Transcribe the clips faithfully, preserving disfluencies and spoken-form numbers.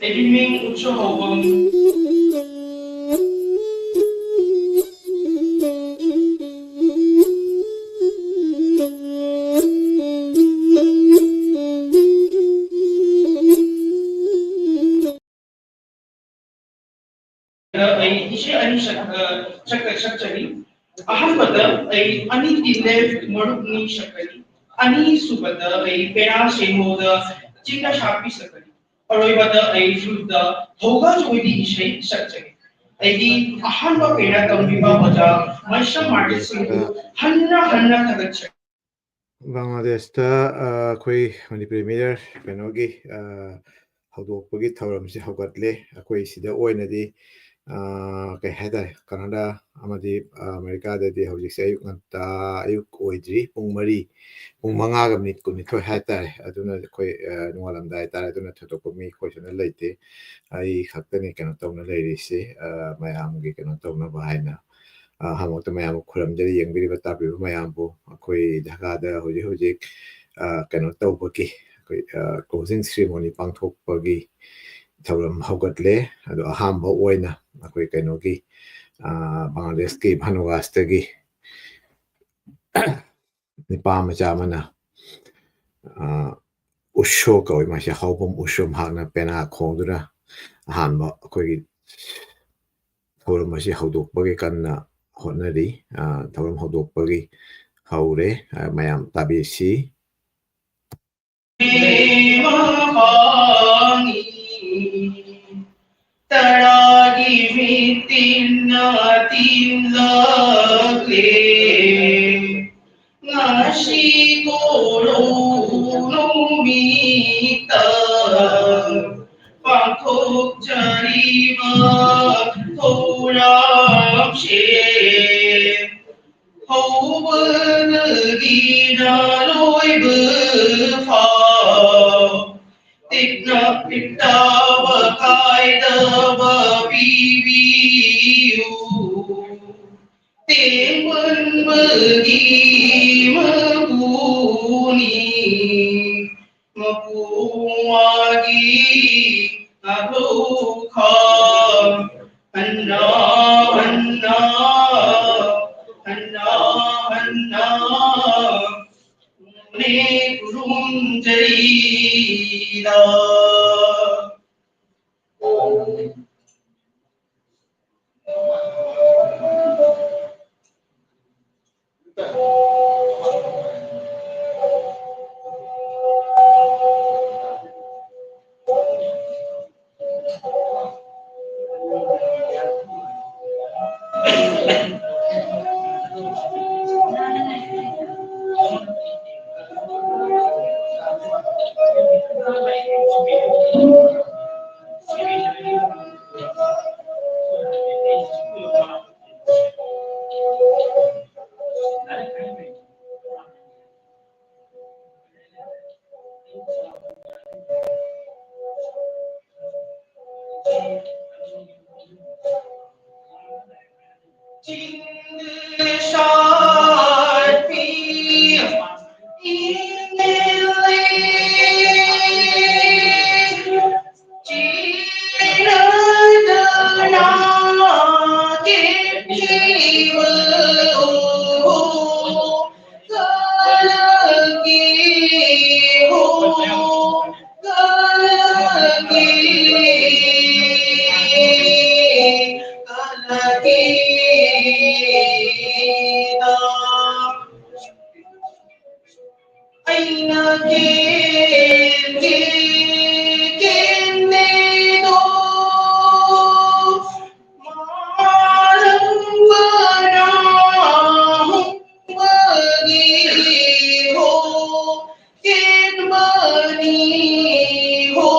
ꯑꯩꯒꯤ ꯃꯤꯡ ꯎꯠꯁꯣ ꯍꯧꯕꯝ꯫ ꯑꯩ ꯏꯁꯩ ꯑꯅꯤ ꯁꯛ-, ꯑ, ꯁꯛ-, ꯁꯛꯆꯔꯤ꯫ ꯑꯍꯥꯟꯕꯗ ꯑꯩ ꯑꯅꯤꯗꯤ ꯂꯦꯐ ꯃꯔꯨꯞꯅꯤ ꯁꯛꯀꯅꯤ꯫ ꯑꯅꯤꯁꯨꯕꯗ ꯑꯩ ꯄꯦꯔꯥ ꯁꯦꯡꯍꯧꯗ ꯆꯤꯡꯗ ꯁꯥꯄꯤ ꯁꯛꯀꯅꯤ꯫ ꯑꯔꯣꯏꯕꯗ ꯑꯩ ꯐ꯭ꯂꯨꯠꯇ ꯍꯧꯒ ꯆꯣꯏꯗꯤ ꯏꯁꯩ ꯁꯛꯆꯒꯦ꯫ ꯑꯩꯒꯤ ꯑꯍꯥꯟꯕ ꯄꯦꯔꯥ ꯇꯝꯕꯤꯕ ꯑꯣꯖꯥ ꯃꯩꯁꯝ ꯃꯥꯔꯇꯤꯟ ꯁꯤꯡꯕꯨ ꯍꯟꯅ ꯍꯟꯅ ꯊꯥꯒꯠꯆꯔꯤ꯫ ꯕꯪꯒ꯭ꯂꯥꯗꯦꯁꯇ, ꯑ, ꯑꯩꯈꯣꯏ ꯃꯅꯤꯄꯨꯔꯤ ꯃꯤꯔ ꯀꯩꯅꯣꯒꯤ, ꯑ, ꯍꯧꯗꯣꯛꯄꯒꯤ ꯊꯧꯔꯝꯁꯤ ꯍꯧꯒꯠꯂꯦ꯫ ꯑꯩꯈꯣꯏ ꯁꯤꯗ ꯑꯣꯏꯅꯗꯤ, ꯑ, ꯀꯩ ꯍꯥꯏꯇꯥꯔꯦ, ꯀꯅꯥꯗꯥ ꯑꯃꯗꯤ, ꯑ, ꯑꯃꯦꯔꯤꯀꯥꯗꯗꯤ ꯍꯧꯖꯤꯛꯁꯦ ꯑꯌꯨꯛ ꯉꯟꯇꯥ, ꯑꯌꯨꯛ ꯑꯣꯏꯗ꯭ꯔꯤ, ꯄꯨꯡ ꯃꯔꯤ, ꯄꯨꯡ ꯃꯉꯥꯒ ꯃꯤꯅꯤꯠ ꯀꯨꯟꯅꯤꯊꯣꯏ ꯍꯥꯏꯇꯥꯔꯦ꯫ ꯑꯗꯨꯅ ꯑꯩꯈꯣꯏ, ꯑ, ꯅꯣꯡꯉꯥꯜꯂꯝꯗꯥꯏ ꯍꯥꯏꯇꯥꯔꯦ꯫ ꯑꯗꯨꯅ ꯊꯣꯏꯗꯣꯛꯄ ꯃꯤ ꯑꯩꯈꯣꯏ ꯁꯤꯗ ꯂꯩꯇꯦ꯫ ꯑꯩ ꯈꯛꯇꯅꯤ ꯀꯩꯅꯣ ꯇꯧꯅ ꯂꯩꯔꯤꯁꯦ, ꯑ, ꯃꯌꯥꯝꯒꯤ ꯀꯩꯅꯣ ꯇꯧꯅꯕ ꯍꯥꯏꯅ꯫ ꯑ, ꯑꯍꯥꯟꯕꯃꯛꯇ ꯃꯌꯥꯝꯕꯨ ꯈꯨꯔꯨꯝꯖꯔꯤ, ꯌꯦꯡꯕꯤꯔꯤꯕ ꯇꯥꯕꯤꯔꯤꯕ ꯃꯌꯥꯝꯕꯨ꯫ ꯑꯩꯈꯣꯏ ꯙꯀꯥꯗ ꯍꯧꯖꯤꯛ ꯍꯧꯖꯤꯛ, ꯑ, ꯀꯩꯅꯣ ꯇꯧꯕꯒꯤ, ꯑꯩꯈꯣꯏ, ꯑ, closing ceremony ꯄꯥꯡꯊꯣꯛꯄꯒꯤ ꯊꯧꯔꯝ ꯍꯧꯒꯠꯂꯦ꯫ ꯑꯗꯣ ꯑꯍꯥꯟꯕ ꯑꯣꯏꯅ ꯑꯩꯈꯣꯏ ꯀꯩꯅꯣꯒꯤ, ꯑ, ꯕꯪꯒ꯭ꯂꯥꯗꯦꯁꯀꯤ ꯚꯥꯅꯨꯋꯥꯁꯇꯒꯤ ꯅꯤꯄꯥ ꯃꯆꯥ ꯑꯃꯅ, ꯑ, ꯎꯁꯣ ꯀꯧꯏ, ꯃꯥꯁꯦ ꯍꯥꯎꯕꯝ ꯎꯁꯣ, ꯃꯍꯥꯛꯅ ꯄꯦꯅꯥ ꯈꯣꯡꯗꯨꯅ ꯑꯍꯥꯟꯕ ꯑꯩꯈꯣꯏꯒꯤ ꯊꯧꯔꯝ ꯑꯁꯤ ꯍꯧꯗꯣꯛꯄꯒꯤ ꯀꯟꯅ ꯍꯣꯠꯅꯔꯤ꯫ ꯑ, ꯊꯧꯔꯝ ꯍꯧꯗꯣꯛꯄꯒꯤ ꯍꯧꯔꯦ꯫ ꯑ, ꯃꯌꯥꯝ ꯇꯥꯕꯤꯁꯤ꯫ ꯇꯔꯥꯒꯤ ꯃꯤꯇꯤꯟꯅ ꯇꯤꯟꯂꯛꯂꯦ꯫ ꯉꯁꯤ ꯀꯣꯔꯧ ꯅꯨꯃꯤꯠꯇ ꯄꯥꯡꯊꯣꯛꯆꯔꯤꯕ ꯊꯧꯔꯝꯁꯦ ꯍꯧꯕꯗꯒꯤꯅ ꯂꯣꯏꯕ ꯐꯥꯎ ꯇꯤꯛꯅ ꯄꯤꯛꯇꯕ ꯀꯥꯏꯗꯕ ꯄꯤꯕꯤꯌꯨ꯫ ꯇꯦꯡꯕꯟꯕꯒꯤ ꯃꯄꯨꯅꯤ ꯃꯄꯨꯋꯥꯒꯤ ꯅꯥꯊꯣꯛꯈꯣ꯫ ꯍꯟꯅ, ꯍꯟꯅ, ꯍꯟꯅ, ꯍꯟꯅ ꯎꯅꯦ ꯈꯨꯔꯨꯝꯖꯔꯤꯗ꯫ ꯑꯩꯅ ꯀꯦꯟꯒꯦ ꯀꯦꯟꯗꯦꯗꯣ, ꯃꯥꯂꯪꯕꯅ ꯍꯨꯝꯕꯒꯤ ꯍꯣ, ꯀꯦꯟꯕꯅꯤ ꯍꯣ,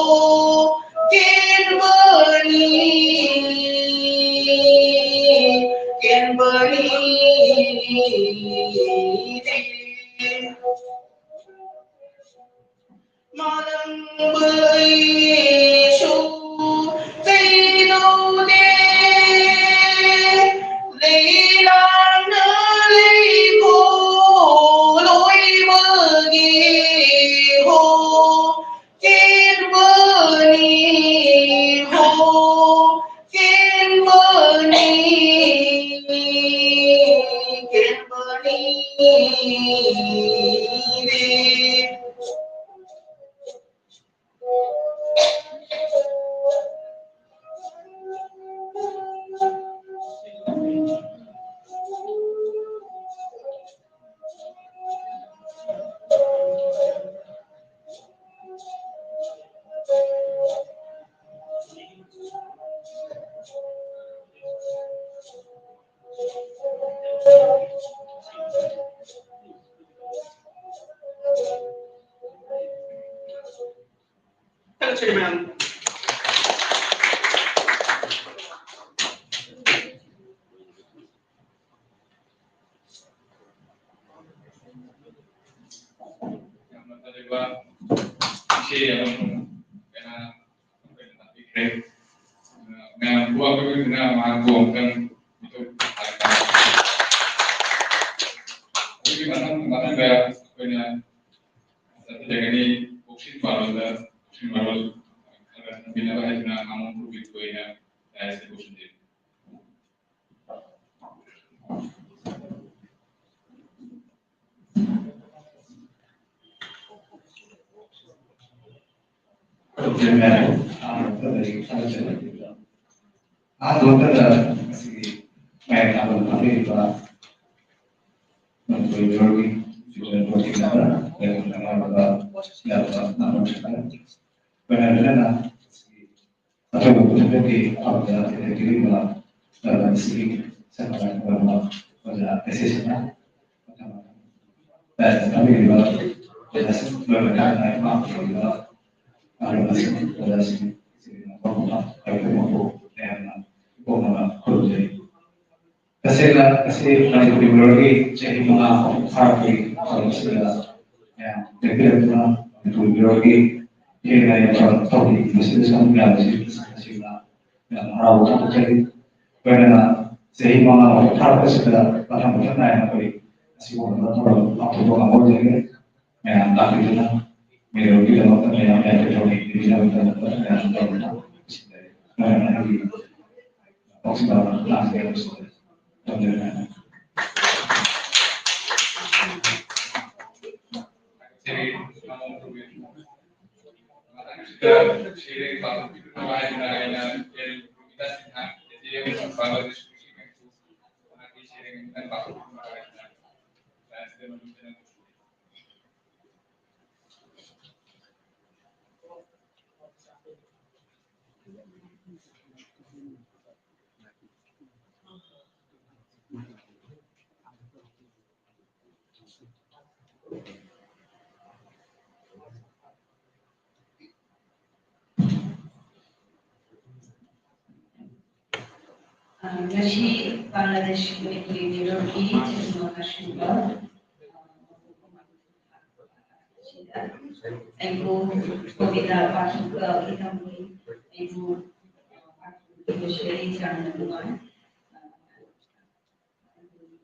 ꯀꯦꯟꯕꯅꯤ, ꯀꯦꯟꯕꯅꯤ꯫ ꯃꯥꯂꯪꯕ ꯑꯩꯁꯨ ꯀꯩꯗꯧꯗꯦ, ꯂꯩꯂꯥꯡꯅ ꯂꯩꯈꯣ ꯂꯣꯏꯕꯒꯤ ꯍꯣ, ꯀꯦꯟꯕꯅꯤ꯫ ꯏꯆꯦ ꯑꯃꯁꯨꯡ ꯀꯩꯅꯥ ꯑꯩꯈꯣꯏꯅ ꯇꯥꯛꯄꯤꯈ꯭ꯔꯦ꯫ ꯑꯗꯨꯅ ꯃꯌꯥꯝ ꯋꯥ ꯄꯤꯕꯤꯗꯨꯅ ꯃꯍꯥꯛꯄꯨ ꯑꯃꯨꯛꯇꯪ ꯃꯤꯊꯣꯏ ꯍꯥꯏꯇꯥꯔꯦ꯫ ꯑꯗꯨꯒꯤ ꯃꯊꯪ, ꯃꯊꯪꯗ ꯑꯩꯈꯣꯏꯅ ꯆꯠꯊꯖꯒꯅꯤ꯫ ꯀꯛꯆꯤꯡ ꯃꯔꯣꯜꯗ, ꯀꯛꯆꯤꯡ ꯃꯔꯣꯜ ꯈꯔ ꯇꯝꯕꯤꯅꯕ ꯍꯥꯏꯗꯨꯅ ꯃꯃꯣꯟ ꯒ꯭ꯔꯨꯞꯀꯤ ꯑꯣꯏꯅ ꯗꯥꯏꯁꯇ ꯀꯧꯁꯤꯟꯖꯔꯤ꯫ ꯑꯍꯥꯟꯕ ꯃꯛꯇꯗ ꯉꯁꯤꯒꯤ ꯃꯌꯥꯝ ꯇꯥꯐꯝ ꯐꯝꯕꯤꯔꯤꯕ ꯃꯅꯤꯄꯨꯔ ꯃꯤꯔꯣꯜꯒꯤ ꯆꯤꯜꯗ꯭ꯔꯦꯟ ꯄꯣꯂꯤꯇꯤꯛꯁ ꯂꯩꯐꯝ ꯈꯪꯅꯔꯕ ꯏꯌꯥꯝꯕ ꯅꯥꯎꯕꯁꯤꯡ, ꯂꯣꯏꯅ ꯂꯣꯏꯅꯅ ꯑꯊꯣꯏꯕ ꯈꯨꯗꯤꯡꯃꯛꯀꯤ ꯐꯝꯗ ꯂꯩꯕꯤꯔꯤꯕ ꯂꯝꯗꯝ ꯑꯁꯤꯒꯤ ꯁꯛ ꯃꯥꯏ ꯑꯣꯏꯔꯕ ꯑꯣꯖꯥ ꯑꯦꯁꯣꯁꯤꯌꯦꯁꯟꯅ ꯐꯝꯕꯤꯔꯤꯕ ꯑꯣꯖꯥꯁꯤꯡ, ꯂꯣꯏꯅ ꯂꯣꯏꯅꯅ ꯏꯃꯥ ꯑꯣꯏꯔꯤꯕ ꯑꯍꯜ ꯂꯃꯟꯁꯤꯡ, ꯑꯣꯖꯥꯁꯤꯡ, ꯏꯆꯤꯜ ꯏꯅꯥꯎ ꯄꯥꯕꯨꯡ ꯑꯩꯈꯣꯏ ꯄꯨꯝꯅꯃꯛꯄꯨ ꯃꯌꯥꯝꯅ ꯏꯀꯣꯛ ꯃꯅꯥ ꯈꯨꯔꯨꯝꯖꯔꯤ꯫ ꯇꯁꯦꯡꯅ ꯉꯁꯤ ꯃꯅꯤꯄꯨꯔꯤ ꯃꯤꯔꯣꯜꯒꯤ ꯆꯍꯤ ꯃꯉꯥ ꯐꯥꯔꯛꯄꯒꯤ ꯊꯧꯔꯝ ꯑꯁꯤꯗ ꯃꯌꯥꯝ ꯂꯦꯞꯄꯤꯔꯛꯇꯨꯅ ꯃꯅꯤꯄꯨꯔꯤ ꯃꯤꯔꯣꯜꯒꯤ ꯍꯦꯟꯅ ꯌꯥꯝꯅ ꯊꯧꯔꯝ ꯇꯧꯕꯤꯕꯁꯤꯗ ꯁꯔꯨꯛ ꯌꯥꯕꯁꯤ ꯇꯁꯦꯡꯅ ꯌꯥꯝꯅ ꯍꯔꯥꯎꯕ ꯐꯣꯡꯗꯣꯛꯆꯔꯤ꯫ ꯂꯣꯏꯅꯅ ꯆꯍꯤ ꯃꯉꯥ ꯐꯥꯔꯛꯄꯁꯤꯗ ꯃꯊꯪ ꯃꯊꯪ ꯅꯥꯏꯅ ꯑꯩꯈꯣꯏ ꯑꯁꯤꯒꯨꯝꯂꯕ ꯊꯧꯔꯝ ꯄꯥꯡꯊꯣꯛꯄ ꯉꯝꯍꯧꯖꯒꯦ꯫ ꯃꯌꯥꯝ ꯂꯥꯛꯄꯤꯗꯨꯅ ꯃꯤꯔꯣꯜꯒꯤꯗꯃꯛꯇ ꯃꯌꯥꯝ ꯌꯥꯏꯐ ꯊꯧꯔꯥꯡ ꯄꯤꯕꯤꯅꯕꯒꯤꯗꯃꯛꯇ ꯃꯌꯥꯝ ꯇꯧꯔꯕ ꯁꯤꯗ ꯃꯌꯥꯝ ꯑꯩꯒꯤ ꯄꯥꯎꯁꯤꯗ ꯂꯥꯛꯆꯒꯦ ꯍꯥꯏꯕꯁꯤꯗ ꯊꯝꯖꯔꯤ꯫ ꯑ, ꯉꯁꯤ ꯕꯪꯒ꯭ꯂꯥꯗꯦꯁꯀꯤ ꯃꯅꯤꯄꯨꯔꯤ ꯃꯤꯔꯣꯜꯒꯤ ꯆꯍꯤ ꯃꯉꯥ ꯁꯨꯕ, ꯑ, ꯁꯤꯗ ꯑꯩꯕꯨ ꯀꯣꯕꯤꯇꯥ ꯄꯥꯊꯣꯛꯄ ꯏꯊꯝꯃꯤ꯫ ꯑꯩꯕꯨ ꯄꯥꯊꯣꯛꯄꯁꯦ ꯑꯩ ꯌꯥꯝꯅ ꯅꯨꯡꯉꯥꯏ꯫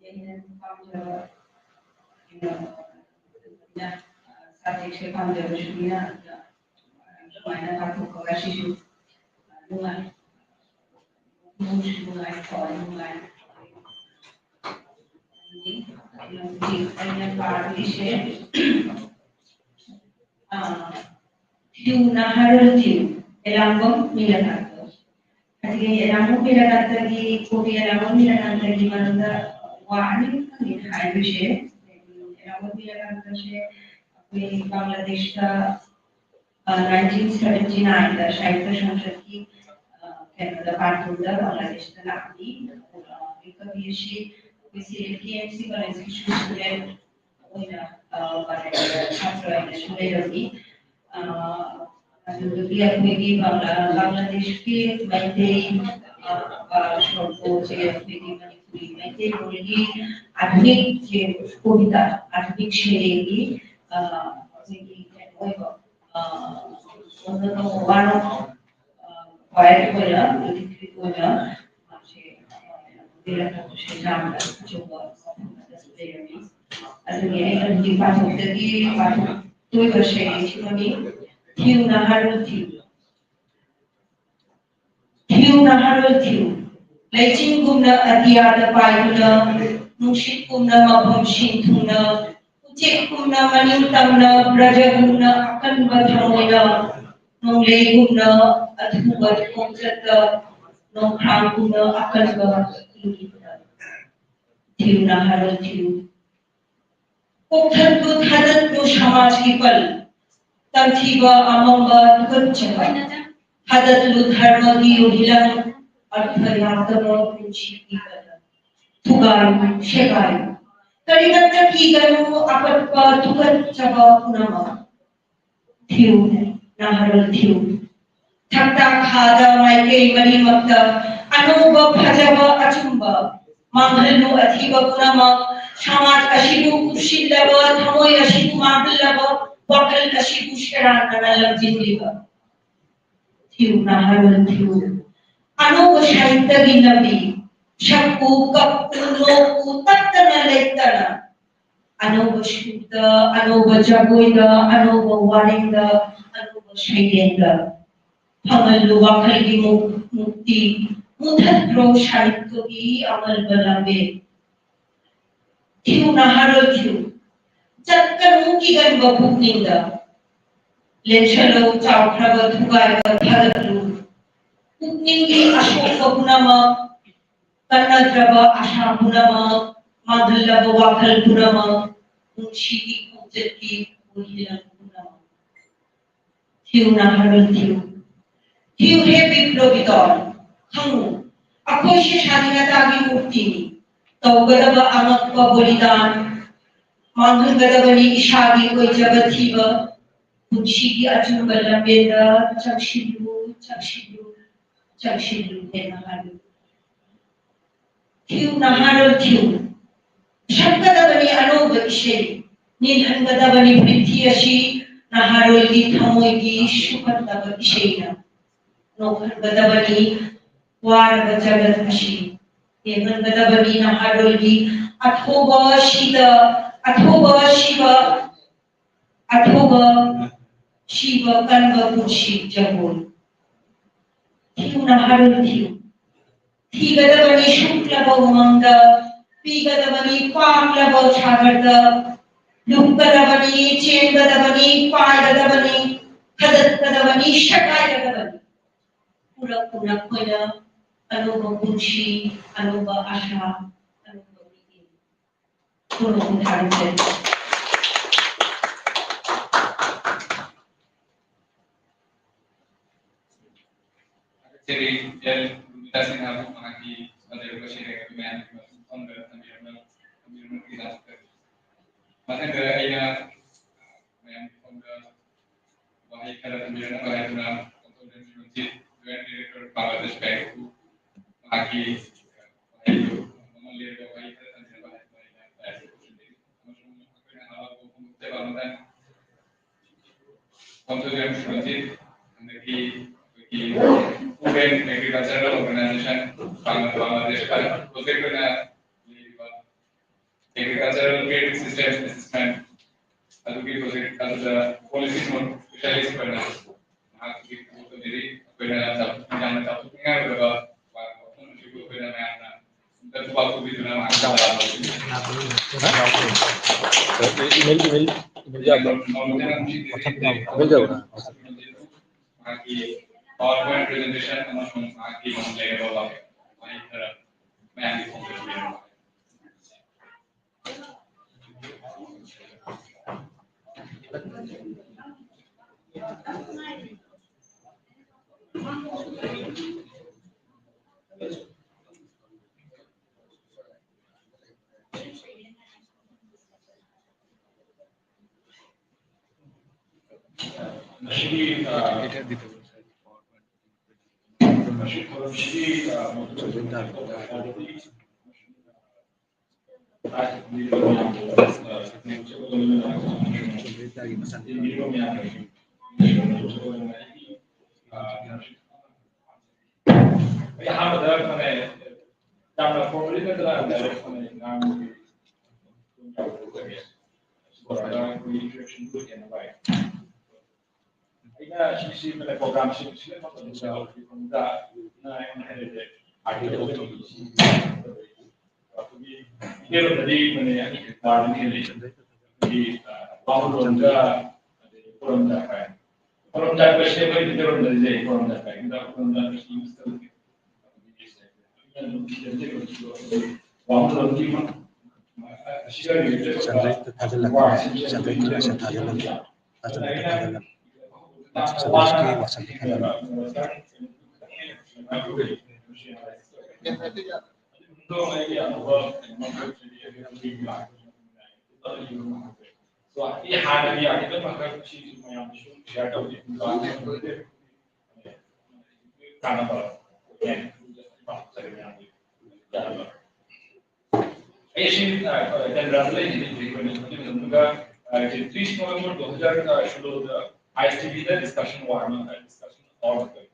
ꯑꯩꯅ ꯄꯥꯝꯖꯕ, ꯀꯩꯅꯣ, subjectꯁꯦ ꯄꯥꯝꯖꯕꯁꯨꯅꯤꯅ, ꯑꯗꯨꯅ ꯑꯗꯨꯃꯥꯏꯅ ꯄꯥꯊꯣꯛꯄ ꯉꯁꯤꯁꯨ ꯅꯨꯡꯉꯥꯏ꯫ ꯅꯨꯡꯁꯨ ꯅꯨꯡꯉꯥꯏ, ꯊꯋꯥꯏ ꯅꯨꯡꯉꯥꯏ꯫ ꯑꯗꯒꯤ ꯍꯧꯖꯤꯛ ꯑꯩꯅ ꯄꯥꯗꯣꯏꯁꯦ, ꯑꯥ, ꯊꯤꯌꯨ ꯅꯍꯥꯔꯣꯜ ꯊꯤꯌꯨ, ꯑꯦꯂꯥꯡꯕꯝ ꯅꯤꯂꯀꯥꯟꯇ꯫ ꯑꯗꯨꯒꯤ ꯑꯦꯂꯥꯡꯕꯝ ꯅꯤꯂꯀꯥꯟꯇꯒꯤ, ꯀꯣꯕꯤ ꯑꯦꯂꯥꯡꯕꯝ ꯅꯤꯂꯀꯥꯟꯇꯒꯤ ꯃꯔꯝꯗ ꯋꯥ ꯑꯅꯤꯈꯛꯇꯪꯅꯤ ꯍꯥꯏꯗꯣꯏꯁꯦ꯫ ꯑꯦꯂꯥꯡꯕꯝ ꯅꯤꯂꯀꯥꯟꯇꯁꯦ ꯑꯩꯈꯣꯏ ꯕꯪꯒ꯭ꯂꯥꯗꯦꯁꯇ, ꯑ, nineteen seventy nineꯗ ꯁꯥꯍꯤꯇ꯭ꯌ ꯁꯪꯁꯠꯀꯤ, ꯑ, ꯀꯩꯅꯣꯗ, ꯄꯥꯟꯊꯨꯡꯗ ꯕꯪꯒ꯭ꯂꯥꯗꯦꯁꯇ ꯂꯥꯛꯄꯅꯤ꯫ ꯑꯗꯨꯒ ꯀꯕꯤ ꯑꯁꯤ ꯑꯩꯈꯣꯏ ꯁꯤ ꯀꯦ ꯑꯦꯝ ꯁꯤ ꯀꯣꯂꯦꯖꯀꯤꯁꯨ ꯁ꯭ꯇꯨꯗꯦꯟꯠ ꯑꯣꯏꯅ, ꯑ, ꯃꯥꯂꯦꯝꯗ ꯁꯥꯇ꯭ꯔ ꯑꯣꯏꯅꯁꯨ ꯂꯩꯔꯝꯃꯤ꯫ ꯑ, ꯑꯗꯨꯗꯒꯤ ꯑꯩꯈꯣꯏꯒꯤ ꯕꯪꯒ꯭ꯂꯥ-, ꯕꯪꯒ꯭ꯂꯥꯗꯦꯁꯀꯤ ꯃꯩꯇꯩ, ꯑ, ꯑ, ꯁꯣꯔꯣꯛꯄꯨꯁꯦ ꯑꯩꯈꯣꯏꯒꯤ ꯃꯅꯤꯄꯨꯔꯤ ꯃꯩꯇꯩ ꯂꯣꯟꯒꯤ ꯑꯥꯙꯨꯅꯤꯛ ꯀꯣꯕꯤꯇꯥ, ꯑꯥꯙꯨꯅꯤꯛ ꯁꯩꯔꯦꯡꯒꯤ, ꯑ, ꯑꯩꯈꯣꯏꯒꯤ ꯀꯩꯅꯣ ꯑꯣꯏꯕ, ꯑ, one of, ꯑ, poet ꯑꯣꯏꯅ, literary ꯑꯣꯏꯅ ꯃꯥꯁꯦ, ꯑ, ꯂꯩꯔꯝꯕꯁꯦ ꯌꯥꯝꯅ ꯑꯆꯧꯕ ꯃꯐꯝ ꯑꯃꯗꯁꯨ ꯂꯩꯔꯝꯃꯤ꯫ ꯑꯗꯨꯒꯤ ꯑꯩꯅ ꯍꯧꯖꯤꯛ ꯄꯥꯊꯣꯛꯇꯒꯤ ꯄꯥꯊꯣꯛꯇꯣꯏꯕ ꯁꯩꯔꯦꯡꯁꯤꯃꯅꯤ, ꯊꯤꯌꯨ ꯅꯍꯥꯔꯣꯜ ꯊꯤꯌꯨ꯫ ꯊꯤꯌꯨ ꯅꯍꯥꯔꯣꯜ ꯊꯤꯌꯨ, ꯂꯩꯆꯤꯟꯒꯨꯝꯅ ꯑꯇꯤꯌꯥꯗ ꯄꯥꯏꯗꯨꯅ, ꯅꯨꯡꯁꯤꯠꯀꯨꯝꯅ ꯃꯐꯝꯁꯤꯡ ꯊꯨꯡꯅ, ꯎꯆꯦꯛꯀꯨꯝꯅ ꯃꯅꯤꯡ ꯇꯝꯅ, ꯄ꯭ꯔꯖꯥꯒꯨꯝꯅ ꯑꯀꯟꯕ ꯊꯃꯣꯏꯅ, ꯅꯣꯡꯂꯩꯒꯨꯝꯅ ꯑꯊꯨꯕ ꯈꯣꯡꯆꯠꯇ, ꯅꯣꯡꯈ꯭ꯔꯥꯡꯒꯨꯝꯅ ꯑꯀꯟꯕ ꯏꯪꯒꯤꯠꯇ꯫ ꯊꯤꯌꯨ ꯅꯍꯥꯔꯣꯜ ꯊꯤꯌꯨ꯫ ꯀꯣꯛꯊꯠꯂꯨ ꯊꯥꯗꯠꯂꯨ ꯁꯃꯥꯖꯀꯤ ꯄꯜ, ꯇꯝꯊꯤꯕ ꯑꯃꯝꯕ ꯇꯨꯀꯠꯆꯕ, ꯊꯥꯗꯠꯂꯨ ꯙꯔꯃꯒꯤ ꯌꯨꯍꯤꯂꯪ, ꯑꯔꯊ ꯌꯥꯎꯗꯕ ꯄꯨꯟꯁꯤꯒꯤ ꯀꯂꯪ꯫ ꯊꯨꯒꯥꯏꯌꯨ, ꯁꯦꯒꯥꯏꯌꯨ, ꯀꯔꯤꯃꯠꯇ ꯀꯤꯒꯅꯨ ꯑꯄꯠꯄ ꯇꯨꯀꯠꯆꯕ ꯄꯨꯝꯅꯃꯛ꯫ ꯊꯤꯌꯨ, ꯅꯍꯥꯔꯣꯜ ꯊꯤꯌꯨ꯫ ꯊꯛꯇꯥ ꯈꯥꯗ ꯃꯥꯏꯀꯩ ꯃꯔꯤꯃꯛꯇ ꯑꯅꯧꯕ ꯐꯖꯕ ꯑꯆꯨꯝꯕ ꯃꯥꯡꯍꯜꯂꯨ꯫ ꯑꯊꯤꯕ ꯄꯨꯝꯅꯃꯛ ꯁꯃꯥꯖ ꯑꯁꯤꯕꯨ ꯀꯨꯞꯁꯤꯜꯂꯕ, ꯊꯃꯣꯏ ꯑꯁꯤꯕꯨ ꯃꯥꯡꯍꯜꯂꯕ, ꯋꯥꯈꯜ ꯑꯁꯤꯕꯨ ꯁꯦꯔꯥꯟꯅꯅ ꯂꯝꯖꯤꯡꯂꯤꯕ꯫ ꯊꯤꯌꯨ ꯅꯍꯥꯔꯣꯜ ꯊꯤꯌꯨ, ꯑꯅꯧꯕ ꯁꯥꯍꯤꯇ꯭ꯌꯒꯤ ꯂꯝꯕꯤ, ꯁꯛꯎ, ꯀꯞꯎ, ꯅꯣꯛꯎ, ꯇꯠꯇꯅ ꯂꯩꯇꯅ꯫ ꯑꯅꯧꯕ ꯁꯨꯔꯗ, ꯑꯅꯧꯕ ꯖꯒꯣꯏꯗ, ꯑꯅꯧꯕ ꯋꯥꯔꯦꯡꯗ, ꯑꯅꯧꯕ ꯁꯩꯔꯦꯡꯗ꯫ ꯐꯝꯍꯜꯂꯨ ꯋꯥꯈꯜꯒꯤ ꯃꯨꯛ-, ꯃꯨꯛꯇꯤ, ꯃꯨꯊꯠꯈ꯭ꯔꯣ ꯁꯥꯍꯤꯇ꯭ꯌꯒꯤ ꯑꯃꯜꯕ ꯂꯝꯕꯦꯜ꯫ ꯊꯤꯌꯨ ꯅꯍꯥꯔꯣꯜ ꯊꯤꯌꯨ, ꯆꯠꯀꯅꯨ ꯀꯤꯒꯟꯕ ꯄꯨꯛꯅꯤꯡꯗ꯫ ꯂꯦꯟꯁꯜꯂꯨ ꯆꯥꯎꯈ꯭ꯔꯕ ꯊꯨꯒꯥꯏꯕ ꯊꯥꯗꯠꯂꯨ꯫ ꯄꯨꯛꯅꯤꯡꯒꯤ ꯑꯁꯣꯛꯄ ꯄꯨꯝꯅꯃꯛ, ꯀꯟꯅꯗ꯭ꯔꯕ ꯑꯁꯥ ꯄꯨꯝꯅꯃꯛ, ꯃꯥꯡꯍꯜꯂꯕ ꯋꯥꯈꯜ ꯄꯨꯝꯅꯃꯛ, ꯄꯨꯟꯁꯤꯒꯤ ꯈꯣꯡꯆꯠꯀꯤ ꯑꯣꯏꯍꯤꯂꯝ ꯄꯨꯝꯅꯃꯛ꯫ ꯊꯤꯌꯨ ꯅꯍꯥꯔꯣꯜ ꯊꯤꯌꯨ, ꯊꯤꯌꯨ ꯍꯦ ꯕꯤꯄ꯭ꯂꯕꯤ ꯗꯣꯟ, ꯈꯪꯉꯨ, ꯑꯩꯈꯣꯏꯁꯦ ꯁꯥꯗꯤꯅꯇꯥꯒꯤ ꯃꯨꯔꯇꯤꯅꯤ꯫ ꯇꯧꯒꯗꯕ ꯑꯉꯛꯄ ꯕꯣꯂꯤꯗꯥꯟ, ꯃꯥꯡꯍꯟꯒꯗꯕꯅꯤ ꯏꯁꯥꯒꯤ ꯑꯣꯏꯖꯕ ꯊꯤꯕ꯫ ꯄꯨꯟꯁꯤꯒꯤ ꯑꯆꯨꯝꯕ ꯂꯝꯕꯦꯜꯗ ꯆꯪꯁꯤꯜꯂꯨ, ꯆꯪꯁꯤꯜꯂꯨ, ꯆꯪꯁꯤꯜꯂꯨ ꯍꯦ ꯅꯍꯥꯔꯣꯜ꯫ ꯊꯤꯌꯨ ꯅꯍꯥꯔꯣꯜ ꯊꯤꯌꯨ, ꯁꯛꯀꯗꯕꯅꯤ ꯑꯅꯧꯕ ꯏꯁꯩ, ꯅꯤꯜꯍꯟꯒꯗꯕꯅꯤ ꯄ꯭ꯔꯤꯊꯤ ꯑꯁꯤ ꯅꯍꯥꯔꯣꯜꯒꯤ ꯊꯃꯣꯏꯒꯤ ꯁꯨꯞꯍꯟꯗꯕ ꯏꯁꯩꯅ꯫ ꯅꯣꯛꯍꯟꯒꯗꯕꯅꯤ ꯋꯥꯔꯕ ꯖꯒꯠ ꯑꯁꯤ, ꯌꯦꯡꯍꯟꯒꯗꯕꯅꯤ ꯅꯍꯥꯔꯣꯜꯒꯤ ꯑꯊꯧꯕ ꯁꯤꯗ, ꯑꯊꯧꯕ ꯁꯤꯕ, ꯑꯊꯧꯕ ꯁꯤꯕ ꯀꯟꯕ ꯄꯨꯟꯁꯤ ꯖꯒꯣꯏ꯫ ꯊꯤꯌꯨ ꯅꯍꯥꯔꯣꯜ ꯊꯤꯌꯨ, ꯊꯤꯒꯗꯕꯅꯤ ꯁꯨꯞꯂꯕ ꯎꯃꯪꯗ, ꯄꯤꯒꯗꯕꯅꯤ ꯄꯥꯛꯂꯕ ꯁꯥꯒꯔꯗ, ꯂꯨꯞꯀꯗꯕꯅꯤ, ꯆꯦꯟꯒꯗꯕꯅꯤ, ꯄꯥꯏꯒꯗꯕꯅꯤ, ꯊꯥꯗꯠꯀꯗꯕꯅꯤ, ꯁꯦꯒꯥꯏꯒꯗꯕꯅꯤ꯫ ꯄꯨꯔꯛꯎ ꯅꯈꯣꯏꯅ ꯑꯅꯧꯕ ꯄꯨꯟꯁꯤ, ꯑꯅꯧꯕ ꯑꯥꯁꯥ, ꯑꯅꯧꯕ ꯃꯤꯠꯌꯦꯡ꯫ ꯈꯨꯔꯨꯝ ꯊꯥꯔꯤꯁꯦ꯫ ꯊꯥꯒꯠꯆꯔꯤ, ꯖꯦꯜ ꯔꯨꯃꯤꯇꯥ ꯁꯤꯟꯍꯥꯕꯨ ꯃꯍꯥꯛꯀꯤ ꯐꯖꯔꯕ ꯁꯩꯔꯦꯡ ꯑꯗꯨ ꯃꯌꯥꯝꯒꯤ ꯃꯐꯝꯗ ꯊꯝꯕꯤꯔꯝꯂ-, ꯊꯝꯕꯤꯔꯝꯂꯒꯗꯤ ꯂꯥꯛꯆꯒꯦ꯫ ꯃꯊꯪꯗ ꯑꯩꯅ ꯃꯌꯥꯝꯒꯤ ꯃꯐꯝꯗ ꯋꯥꯍꯩ ꯈꯔ ꯊꯝꯕꯤꯔꯝꯅꯕ ꯍꯥꯏꯗꯨꯅ Konthoujam ꯏꯔꯣꯟꯖꯤꯠ, Joint Director, Bangladesh Bank ꯄꯨ ꯃꯍꯥꯛꯀꯤ ꯋꯥꯍꯩꯗꯨ ꯃꯃꯜ ꯂꯩꯔꯕ ꯋꯥꯍꯩ ꯈꯔ ꯊꯝꯕꯤꯔꯝꯅꯕ ꯍꯥꯏꯗꯨꯅ ꯑꯩꯅ ꯂꯥꯏꯁꯦ ꯀꯧꯁꯤꯟꯖꯔꯤ꯫ ꯑꯃꯁꯨꯡ ꯑꯩꯈꯣꯏꯅ ꯍꯔꯥꯎꯕ ꯐꯣꯡꯗꯣꯛꯆꯕ ꯑꯃꯗ ꯍꯧꯖꯤꯛ ꯑꯣꯏꯅ ꯂꯩꯔꯤꯕ ꯑꯦꯒ꯭ꯔꯤꯀꯜꯆꯔꯦꯜ ꯀ꯭ꯔꯦꯗꯤꯠ ꯁꯤꯁꯇꯦꯝ ꯑꯦꯁꯦꯁꯃꯦꯟ ꯑꯗꯨꯒꯤ ꯄ꯭ꯔꯣꯖꯦꯛ ꯑꯗꯨꯗ ꯄꯣꯂꯤꯁꯤ ꯅꯣꯠ ꯁ꯭ꯄꯦꯁꯤꯌꯦꯂꯤꯁ ꯑꯣꯏꯅ ꯃꯍꯥꯛꯀꯤ ꯊꯕꯛ ꯇꯧꯖꯔꯤ꯫ ꯑꯩꯈꯣꯏꯅ ꯆꯥꯎꯊꯣꯛ-, ꯌꯥꯝꯅ ꯆꯥꯎꯊꯣꯛꯅꯤꯡꯉꯥꯏ ꯑꯣꯏꯔꯕ ꯋꯥꯐꯝ ꯑꯁꯤꯕꯨ ꯑꯩꯈꯣꯏꯅ ꯃꯌꯥꯝꯅ ꯁꯨꯝꯇ ꯈꯨꯕꯥꯛ ꯈꯨꯕꯤꯗꯨꯅ ꯃꯍꯥꯛꯀꯤ ꯇꯔꯥꯝꯅ ꯏꯃꯦꯜ, ꯏꯃꯦꯜ, ꯏꯃꯦꯜ ꯌꯥꯕ꯭ꯔꯣ? ꯃꯊꯛ ꯌꯥꯎꯕ꯭ꯔꯣ? ꯏꯃꯦꯜ ꯌꯥꯎꯕ꯭ꯔꯥ? ꯃꯍꯥꯛꯀꯤ ꯄꯥꯋꯔ ꯄꯣꯏꯟꯠ ꯄ꯭ꯔꯖꯦꯟꯇꯦꯁꯟ ꯑꯃꯁꯨꯡ ꯃꯍꯥꯛꯀꯤ ꯂꯩꯔꯕ ꯋꯥꯐꯝ ꯋꯥꯍꯩ ꯈꯔ ꯃꯌꯥꯝꯒꯤ ꯐꯣꯡꯗꯣꯛꯄꯤꯔꯝꯃꯨ꯫ ꯃꯁꯤꯒꯤ, ꯑ, ꯃꯁꯤ ꯊꯧꯔꯝꯁꯤꯒꯤ, ꯑ, ꯑꯩ ꯑꯍꯥꯟꯕꯗ ꯐꯅꯦ ꯌꯥꯝꯅ ꯐꯣꯔꯃꯦꯜꯂꯤ ꯅꯠꯇꯅ ꯗꯥꯏꯔꯦꯛ ꯐꯅꯦ ꯉꯥꯡꯕꯒꯤ ꯑꯩꯈꯣꯏꯒꯤ ꯏꯟꯇ꯭ꯔꯣꯗꯛꯁꯟꯗꯨ ꯍꯦꯟꯅ ꯋꯥꯏ꯫ ꯑꯩꯅ ꯁꯤꯁꯤ ꯐꯅꯦ ꯄ꯭ꯔꯣꯒ꯭ꯔꯥꯝꯁꯤ ꯁꯤꯂꯦꯛ ꯃꯇꯝꯗ ꯍꯧꯖꯤꯛ ꯐꯥꯎꯗ ꯑꯩꯅ ꯍꯥꯏꯔꯤꯁꯦ ꯑꯥꯔꯇꯤꯀꯜ ꯑꯩꯈꯣꯏꯒꯤ ꯃꯤꯇꯩꯂꯣꯟꯗꯗꯤ ꯐꯅꯦ ꯋꯥꯔꯗ ꯈꯦꯠꯅꯩ꯫ ꯑꯩꯈꯣꯏꯒꯤ, ꯑ, ꯋꯥꯉꯨꯔꯣꯟꯒ ꯑꯗꯩ ꯈꯣꯔꯝꯖꯥꯏ ꯍꯥꯏ꯫ ꯈꯣꯔꯝꯖꯥꯏꯕꯁꯦ ꯑꯩꯈꯣꯏ ꯃꯤꯇꯩꯔꯣꯟꯗꯗꯤ ꯂꯩ, ꯈꯣꯔꯝꯖꯥꯏ ꯍꯥꯏ꯫ ꯈꯣꯔꯝꯖꯥꯏꯕꯁꯤ ꯏꯪꯂꯤꯁꯇ ꯂꯩ꯫ ꯋꯥꯉꯨꯔꯣꯟꯒꯤ ꯃ-, ꯑꯁꯤꯒ related ꯑꯣꯏꯕ ꯆꯟꯗ꯭ꯔꯩꯗ ꯊꯥꯖꯤꯜꯂꯛꯀꯦ, ꯋꯥꯁꯤꯡꯁꯦ ꯆꯟꯗ꯭ꯔꯩ ꯈꯔ ꯁꯠ ꯊꯥꯖꯤꯜꯂꯛꯀꯦ꯫ ꯊꯥꯖꯤꯜꯂꯛꯀꯦ, ꯊꯥꯖꯤꯜꯂꯛꯀꯦ꯫ ꯆꯟꯗ꯭ꯔꯩꯒꯤ ꯋꯥꯁꯛꯇꯤ ꯊꯥꯖꯤꯜꯂꯛꯀꯦ꯫ ꯑꯗꯨ ꯑꯩꯒꯤ ꯑꯅꯧꯕ ꯀꯩꯅꯣ ꯑꯃ ꯍꯥꯏꯕꯗꯤ ꯑꯩꯈꯣꯏ ꯍꯥꯟꯅꯒꯤ ꯑꯥꯔꯇꯤꯀꯜ ꯃꯈꯜ ꯁꯤꯁꯨ ꯃꯌꯥꯝꯗꯁꯨ ꯁꯤꯌꯔ ꯇꯧꯖꯩ꯫ ꯀꯥꯟꯅꯕ ꯑꯣꯏꯅ ꯄꯥꯝꯖꯔꯦ ꯃꯌꯥꯝꯒꯤ ꯀꯥꯟꯅꯕ꯫ ꯑꯩ ꯁꯤ, ꯑ, ꯀꯦꯟꯗ꯭ꯔꯗ ꯂꯩꯔꯤꯉꯩꯗꯒꯤ ꯑꯩꯈꯣꯏꯅ ꯃꯇꯨꯡ ꯏꯟꯅ, ꯑ, ꯇ꯭ꯔꯤꯁ ꯅꯣꯕꯦꯝꯕꯔ ꯇꯨ ꯍꯖꯥꯔ ꯁꯣꯂꯣꯗ ꯑꯥꯏ ꯑꯦꯁ ꯇꯤ ꯚꯤꯗ ꯗꯤꯁꯀꯁꯟ ꯑꯋꯥꯔ ꯑꯃ, ꯗꯤꯁꯀꯁꯟ ꯑꯋꯥꯔ ꯑꯃ ꯇꯧꯏ꯫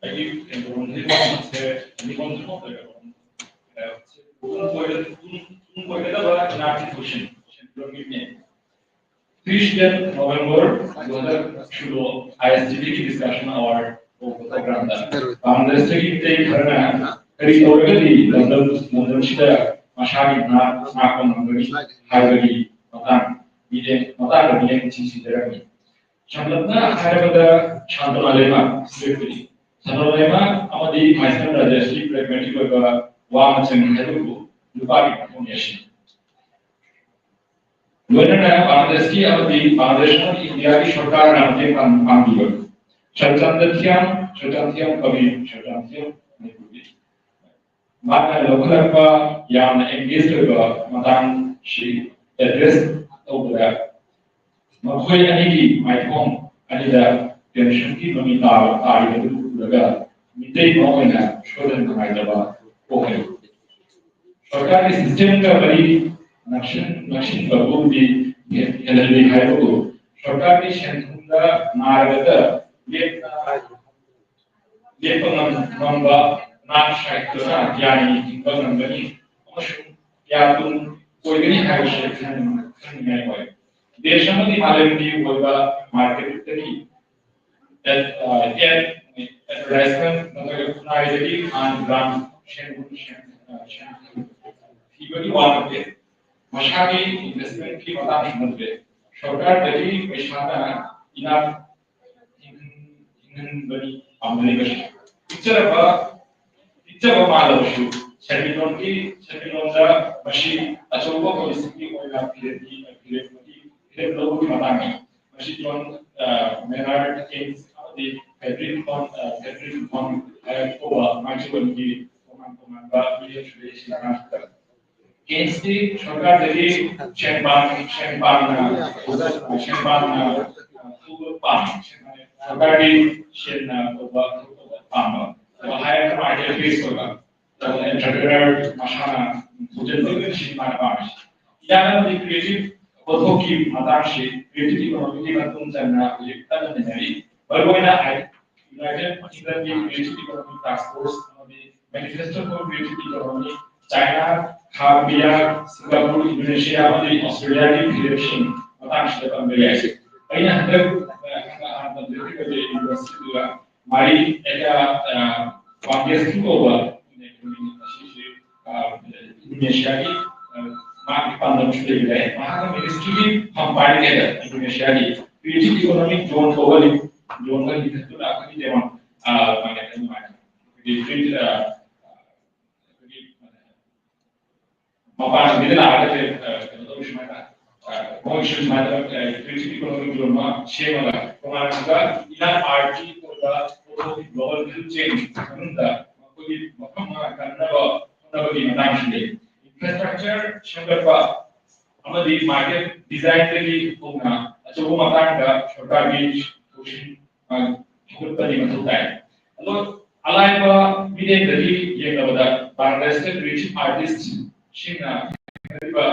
ꯑꯩꯒꯤ ꯀꯩꯅꯣꯁꯦ ꯃꯤꯉꯣꯟꯗ ꯅꯠꯇ꯭ꯔꯒ ꯇꯨꯡ ꯀꯣꯏꯒꯗꯕ ꯏꯅꯥꯛꯀꯤ ꯄꯨꯟꯁꯤ ꯁꯦꯟꯗ꯭ꯔꯝꯒꯤꯅꯦ꯫ Three November two thousand solo ISTV ꯒꯤ discussion hour ꯀꯧꯕ program ꯗ ꯀꯪꯒ꯭ꯔꯦꯁꯇꯒꯤ ꯃꯤꯇꯩ ꯈꯔꯅ ꯀꯔꯤ ꯇꯧꯔꯒꯗꯤ ꯂꯝꯗꯝ ꯂꯝꯗꯝꯁꯤꯗ ꯃꯁꯥꯒꯤ ꯅꯥꯠ ꯉꯥꯛꯄ ꯉꯝꯒꯅꯤ ꯍꯥꯏꯕꯒꯤ ꯃꯇꯥꯡ ꯃꯤꯠꯌꯦꯡ ꯃꯇꯥꯡꯗ ꯃꯤꯠꯌꯦꯡ ꯊꯤꯖꯤꯟꯖꯔꯝꯃꯤ꯫ ꯁꯝꯂꯞꯅ ꯍꯥꯏꯔꯕꯗ ꯁꯥꯟꯇꯣꯅꯥ ꯂꯩꯃ ꯁꯤꯔꯦꯞꯄꯨꯗꯤ ꯁꯥꯟꯇꯣꯅꯥ ꯂꯩꯃ ꯑꯃꯗꯤ ꯃꯥꯏꯁꯅꯥꯝ ꯔꯥꯖꯦꯁꯀꯤ pragmatic ꯑꯣꯏꯕ ꯋꯥ ꯃꯆꯪ ꯍꯥꯏꯕꯕꯨ ꯅꯨꯄꯥꯒꯤ ꯃꯐꯝ ꯑꯁꯤꯅꯤ꯫ ꯂꯣꯏꯅꯅ ꯕꯪꯒ꯭ꯂꯥꯗꯦꯁꯀꯤ ꯑꯃꯗꯤ ꯕꯪꯒ꯭ꯂꯥꯗꯦꯁ ꯑꯃꯗꯤ ꯏꯟꯗꯤꯌꯥꯒꯤ ꯁꯔꯀꯥꯔꯅ ꯃꯇꯦꯡ ꯄꯥꯡ ꯄꯥꯡꯕꯤꯕ ꯁꯔꯆꯥꯟꯗ ꯊꯤꯌꯥꯝ ꯁꯔꯆꯥꯟ ꯊꯤꯌꯥꯝ ꯀꯕꯤ ꯁꯔꯆꯥꯟ ꯊꯤꯌꯥꯝ ꯃꯅꯤꯄꯨꯔꯒꯤ ꯃꯥꯅ ꯂꯧꯈꯠꯂꯛꯄ ꯌꯥꯝꯅ engage ꯑꯣꯏꯕ ꯃꯇꯥꯡꯁꯤ address ꯇꯧꯕꯗ ꯃꯈꯣꯏ ꯑꯅꯤꯒꯤ ꯃꯥꯏꯊꯣꯡ ꯑꯅꯤꯗ tension ꯒꯤ ꯃꯃꯤ ꯇꯥꯕ ꯇꯥꯔꯤꯕꯗꯨ ꯎꯔꯒ ꯃꯤꯇꯩ ꯑꯃ ꯑꯣꯏꯅ ꯁꯣꯏꯗꯅ ꯅꯨꯡꯉꯥꯏꯇꯕ ꯄꯣꯛꯍꯜꯂꯤ꯫ ꯁꯔꯀꯥꯔꯒꯤ system ꯒ ꯃꯔꯤ ꯅꯛꯁꯤꯟ ꯅꯛꯁꯤꯟꯕꯕꯨꯗꯤ ꯍꯦꯜꯍꯜꯂꯤ ꯍꯥꯏꯕꯕꯨ ꯁꯔꯀꯥꯔꯒꯤ ꯁꯦꯟꯊꯨꯝꯗ ꯉꯥꯏꯔꯒ ꯂꯦꯞꯅ ꯂꯦꯞꯄ ꯉꯝ- ꯉꯝꯕ ꯅꯥꯠ ꯁꯥꯍꯤꯠꯌꯅ ꯒ꯭ꯌꯥꯅꯤ ꯍꯤꯡꯕ ꯉꯝꯒꯅꯤ ꯑꯃꯁꯨꯡ ꯀꯌꯥ ꯇꯨꯡ ꯑꯣꯏꯒꯅꯤ ꯍꯥꯏꯕꯁꯤ ꯈꯟ- ꯈꯟꯅꯤꯡꯉꯥꯏ ꯑꯣꯏ꯫ ꯗꯦꯁ ꯑꯃꯗꯤ ꯃꯥꯂꯦꯝꯒꯤ ꯑꯣꯏꯕ market ꯇꯒꯤ ad- ꯑ, ad- advertisement ꯅꯠꯇ꯭ꯔꯒ ꯈꯨꯟꯅꯥꯏꯗꯒꯤ ꯐꯥꯟ ꯒ꯭ꯔꯥꯟ ꯁꯦꯟ- ꯁꯦꯟ- ꯑ, ꯁꯦꯟ ꯊꯤꯕꯒꯤ ꯋꯥ ꯅꯠꯇꯦ꯫ ꯃꯁꯥꯒꯤ investment ꯀꯤ ꯃꯇꯥꯡꯁꯨ ꯅꯠꯇꯦ꯫ ꯁꯔꯀꯥꯔꯗꯒꯤ ꯄꯩꯁꯥꯅ ꯏꯅꯥꯛ ꯍꯤꯡꯍꯟꯕꯅꯤ ꯄꯥꯝꯅꯔꯤꯕꯁꯤ꯫ ꯄꯤꯛꯆꯔꯕ ꯄꯤꯛꯆꯕ ꯃꯥꯜꯂꯕꯁꯨ ꯁꯦꯟꯃꯤꯠꯂꯣꯟꯒꯤ ꯁꯦꯟꯃꯤꯠꯂꯣꯟꯗ ꯃꯁꯤ ꯑꯆꯧꯕ policy ꯒꯤ ꯑꯣꯏꯅ ꯐꯤꯔꯦꯞ ꯐꯤꯔꯦꯞ ꯂꯧꯕꯒꯤ ꯃꯇꯥꯡꯅꯤ꯫ ꯃꯁꯤ ꯖꯣꯟ ꯃꯦꯅꯥꯔꯗ ꯀꯦꯟꯁ ꯑꯃꯗꯤ ꯐ꯭ꯔꯦꯗꯔꯤꯛ ꯚꯣꯟ ꯐ꯭ꯔꯦꯗꯔꯤꯛ ꯚꯣꯟ ꯍꯥꯏꯔꯛꯄ ꯃꯥꯏꯁꯣꯟꯒꯤ ꯇꯣꯉꯥꯟ ꯇꯣꯉꯥꯟꯕ ꯃꯤꯑꯣꯏꯁꯤꯡ ꯀꯦꯟꯁꯇꯤ ꯁꯔꯀꯥꯔꯗꯒꯤ ꯁꯦꯟꯕꯥꯡ ꯁꯦꯟꯕꯥꯡꯅ ꯁꯦꯟꯕꯥꯡꯅ ꯄꯥꯝꯕ ꯁꯔꯀꯥꯔꯒꯤ ꯁꯦꯟꯅ ꯇꯧꯕ ꯄꯥꯝꯕ ꯍꯥꯏꯔꯒ ꯃꯥꯔꯀꯦꯠ ꯕꯦꯁ ꯑꯣꯏꯕ entrepreneur ꯃꯁꯥꯅ ꯄꯨꯊꯣꯛꯆꯕ ꯁꯤ ꯃꯥꯅ ꯄꯥꯝꯃꯤꯁꯤ꯫ ꯏꯌꯥꯝꯕꯗꯤ creative ꯄꯣꯠꯊꯣꯛꯀꯤ ꯃꯇꯥꯡꯁꯤ creative economy ꯒꯤ ꯃꯇꯨꯡ ꯆꯟꯅ ꯍꯧꯖꯤꯛ ꯀꯟꯅ ꯅꯩꯅꯔꯤ꯫ ꯃꯔꯨꯑꯣꯏꯅ ꯍꯥꯏ United Kingdom ꯒꯤ Creative Economy Task Force ꯑꯃꯗꯤ Manifesto for Creative Economy, China, ꯈꯥ ꯀꯣꯔꯤꯌꯥ, ꯁꯤꯡꯒꯥꯄꯨꯔ, ꯏꯟꯗꯣꯅꯦꯁꯤꯌꯥ ꯑꯃꯗꯤ ꯑꯣꯁꯇ꯭ꯔꯦꯂꯤꯌꯥꯒꯤ ꯐꯤꯔꯦꯞꯁꯤꯡ ꯃꯇꯥꯡꯁꯤꯗ ꯄꯟꯕ ꯌꯥꯏ꯫ ꯑꯩꯅ ꯍꯟꯗꯛ ꯑ, ꯍꯥꯟꯅ ꯄꯟꯖꯈ꯭ꯔꯤꯕ ꯌꯨꯅꯤꯚꯔꯁꯤꯇꯤꯗꯨꯒ ꯃꯥꯔꯤ ꯑꯦꯀꯥ ꯄꯥꯡꯒꯦꯁꯀꯤ ꯀꯧꯕ ꯑꯁꯤꯁꯤ ꯏꯟꯗꯣꯅꯦꯁꯤꯌꯥꯒꯤ ꯃꯥꯒꯤ ꯄꯥꯟꯗꯝꯁꯨ ꯂꯩꯕ ꯌꯥꯏ꯫ ꯃꯍꯥꯛꯅ ꯃꯤꯅꯤꯁꯇ꯭ꯔꯤꯒꯤ ꯐꯝ ꯄꯥꯏꯔꯤꯉꯩꯗ ꯏꯟꯗꯣꯅꯦꯁꯤꯌꯥꯒꯤ Creative Economic Zone ꯀꯧꯕ ꯖꯣꯟꯗ ꯂꯤꯡꯈꯠꯇꯨꯅ ꯑꯩꯈꯣꯏꯒꯤ ꯗꯦꯃꯣꯟ ꯑꯩꯈꯣꯏꯒꯤ ꯃꯄꯥꯟ ꯂꯝꯒꯤꯗ ꯂꯥꯛꯑꯒ ꯀꯩꯅꯣ ꯇꯧꯕ ꯁꯨꯃꯥꯏꯅ ꯃꯣꯏꯁꯨ ꯁꯨꯃꯥꯏꯅ Creative Economic Zone ꯑꯃ ꯁꯦꯝꯃꯒ ꯇꯣꯉꯥꯟꯕ ꯏꯅꯥꯠ ꯑꯥꯔꯠꯀꯤ ꯑꯣꯏꯕ ꯄꯣꯠꯊꯣꯛꯀꯤ global value chain ꯃꯅꯨꯡꯗ ꯃꯈꯣꯏꯒꯤ ꯃꯐꯝ ꯑꯃ ꯀꯟꯅꯕ ꯍꯣꯠꯅꯕꯒꯤ ꯃꯇꯥꯡꯁꯤꯅꯤ꯫ Infrastructure ꯁꯦꯝꯒꯠꯄ ꯑꯃꯗꯤ market designꯗꯒꯤ ꯍꯧꯅ ꯑꯆꯧꯕ ꯃꯇꯥꯡꯗ ꯁꯔꯀꯥꯔꯒꯤ ꯊꯧꯁꯤꯜ ꯐꯒꯠꯄꯗꯤ ꯃꯊꯧ ꯇꯥꯏ꯫ ꯑꯗꯣ ꯑꯂꯥꯏꯕ ꯃꯤꯠꯌꯦꯡꯗꯒꯤ ꯌꯦꯡꯂꯕꯗ ꯕꯪꯒ꯭ꯂꯥꯗꯦꯁꯇ creative artistꯁꯤꯡꯅ ꯊꯦꯡꯅꯔꯤꯕ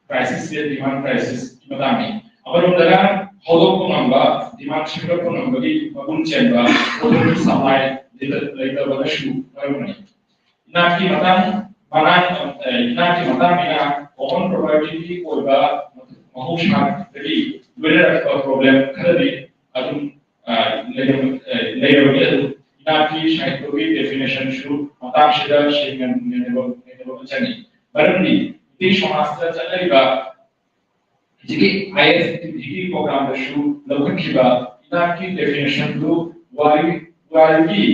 crisisꯁꯦ demand crisisꯀꯤ ꯃꯇꯥꯡꯅꯤ꯫ ꯑꯃꯔꯣꯝꯗꯅ ꯍꯧꯗꯣꯛꯄ ꯉꯝꯕ demand ꯁꯦꯝꯒꯠꯄ ꯉꯝꯕꯒꯤ ꯃꯒꯨꯟ ꯆꯦꯟꯕ ꯄꯣꯠꯊꯣꯛꯀꯤ supply ꯂꯩꯇꯕꯅꯁꯨ ꯃꯔꯝ ꯑꯣꯏ꯫ ꯏꯅꯥꯠꯀꯤ ꯃꯇꯥꯡ ꯃꯅꯥ ꯏꯅꯥꯠꯀꯤ ꯃꯇꯥꯡꯅꯤꯅ common propertyꯒꯤ ꯑꯣꯏꯕ ꯃꯍꯧꯁꯥꯗꯒꯤ ꯂꯣꯏꯅꯔꯛꯄ problem ꯈꯔꯗꯤ ꯑꯗꯨꯝ ꯂꯩꯔꯕꯅꯤ꯫ ꯑꯗꯨ ꯏꯅꯥꯠꯀꯤ ꯁꯥꯍꯤꯇ꯭ꯌꯒꯤ definitionꯁꯨ ꯃꯇꯥꯡꯁꯤꯗ ꯁꯦꯡꯅ ꯅꯩꯅꯕ ꯆꯪꯏ꯫ ꯃꯔꯝꯗꯤ ꯃꯤꯇꯩ ꯁꯃꯥꯖꯇ ꯆꯠꯅꯔꯤꯕ ꯍꯧꯖꯤꯛꯀꯤ ISTPꯒꯤ programꯗꯁꯨ ꯂꯧꯈꯠꯈꯤꯕ ꯏꯅꯥꯠꯀꯤ definitionꯗꯨ ꯋꯥꯔꯤ ꯋꯥꯔꯤꯒꯤ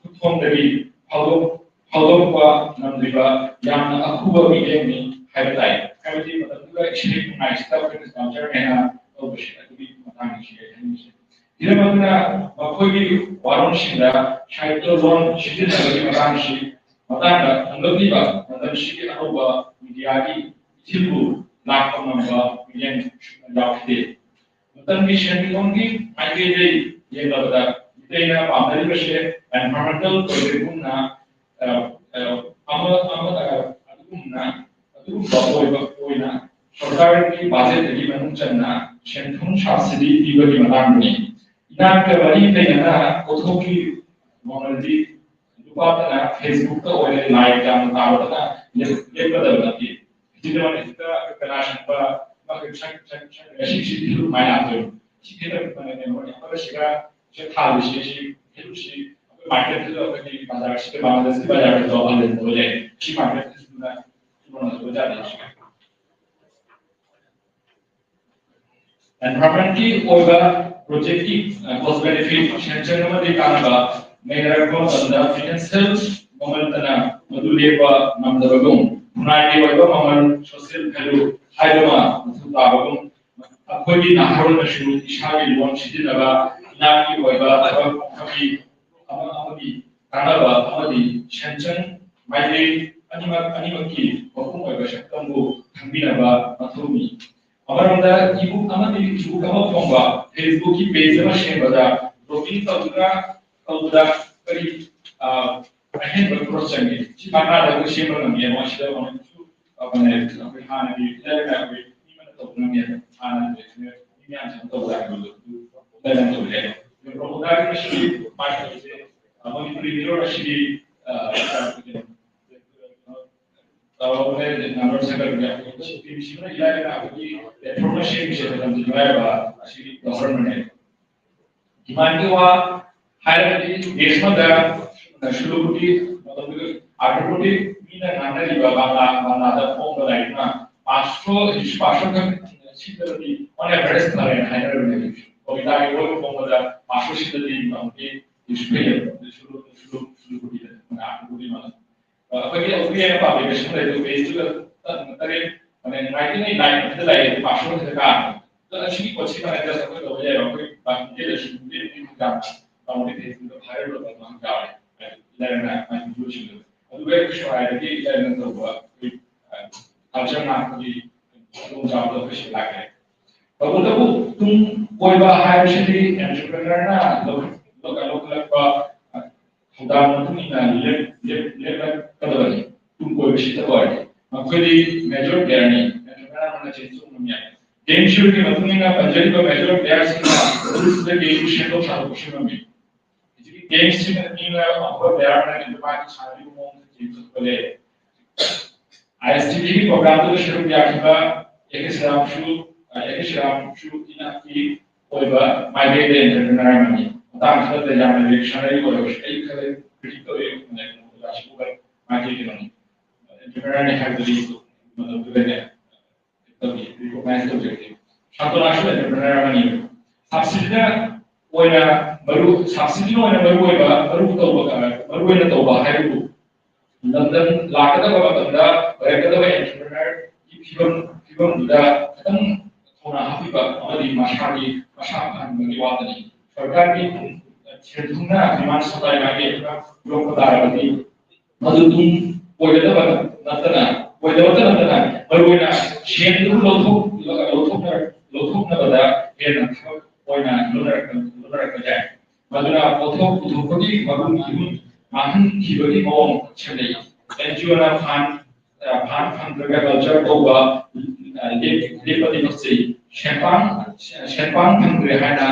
ꯈꯨꯠꯊꯣꯡꯗꯒꯤ ꯐꯥꯎꯗꯣꯛ ꯐꯥꯎꯗꯣꯛꯄ ꯉꯝꯗ꯭ꯔꯤꯕ ꯌꯥꯝꯅ ꯑꯈꯨꯕ ꯃꯤꯠꯌꯦꯡꯅꯤ ꯍꯥꯏꯕ ꯇꯥꯏ꯫ ꯍꯥꯏꯕꯗꯤ ꯃꯇꯝꯗꯨꯗ ꯏꯁꯩ ꯅꯣꯡꯃꯥꯏꯁꯤꯗ ꯑꯩꯈꯣꯏꯅ ꯁ꯭ꯀꯜꯆꯔ ꯍꯥꯏꯅ ꯇꯧꯕꯁꯦ ꯑꯗꯨꯒꯤ ꯃꯇꯥꯡꯗ ꯁꯤꯗ ꯍꯥꯏꯅꯤꯡꯉꯤꯁꯦ꯫ ꯍꯤꯔꯝ ꯑꯗꯨꯅ ꯃꯈꯣꯏꯒꯤ ꯋꯥꯔꯣꯜꯁꯤꯡꯗ ꯁꯥꯍꯤꯇ꯭ꯌ ꯂꯣꯟ ꯁꯤꯖꯤꯟꯅꯕꯒꯤ ꯃꯇꯥꯡꯁꯤ ꯃꯇꯥꯡꯗ ꯍꯣꯡꯂꯛꯂꯤꯕ ꯃꯇꯝꯁꯤꯒꯤ ꯑꯅꯧꯕ ꯃꯤꯗꯤꯌꯥꯒꯤ ꯏꯊꯤꯜꯕꯨ ꯂꯥꯛꯄ ꯉꯝꯕ ꯃꯤꯠꯌꯦꯡ ꯌꯥꯎꯈꯤꯗꯦ꯫ ꯃꯇꯝꯒꯤ ꯁꯦꯟꯃꯤꯠꯂꯣꯟꯒꯤ ꯃꯥꯏꯀꯩꯗꯒꯤ ꯌꯦꯡꯂꯕꯗ ꯃꯤꯇꯩꯅ ꯄꯥꯝꯅꯔꯤꯕꯁꯦ environmental projectꯒꯨꯝꯅ ꯑꯃ ꯑꯃ ꯑꯗꯨꯒꯨꯝꯅ ꯑꯗꯨꯒꯨꯝꯕ ꯑꯣꯏꯕ ꯑꯣꯏꯅ ꯁꯔꯀꯥꯔꯒꯤ ꯕꯖꯦꯠꯇꯒꯤ ꯃꯅꯨꯡ ꯆꯟꯅ ꯁꯦꯟꯊꯨꯝ subsidy ꯄꯤꯕꯒꯤ ꯃꯇꯥꯡꯗꯅꯤ꯫ ꯏꯅꯥꯛꯀ ꯃꯔꯤ ꯂꯩꯅꯅ ꯄꯣꯠꯊꯣꯛꯀꯤ ꯃꯃꯜꯗꯤ ꯂꯨꯄꯥꯇꯅ Facebookꯇ ꯑꯣꯏꯅ ꯂꯥꯏ ꯌꯥꯝꯅ ꯇꯥꯕꯗꯅ ꯂꯦꯞ-, ꯂꯦꯞꯀꯗꯕ ꯅꯠꯇꯦ꯫ ꯁꯤꯗ ꯃꯊꯛꯇ ꯀꯅꯥꯒꯨꯝꯕ ꯃꯈꯣꯏ ꯁꯛ-, ꯁꯛ-, ꯁꯛ-, ꯁꯤ-, ꯁꯤ ꯐꯤꯂꯝ ꯃꯌꯥꯝꯗꯣ ꯁꯤ ꯈꯦꯠꯅꯕ ꯃꯥꯟꯅꯗꯦ꯫ ꯃꯣꯏ ꯑꯃꯅ ꯁꯤꯒ ꯁꯤꯗ ꯊꯥꯜꯂꯤꯁꯤ, ꯁꯤ ꯐꯤꯂꯝꯁꯤ ꯑꯩꯈꯣꯏ ꯃꯥꯔꯀꯦꯠꯇꯁꯨ ꯑꯩꯈꯣꯏꯒꯤ ꯕꯖꯥꯔꯁꯤꯗ ꯕꯪꯒ꯭ꯂꯥꯗꯦꯁꯀꯤ ꯕꯖꯥꯔꯗꯁꯨ ꯑꯣꯟꯂꯥꯏꯟꯗ ꯂꯩ꯫ ꯁꯤ ꯃꯥꯔꯀꯦꯠꯁꯤꯗ ꯌꯣꯟꯕ ꯌꯥꯗꯦ꯫ Environmentꯀꯤ ꯑꯣꯏꯕ projectꯀꯤ cost benefit, ꯁꯦꯟꯁꯟ ꯑꯃꯗꯤ ꯀꯥꯟꯅꯕ ꯅꯩꯅꯔꯛꯄ ꯃꯇꯝꯗ financial ꯃꯃꯜꯇꯅ ꯃꯗꯨ ꯂꯦꯞꯄ ꯉꯝꯗꯕꯒꯨꯝ, ꯈꯨꯟꯅꯥꯏꯒꯤ ꯑꯣꯏꯕ ꯃꯃꯜ, social value ꯍꯥꯏꯕ ꯑꯃ ꯃꯊꯧ ꯇꯥꯕꯒꯨꯝ, ꯑꯩꯈꯣꯏꯒꯤ ꯅꯍꯥꯔꯣꯜꯅꯁꯨ ꯏꯁꯥꯒꯤ ꯂꯣꯟ ꯁꯤꯖꯤꯟꯅꯕ, ꯏꯅꯥꯠꯀꯤ ꯑꯣꯏꯕ ꯊꯕꯛ ꯑꯃꯒꯤ, ꯑꯃ ꯑꯃꯒꯤ ꯀꯥꯟꯅꯕ ꯑꯃꯗꯤ ꯁꯦꯟꯁꯟ ꯃꯥꯏꯀꯩ ꯑꯅꯤꯃꯛ, ꯑꯅꯤꯃꯛꯀꯤ ꯃꯄꯨꯡ ꯑꯣꯏꯕ ꯁꯛꯇꯝꯕꯨ ꯈꯪꯕꯤꯅꯕ ꯃꯊꯧꯅꯤ꯫ ꯑꯃꯔꯣꯝꯗ ebook ꯑꯃꯗꯤ ebook ꯑꯃ ꯐꯣꯡꯕ, Facebookꯀꯤ page ꯑꯃ ꯁꯦꯝꯕꯗ blogging ꯇꯧꯗꯨꯅ ꯇꯧꯕꯗ ꯀꯔꯤ, ꯑ, ꯑꯍꯦꯟꯕ ꯈꯔ ꯆꯪꯉꯤ? ꯁꯤ ꯃꯈꯥꯗ ꯑꯩꯈꯣꯏ ꯁꯦꯝꯕ ꯉꯝꯃꯤ꯫ ꯃꯁꯤꯗ ꯑꯃꯨꯛꯁꯨ, ꯑ, ꯑꯩꯈꯣꯏ ꯍꯥꯟꯅꯒꯤ ꯂꯥꯏꯔꯤꯛ ꯑꯩꯈꯣꯏ ꯃꯤ ꯑꯃꯅ ꯇꯧꯕ ꯉꯝꯃꯤ꯫ ꯍꯥꯟꯅꯒꯤ ꯃꯤ ꯃꯌꯥꯝꯁꯤꯅ ꯇꯧꯕ ꯌꯥꯗꯕꯗꯣ ꯑꯗꯨ ꯂꯥꯏꯔꯤꯛ ꯇꯧꯕ ꯌꯥꯏ꯫ Robotaryꯒꯤ ꯃꯁꯤꯒꯤ ꯃꯥꯏ ꯇꯧꯔꯤꯁꯦ, ꯑ, ꯃꯅꯤꯄꯨꯔꯤ ꯃꯤꯔꯣꯜ ꯑꯁꯤꯒꯤ, ꯑ, ꯀꯩꯅꯣ, ꯇꯧꯔꯕꯅꯦ, ꯅꯝꯕꯔ ꯁꯦꯝꯒꯠꯄꯅꯦ꯫ ꯑꯩꯈꯣꯏ ꯁꯤ ꯇꯤ ꯚꯤ ꯁꯤꯅ ꯏꯂꯥꯏ ꯂꯥꯏꯅ ꯑꯩꯈꯣꯏꯒꯤ platform ꯑꯃ ꯁꯦꯝꯃꯤꯁꯦ ꯃꯇꯝꯁꯦ ꯃꯤꯔꯥꯏꯕ ꯑꯁꯤ ꯌꯥꯎꯍꯟꯕꯅꯦ꯫ Demandꯀꯤ ꯋꯥ ꯍꯥꯏꯔꯒꯗꯤ, ꯗꯦꯁ ꯑꯃꯗ ꯁꯨꯂꯨꯕꯨꯗꯤ, ꯃꯇꯝꯗꯨꯗ ꯑꯥꯔꯊꯕꯨꯗꯤ ꯃꯤꯅ ꯉꯥꯡꯅꯔꯤꯕ ꯕꯪꯂꯥ, ꯕꯪꯂꯥꯗ ꯐꯣꯡꯕ ꯂꯥꯏꯔꯤꯛꯅ ꯄꯥꯁꯣ, ꯄꯥꯁꯣ ꯈꯛ ꯁꯤꯠꯇ꯭ꯔꯕꯗꯤ on average ꯐꯔꯦꯅ ꯍꯥꯏꯅꯔꯕꯅꯦ꯫ ꯀꯣꯕꯤꯇꯥꯒꯤ ꯂꯣꯏ ꯐꯣꯡꯕꯗ ꯄꯥꯁꯣ ꯁꯤꯠꯂꯗꯤ ꯃꯇꯝꯗꯤ ꯏꯁꯨ ꯐꯩꯌꯦꯕ꯫ ꯁꯨꯂꯨ-, ꯁꯨꯂꯨ-, ꯁꯨꯂꯨꯕꯨꯗꯤꯗ ꯑꯥꯔꯊꯕꯨꯗꯤ ꯃꯥꯜꯂꯦ꯫ ꯑꯩꯈꯣꯏꯒꯤ ꯑꯩꯈꯣꯏꯒꯤ ꯑꯩꯅ ꯄꯥꯝꯃꯤꯕ ꯁꯤꯃ ꯂꯩ, ꯑꯗꯨ page ꯇꯨꯗ ꯇꯔꯦꯠ, ꯃꯥꯅꯦ, ꯅꯨꯡꯉꯥꯏꯇꯦꯅꯦ, line ꯑꯃꯗ ꯂꯩꯌꯦ, password ꯈꯛꯇ ꯀꯥ꯫ ꯑꯗꯣ ꯑꯁꯤꯒꯤ ꯄꯣꯠꯁꯤ ꯃꯥꯅꯦ, just ꯑꯩꯈꯣꯏ ꯇꯧꯕ ꯌꯥꯏꯕ, ꯑꯩꯈꯣꯏ ꯄꯥꯔꯇꯤꯗ ꯂꯩꯁꯨ ꯌꯥꯝꯅ ꯇꯧꯕꯗꯤ page ꯇꯨꯗ viral ꯑꯣꯏꯕ ꯑꯗꯨꯃꯥꯏꯅ ꯌꯥꯎꯔꯦ꯫ ꯍꯥꯏꯗꯤ ꯏꯂꯥꯏ ꯂꯥꯏꯅ ꯃꯥꯒꯤ videoꯁꯤꯡꯗꯣ꯫ ꯑꯗꯨꯒ ꯑꯩꯈꯣꯏꯁꯨ ꯍꯥꯏꯔꯗꯤ ꯏꯂꯥꯏ ꯂꯥꯏꯅ ꯇꯧꯕ ꯑꯩꯈꯣꯏ, ꯑ, culture ꯉꯥꯛꯄꯒꯤ ꯈꯨꯗꯣꯡꯆꯥꯕꯗꯣ ꯑꯩꯈꯣꯏ ꯁꯤ ꯂꯥꯛꯑꯦ꯫ ꯇꯧꯕꯇꯕꯨ ꯇꯨꯡ ꯀꯣꯏꯕ ꯍꯥꯏꯕꯁꯤꯗꯤ entrepreneurꯅ ꯂꯧ-, ꯂꯧꯈꯠꯂꯛꯄ ꯊꯧꯗꯥꯡ ꯃꯇꯨꯡ ꯏꯟꯅ ꯂꯦꯞ-, ꯂꯦꯞ-, ꯂꯦꯞꯂꯛꯀꯗꯕꯅꯤ꯫ ꯇꯨꯡ ꯀꯣꯏꯕꯁꯤꯗ ꯑꯣꯏꯔꯗꯤ ꯃꯈꯣꯏꯗꯤ major playerꯅꯤ꯫ Entrepreneur ꯑꯃꯅ ꯆꯦꯟꯊꯣꯛ ꯉꯝꯃꯤ ꯍꯥꯏ꯫ ꯒꯦꯝꯁꯤꯒꯤ ꯃꯇꯨꯡ ꯏꯟꯅ ꯄꯟꯖꯔꯤꯕ ꯃꯦꯖꯣꯔ ꯄ꯭ꯂꯦꯌꯔꯁꯤꯡꯅ ꯃꯔꯨꯞꯁꯤꯗ ꯒꯦꯝꯁꯨ ꯁꯦꯝꯗꯣꯛ ꯁꯥꯗꯣꯛꯄꯁꯨ ꯉꯝꯃꯤ꯫ ꯍꯧꯖꯤꯛꯀꯤ ꯒꯦꯝꯁꯤꯅ ꯃꯤꯅ ꯑꯐꯕ ꯄ꯭ꯂꯦꯌꯔ ꯑꯃꯅ ꯑꯗꯨꯃꯥꯏꯅ ꯁꯥꯟꯅꯔꯤꯕ ꯃꯑꯣꯡꯗ ꯒꯦꯝ ꯆꯠꯄ ꯂꯩ꯫ ꯑꯥꯏ ꯑꯦꯁ ꯇꯤ ꯚꯤꯒꯤ ꯄ꯭ꯔꯣꯒ꯭ꯔꯥꯝꯗꯨꯗ ꯁꯔꯨꯛ ꯌꯥꯈꯤꯕ ꯑꯦ ꯀꯦ ꯁꯤꯔꯥꯝꯁꯨ, ꯑꯦ ꯀꯦ ꯁꯤꯔꯥꯝꯁꯨ ꯏꯅꯥꯛꯀꯤ ꯑꯣꯏꯕ ꯃꯥꯏꯀꯩꯗ ꯑꯦꯟꯇꯔꯄ꯭ꯔꯤꯅꯔ ꯑꯃꯅꯤ꯫ ꯃꯇꯥꯡꯁꯤꯗ ꯌꯥꯝꯅ ꯔꯤꯌꯦꯛꯁꯅꯔꯤ ꯑꯣꯏꯔꯕꯁꯨ ꯑꯩ ꯈꯔ ꯀ꯭ꯔꯤꯇꯤꯛ ꯇꯧꯋꯤ, ꯑꯣꯖꯥꯁꯤꯕꯨ ꯃꯥꯏꯀꯩ ꯀꯩꯅꯣꯅꯤ, ꯑꯦꯟꯇꯔꯄ꯭ꯔꯤꯅꯔꯅꯤ ꯍꯥꯏꯕꯗꯨꯗꯤ ꯃꯇꯝꯗꯨꯗꯅꯦ ꯇꯧꯕꯤ, ꯔꯤꯀꯣꯛꯅꯥꯏꯁ ꯇꯧꯖꯔꯛꯀꯦ꯫ ꯁꯥꯟꯇꯣꯅꯥꯁꯨ ꯑꯦꯟꯇꯔꯄ꯭ꯔꯤꯅꯔ ꯑꯃꯅꯤ꯫ ꯁꯕꯁꯤꯗꯤꯅ ꯑꯣꯏꯅ ꯃꯔꯨ, ꯁꯕꯁꯤꯗꯤꯅ ꯑꯣꯏꯅ ꯃꯔꯨ ꯑꯣꯏꯕ, ꯃꯔꯨ ꯇꯧꯕ, ꯃꯔꯨ ꯑꯣꯏꯅ ꯇꯧꯕ ꯍꯥꯏꯕꯕꯨ ꯂꯝꯗꯝ ꯂꯥꯛꯀꯗꯕ ꯃꯇꯝꯗ ꯑꯣꯏꯔꯛꯀꯗꯕ ꯑꯦꯟꯇꯔꯄ꯭ꯔꯤꯅꯔꯒꯤ ꯐꯤꯕꯝ, ꯐꯤꯕꯝꯗꯨꯗ ꯈꯤꯇꯪ ꯊꯧꯅꯥ ꯍꯥꯞꯄꯤꯕ ꯑꯃꯗꯤ ꯃꯁꯥꯒꯤ, ꯃꯁꯥ ꯐꯍꯟꯕꯒꯤ ꯋꯥꯇꯅꯤ꯫ ꯁꯔꯀꯥꯔꯒꯤ ꯁꯦꯟ ꯊꯨꯝꯅ ꯗꯤꯃꯥꯟ ꯁꯄ꯭ꯂꯥꯏ ꯃꯥꯔꯀꯦꯠꯇ ꯌꯣꯛꯄ ꯇꯥꯔꯕꯗꯤ ꯃꯗꯨ ꯇꯨꯡ ꯑꯣꯏꯒꯗꯕ ꯅꯠꯇꯅ, ꯑꯣꯏꯗꯕꯇ ꯅꯠꯇꯅ ꯃꯔꯨꯑꯣꯏꯅ ꯁꯦꯟꯗꯨ ꯂꯧꯊꯣꯛ-, ꯂꯧꯊꯣꯛꯅ-, ꯂꯧꯊꯣꯛꯅꯕꯗ ꯍꯦꯟꯅ ꯊꯕꯛ ꯑꯣꯏꯅ ꯂꯧꯅꯔꯛꯄ, ꯂꯧꯅꯔꯛꯄ ꯌꯥꯏ꯫ ꯃꯗꯨꯅ ꯄꯣꯠꯊꯣꯛ ꯄꯨꯊꯣꯛꯄꯒꯤ ꯃꯒꯨꯟ ꯏꯍꯨꯟ ꯃꯥꯡꯍꯟꯈꯤꯕꯒꯤ ꯃꯑꯣꯡ ꯁꯦꯝꯂꯛꯏ꯫ ꯑꯦꯟ ꯖꯤ ꯑꯣꯅ ꯐꯥꯟ, ꯑ, ꯐꯥꯟ ꯐꯪꯗ꯭ꯔꯒ ꯀꯜꯆꯔ ꯇꯧꯕ, ꯑ, ꯂꯦꯞ-, ꯂꯦꯞꯄꯗꯤ ꯄꯛꯆꯩ꯫ ꯁꯦꯟꯄꯥꯡ, ꯁꯦꯟꯄꯥꯡ ꯐꯪꯗ꯭ꯔꯦ ꯍꯥꯏꯅ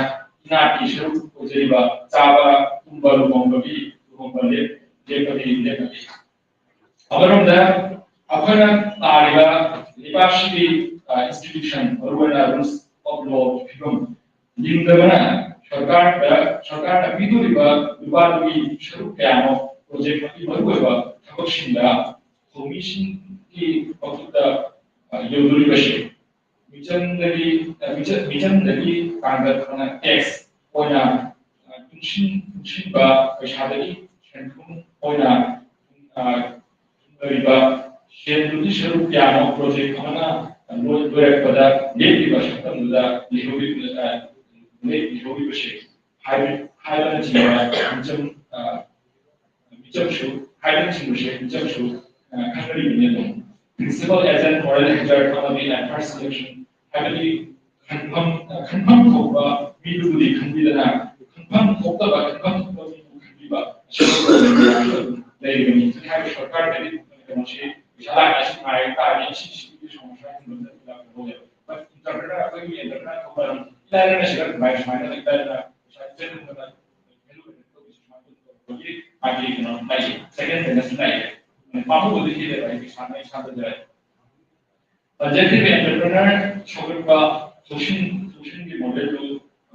ꯏꯅꯥꯠꯀꯤ ꯁꯔꯨꯛ ꯑꯣꯏꯖꯔꯤꯕ ꯆꯥꯕ, ꯇꯨꯝꯕ, ꯂꯨꯍꯣꯡꯕꯒꯤ, ꯂꯨꯍꯣꯡꯕ ꯂꯦꯞ-, ꯂꯦꯞꯄꯗꯤ ꯂꯦꯞꯄꯗꯤ꯫ ꯑꯃꯔꯣꯝꯗ ꯑꯩꯈꯣꯏꯅ ꯇꯥꯔꯤꯕ ꯂꯩꯕꯥꯛꯁꯤꯒꯤ, ꯑ, ꯏꯟꯁꯇꯤꯇ꯭ꯌꯨꯁꯟ, ꯃꯔꯨꯑꯣꯏꯅ ꯔꯨꯜꯁ ꯑꯣꯐ ꯂꯣꯒꯤ ꯐꯤꯕꯝ ꯂꯤꯡꯗꯕꯅ ꯁꯔꯀꯥꯔꯗ, ꯁꯔꯀꯥꯔꯅ ꯄꯤꯗꯣꯔꯤꯕ ꯂꯨꯄꯥꯒꯤ ꯁꯔꯨꯛ ꯀꯌꯥꯅꯣ ꯄ꯭ꯔꯣꯖꯦꯛ ꯑꯃꯒꯤ ꯃꯔꯨꯑꯣꯏꯕ ꯊꯕꯛꯁꯤꯡꯗ ꯊꯧꯃꯤꯁꯤꯡꯒꯤ ꯃꯈꯨꯠꯇ, ꯑ, ꯌꯧꯗꯣꯔꯤꯕꯁꯤ꯫ ꯃꯤꯆꯝꯗꯒꯤ, ꯑ, ꯃꯤꯆꯝ-, ꯃꯤꯆꯝꯗꯒꯤ ꯇꯥꯡꯒꯠ ꯑꯃꯅ ꯇꯦꯛꯁ ꯑꯣꯏꯅ, ꯑ, ꯇꯨꯡꯁꯤꯟ-, ꯇꯨꯡꯁꯤꯟꯕ ꯄꯩꯁꯥꯗꯒꯤ ꯁꯦꯟꯐꯝ ꯑꯣꯏꯅ, ꯑ, ꯊꯨꯡꯅꯔꯤꯕ ꯁꯦꯜꯗꯨꯒꯤ ꯁꯔꯨꯛ ꯀꯌꯥꯅꯣ ꯄ꯭ꯔꯣꯖꯦꯛ ꯑꯃꯅ ꯂꯣꯏ-, ꯂꯣꯏꯔꯛꯄꯗ ꯂꯦꯞꯂꯤꯕ ꯁꯛꯇꯝꯗꯨꯗ ꯂꯩꯍꯧꯔꯤ-, ꯑ, ꯂꯦꯞꯂꯤꯍꯧꯔꯤꯕꯁꯦ ꯍꯥꯏꯕ-, ꯍꯥꯏꯕꯅꯆꯤꯡꯕ ꯃꯤꯆꯝ, ꯑ, ꯃꯤꯆꯝꯁꯨ ꯍꯥꯏꯕꯅꯆꯤꯡꯕꯁꯦ ꯃꯤꯆꯝꯁꯨ, ꯑ, ꯈꯪꯅꯔꯤꯕꯅꯤ ꯑꯗꯨꯝ꯫ Principal agent moral hazard ꯑꯃꯗꯤ adverse selection ꯍꯥꯏꯕꯗꯤ ꯈꯟꯐꯝ, ꯑ, ꯈꯟꯐꯝ ꯊꯣꯛꯄ ꯃꯤꯗꯨꯕꯨꯗꯤ ꯈꯟꯕꯤꯗꯅ ꯈꯟꯐꯝ ꯊꯣꯛꯇꯕ, ꯈꯟꯐꯝ ꯊꯣꯛꯄ ꯃꯤꯕꯨ ꯈꯟꯕꯤꯕ ꯑꯁꯤꯒꯨꯝꯕ ꯂꯩꯔꯤꯕꯅꯤ꯫ ꯍꯥꯏꯕꯗꯤ ꯁꯔꯀꯥꯔꯗꯗꯤ ꯀꯩꯅꯣꯁꯤ ꯄꯩꯁꯥ ꯂꯥꯛꯑꯦ, ꯑꯁꯤ ꯉꯥꯏ ꯇꯥꯔꯗꯤ ꯑꯁꯤ ꯁꯤꯒꯤ ꯁꯣꯡꯁꯥꯏ ꯍꯤꯡꯕꯗ ꯂꯥꯛꯄ ꯍꯧꯔꯦ꯫ But entrepreneur ꯁꯤꯗ ꯁꯨꯃꯥꯏꯅ ꯁꯨꯃꯥꯏꯅ ꯂꯩꯇꯥꯗꯅ ꯄꯩꯁꯥ ꯄꯤꯖꯅꯤꯡꯕꯅ ꯃꯥꯒꯤ ꯀꯩꯅꯣ ꯂꯩꯌꯦ, ꯁꯦꯀꯦꯟ ꯍꯦꯟꯗꯁꯨ ꯂꯩꯌꯦ꯫ ꯄꯥꯝꯃꯨꯕꯗꯤ ꯊꯤꯗꯦꯕ, ꯑꯩ ꯏꯁꯥꯅ ꯏꯁꯥꯗ ꯖꯔꯦ꯫ ꯄꯟꯖꯥꯕꯀꯤ ꯑꯦꯟꯇꯔꯄ꯭ꯔꯦꯅꯔ ꯁꯧꯒꯠꯄ ꯁꯣꯁꯤꯡ ꯁꯣꯁꯤꯡꯒꯤ ꯃꯣꯗꯦꯜꯗꯨ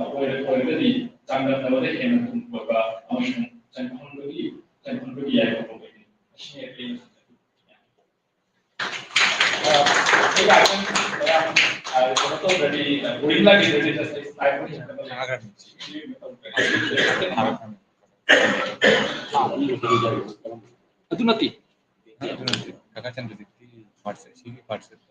ꯑꯣꯏꯔ-, ꯑꯣꯏꯔꯒꯗꯤ ꯆꯥꯡꯗꯝꯅꯕꯗ ꯍꯦꯟꯅ ꯇꯨꯡ ꯀꯣꯏꯕ ꯑꯃꯁꯨꯡ ꯆꯪꯐꯝꯒꯤ, ꯆꯪꯐꯝꯒꯤ ꯌꯥꯏꯐ ꯄꯣꯛꯀꯅꯤ꯫ ꯑꯁꯤꯅꯤ ꯑꯩꯅ ꯑ, ꯑꯩ ꯉꯥꯛꯇꯪ ꯃꯌꯥꯝ, ꯑ, ꯀꯩꯅꯣ ꯇꯧꯗ꯭ꯔꯗꯤ, ꯑ, ꯕꯣꯔꯤꯡ ꯂꯥꯛꯈꯤꯗ꯭ꯔꯗꯤ ꯉꯁꯥꯏ ꯁ꯭ꯂꯥꯏꯗ ꯑꯃ ꯌꯦꯡꯉꯒ ꯂꯩ꯫ ꯑꯗꯨ ꯅꯠꯇꯦ꯫ ꯑꯗꯨ ꯅꯠꯇꯦ꯫ ꯀꯀꯥ ꯆꯟꯗ꯭ꯔꯖꯤꯠꯀꯤ WhatsApp, ꯁꯤꯒꯤ WhatsApp꯫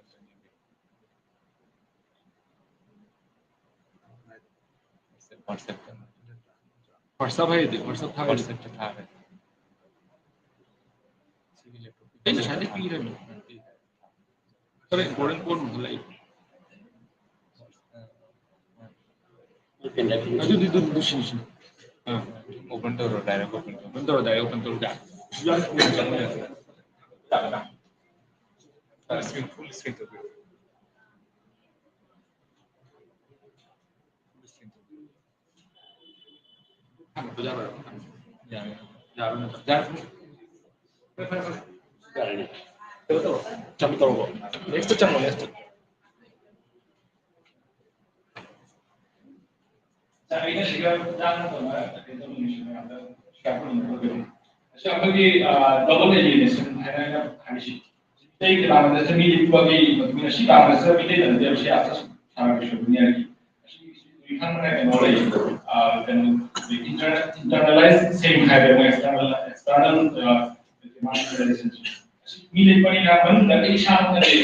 WhatsApp ꯍꯥꯏꯗꯤ WhatsApp ꯊꯥꯒꯠꯂꯤ꯫ WhatsApp ꯊꯥꯒꯠꯂꯤ꯫ ꯁꯤꯒꯤ laptop ꯑꯩ ꯉꯁꯥꯏꯗꯩ ꯄꯤꯔꯝꯃꯤ꯫ ꯈꯔ important ꯄꯣꯠ ꯑꯃ ꯂꯩ꯫ ꯑꯗꯨꯗꯤ ꯑꯗꯨ, ꯑꯗꯨ ꯁꯤꯟ, ꯁꯤꯟ꯫ ꯑꯥ꯫ Open ꯇꯧꯔꯣ, direct open ꯇꯧꯔꯣ꯫ Open ꯇꯧꯔꯣ, direct open ꯇꯧꯔꯣ꯫ ꯌꯥꯔꯦ, ꯌꯥꯔꯦ꯫ Screen, full screen ꯇꯧꯕꯤꯔꯣ꯫ Full screen ꯇꯧꯕꯤꯔꯣ꯫ ꯊꯝꯃꯛꯄ ꯌꯥꯔꯣꯏ? ꯌꯥꯔꯦ꯫ ꯌꯥꯔꯣꯏ ꯅꯠꯇ꯭ꯔꯣ? ꯌꯥꯔꯦ꯫ ꯐꯔꯦ, ꯐꯔꯦ, ꯐꯔꯦ꯫ ꯌꯥꯔꯦꯅꯦ꯫ ꯀꯩꯅꯣ ꯇꯧꯔꯣ꯫ Jump ꯇꯧꯔꯣ꯫ Next ꯆꯪꯉꯣ, next꯫ ꯆꯥꯏꯅ ꯁꯤꯒ ꯆꯥꯅ ꯇꯧꯅ ꯀꯩꯅꯣ ꯇꯧꯅꯤꯡꯉꯤꯁꯤ ꯃꯌꯥꯝꯗ ꯁꯤꯌꯥꯔ ꯇꯧꯅꯤꯡꯕ ꯑꯣꯏꯗꯣꯏꯅꯤ꯫ ꯑꯁꯤ ꯑꯩꯈꯣꯏꯒꯤ, ꯑ, double alienation ꯍꯥꯏꯅ ꯑꯩꯅ ꯍꯥꯏꯔꯤꯁꯤ꯫ ꯃꯤꯇꯩ ꯀꯅꯥꯃꯇꯁꯨ ꯃꯤ ꯂꯤꯛꯄꯒꯤ ꯃꯇꯨꯡ ꯏꯟꯅ ꯁꯤ ꯀꯅꯥꯃꯇꯁꯨ ꯃꯤꯇꯩ ꯅꯠꯇꯦ, ꯁꯤ ꯑꯥꯔꯊ ꯁꯥꯟꯅꯕ ꯁꯣꯏꯕꯅꯤ ꯍꯥꯏꯔꯤ꯫ ꯑꯁꯤ ꯈꯪꯕꯅ ꯀꯩꯅꯣ ꯂꯩ, ꯑ, ꯀꯩꯅꯣ, internal, internalize ꯁꯦꯡꯅ ꯍꯥꯏꯔꯦ, ꯃꯣꯏ external, external, ꯑ, marginalization꯫ ꯑꯁꯤ ꯃꯤ ꯂꯤꯛꯄꯅꯤꯅ ꯃꯅꯨꯡꯗ ꯑꯩ ꯏꯁꯥꯃꯛꯅ ꯂꯩ꯫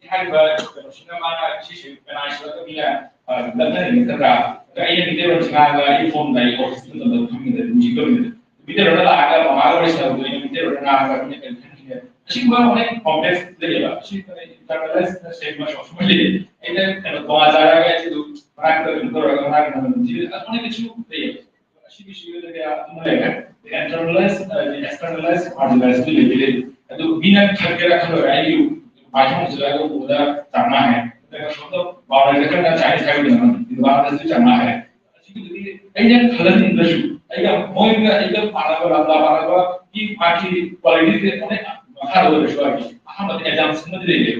ꯍꯥꯏꯔꯤꯕ ꯀꯩꯅꯣꯁꯤꯅ ꯃꯥꯅ ꯁꯤꯁꯦ ꯀꯅꯥ ꯁꯤꯜꯂꯛꯀꯅꯤꯅ, ꯑ, ꯂꯛꯅꯔꯤꯕ ꯅꯠꯇ꯭ꯔꯥ? ꯑꯗ ꯑꯩꯅ ꯃꯤꯇꯩꯔꯣꯟꯁꯦ ꯉꯥꯡꯉꯒ ꯑꯩ ꯐꯣꯝꯗ ꯑꯩ ꯑꯣꯐꯤꯁꯀꯤ ꯃꯇꯝꯗ ꯐꯝꯃꯤꯟꯅ ꯃ꯭ꯌꯨꯖꯤꯛ ꯇꯧꯔꯤꯉꯩꯗ ꯃꯤꯇꯩꯔꯣꯟꯗ ꯂꯥꯛꯑꯒ ꯃꯃꯥꯒ ꯋꯥꯔꯤ ꯁꯥꯟꯅꯕꯗꯣ ꯑꯩꯅ ꯃꯤꯇꯩꯔꯣꯟꯗ ꯉꯥꯡꯉꯒ ꯃꯤꯅ ꯀꯔꯤ ꯈꯟꯈꯤꯅꯤ? ꯑꯁꯤꯒꯨꯝꯕ ꯍꯣꯔꯦꯟ ꯀꯣꯝꯄ꯭ꯂꯦꯛꯁ ꯂꯩꯌꯦꯕ꯫ ꯁꯤ ꯏꯟꯇꯔꯅꯦꯂꯥꯏꯁ ꯁꯦꯝꯕ ꯁꯣꯛꯁꯨꯃ ꯂꯩꯌꯦ꯫ ꯑꯩꯅ ꯀꯩꯅꯣ ꯇꯣꯉꯥꯟ ꯆꯥꯔꯒ ꯑꯩꯁꯨ ꯃꯅꯥꯛꯇ ꯀꯩꯅꯣ ꯇꯧꯔꯒ ꯃꯅꯥꯛꯇ ꯅꯝꯕ ꯁꯤ ꯑꯗꯨꯃꯥꯏꯅꯁꯨ ꯂꯩꯌꯦ꯫ ꯑꯁꯤꯒꯤꯁꯨ ꯀꯌꯥ ꯑꯗꯨꯝ ꯂꯩꯔꯦ꯫ Internalize, ꯑ, externalize, marginalize ꯗꯤ ꯂꯩꯗꯤ ꯂꯩ꯫ ꯑꯗꯨ ꯃꯤꯅ ꯈꯟꯒꯦꯔꯥ ꯈꯜꯂꯣꯏꯔꯥ ꯑꯩꯒꯤ ꯃꯥꯏꯊꯣꯡꯁꯤꯗ ꯑꯗꯨꯝ ꯎꯕꯗ ꯆꯥꯡ ꯃꯥꯟꯅꯩ꯫ ꯅꯠꯇ꯭ꯔꯒ ꯁꯣꯝꯗ boundary ꯈꯔ ꯆꯥꯏꯅ ꯈꯥꯏꯕꯗꯨꯅ ꯃꯥꯅꯁꯨ ꯆꯥꯝꯃꯉꯥ ꯍꯥꯏ꯫ ꯑꯁꯤꯒꯤꯗꯨꯗꯤ ꯑꯩꯅ ꯈꯜꯍꯟꯅꯤꯡꯗ꯭ꯔꯁꯨ, ꯑꯩꯒ ꯃꯣꯏꯒ ꯑꯩꯒ ꯄꯥꯔꯒ ꯂꯝꯕꯥ ꯄꯥꯔꯒ ꯃꯤ ꯃꯥꯒꯤ ꯀ꯭ꯋꯥꯂꯤꯇꯤꯁꯦ ꯑꯣꯟꯂꯥꯏꯟ ꯃꯈꯥꯗ ꯑꯣꯏꯔꯁꯨ ꯍꯥꯏꯗꯤ ꯑꯍꯥꯟꯕꯗ ꯑꯦꯖꯝꯁꯟ ꯑꯃꯗꯤ ꯂꯩꯔꯦ꯫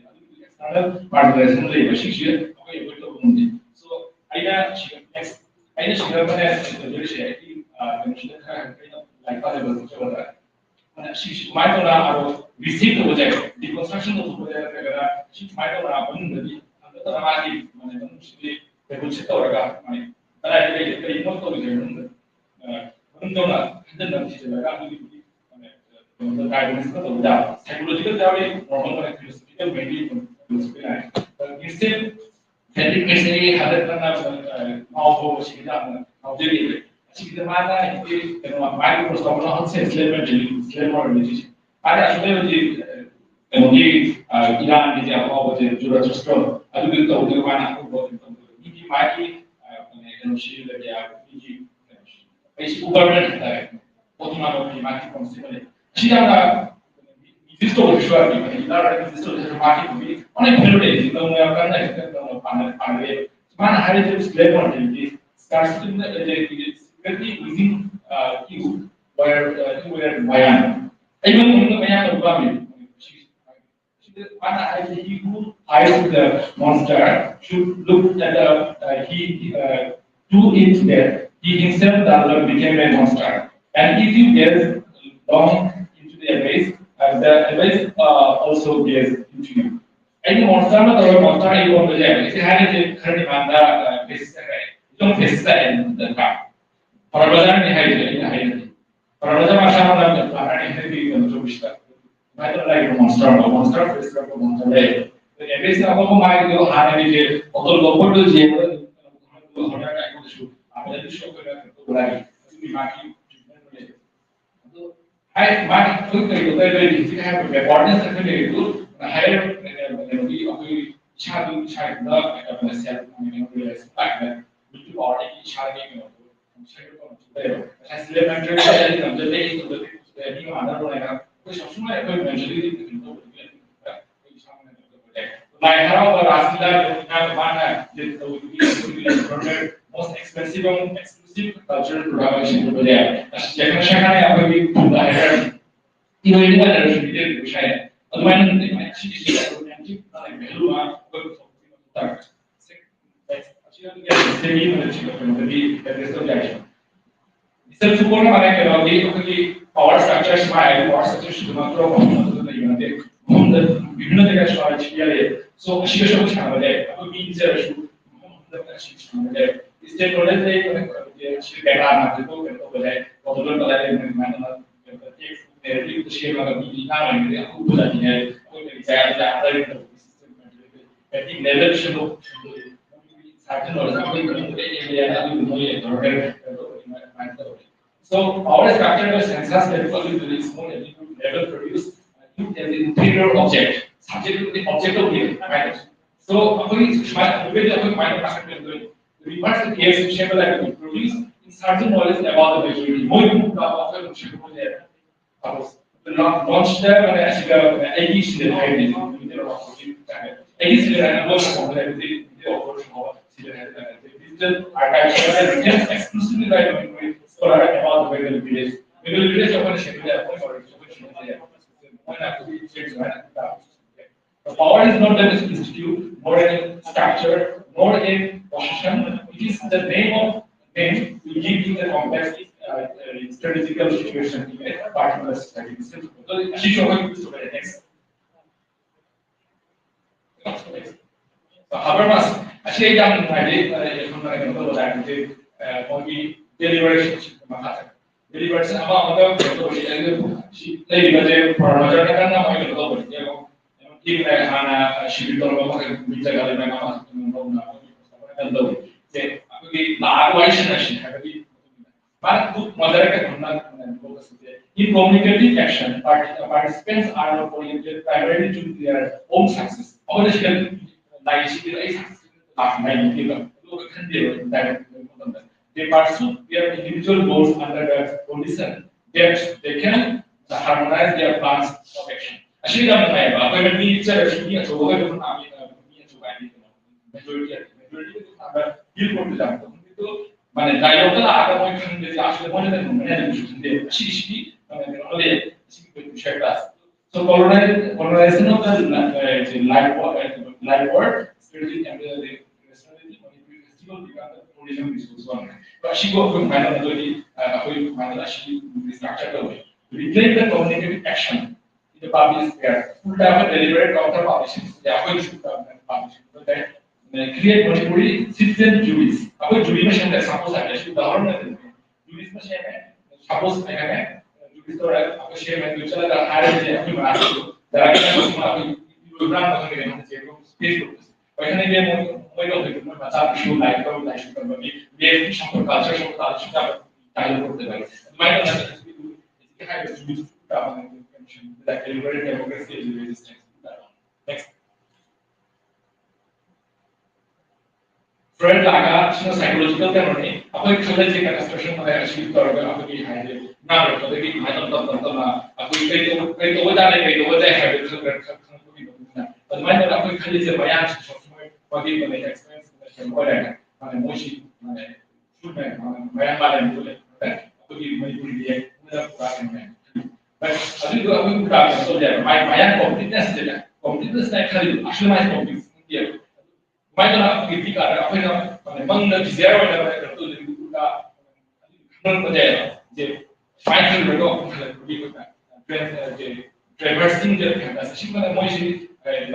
ꯑꯗꯨꯒꯤ ꯑꯦꯛꯁꯇꯔꯅꯦꯜ ꯃꯥꯔꯖꯤꯅꯥꯏꯖꯦꯁꯟ ꯂꯩꯕ ꯁꯤꯁꯦ ꯑꯩꯈꯣꯏ ꯑꯦꯚꯣꯏꯗ ꯇꯧꯕ ꯉꯝꯗꯦ꯫ So ꯑꯩꯅ ꯁꯤꯗ ꯑꯩꯅ ꯁꯤꯗ ꯐꯅꯌꯥꯝ ꯇꯧꯖꯔꯤꯁꯦ ꯑꯩꯒꯤ ꯀꯩꯅꯣꯁꯤꯗ ꯈꯔ ꯑꯩꯅ ꯂꯥꯏꯔꯤꯛ ꯄꯥꯖꯕ ꯈꯣꯠꯆꯕꯗ ꯁꯤ ꯁꯨꯃꯥꯏꯅ ꯇꯧꯔ ꯑꯥꯔꯣ ꯔꯤꯁꯤꯞ ꯇꯧꯕꯁꯦ, ꯗꯤꯀꯣꯟꯁꯇ꯭ꯔꯛꯁꯟ ꯇꯧꯊꯣꯛꯄꯁꯦ ꯅꯠꯇ꯭ꯔꯒꯅ ꯁꯤ ꯁꯨꯃꯥꯏꯅ ꯇꯧꯔ ꯃꯅꯨꯡꯗꯗꯤ ꯍꯟꯒꯠꯇꯅ ꯃꯥꯒꯤ ꯃꯥꯒꯤ ꯃꯅꯨꯡꯁꯤꯗꯤ ꯔꯤꯁꯤꯞ ꯇꯧꯔꯒ ꯃꯥꯒꯤ ꯀꯗꯥꯏꯗ ꯀꯩ ꯀꯔꯤꯅꯣ ꯇꯧꯔꯤꯁꯦ ꯃꯅꯨꯡꯗ ꯃꯅꯨꯡ ꯆꯪꯅ ꯍꯟꯖꯤꯟꯅ ꯊꯤꯖꯤꯜꯂꯒ ꯑꯗꯨꯒꯤꯗꯤ ꯀꯩꯅꯣꯗ ꯗꯥꯏꯒꯅꯣꯁꯤꯁ ꯇꯧꯕ ꯌꯥꯕ ꯁꯥꯏꯀꯣꯂꯣꯖꯤꯀꯦꯜ ꯌꯥꯎꯔꯤ, ꯅꯣꯔꯃꯦꯜ ꯑꯣꯏꯅ ꯐꯤꯂꯣꯁꯣꯐꯤꯀꯦꯜ ꯃꯦꯟꯂꯤ ꯑꯗꯨꯝ ꯐꯤꯂꯣꯁꯣꯐꯤ ꯂꯥꯏꯟ꯫ ꯏꯟꯁꯇꯦꯟ ꯐꯦꯗꯔꯤꯛ ꯃꯦꯁꯅꯔꯤ ꯍꯟꯗꯛ ꯀꯟꯅ ꯉꯥꯎꯕ ꯁꯤꯒꯤꯗ ꯌꯥꯝꯅ ꯉꯥꯎꯖꯔꯤꯕ꯫ ꯑꯁꯤꯒꯤꯗ ꯃꯥꯅ ꯍꯥꯏꯗꯤ ꯀꯩꯅꯣ ꯃꯥꯒꯤ ꯄ꯭ꯔꯣꯁꯇꯣꯃꯣꯂꯣꯖꯤ ꯁꯦ ꯁ꯭ꯂꯦꯕ ꯃꯦꯟꯇꯦꯂꯤꯇꯤ, ꯁ꯭ꯂꯦꯕ ꯃꯣꯔꯥꯂꯤꯇꯤ꯫ ꯃꯥꯅ ꯑꯁꯨꯛ ꯂꯩꯕꯗꯤ ꯀꯩꯅꯣꯒꯤ ꯏꯔꯥꯟꯒꯤ ꯑꯐꯥꯎꯕꯁꯦ ꯖꯨꯔꯥꯊꯨꯁꯇ꯭ꯔꯣ ꯑꯗꯨꯒꯤ ꯇꯧꯗꯣꯏ ꯃꯥꯅ ꯑꯐꯥꯎꯕ ꯀꯩꯅꯣ ꯇꯧꯗꯣꯏ ꯃꯤꯒꯤ ꯃꯥꯒꯤ ꯀꯩꯅꯣꯁꯤ ꯂꯩꯕ ꯌꯥꯕ ꯃꯤꯒꯤ ꯀꯩꯅꯣꯁꯤ ꯑꯩꯁꯤ ꯎꯕꯔꯃꯦꯟ ꯍꯥꯏꯇꯥꯔꯦ꯫ ꯑꯣꯇꯣꯅꯣꯃꯤ ꯃꯥꯒꯤ ꯄ꯭ꯔꯣꯁꯦꯁ ꯑꯃ ꯂꯩ꯫ ꯑꯁꯤ ꯌꯥꯝꯅ ꯃꯤꯁ ꯇꯧꯕꯁꯨ ꯌꯥꯗꯦ꯫ ꯍꯥꯏꯗꯤ ꯂꯥꯏꯔꯕ ꯃꯤꯁ ꯇꯧꯕꯁꯨ ꯃꯥꯒꯤ ꯃꯤ ꯑꯣꯟꯂꯥꯏꯟ ꯐꯦꯜ ꯂꯩ꯫ ꯅꯧꯅ ꯌꯥꯝ ꯀꯟꯅ ꯍꯦꯛꯇ ꯅꯧꯅ ꯄꯥꯟꯅꯔꯦ꯫ ꯄꯥꯟꯅꯔꯦ꯫ ꯃꯥꯅ ꯍꯥꯏꯔꯤꯁꯦ ꯁ꯭ꯂꯦꯕ ꯃꯣꯔꯥꯂꯤꯇꯤ, ꯁ꯭ꯀꯥꯔꯁꯤꯇꯤ ꯂꯩꯖꯩ꯫ Secretly within uh, you were uh, you were Mayan. ꯑꯩ ꯃꯅꯨꯡꯗ ꯃꯌꯥꯝ ꯑꯃ ꯄꯥꯝꯃꯤ꯫ ꯃꯥꯅ ꯍꯥꯏꯁꯦ, he who hides the monster should look at the uh, he uh, to it that he himself does not become a monster. And if you gaze long into the abyss, uh, the abyss uh, also gaze into you. ꯑꯩꯅ monster ꯑꯃ ꯇꯧꯔꯒ monster ꯑꯩ ꯑꯣꯟꯕ ꯌꯥꯏ꯫ ꯑꯩꯁꯦ ꯍꯥꯏꯔꯤꯁꯦ ꯈꯔꯗꯤ ꯃꯥꯟꯗ fascist ꯍꯥꯏꯔꯦ꯫ ꯏꯆꯝ ꯐꯦꯁꯤꯁ ꯍꯥꯏꯔꯦ ꯅꯠꯇ꯭ꯔꯥ? ꯄꯔꯥꯕ꯭ꯔꯖꯥꯅꯤ ꯍꯥꯏꯔꯤꯁꯦ ꯑꯩꯅ ꯍꯥꯏꯔꯤꯁꯦ꯫ ꯄꯔꯥꯕ꯭ꯔꯖꯥ ꯃꯁꯥꯃꯛꯅ ꯄ꯭ꯂꯥꯅꯔꯤ ꯍꯦꯜꯊꯀꯤ ꯀꯩꯅꯣ ꯇꯧꯕꯁꯤꯗ ꯃꯥꯏꯗ ꯂꯩꯔꯤꯕ ꯃꯣꯟꯁꯇꯔ ꯑꯃ, ꯃꯣꯟꯁꯇꯔ ꯐꯦꯁꯤꯁ ꯍꯥꯏꯕ ꯃꯣꯟꯁꯇꯔ ꯂꯩꯌꯦ꯫ ꯑꯦꯕꯦꯁꯅ ꯑꯃꯨꯛ ꯃꯥꯒꯤꯗꯣ ꯍꯥꯟꯅꯒꯤꯁꯦ ꯑꯣꯇꯣ ꯂꯣꯄꯔꯗꯣ ꯌꯦꯡꯉꯒ ꯑꯗꯨꯝ ꯍꯣꯠꯅꯔꯒ ꯑꯩꯉꯣꯟꯗꯁꯨ ꯑꯃꯗꯁꯨ ꯑꯩꯈꯣꯏꯅ ꯀꯩꯅꯣ ꯇꯧꯕ ꯂꯥꯛꯏ꯫ ꯑꯗꯨꯒꯤ ꯃꯥꯒꯤ ꯇ꯭ꯔꯤꯠꯃꯦꯟ ꯂꯩ꯫ ꯑꯗꯣ ꯍꯥꯏ ꯃꯥꯒꯤ ꯑꯩꯈꯣꯏ ꯀꯩꯅꯣ ꯇꯧꯔꯦ ꯍꯧꯖꯤꯛ ꯍꯥꯏꯕ ꯕꯦꯛꯋꯥꯔꯗꯅꯦꯁ ꯑꯩꯈꯣꯏ ꯂꯩꯔꯤꯗꯨ ꯍꯥꯏꯌꯔ ꯀꯩꯅꯣꯒꯤ ꯑꯩꯈꯣꯏ ꯏꯁꯥꯗꯨ ꯏꯁꯥ ꯏꯊꯟꯗ ꯀꯩꯅꯣ ꯁꯦꯜꯐ ꯀꯩꯅꯣ ꯔꯤꯌꯦꯂꯥꯏꯁ ꯂꯥꯛꯑꯦ꯫ ꯃꯤꯠꯀꯤ ꯄꯥꯋꯔꯗꯒꯤ ꯏꯁꯥꯒꯤ ꯀꯩꯅꯣꯗꯨ ꯁꯦꯜꯐ ꯀꯩꯅꯣ ꯂꯩꯌꯦꯕ꯫ ꯉꯁꯥꯏ ꯁꯤꯂꯦꯕ ꯃꯦꯟꯇꯦꯜ ꯍꯥꯏꯔꯗꯤ ꯉꯝꯖꯗꯦ, ꯑꯩ ꯇꯧꯖꯗꯦ, ꯇꯧꯖꯗꯦ, ꯃꯤ ꯃꯥꯟꯅꯔꯣꯏ ꯍꯥꯏꯅ ꯑꯩꯈꯣꯏ ꯁꯨꯝ ꯁꯨꯝ ꯑꯩꯈꯣꯏ ꯃꯦꯟꯇꯦꯜꯂꯤ ꯀꯩꯅꯣ ꯇꯧꯕꯗꯨꯒꯤ ꯑꯩꯈꯣꯏ ꯏꯁꯥꯃꯛꯅ ꯀꯩꯅꯣ ꯇꯧꯕ ꯌꯥꯏ꯫ ꯂꯥꯏ ꯍꯔꯥꯎꯕ, ꯔꯥꯁ ꯂꯤꯂꯥ, ꯃꯥꯅ ꯂꯤꯠ ꯇꯧꯕꯒꯤ ꯑꯩꯈꯣꯏꯒꯤ ꯂꯩ formal most expensive and exclusive cultural program ꯑꯃ ꯁꯤꯟꯗꯣꯛꯄ ꯌꯥꯏ꯫ ꯑꯁ, ꯌꯥꯝꯅ ꯁꯦꯡꯅ ꯑꯩꯈꯣꯏꯒꯤ ꯐꯨꯜꯗ ꯍꯥꯏꯔꯒꯗꯤ ꯏꯔꯣꯏꯅ ꯂꯩꯔꯁꯨ ꯃꯤꯗꯤ ꯑꯗꯨꯝ ꯁꯥꯏ꯫ ꯑꯗꯨꯃꯥꯏꯅ ꯂꯩꯕ ꯁꯤꯒꯤꯁꯤ ꯑꯩꯈꯣꯏ ꯃꯌꯥꯝ ꯊꯤ ꯐꯅ ꯂꯩꯕ ꯍꯦꯜꯂꯨ ꯑꯃ ꯑꯩꯈꯣꯏ ꯄꯨꯊꯣꯛꯄꯒꯤ ꯃꯊꯧ ꯇꯥꯏ꯫ ꯁꯤꯒꯤ ꯃꯊꯛꯁꯤꯗ ꯀꯩꯅꯣꯗꯒꯤ ꯑꯦꯗ꯭ꯔꯦꯁ ꯇꯧꯕ ꯌꯥꯏ꯫ ꯏꯁꯇꯦꯝ ꯐꯨꯠꯕꯣꯜꯅ ꯃꯥꯅ ꯀꯩꯅꯣꯒꯤ ꯑꯩꯈꯣꯏꯒꯤ ꯄꯋꯥꯔ ꯁ꯭ꯇ꯭ꯔꯛꯆꯔ ꯁꯨꯃꯥꯏꯅ ꯍꯥꯏꯔꯗꯤ ꯄꯋꯥꯔ ꯁ꯭ꯇ꯭ꯔꯛꯆꯔ ꯁꯤꯗ ꯃꯥꯇ꯭ꯔꯣ ꯃꯐꯝꯗ ꯂꯩꯕ ꯅꯠꯇꯦ꯫ ꯃꯐꯝꯗ ꯕꯤꯚꯤꯟꯅ ꯖꯒꯥ ꯁ꯭ꯋꯥꯏ ꯁꯤ ꯌꯥꯔꯦ꯫ ꯁꯣ ꯑꯁꯤꯒꯁꯨ ꯑꯃꯨꯛ ꯁꯥꯟꯅꯕ ꯌꯥꯏ꯫ ꯑꯩꯈꯣꯏ ꯃꯤ ꯄꯤꯖꯔꯁꯨ ꯃꯐꯝ ꯑꯃꯗ ꯑꯁꯤ ꯁꯥꯟꯅꯕ ꯌꯥꯏ꯫ ꯏꯁꯇꯦꯠ ꯂꯦꯚꯦꯜꯗ ꯂꯩꯕ ꯑꯩꯈꯣꯏ ꯑꯁꯤ ꯕꯦꯂꯥ ꯃꯥꯇ꯭ꯔꯤꯀꯣ ꯀꯩꯅꯣ ꯇꯧꯕ ꯌꯥꯏ꯫ ꯀꯣꯟꯇ꯭ꯔꯣꯜ ꯇꯧꯕ ꯌꯥꯏ꯫ ꯑꯗꯨꯃꯥꯏꯅ ꯅꯦꯔꯦꯇꯤꯚꯇ ꯁꯦꯝꯃꯒ ꯃꯤ ꯉꯥꯡꯉꯤꯉꯩꯗ ꯑꯩꯈꯣꯏ ꯎꯕ ꯖꯥꯇꯤꯅꯦ꯫ ꯑꯩꯈꯣꯏ ꯀꯔꯤ ꯀꯌꯥ ꯂꯩꯔꯦ ꯍꯥꯏꯕꯒꯤ ꯁꯤꯁꯇꯦꯝ ꯕꯦꯇꯤꯡ ꯂꯦꯚꯦꯜ ꯁꯦꯝꯗꯣꯛ ꯁꯦꯝꯗꯣꯛꯑꯦ꯫ ꯁꯥꯔꯇꯤꯟ ꯑꯣꯏꯔꯁꯨ ꯑꯩꯈꯣꯏ ꯃꯅꯨꯡꯗ ꯑꯦ ꯑꯦ ꯑꯦ ꯑꯗꯨꯒꯤ ꯃꯣꯏ ꯇꯧꯔꯒ ꯀꯩꯅꯣ ꯇꯧꯕꯅꯤ, ꯑꯗꯨꯃꯥꯏꯅ ꯇꯧꯋꯤ꯫ So power structure of census level is more level produce look at the inferior object. Subject to the object of the right. So ꯑꯩꯈꯣꯏ ꯁꯨꯃꯥꯏꯅ ꯑꯩꯈꯣꯏ ꯁꯨꯃꯥꯏꯅ ꯇꯥꯛꯀꯗꯣꯏꯅꯤ꯫ Refers to case stable like produce in certain knowledge about the majority. ꯃꯣꯏ ꯄꯨꯝꯅꯃꯛ ꯑꯩꯈꯣꯏ ꯁꯦꯝꯕ ꯌꯥꯏ꯫ ꯂꯣꯟꯆꯇ ꯃꯥꯅ ꯑꯁꯤꯒ ꯑꯩꯒꯤ ꯁꯤꯗ ꯍꯥꯏꯔꯤꯁꯦ ꯑꯩꯒꯤ ꯁꯤꯗ ꯍꯥꯏꯔꯤꯕ ꯂꯣꯟ ꯐꯣꯡꯕ ꯂꯩꯕꯗꯤ digital archive exclusively by Manipuri scholar about Bengali village. Bengali village ꯑꯩꯈꯣꯏꯅ ꯁꯦꯝꯕ ꯌꯥꯏ, ꯑꯩꯈꯣꯏ ꯁꯦꯝꯕ ꯌꯥꯏ꯫ ꯃꯣꯏꯅ ꯑꯩꯈꯣꯏꯒꯤ ꯁꯦꯝ ꯁꯨꯃꯥꯏꯅ ꯇꯥꯛꯄ꯫ The power is not an institute, nor a structure, nor a position. It is the name of name we give to the complex uh, uh, strategical situation in a particular strategy. So, ꯑꯁꯤꯁꯨ ꯑꯩꯈꯣꯏ use ꯇꯧꯕ ꯌꯥꯏ꯫ Next. Habermas, ꯑꯁꯤ ꯑꯩ ꯌꯥꯝ ꯅꯨꯡꯉꯥꯏꯖꯩ꯫ ꯑꯩꯈꯣꯏꯅ ꯀꯩꯅꯣ ꯇꯧꯕ ꯇꯥꯔꯒꯗꯤ, ꯃꯣꯏꯒꯤ ꯗꯦꯂꯤꯕꯔꯦꯁꯟ ꯃꯈꯥꯗ ꯗꯦꯂꯤꯕꯔꯦꯁꯟ ꯑꯃ ꯑꯃꯒ ꯀꯩꯅꯣ ꯇꯧꯕꯁꯤ, ꯑꯩ ꯁꯤ ꯂꯩꯔꯤꯕꯁꯦ ꯄ꯭ꯔꯣꯃꯣꯇꯔꯅ ꯀꯟꯅ ꯃꯣꯏ ꯀꯩꯅꯣ ꯇꯧꯕꯁꯤꯗꯤ ꯌꯦꯡꯉꯣ꯫ ꯌꯥꯝ ꯊꯤꯅ ꯍꯥꯟꯅ ꯁꯤꯚꯤꯜ ꯇꯧꯔꯝꯕ ꯃꯈꯩ ꯃꯤ ꯖꯒꯥ ꯂꯩꯕ ꯑꯃ ꯀꯩꯅꯣ ꯇꯧꯕꯅ ꯀꯩꯅꯣ ꯇꯧꯋꯤ꯫ ꯁꯦ, ꯑꯩꯈꯣꯏꯒꯤ ꯂꯥꯛꯑꯒ ꯋꯥꯔꯤ ꯁꯥꯟꯅꯁꯤ ꯍꯥꯏꯕꯒꯤ ꯃꯥꯅ ꯃꯣꯗꯔꯦꯠ ꯀꯩꯅꯣꯅ ꯏꯟ ꯀꯣꯃ꯭ꯌꯨꯅꯤꯀꯦꯇꯤꯚ action participants are not oriented primarily to their own success. ꯑꯩꯈꯣꯏꯅ ꯁꯤꯗ ꯂꯥꯏꯔꯤꯛꯁꯤꯗꯤ ꯑꯩ ꯁꯛꯁꯦꯁ ꯂꯥꯛꯄ ꯍꯥꯏꯅ ꯈꯟꯗꯦꯕ꯫ ꯑꯗꯨꯒ ꯈꯟꯗꯦꯕ ꯗꯥꯏꯔꯦꯛ ꯃꯇꯝꯗ they pursue their individual goals under the condition that they can harmonize their plans of action. ꯑꯁꯤ ꯌꯥꯝ ꯅꯨꯡꯉꯥꯏꯕ꯫ ꯑꯩꯈꯣꯏꯅ ꯃꯤ ꯆꯠꯂꯁꯨ ꯃꯤ ꯑꯆꯧꯕ ꯑꯣꯏꯕ মেজরিটি আর কি, মেজরিটি কিন্তু আমরা ফিল করতে জানতাম, কিন্তু মানে ডায়লগটা আগে মই খান যে আসলে মনে নেই, মনে নেই, আমি শুনতে আসি, আসি মানে অলে আসি বিষয়টা আছে। So colonize colonization of the life life world, creating a personality when festival become the tourism resource one. But she go from Manila to the uh, Manila, she structure the way. Reclaim the communicative action in the public sphere. Full time deliberate counter publishing, the Ahoy should publishing. Create Manipuri citizen juries. Ahoy jury machine, suppose I should government juries machine, suppose I can juries or Ahoy share and which are the higher than Ahoy Manipur. There are people who run the space. ওইখানে গিয়ে মনে মনে হতো যে বাচ্চা শুরু life করবে, life করবে, বিয়ে সম্পর্ক, কালচার সম্পর্ক, তাদের সাথে আবার ডায়লগ করতে পারি। মাইন্ড না থাকে শুধু এদিকে হাই শুধু আমাদের temptation, that delivery democracy and resistance. Next. Friend laga sino psychological term ni, akwai khala je ka expression mana ya shi tor ga akwai hai je na ro to de mai ton ton ton ton na akwai kai to kai to da ne kai to da hai de kan kan kan ko ni na. But mai na akwai khala je maya shi so mai ko di ko ne expense ko da na mo shi na. Shulmen, mayan mayan bule, akwai Manipuri diye, muna pura mayan. But अभी तो अभी उल्टा है, तो क्या है? My माया कॉम्प्लीटनेस है, कॉम्प्लीटनेस नहीं खाली, असली माय कॉम्प्लीटनेस नहीं है। माय तो ना कितनी का है, अपने ना, अपने मन ना जिज्ञासा वाला है, तो जो उल्टा मन हो जाएगा, जो फाइनल में तो अपने को भी होता है। Traversing the campus. अशी मला मोशी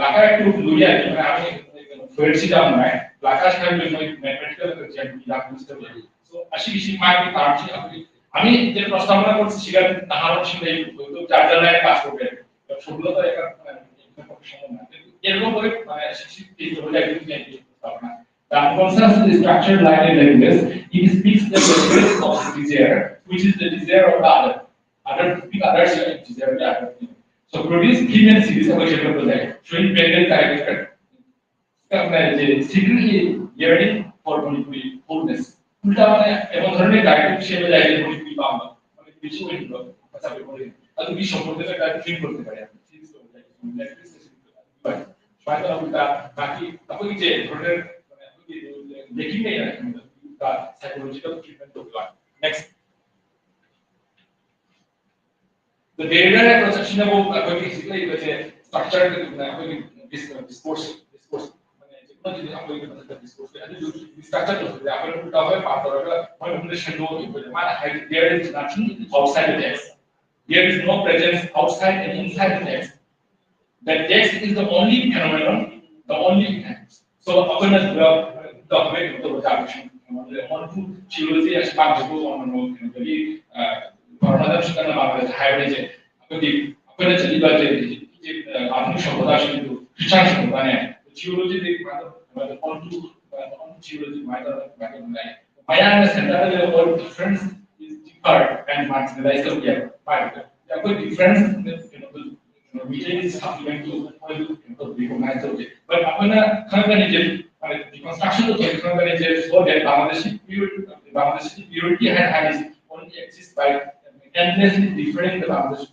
लाका टू लुया म्हणजे आम्ही फ्रेंडशिप जाऊन आहे लाका शिकायला मी मॅथमॅटिकल जे लागून सो अशी विषय माहिती आमची आपली आम्ही जे प्रस्तावना करतो शिकायला दहा वर्ष तो चार चार लाईन पास करतोय. तर सोडलं तर एका एका पक्षाला नाही. एरको बरे शिक्षित ते जोडले प्रस्तावना. The consensus is structured like a language. It speaks the language of the desire, which is the desire of the other. Other speak others, desire the other thing. So produce theme and series of a general project, showing pendant direction. আপনার যে secretly yearning for Manipuri wholeness. উল্টা মানে এমন ধরনের direct হিসেবে যায় যে মণিপুরি বাংলা মানে কিছু হইল কথা বলে আর কি সম্পর্কে একটা ফিল করতে পারে আপনি। ꯁꯨꯃꯥꯏꯅ ꯇꯧꯔꯒ ꯎꯜꯇꯥ ꯉꯥꯛꯀꯤ ꯑꯩꯈꯣꯏꯒꯤ ꯆꯦ ꯕ꯭ꯔꯗꯔ ꯑꯩꯈꯣꯏꯒꯤ ꯂꯦꯀꯤꯡ ꯂꯩꯔꯦ ꯍꯥꯏꯕꯗ ꯎꯜꯇꯥ ꯁꯥꯏꯀꯣꯂꯣꯖꯤꯀꯦꯜ ꯇ꯭ꯔꯤꯠꯃꯦꯟ ꯇꯧꯕꯤꯕ꯫ Next. The behavioral approach ꯑꯁꯤꯅꯕꯨ ꯑꯩꯈꯣꯏꯒꯤ ꯍꯧꯖꯤꯛ ꯂꯩꯔꯤꯕꯁꯦ ꯁ꯭ꯇ꯭ꯔꯛꯆꯔ ꯑꯩꯈꯣꯏꯒꯤ ꯗꯤꯁꯀꯣꯔꯁ ꯗꯤꯁꯀꯣꯔꯁ ꯑꯩꯈꯣꯏꯒꯤ ꯃꯊꯛꯇ ꯗꯤꯁꯀꯣꯔꯁ ꯑꯗꯨꯁꯨ ꯁ꯭ꯇ꯭ꯔꯛꯆꯔ ꯇꯧꯕꯗ ꯑꯩꯈꯣꯏꯅ ꯎꯜꯇꯥ ꯍꯣꯏ ꯄꯥꯁ ꯇꯧꯔꯒ ꯃꯣꯏ ꯃꯐꯝꯗ ꯁꯦꯡꯗꯣꯛꯑꯣꯏꯕꯗ ꯃꯥꯅ ꯍꯥꯏꯔꯤꯁꯦ there is nothing outside the text, there is no presence outside and inside the text, the text is the only phenomenon, the only event. So ꯑꯩꯈꯣꯏꯅ ꯁꯤꯗ ꯗꯣꯀꯨꯃꯦꯟ ꯇꯧꯕ ꯇꯥꯔꯒꯁꯨ ꯃꯣꯟꯇꯨ ꯊꯤꯑꯣꯂꯣꯖꯤ ꯑꯁꯤ ꯄꯥꯝꯖꯕ ꯃꯃꯜ ꯀꯩꯅꯣꯗꯒꯤ ꯐꯣꯔꯃꯗ ꯈꯤꯇꯪ ꯃꯥꯡꯗ ꯍꯥꯏꯔꯤꯁꯦ ꯑꯩꯈꯣꯏꯒꯤ ꯑꯩꯈꯣꯏꯅ ꯆꯠꯂꯤꯕ ꯏꯖꯤꯞ ꯑꯥꯙꯨꯅꯤꯛ ꯁꯝꯄ꯭ꯔꯗꯥꯌꯁꯤꯡꯗꯨ ꯈ꯭ꯔꯤꯁꯇꯥꯟ ꯁꯝꯄ꯭ꯔꯗꯥꯌꯅꯦ꯫ ꯊꯤꯑꯣꯂꯣꯖꯤꯗꯤ ꯀꯃꯥꯏꯅ ꯇꯧꯕ ꯃꯣꯟꯇꯨ ꯊꯤꯑꯣꯂꯣꯖꯤ ꯀꯃꯥꯏꯅ ꯇꯧꯔꯒ ꯀꯃꯥꯏꯅ ꯇꯧꯕ ꯌꯥꯏ? ꯃꯌꯥꯝꯅ ꯁꯦꯟꯇꯔꯗ ꯂꯩꯕ all difference is deeper and marginalized ꯇꯧꯕ ꯌꯥꯏ꯫ ꯑꯩꯈꯣꯏ ꯗꯤꯐ꯭ꯔꯦꯟꯁ ꯀꯩꯅꯣꯗꯨ ꯃꯤꯇꯩꯒꯤ ꯁꯞꯂꯤꯃꯦꯟꯇꯨ ꯃꯣꯏꯗꯨ ꯀꯩꯅꯣ ꯇꯧ ꯔꯤꯀꯣꯒꯅꯥꯏꯖ ꯇꯧꯗꯦ꯫ ꯕꯠ ꯑꯩꯈꯣꯏꯅ ꯈꯪꯉꯛꯀꯅꯤꯁꯦ ꯗꯤꯀꯟꯁꯇ꯭ꯔꯛꯁꯟꯗ ꯊꯣꯛꯑꯦ ꯈꯪꯉꯛꯀꯅꯤꯁꯦ ꯁꯣ ꯗꯦꯠ ꯕꯪꯒ꯭ꯂꯥꯗꯦꯁꯤ ꯄ꯭ꯌꯨꯔ ꯕꯪꯒ꯭ꯂꯥꯗꯦꯁꯤ ꯄ꯭ꯌꯨꯔꯤꯇꯤ ꯍꯥꯏꯅ ꯍꯥꯏꯔꯤꯁꯤ only exist by endlessly differing the Bangladesh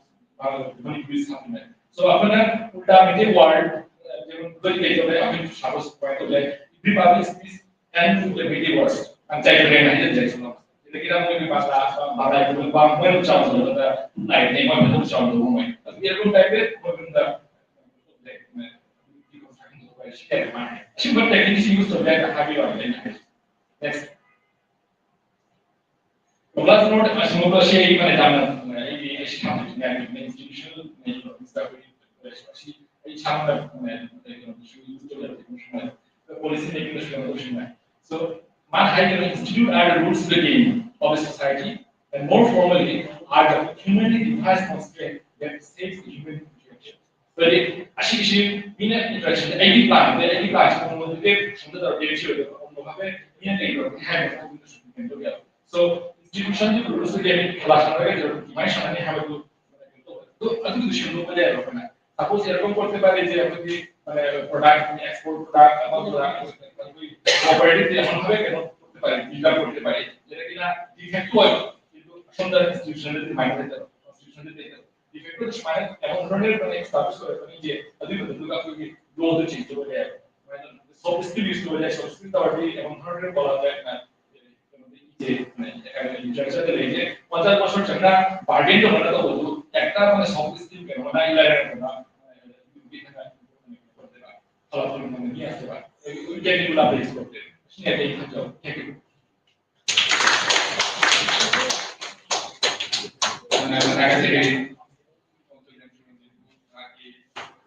Manipuri supplement. So ꯑꯩꯈꯣꯏꯅ ꯎꯜꯇꯥ ꯃꯩꯇꯩ ꯋꯥꯔꯜ ꯀꯩ ꯇꯧꯔꯦ ꯑꯩꯈꯣꯏ ꯁꯄꯣꯁ ꯀꯃꯥꯏꯅ ꯇꯧꯔꯦ everybody speaks and to the Meitei words and ꯆꯩꯈ꯭ꯔꯦꯅ ꯍꯥꯏꯖꯟꯖꯔꯤꯁꯤꯅꯣ꯫ ꯁꯤꯗꯒꯤꯗ ꯃꯣꯏꯒꯤ ꯕꯥꯁꯥ ꯕꯥꯕꯥꯏ ꯃꯣꯏ ꯆꯥꯎꯅ ꯂꯩꯇꯦ ꯃꯣꯏ ꯃꯊꯧ ꯆꯥꯎꯅ ꯃꯣꯏ ꯑꯗꯨ ꯑꯦꯔꯕꯟ ꯇꯥꯏꯞꯇ ꯃꯣꯏ ꯃꯅꯨꯡꯗ ꯑꯁꯤꯒꯨꯝꯕ ꯇꯦꯛꯅꯤꯛꯁꯤ ꯌꯨꯁ ꯇꯧꯕ ꯌꯥꯏꯅ ꯍꯥꯏꯕꯤꯌꯨ ꯍꯥꯏꯕ ꯑꯩꯅ ꯍꯥꯏꯁꯦ꯫ Next. ꯀꯣꯂꯥꯁ ꯅꯣꯠ ꯑꯁꯤꯒꯨꯝꯕ ꯁꯤ ꯑꯩ ꯃꯅꯤꯄꯨꯔ ꯑꯩꯒꯤ ꯑꯩ ꯁꯥꯟꯅꯕꯅꯤꯅ institutional ꯑꯩ ꯏꯁꯥꯃꯛꯅ ꯀꯩꯅꯣꯗꯁꯨ ꯌꯨꯁ ꯇꯧꯖꯔꯛꯄ ꯄꯣꯂꯤꯁꯤ ꯃꯦꯀꯤꯡꯗꯁꯨ ꯀꯩꯅꯣ ꯇꯧꯁꯤꯟꯕ꯫ So ꯃꯥꯅ ꯍꯥꯏꯔꯤꯕ institute are the roots of the game of the society and more formally are the humanly devised constraint that shapes the human interaction. ꯍꯥꯏꯗꯤ ꯑꯁꯤꯒꯤꯁꯤ ꯃꯤꯅ ꯏꯟꯇꯔꯦꯛꯁꯟꯁꯦ ꯑꯩꯒꯤ ꯄ꯭ꯂꯥꯟꯁꯦ ꯑꯩꯒꯤ ꯄ꯭ꯂꯥꯟꯁꯦ ꯃꯉꯣꯟꯗ ꯁꯨꯝ ꯇꯧꯔꯒꯦ ꯁꯤ ꯑꯣꯏꯗꯕ ꯃꯉꯣꯟꯗ ꯍꯥꯏꯐꯦꯠ ꯃꯤꯅ ꯀꯩ ꯇꯧꯔꯒꯦ ꯍꯥꯏꯕ ꯃꯑꯣꯡꯗ ꯁꯨꯝ ꯀꯩꯅꯣ ꯇꯧꯕ ꯌꯥꯕ꯫ So institutionꯁꯤ ꯔꯨꯜꯁꯇ ꯂꯩꯔꯦ ꯀ꯭ꯂꯥꯁ ꯁꯥꯟꯅꯔꯒ ꯑꯗꯨꯃꯥꯏꯅ ꯁꯥꯟꯅꯅꯤ ꯍꯥꯏꯕꯗꯨ ꯑꯗꯨ ꯑꯗꯨꯒꯤꯗꯨ ꯁꯦꯝꯗꯣꯛꯄ ꯌꯥꯏꯕ ꯑꯩꯈꯣꯏꯅ꯫ Suppose ꯑꯦꯔꯣꯒꯟ ꯄꯣꯠꯇ ꯄꯥꯏꯔꯤꯁꯦ ꯑꯩꯈꯣꯏꯒꯤ product export product ꯑꯃ product ꯑꯩꯈꯣꯏ cooperative ꯑꯃ ꯍꯥꯏꯕ ꯀꯩꯅꯣ ꯄꯥꯏꯔꯤ ꯗꯤꯂꯔ ꯄꯣꯠꯇ ꯄꯥꯏꯔꯤ ꯁꯤꯗꯒꯤꯅ de facto ꯑꯣꯏꯕ ꯑꯁꯣꯝꯗ institutionꯗꯗꯤ ꯑꯗꯨꯃꯥꯏꯅ ꯂꯩꯇꯕ constitutionꯗꯗꯤ ꯂꯩꯇꯕ꯫ ꯏꯐꯦꯛꯇꯣ ꯁꯨꯃꯥꯏꯅ ꯑꯦꯃꯥꯎꯟ ꯍꯟꯗ꯭ꯔꯦꯗ ꯄꯣꯏꯟ ꯑꯦꯛꯁ ꯇꯥꯕ ꯁꯣꯏꯔꯛꯄꯅꯤ ꯏꯆꯦ꯫ ꯑꯗꯨꯒꯤ ꯃꯇꯝꯗꯨꯗ ꯑꯩꯈꯣꯏꯒꯤ ꯂꯣꯗꯣ ꯆꯦꯟꯖ ꯇꯧꯕ ꯌꯥꯏ꯫ ꯁꯨꯃꯥꯏꯅ ꯁꯣꯐ ꯁ꯭ꯀꯤꯜ ꯌꯨꯁ ꯇꯧꯕ ꯌꯥꯏ꯫ ꯁꯣꯐ ꯁ꯭ꯀꯤꯜ ꯇꯧꯔꯗꯤ ꯑꯦꯃꯥꯎꯟ ꯍꯟꯗ꯭ꯔꯦꯗ ꯄꯣꯏꯟ ꯑꯦꯛꯁ ꯏꯆꯦ ꯏꯟꯐ꯭ꯔꯥꯁ꯭ꯇ꯭ꯔꯛꯆꯔꯗ ꯂꯩꯔꯤꯁꯦ꯫ ꯃꯇꯝ ꯃꯁꯨ ꯆꯪꯅ ꯕꯥꯔꯒꯦꯟ ꯇꯧꯅ ꯇꯧꯕꯗꯨ ꯍꯦꯛꯇ ꯑꯃꯅ ꯁꯣꯐ ꯁ꯭ꯀꯤꯜ ꯀꯩꯅꯣ ꯃꯅꯥ ꯏꯂꯥꯏ ꯂꯥꯏꯔꯗꯅ ꯐꯂꯥ ꯐꯂꯨ ꯃꯅꯤ ꯌꯥꯁꯦꯕ꯫ ꯀꯦꯟꯗꯤ ꯒꯨꯂꯥꯞ ꯂꯩꯁꯦ꯫ ꯁꯤꯅꯦ ꯑꯩ ꯈꯟꯖꯕ꯫ Thank you꯫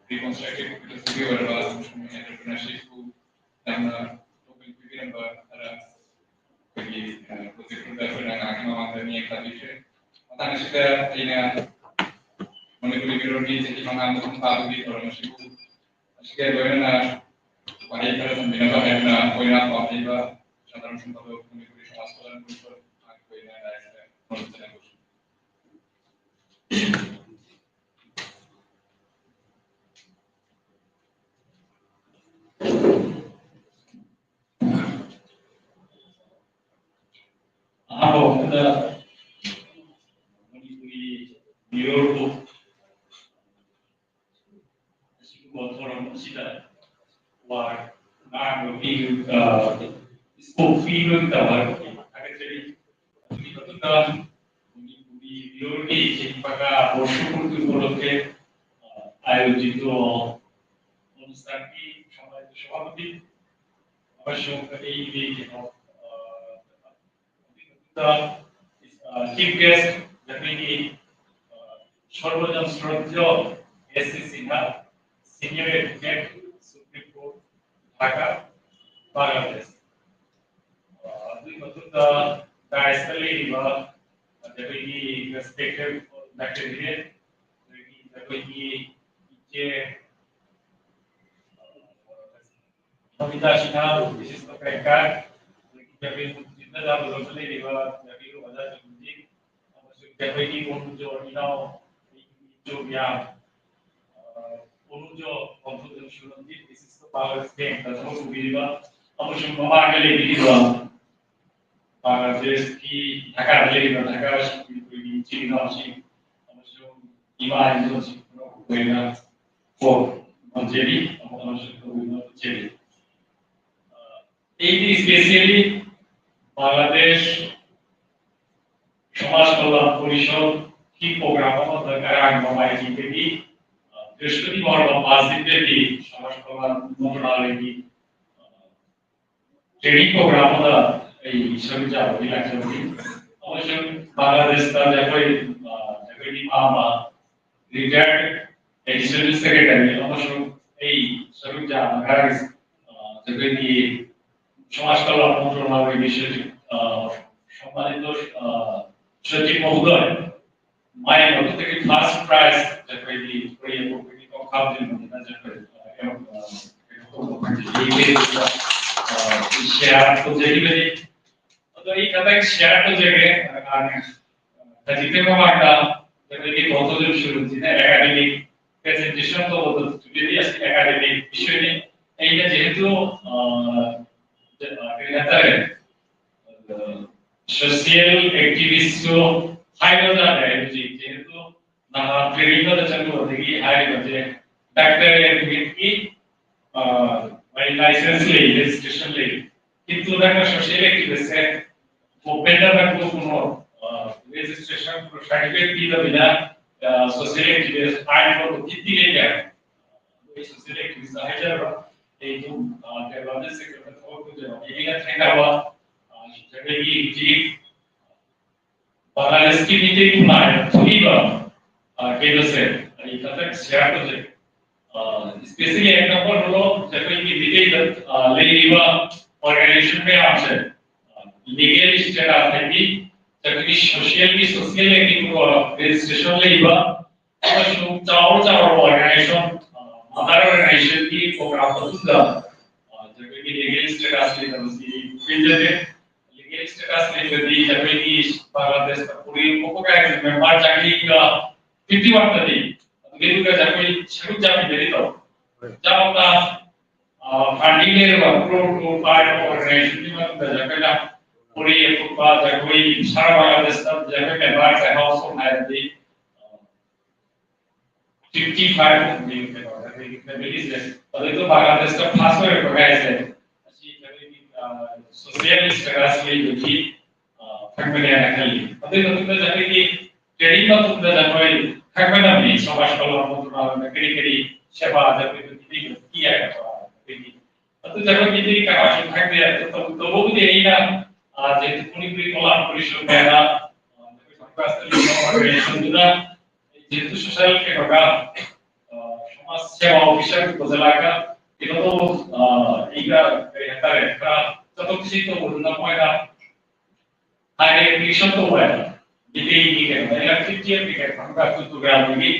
ꯔꯤꯀꯟꯁꯇ꯭ꯔꯛꯇꯤꯚ ꯐꯤꯂꯣꯁꯣꯐꯤ ꯑꯣꯏꯔꯕ ꯑꯃꯁꯨꯡ ꯑꯦꯟꯇꯔꯄ꯭ꯔꯤꯅꯔꯁꯤꯞꯄꯨ ꯌꯥꯝꯅ ꯄꯨꯛꯅꯤꯡ ꯄꯤꯕꯤꯔꯝꯕ ꯈꯔ ꯑꯩꯈꯣꯏꯒꯤ, ꯑ, ꯄ꯭ꯔꯣꯖꯦꯛ ꯒ꯭ꯔꯨꯞꯇ ꯑꯩꯈꯣꯏꯅ ꯉꯥꯏꯍꯥꯛꯀꯤ ꯃꯃꯥꯡꯗ ꯃꯤꯠꯌꯦꯡ ꯇꯥꯕꯤꯈ꯭ꯔꯦ꯫ ꯃꯇꯥꯡ ꯑꯁꯤꯗ ꯑꯩꯅ ꯃꯅꯤꯄꯨꯔꯤ ꯃꯤꯔꯣꯜꯒꯤ ꯆꯍꯤ ꯃꯉꯥ ꯃꯇꯨꯡ ꯇꯥꯕꯒꯤ ꯊꯧꯔꯝ ꯑꯁꯤꯕꯨ ꯑꯁꯤꯒ ꯂꯣꯏꯅꯅ ꯋꯥꯍꯩ ꯈꯔ ꯊꯝꯕꯤꯅꯕ ꯍꯥꯏꯗꯨꯅ ꯑꯩꯈꯣꯏꯅ ꯄꯥꯝꯖꯕ ꯁꯥꯗꯥꯔꯟ ꯁꯝꯄꯗꯣ ꯃꯅꯤꯄꯨꯔꯤ ꯁꯃꯥꯖ ꯀꯜꯌꯥꯟ ꯄꯔꯤꯁꯗ ꯃꯍꯥꯛꯄꯨ ꯑꯩꯅ ꯗꯥꯏꯁꯇ ꯈꯨꯔꯨꯝꯖꯅ ꯀꯧꯖꯔꯤ꯫ ꯑꯍꯥꯟꯕ ꯃꯐꯝꯗ ꯃꯅꯤꯄꯨꯔꯤ ꯃꯤꯑꯣꯏꯕꯨ ꯑꯁꯤꯒꯨꯝꯕ ꯊꯧꯔꯝ ꯑꯁꯤꯗ ꯋꯥ ꯉꯥꯡꯕ ꯄꯤꯕ, ꯑ, ꯁ꯭ꯀꯣꯞ ꯄꯤꯕꯒꯤꯗꯃꯛ ꯊꯥꯒꯠꯆꯔꯤ꯫ ꯑꯗꯨꯒꯤ ꯃꯇꯨꯡꯗ ꯃꯅꯤꯄꯨꯔꯤ ꯃꯤꯑꯣꯏꯒꯤ ꯆꯍꯤ ꯃꯉꯥ ꯕꯣꯔꯁ ꯄꯨꯔꯛꯇꯨ ꯄꯣꯛꯂꯛꯂꯦ꯫ ꯑ, I O G two all ꯑꯣꯟꯁꯇꯥꯟꯒꯤ ꯁꯃꯥꯖ ꯁꯚꯥꯄꯇꯤ ꯑꯃꯁꯨꯡ ꯑꯩꯒꯤ ꯀꯩꯅꯣ, ꯑ, ꯑꯗꯨꯒꯤ ꯃꯇꯨꯡꯗ, ꯑ, ꯆꯤꯐ ꯒꯦꯁ ꯑꯩꯈꯣꯏꯒꯤ, ꯑ, ꯁꯔꯕꯖꯟ Srotiyo S C Singha, senior advocate, supreme court, Dhaka, Bangladesh. ꯑ, ꯑꯗꯨꯒꯤ ꯃꯇꯨꯡꯗ ꯗꯥꯏꯁꯇ ꯂꯩꯔꯤꯕ ꯑꯩꯈꯣꯏꯒꯤ ꯔꯦꯁꯄꯦꯛꯇꯦꯠ ꯂꯦꯛꯆꯔꯔ, ꯑꯗꯒꯤ ꯑꯩꯈꯣꯏꯒꯤ ꯏꯆꯦ ꯕꯕꯤꯇꯥ ꯁꯤꯡꯍ, ꯕꯤꯁꯤꯁꯇ ꯄꯦꯡꯀꯔ, ꯑꯗꯒꯤ ꯑꯩꯈꯣꯏ ꯃꯨꯛꯇꯤꯗ ꯂꯝꯗꯝꯗ ꯂꯩꯔꯤꯕ ꯑꯩꯈꯣꯏꯒꯤ ꯑꯣꯖꯥ ꯖꯒꯨꯖꯤꯠ, ꯑꯃꯁꯨꯡ ꯑꯩꯈꯣꯏꯒꯤ ꯃꯣꯅꯨꯖꯣ ꯏꯅꯥꯎ, ꯑꯩꯒꯤ ꯏꯆꯧ ꯃꯌꯥꯝ, ꯑ, ꯃꯣꯅꯨꯖꯣ ꯄꯥꯡꯊꯣꯛꯂꯤꯕ ꯁꯨꯔꯝꯖꯤꯠ, ꯕꯤꯁꯤꯁꯇ ꯄꯥꯡꯒꯜ ꯁ꯭ꯇꯦꯝ ꯊꯕꯛ ꯄꯨꯕꯤꯔꯤꯕ ꯑꯃꯁꯨꯡ ꯃꯃꯥꯡꯗ ꯂꯩꯕꯤꯔꯤꯕ ꯕꯪꯒ꯭ꯂꯥꯗꯦꯁꯀꯤ ꯙꯥꯀꯥꯗ ꯂꯩꯔꯤꯕ ꯙꯥꯀꯥꯁꯤꯡꯒꯤ ꯑꯩꯈꯣꯏꯒꯤ ꯏꯆꯤꯜ ꯏꯅꯥꯎꯁꯤꯡ ꯑꯃꯁꯨꯡ ꯏꯃꯥ ꯏꯟꯗꯣꯟꯁꯤꯡ ꯄꯨꯝꯅꯃꯛꯄꯨ ꯑꯩꯅ ꯀꯣꯛ ꯅꯣꯟꯖꯔꯤ ꯑꯃꯁꯨꯡ ꯇꯧꯕꯤꯅꯕ ꯆꯦꯜꯂꯤ꯫ ꯑꯩꯗꯤ specially ꯕꯪꯒ꯭ꯂꯥꯗꯦꯁ ꯁꯃꯥꯖ ꯀꯜꯌꯥꯟ ꯄꯔꯤꯁꯗꯀꯤ program ꯑꯃꯗ ꯉꯔꯥꯡ ꯅꯣꯡꯃꯥꯏꯖꯤꯡꯗꯒꯤ ꯕ꯭ꯔꯤꯍꯁꯄꯇꯤꯕꯥꯔ ꯃꯄꯥꯁꯤꯡꯗꯒꯤ ꯁꯃꯥꯖ ꯀꯜꯌꯥꯟ ꯃꯟꯇ꯭ꯔꯥꯂꯌꯒꯤ training program ꯑꯃꯗ ꯑꯩ ꯁꯔꯨꯛ ꯌꯥꯕꯒꯤ ꯂꯥꯛꯆꯕꯅꯤ꯫ ꯑꯃꯁꯨꯡ ꯕꯪꯒ꯭ꯂꯥꯗꯦꯁꯇ ꯑꯩꯈꯣꯏ ꯑꯩꯈꯣꯏꯒꯤ ꯏꯃꯥ retired additional secretary ꯑꯃꯁꯨꯡ ꯑꯩ ꯁꯔꯨꯛ ꯌꯥꯅꯉꯥꯏ ꯑꯩꯈꯣꯏꯒꯤ ꯁꯃꯥꯖ ꯀꯜꯌꯥꯟ ꯃꯟꯇ꯭ꯔꯥꯂꯌꯒꯤ ꯁꯝꯃꯥꯅꯤꯇ ꯁꯆꯤꯕ ꯃꯍꯣꯗꯌ, ꯃꯥꯏ ꯃꯊꯛꯇꯒꯤ first prize ꯑꯩꯈꯣꯏꯒꯤ ꯑꯩꯈꯣꯏꯒꯤ ꯀꯣꯡꯈꯥꯞ ꯂꯤꯡꯕꯅꯤꯅ ꯑꯩꯈꯣꯏ share ꯇꯧꯖꯈꯤꯕꯅꯤ꯫ ꯑꯗꯣ ꯑꯩ ꯈꯤꯇꯪ share ꯇꯧꯖꯒꯦ꯫ ꯈꯖꯤꯛꯇꯪ ꯃꯃꯥꯡꯗ ꯑꯩꯈꯣꯏꯒꯤ ꯗꯣꯛꯇꯔ ꯖꯝꯁꯨꯔꯨꯗꯤꯅ academic presentation ꯇꯧꯕꯗ ꯑꯁꯤ academic issue ꯅꯤ꯫ ꯑꯩꯅ ꯖꯦꯍꯦꯇꯨ ꯀꯔꯤ ꯍꯥꯏꯇꯥꯔꯦ, social activist ꯁꯨ ꯍꯥꯏꯕ ꯇꯥꯔꯦ꯫ ꯍꯧꯖꯤꯛ ꯖꯦꯍꯦꯇꯨ ꯅꯍꯥꯟ training ꯑꯃꯗ ꯆꯠꯂꯨꯕꯗꯒꯤ ꯍꯥꯏꯔꯤꯕꯁꯦ doctor advocate ꯀꯤ ꯃꯥꯏ license ꯂꯩ, registration ꯂꯩ꯫ ꯀꯤꯟꯇꯨ ꯅꯪꯅ social activist ꯁꯦ ꯒꯣꯚꯔꯟꯃꯦꯟꯠꯅ ꯅꯪꯕꯨ ꯀꯩꯅꯣ registration certificate ꯄꯤꯗꯕꯅꯤꯅ social activist ꯍꯥꯏꯕ ꯐꯤꯐꯇꯤ ꯂꯩꯇꯦ꯫ ꯑꯩ social activist ꯍꯥꯏꯖꯔꯣ꯫ ꯑꯩ ꯑꯗꯨꯝ development sector ꯗ ꯊꯕꯛ ꯇꯧꯖꯕꯅꯤ꯫ ꯑꯩꯅ ꯊꯦꯡꯅꯕ ꯑꯩꯈꯣꯏꯒꯤ ꯍꯧꯖꯤꯛ ꯕꯪꯒ꯭ꯂꯥꯗꯦꯁꯀꯤ ꯃꯤꯇꯩ ꯈꯨꯟꯅꯥꯏꯗ ꯊꯣꯛꯏꯕ ꯀꯩꯅꯣꯁꯦ ꯑꯩ ꯈꯤꯇꯪ share ꯇꯧꯖꯒꯦ꯫ Specially example ꯍꯥꯏꯔꯣ, ꯑꯩꯈꯣꯏꯒꯤ ꯃꯤꯇꯩꯗ ꯂꯩꯔꯤꯕ organization ꯃꯌꯥꯝꯁꯦ legal status ꯍꯥꯏꯗꯤ ꯑꯩꯈꯣꯏꯒꯤ social ꯒꯤ social activist registration ꯂꯩꯕ ꯑꯃꯁꯨꯡ ꯆꯥꯎꯔ ꯆꯥꯎꯔꯕ organization, mother organization ꯒꯤ program ꯃꯇꯨꯡꯗ ꯑꯩꯈꯣꯏꯒꯤ legal status ꯂꯩꯇꯕꯁꯤ ꯄꯦꯟꯖꯗꯦ꯫ Legal status ꯂꯩꯇ꯭ꯔꯗꯤ ꯑꯩꯈꯣꯏꯒꯤ ꯕꯪꯒ꯭ꯂꯥꯗꯦꯁꯇ ꯄꯨꯔꯤ ꯄꯣꯛꯄ ꯀꯥꯏꯕ member ꯆꯍꯤꯒ fifty one ꯇꯗꯤ ꯑꯗꯨꯒꯤꯗꯨꯒ ꯑꯩꯈꯣꯏ ꯁꯔꯨꯛ ꯆꯥꯃꯤꯟꯅꯔꯤꯗꯣ ꯆꯥꯎꯅ funding ꯂꯩꯔꯕ crore crore ꯄꯥꯏꯔꯕ organization ꯒꯤ ꯃꯅꯨꯡꯗ ꯑꯩꯈꯣꯏꯅ ꯄꯨꯔꯤ ꯑꯇꯣꯞꯄ ꯑꯩꯈꯣꯏ ꯁꯔꯥ ꯕꯪꯒ꯭ꯂꯥꯗꯦꯁꯇ ꯑꯩꯈꯣꯏ member ꯆꯥꯏ household ꯍꯥꯏꯔꯗꯤ ꯐꯤꯐꯇꯤ ꯐꯥꯏꯚ ꯀꯩꯅꯣ ꯑꯩꯈꯣꯏꯒꯤ ꯐꯦꯃꯤꯂꯤꯁꯦ ꯑꯗꯨꯗꯣ ꯕꯪꯒ꯭ꯂꯥꯗꯦꯁꯇ ꯐꯥꯁ ꯑꯣꯏꯔꯛꯄ ꯍꯥꯏꯁꯦ ꯑꯁꯤ ꯑꯩꯈꯣꯏꯒꯤ ꯁꯣꯁꯤꯌꯦꯜ ꯏꯁꯇꯦꯇꯁ ꯂꯩꯕꯒꯤ ꯐꯪꯕꯅꯦꯅ ꯈꯜꯂꯤ꯫ ꯑꯗꯨꯒꯤ ꯃꯇꯨꯡꯗ ꯑꯩꯈꯣꯏꯒꯤ ꯇ꯭ꯔꯦꯅꯤꯡ ꯃꯇꯨꯡꯗ ꯑꯩꯈꯣꯏ ꯈꯪꯕ ꯉꯝꯃꯤ ꯁꯃꯥꯖ ꯀꯜꯌꯥꯟ ꯃꯟꯇ꯭ꯔꯥꯂꯌꯅ ꯀꯔꯤ ꯀꯔꯤ ꯁꯦꯕꯥ ꯑꯩꯈꯣꯏꯒꯤ ꯄꯤ ꯍꯥꯏꯕ ꯑꯩꯈꯣꯏꯒꯤ ꯑꯗꯨ ꯑꯩꯈꯣꯏꯒꯤꯗꯤ ꯀꯅꯥꯁꯨ ꯈꯪꯗꯦ꯫ ꯑꯗꯨ ꯇꯧ- ꯇꯧꯕꯕꯨꯗꯤ ꯑꯩꯅ ꯖꯦꯇꯨ ꯃꯅꯤꯄꯨꯔꯤ ꯀꯣꯂꯥꯕꯣꯔꯦꯁꯟ ꯍꯥꯏꯅ ꯑꯩꯈꯣꯏ ꯁꯃꯥꯖ ꯀꯜꯌꯥꯟ ꯑꯣꯔꯒꯅꯥꯏꯖꯦꯁꯟꯗꯨꯅ ꯖꯦꯇꯨ ꯁꯣꯁꯤꯌꯦꯜ ꯀꯩꯅꯣꯒ ꯁꯃꯥꯖ ꯁꯦꯕꯥ ꯑꯣꯐꯤꯁꯔ ꯄꯨꯖꯂꯥꯒ ꯀꯩꯅꯣ ꯇꯧꯕ ꯑꯩꯒ ꯀꯔꯤ ꯍꯥꯏꯇꯥꯔꯦ ꯈꯔ ꯆꯠꯊꯣꯛ ꯆꯠꯁꯤꯟ ꯇꯧꯕꯗꯨꯅ ꯃꯣꯏꯅ ꯍꯥꯏꯔꯦ ꯑꯦꯄ꯭ꯂꯤꯀꯦꯁꯟ ꯇꯧꯕ ꯍꯥꯏꯅ ꯃꯤꯇꯩꯒꯤ ꯀꯩꯅꯣꯗ ꯑꯩꯅ ꯐꯤꯐꯇꯤ ꯑꯦꯄ꯭ꯂꯤꯀꯦꯟ ꯐꯪꯕ ꯇꯨ ꯇꯨꯒ꯭ꯔꯥꯝꯗꯒꯤ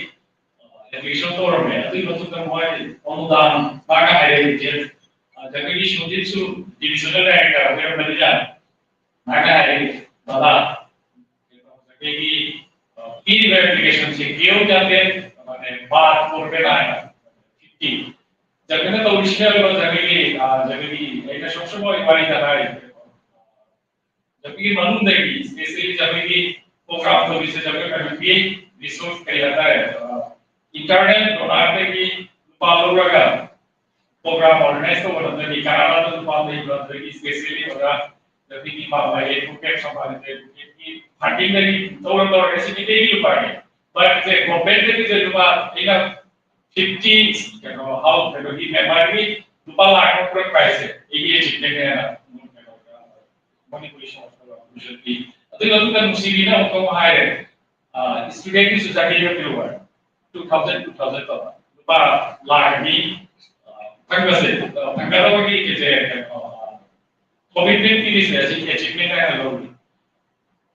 ꯑꯦꯄ꯭ꯂꯤꯀꯦꯁꯟ ꯇꯧꯔꯝꯃꯦ꯫ ꯑꯗꯨꯒꯤ ꯃꯇꯨꯡꯗ ꯃꯣꯏ ꯑꯅꯨꯗꯥꯟ ꯃꯥꯅ ꯍꯥꯏꯔꯛꯏꯁꯦ ꯑꯗꯒꯤ ꯁꯣꯖꯤꯠꯁꯨ ꯗꯤꯕꯤꯖꯅꯦꯜ ꯗꯥꯏꯔꯦꯛꯇꯔ ꯑꯣꯏꯔꯝꯕꯅꯤꯅ ꯃꯥꯅ ꯍꯥꯏꯔꯛꯏ ꯗꯗꯥ ꯑꯩꯈꯣꯏꯒꯤ ꯄꯤꯔꯤꯕ ꯑꯦꯄ꯭ꯂꯤꯀꯦꯁꯟꯁꯤ ꯀ꯭ꯂꯤꯌꯥꯔ ꯌꯥꯗꯦ ꯕꯥꯔ ꯐꯣꯔ ꯍꯥꯏꯅ ꯐꯤꯐꯇꯤ ꯖꯒꯅ ꯇꯧꯔꯤꯁꯤꯅ ꯖꯒꯒꯤ ꯖꯒꯒꯤ ꯑꯩꯅ ꯁꯨꯝ ꯁꯨꯝ ꯋꯥꯔꯤꯗ ꯍꯥꯏꯔꯤꯕ ꯖꯒꯒꯤ ꯃꯅꯨꯡꯗꯒꯤ ꯏꯁꯄꯦꯁꯦꯜꯂꯤ ꯖꯒꯒꯤ ꯄ꯭ꯔꯣꯒ꯭ꯔꯥꯝ ꯇꯧꯔꯤꯁꯦ ꯖꯒ ꯀꯩꯅꯣꯒꯤ ꯔꯤꯁꯣꯔꯁ ꯀꯔꯤ ꯍꯥꯏꯇꯥꯔꯦ ꯏꯟꯇꯔꯅꯦꯜ ꯗꯣꯅꯔꯗꯒꯤ ꯂꯨꯄꯥ ꯂꯧꯔꯒ ꯄ꯭ꯔꯣꯒ꯭ꯔꯥꯝ ꯑꯣꯔꯒꯅꯥꯏꯖ ꯇꯧꯕ ꯅꯠꯇ꯭ꯔꯗꯤ ꯀꯅꯥꯗ ꯂꯨꯄꯥ ꯂꯩꯕ ꯑꯗꯒꯤ ꯏꯁꯄꯦꯁꯦꯜꯂꯤ ꯑꯣꯖꯥ ꯖꯒꯒꯤ ꯃꯥ ꯃꯥꯒꯤ ꯄꯣꯀꯦꯠ ꯁꯝꯕꯥꯜ ꯐꯟꯗꯤꯡꯗꯒꯤ ꯇꯧꯔ ꯇꯧꯔꯒ ꯁꯤꯒꯤꯗꯒꯤ ꯂꯨꯄꯥꯅꯤ ꯕꯠꯁꯦ ꯒꯣꯔꯃꯦꯟꯗꯒꯤꯁꯦ ꯂꯨꯄꯥ ꯑꯩꯅ ꯐꯤꯐꯇꯤ ꯀꯩꯅꯣ ꯍꯥꯎ ꯀꯩꯅꯣꯒꯤ ꯃꯦꯝꯕꯔꯒꯤ ꯂꯨꯄꯥ ꯂꯥꯛ ꯑꯃ ꯄꯨꯔꯛꯄ ꯍꯥꯏꯁꯦ ꯑꯩꯒꯤ ꯑꯦꯆꯤꯞꯃꯦꯟꯅꯦꯅ ꯃꯅꯤꯄꯨꯔꯤ ꯁꯣꯁꯤꯌꯦꯜ ꯀꯃꯤꯁꯟꯒꯤ ꯑꯗꯨꯒꯤ ꯃꯇꯨꯡꯗ ꯅꯨꯡꯁꯤꯕꯤꯅ ꯑꯃꯨꯛꯀ ꯑꯃꯨꯛ ꯍꯥꯏꯔꯦ ꯏꯁꯇꯨꯗꯦꯟꯒꯤꯁꯨ ꯆꯍꯤꯗ ꯄꯤꯔꯨꯕ ꯇꯨ ꯊꯥꯎꯖꯟ ꯇꯨ ꯊꯥꯎꯖꯟ ꯇꯧꯕ ꯂꯨꯄꯥ ꯂꯥꯛ ꯑꯅꯤ ꯐꯪꯕꯁꯦ ꯐꯪꯒꯗꯕꯒꯤ ꯀꯩꯁꯦ ꯀꯣꯃꯤꯠꯃꯦꯟ ꯄꯤꯔꯤꯁꯦ ꯑꯁꯤ ꯑꯦꯆꯤꯞꯃꯦꯟ ꯍꯥꯏꯅ ꯂꯧꯏ꯫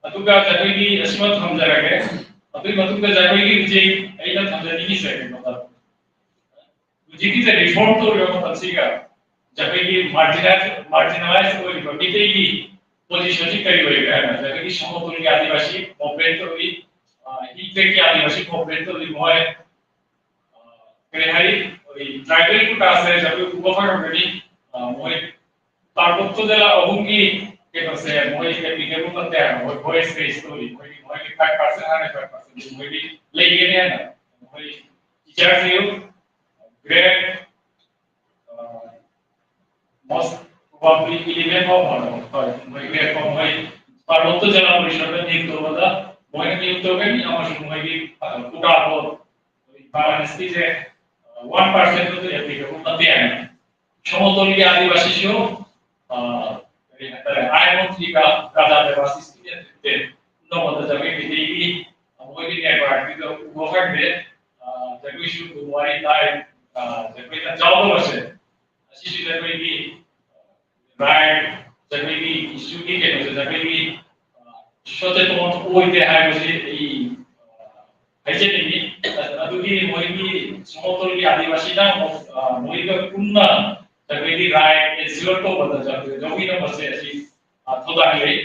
ꯑꯗꯨꯒ ꯑꯩꯈꯣꯏꯒꯤ ꯑꯁꯤꯃ ꯊꯝꯖꯔꯒꯦ꯫ ꯑꯗꯨꯒꯤ ꯃꯇꯨꯡꯗ ꯑꯩꯈꯣꯏꯒꯤ ꯍꯧꯖꯤꯛ ꯑꯩꯅ ꯊꯝꯖꯅꯤꯡꯉꯤꯁꯦ ꯀꯩꯅꯣꯗ ꯍꯧꯖꯤꯛꯀꯤꯁꯦ ꯔꯤꯐꯣꯔꯝ ꯇꯧꯔꯤꯕ ꯃꯇꯝꯁꯤꯒ ꯑꯩꯈꯣꯏꯒꯤ ꯃꯥꯔꯖꯤꯅꯥꯏꯖ ꯃꯥꯔꯖꯤꯅꯥꯏꯖ ꯑꯣꯏꯔꯤꯕ ꯃꯤꯇꯩꯒꯤ ꯄꯣꯖꯤꯁꯟꯁꯤ ꯀꯔꯤ ꯑꯣꯏꯒꯦ ꯍꯥꯏꯕ ꯑꯩꯈꯣꯏꯒꯤ ꯁꯃꯣꯇꯨꯜꯒꯤ ꯑꯥꯗꯤꯕꯥꯁꯤ ꯃꯨꯚꯃꯦꯟ ꯇꯧꯔꯤ ꯏꯟꯇꯦꯛꯀꯤ ꯑꯥꯗꯤꯕꯥꯁꯤ ꯃꯨꯚꯃꯦꯟ ꯇꯧꯔꯤ ꯃꯣꯏ ꯀꯔꯤ ꯍꯥꯏ ꯑꯩꯈꯣꯏ ꯇ꯭ꯔꯥꯏꯕꯦꯜ ꯀꯣꯇꯥꯁꯦ ꯑꯩꯈꯣꯏ ꯎꯕ ꯐꯪꯉꯝꯒꯅꯤ꯫ ꯃꯣꯏ ꯇꯥꯡꯀꯨꯞ ꯇꯨ ꯖꯦꯂꯥ ꯑꯍꯨꯝꯒꯤ ꯀꯩꯅꯣꯁꯦ ꯃꯣꯏ ꯑꯦꯄ꯭ꯂꯤꯀꯦꯕꯜ ꯅꯠꯇꯦ ꯍꯥꯏꯅ ꯃꯣꯏ ꯚꯣꯏꯁ ꯔꯦꯁ ꯇꯧꯔꯤ ꯃꯣꯏꯒꯤ ꯃꯣꯏꯒꯤ ꯐꯥꯏꯚ ꯄꯥꯔꯁꯦꯟ ꯍꯥꯟꯅ ꯐꯥꯏꯚ ꯄꯥꯔꯁꯦꯟ ꯃꯣꯏꯒꯤ ꯂꯩꯒꯅꯤ ꯍꯥꯏꯅ ꯃꯣꯏ Teachers you great most probably eleven ꯐꯥꯎ ꯐꯪꯉꯣ꯫ ꯍꯣꯏ, ꯃꯣꯏ ꯒ꯭ꯔꯦꯠ ꯐꯥꯎ ꯃꯣꯏ ꯄꯥꯔꯕꯣꯇ ꯖꯤꯂꯥ ꯄꯔꯤꯁꯗꯇ ꯅꯤꯌꯣꯛ ꯇꯧꯕꯗ ꯃꯣꯏꯅ ꯅꯤꯌꯣꯛ ꯇꯧꯒꯅꯤ ꯑꯃꯁꯨꯡ ꯃꯣꯏꯒꯤ ꯀꯣꯇꯥꯗꯣ ꯃꯥꯔꯛꯁꯀꯤꯁꯦ ꯋꯥꯟ ꯄꯥꯔꯁꯦꯟꯗꯨ ꯑꯦꯄ꯭ꯂꯤꯀꯦꯕꯜ ꯅꯠꯇꯦ ꯍꯥꯏꯅ ꯁꯣꯃꯣꯇꯣꯜꯒꯤ ꯑꯥꯗꯤꯕꯥꯁꯤꯁꯨ ꯀꯔꯤ ꯍꯥꯏꯇꯥꯔꯦ, ꯑꯥꯏ ꯑꯣꯟ ꯊ꯭ꯔꯤꯒ ꯔꯥꯖꯥ ꯗꯦꯕꯥꯁꯤꯁꯀꯤ ꯅꯦꯇ꯭ꯔꯤꯠꯇ ꯅꯣꯡꯃꯗ ꯖꯒꯣꯏ ꯃꯩꯇꯩꯒꯤ ꯃꯣꯏꯒꯤ ꯅꯦꯠꯋꯥꯔꯛꯀꯤꯗ ꯎꯕ ꯐꯪꯗꯦ꯫ ꯖꯒꯣꯏꯁꯨ ꯋꯥꯔꯤ ꯇꯥꯏ꯫ ꯖꯒꯣꯏꯅ ꯆꯥꯎꯗꯕꯁꯦ ꯑꯁꯤꯁꯤꯗ ꯑꯩꯈꯣꯏꯒꯤ ꯔꯥꯏꯠ, ꯖꯒꯣꯏꯒꯤ ꯏꯁꯨꯒꯤ ꯀꯩꯅꯣꯁꯦ ꯖꯒꯣꯏꯒꯤ ꯁꯣꯇꯦꯇꯣꯟ ꯑꯣꯏꯗꯦ ꯍꯥꯏꯕꯁꯤ ꯑꯩ ꯍꯥꯏꯖꯅꯤꯡꯉꯤ꯫ ꯑꯗꯨꯒꯤ ꯃꯣꯏꯒꯤ ꯁꯣꯃꯣꯇꯣꯜꯒꯤ ꯑꯥꯗꯤꯕꯥꯁꯤꯅ ꯑꯃꯨꯛ ꯃꯣꯏꯒ ꯄꯨꯟꯅ ꯖꯒꯣꯏꯒꯤ ꯔꯥꯏꯠ ꯑꯦꯟꯁꯤꯌꯣꯔ ꯇꯧꯕꯗ ꯖꯒꯣꯏꯅ ꯃꯁꯦ ꯑꯁꯤ ꯊꯧꯗꯥꯡ ꯂꯩ꯫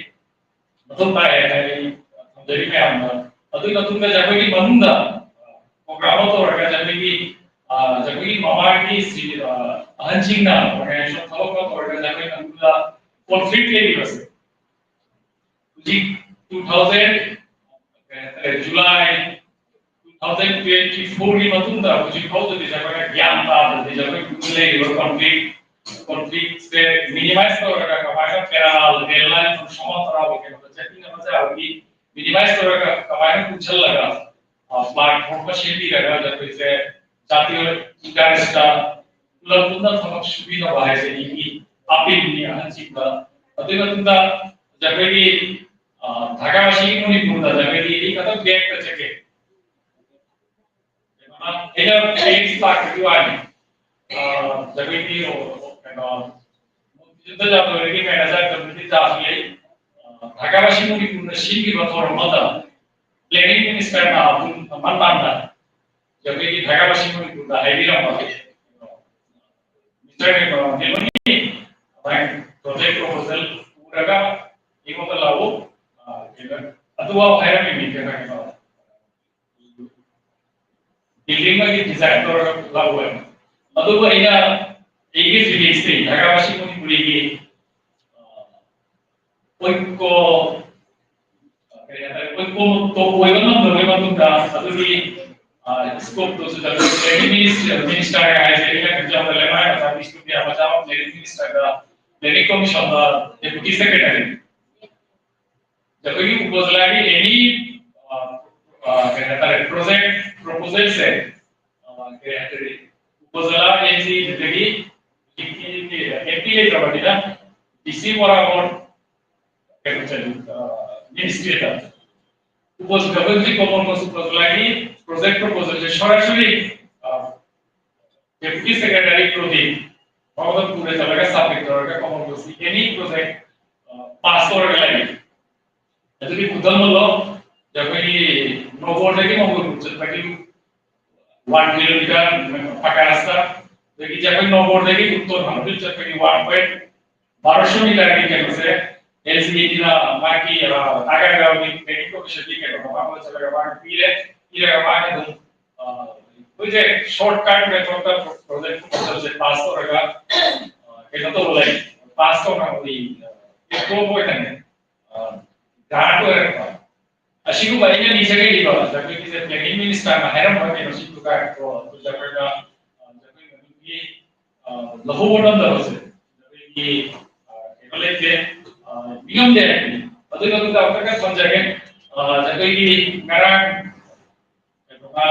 ꯃꯊꯧ ꯇꯥꯏ ꯍꯥꯏꯅ ꯑꯩ ꯊꯝꯖꯔꯤ ꯃꯌꯥꯝꯗ꯫ ꯑꯗꯨꯒꯤ ꯃꯇꯨꯡꯗ ꯖꯒꯣꯏꯒꯤ ꯃꯅꯨꯡꯗ ꯄ꯭ꯔꯣꯒ꯭ꯔꯥꯝ ꯑꯃ ꯇꯧꯔꯒ ꯖꯒꯣꯏꯒꯤ ꯖꯒꯣꯏꯒꯤ ꯃꯃꯥꯡꯒꯤ ꯑꯍꯟꯁꯤꯡꯅ ꯑꯣꯔꯒꯅꯥꯏꯖꯦꯁꯟ ꯊꯕꯛ ꯑꯃ ꯇꯧꯔꯒ ꯖꯒꯣꯏ ꯃꯅꯨꯡꯗ ꯀꯣꯟꯐ꯭ꯂꯤꯛ ꯂꯩꯔꯤꯕꯁꯦ ꯍꯧꯖꯤꯛ two thousand July two thousand twenty ꯐꯣꯔꯒꯤ ꯃꯇꯨꯡꯗ ꯍꯧꯖꯤꯛ ꯐꯥꯎꯗꯗꯤ ꯖꯒꯣꯏ ꯒ꯭ꯌꯥꯟ ꯇꯥꯗ꯭ꯔꯗꯤ ꯖꯒꯣꯏ ꯂꯩꯔꯤꯕ ꯀꯣꯟꯐ꯭ꯂꯤꯛ ꯀꯣꯟꯐ꯭ꯂꯤꯛꯁꯦ ꯃꯤꯅꯤꯃꯥꯏꯁ ꯇꯧꯔꯒ ꯀꯃꯥꯏꯅ ꯄꯦꯔꯥ ꯔꯦꯜ ꯂꯥꯏꯟ ꯁꯣꯝ ꯇꯔꯥꯕ ꯀꯩꯅꯣꯗ ꯆꯠꯃꯤꯟꯅꯕ ꯌꯥꯕꯒꯤ ꯃꯤꯅꯤꯃꯥꯏꯁ ꯇꯧꯔꯒ ꯀꯃꯥꯏꯅ ꯄꯨꯟꯁꯤꯜꯂꯒ ꯄ꯭ꯂꯥꯠꯐꯣꯝ ꯑꯃ ꯁꯦꯝꯕꯤꯔꯒ ꯑꯩꯈꯣꯏꯁꯦ ꯖꯥꯇꯤꯒꯤ ꯏꯟꯇꯔꯦꯁꯇ ꯄꯨꯂꯞ ꯄꯨꯟꯅ ꯊꯕꯛ ꯁꯨꯕꯤꯅꯕ ꯍꯥꯏꯁꯦ ꯑꯩꯒꯤ ꯑꯄꯤꯜꯅꯤ ꯑꯍꯟꯁꯤꯡꯗ꯫ ꯑꯗꯨꯒꯤ ꯃꯇꯨꯡꯗ ꯑꯩꯈꯣꯏꯒꯤ ꯙꯥꯀꯥ ꯑꯁꯤꯒꯤ ꯃꯅꯤꯄꯨꯔꯗ ꯑꯩꯈꯣꯏꯒꯤ ꯑꯩ ꯈꯛꯇꯪ ꯕꯦꯛꯇ ꯆꯠꯀꯦ꯫ ꯑꯩꯅ ꯐꯦꯛꯁ ꯇꯥꯛꯄꯒꯤ ꯋꯥꯅꯤ꯫ ꯑꯩꯈꯣꯏꯒꯤ ꯀꯩꯅꯣ ꯃꯨꯛꯇꯤꯌꯨꯗ ꯖꯥꯇꯣꯏꯒꯤ ꯃꯦꯅꯦꯖꯔ ꯀꯝꯃ꯭ꯌꯨꯅꯤꯇꯤ ꯖꯥꯠ ꯂꯩ꯫ ꯙꯥꯀꯥ ꯑꯁꯤ ꯃꯅꯤꯄꯨꯔꯗ ꯁꯤꯟꯈꯤꯕ ꯊꯧꯔꯝ ꯑꯃꯗ ꯄ꯭ꯂꯦꯅꯤꯡ ꯃꯤꯅꯤꯁꯇꯔꯅ ꯑꯗꯨꯝ ꯃꯇꯥꯡꯗ ꯑꯩꯈꯣꯏꯒꯤ ꯙꯥꯀꯥ ꯑꯁꯤ ꯃꯅꯤꯄꯨꯔꯗ ꯍꯥꯏꯕꯤꯔꯝꯕ ꯃꯤꯅꯤꯁꯇꯔ ꯅꯦꯃꯣꯅꯤ ꯄ꯭ꯔꯣꯖꯦꯛ ꯄ꯭ꯔꯣꯄꯣꯖꯦꯜ ꯄꯨꯔꯒ ꯑꯩꯉꯣꯟꯗ ꯂꯥꯛꯎ꯫ ꯑꯗꯨꯐꯥꯎ ꯍꯥꯏꯔꯝꯃꯤꯅꯤ ꯀꯩꯅꯣ꯫ ꯕꯤꯜꯗꯤꯡ ꯑꯃꯒꯤ ꯗꯤꯖꯥꯏꯟ ꯇꯧꯔꯒ ꯂꯥꯛꯑꯣꯏ꯫ ꯑꯗꯨꯕꯨ ꯑꯩꯅ ꯑꯩꯒꯤ ꯐꯤꯂꯤꯡꯁꯇꯤ ꯙꯥꯀꯥ ꯑꯁꯤ ꯃꯅꯤꯄꯨꯔꯤꯒꯤ ꯑꯣꯏꯀꯣ ꯀꯔꯤ ꯍꯥꯏꯇꯥꯔꯦ, ꯑꯣꯏꯀꯣ ꯑꯣꯏꯕ ꯉꯝꯗꯕꯒꯤ ꯃꯇꯨꯡꯗ ꯑꯗꯨꯒꯤ scope ꯇꯨꯁꯨ ꯆꯠꯂꯤ꯫ Planning ministry, minister ꯍꯥꯏꯁꯦ ꯑꯩꯅ ꯈꯟꯖꯕꯗ ꯂꯩꯃꯥꯏ ꯃꯆꯥ ꯕꯤꯁꯅꯨꯄ꯭ꯔꯤꯌꯥ ꯃꯆꯥ ꯑꯃ planning minister ꯗ planning commission ꯗ deputy secretary꯫ ꯑꯩꯈꯣꯏꯒꯤ ꯎꯄꯖꯤꯂꯥꯒꯤ any, ꯑ, ꯑ, ꯀꯩ ꯍꯥꯏꯇꯥꯔꯦ, project proposal ꯁꯦ, ꯑ, ꯀꯩ ꯍꯥꯏꯇꯥꯔꯦ, ꯎꯄꯖꯤꯂꯥ ꯑꯦꯟ ꯖꯤ ꯑꯗꯒꯤ ꯑꯦꯝ ꯄꯤ ꯂꯩꯇ꯭ꯔꯕꯅꯤꯅ ꯗꯤ ꯁꯤ ꯃꯣꯔꯥꯕꯣꯔ ꯀꯩꯅꯣ ꯆꯠꯂꯤ, ꯑ, ministry ꯗ꯫ ꯎꯄꯖꯤꯂꯥ, ꯑꯩꯈꯣꯏ ꯍꯧꯖꯤꯛ ꯀꯣꯃꯟ ꯎꯄꯖꯤꯂꯥꯒꯤ project proposal ꯁꯦ ꯁꯣꯔꯥꯁꯣꯔꯤ, ꯑ, deputy secretary ꯄ꯭ꯔꯗꯤꯞ ꯃꯉꯣꯟꯗ ꯄꯨꯔ ꯆꯠꯂꯒ submit ꯇꯧꯔꯒ ꯀꯣꯃꯟ ꯎꯄꯖꯤꯂꯥꯒꯤ any project, ꯑ, pass ꯇꯧꯔꯒ ꯂꯩꯔꯤ꯫ ꯑꯗꯨꯒꯤ ꯈꯨꯗꯝ ꯑꯃ ꯂꯧ, ꯑꯩꯈꯣꯏꯒꯤ ꯅꯣꯕꯣꯔꯗꯒꯤ ꯃꯪꯒꯣꯜ ꯆꯠꯄꯒꯤ one kilometer ꯄꯀꯥ ꯔꯥꯁꯇꯥ, ꯑꯗꯒꯤ ꯑꯩꯈꯣꯏ ꯅꯣꯕꯣꯔꯗꯒꯤ ꯎꯠꯇꯣꯟ ꯍꯥꯡꯕ ꯆꯠꯄꯒꯤ one point ꯕꯥꯔꯣꯁꯣ ꯃꯤꯇꯔꯒꯤ ꯀꯩꯅꯣꯁꯦ, ꯑꯦꯜ ꯖꯤ ꯑꯦ ꯇꯤꯅ ꯃꯥꯒꯤ, ꯑ, ꯇꯥꯒꯥꯏꯒꯥꯎꯒꯤ planning commission ꯒꯤ ꯀꯩꯅꯣ ꯃꯃꯥꯡꯗ ꯆꯠꯂꯒ ꯃꯥꯅ ꯄꯤꯔꯦ, ꯄꯤꯔꯒ ꯃꯥꯅ ꯑꯗꯨꯝ, ꯑ, ꯑꯩꯈꯣꯏꯁꯦ short cut method ꯇ project proposal ꯁꯦ pass ꯇꯧꯔꯒ, ꯑ, ꯀꯩꯅꯣ ꯇꯧꯕ ꯂꯩ, pass ꯇꯧꯅꯕꯒꯤ, ꯑ, approve ꯑꯣꯏꯅꯅꯦ, ꯑ, grant ꯑꯣꯏꯔꯛꯄ꯫ ꯑꯁꯤꯒꯨꯝꯕ ꯑꯩꯅ ꯅꯤꯡꯁꯤꯡꯉꯛꯏꯕ, ꯑꯩꯈꯣꯏꯒꯤ planning minister ꯅ ꯍꯥꯏꯔꯝꯕ ꯀꯩꯅꯣꯁꯤꯡꯗꯨꯒ ꯀꯣ, ꯑꯩꯈꯣꯏ ꯖꯒꯣꯏꯒ, ꯑ, ꯖꯒꯣꯏ ꯃꯅꯨꯡꯒꯤ, ꯑ, ꯂꯧꯍꯧꯕ ꯉꯝꯗꯕꯁꯦ, ꯖꯒꯣꯏꯒꯤ, ꯑ, ꯀꯩꯅꯣ ꯂꯩꯇꯦ, ꯑ, ꯅꯤꯡꯉꯝꯗꯦ ꯍꯥꯏꯕꯅꯤ꯫ ꯑꯗꯨꯒꯤ ꯃꯇꯨꯡꯗ ꯑꯃꯨꯛꯇꯪꯒ ꯊꯝꯖꯒꯦ, ꯑ, ꯖꯒꯣꯏꯒꯤ ꯉꯔꯥꯡ ꯀꯩꯅꯣꯒ,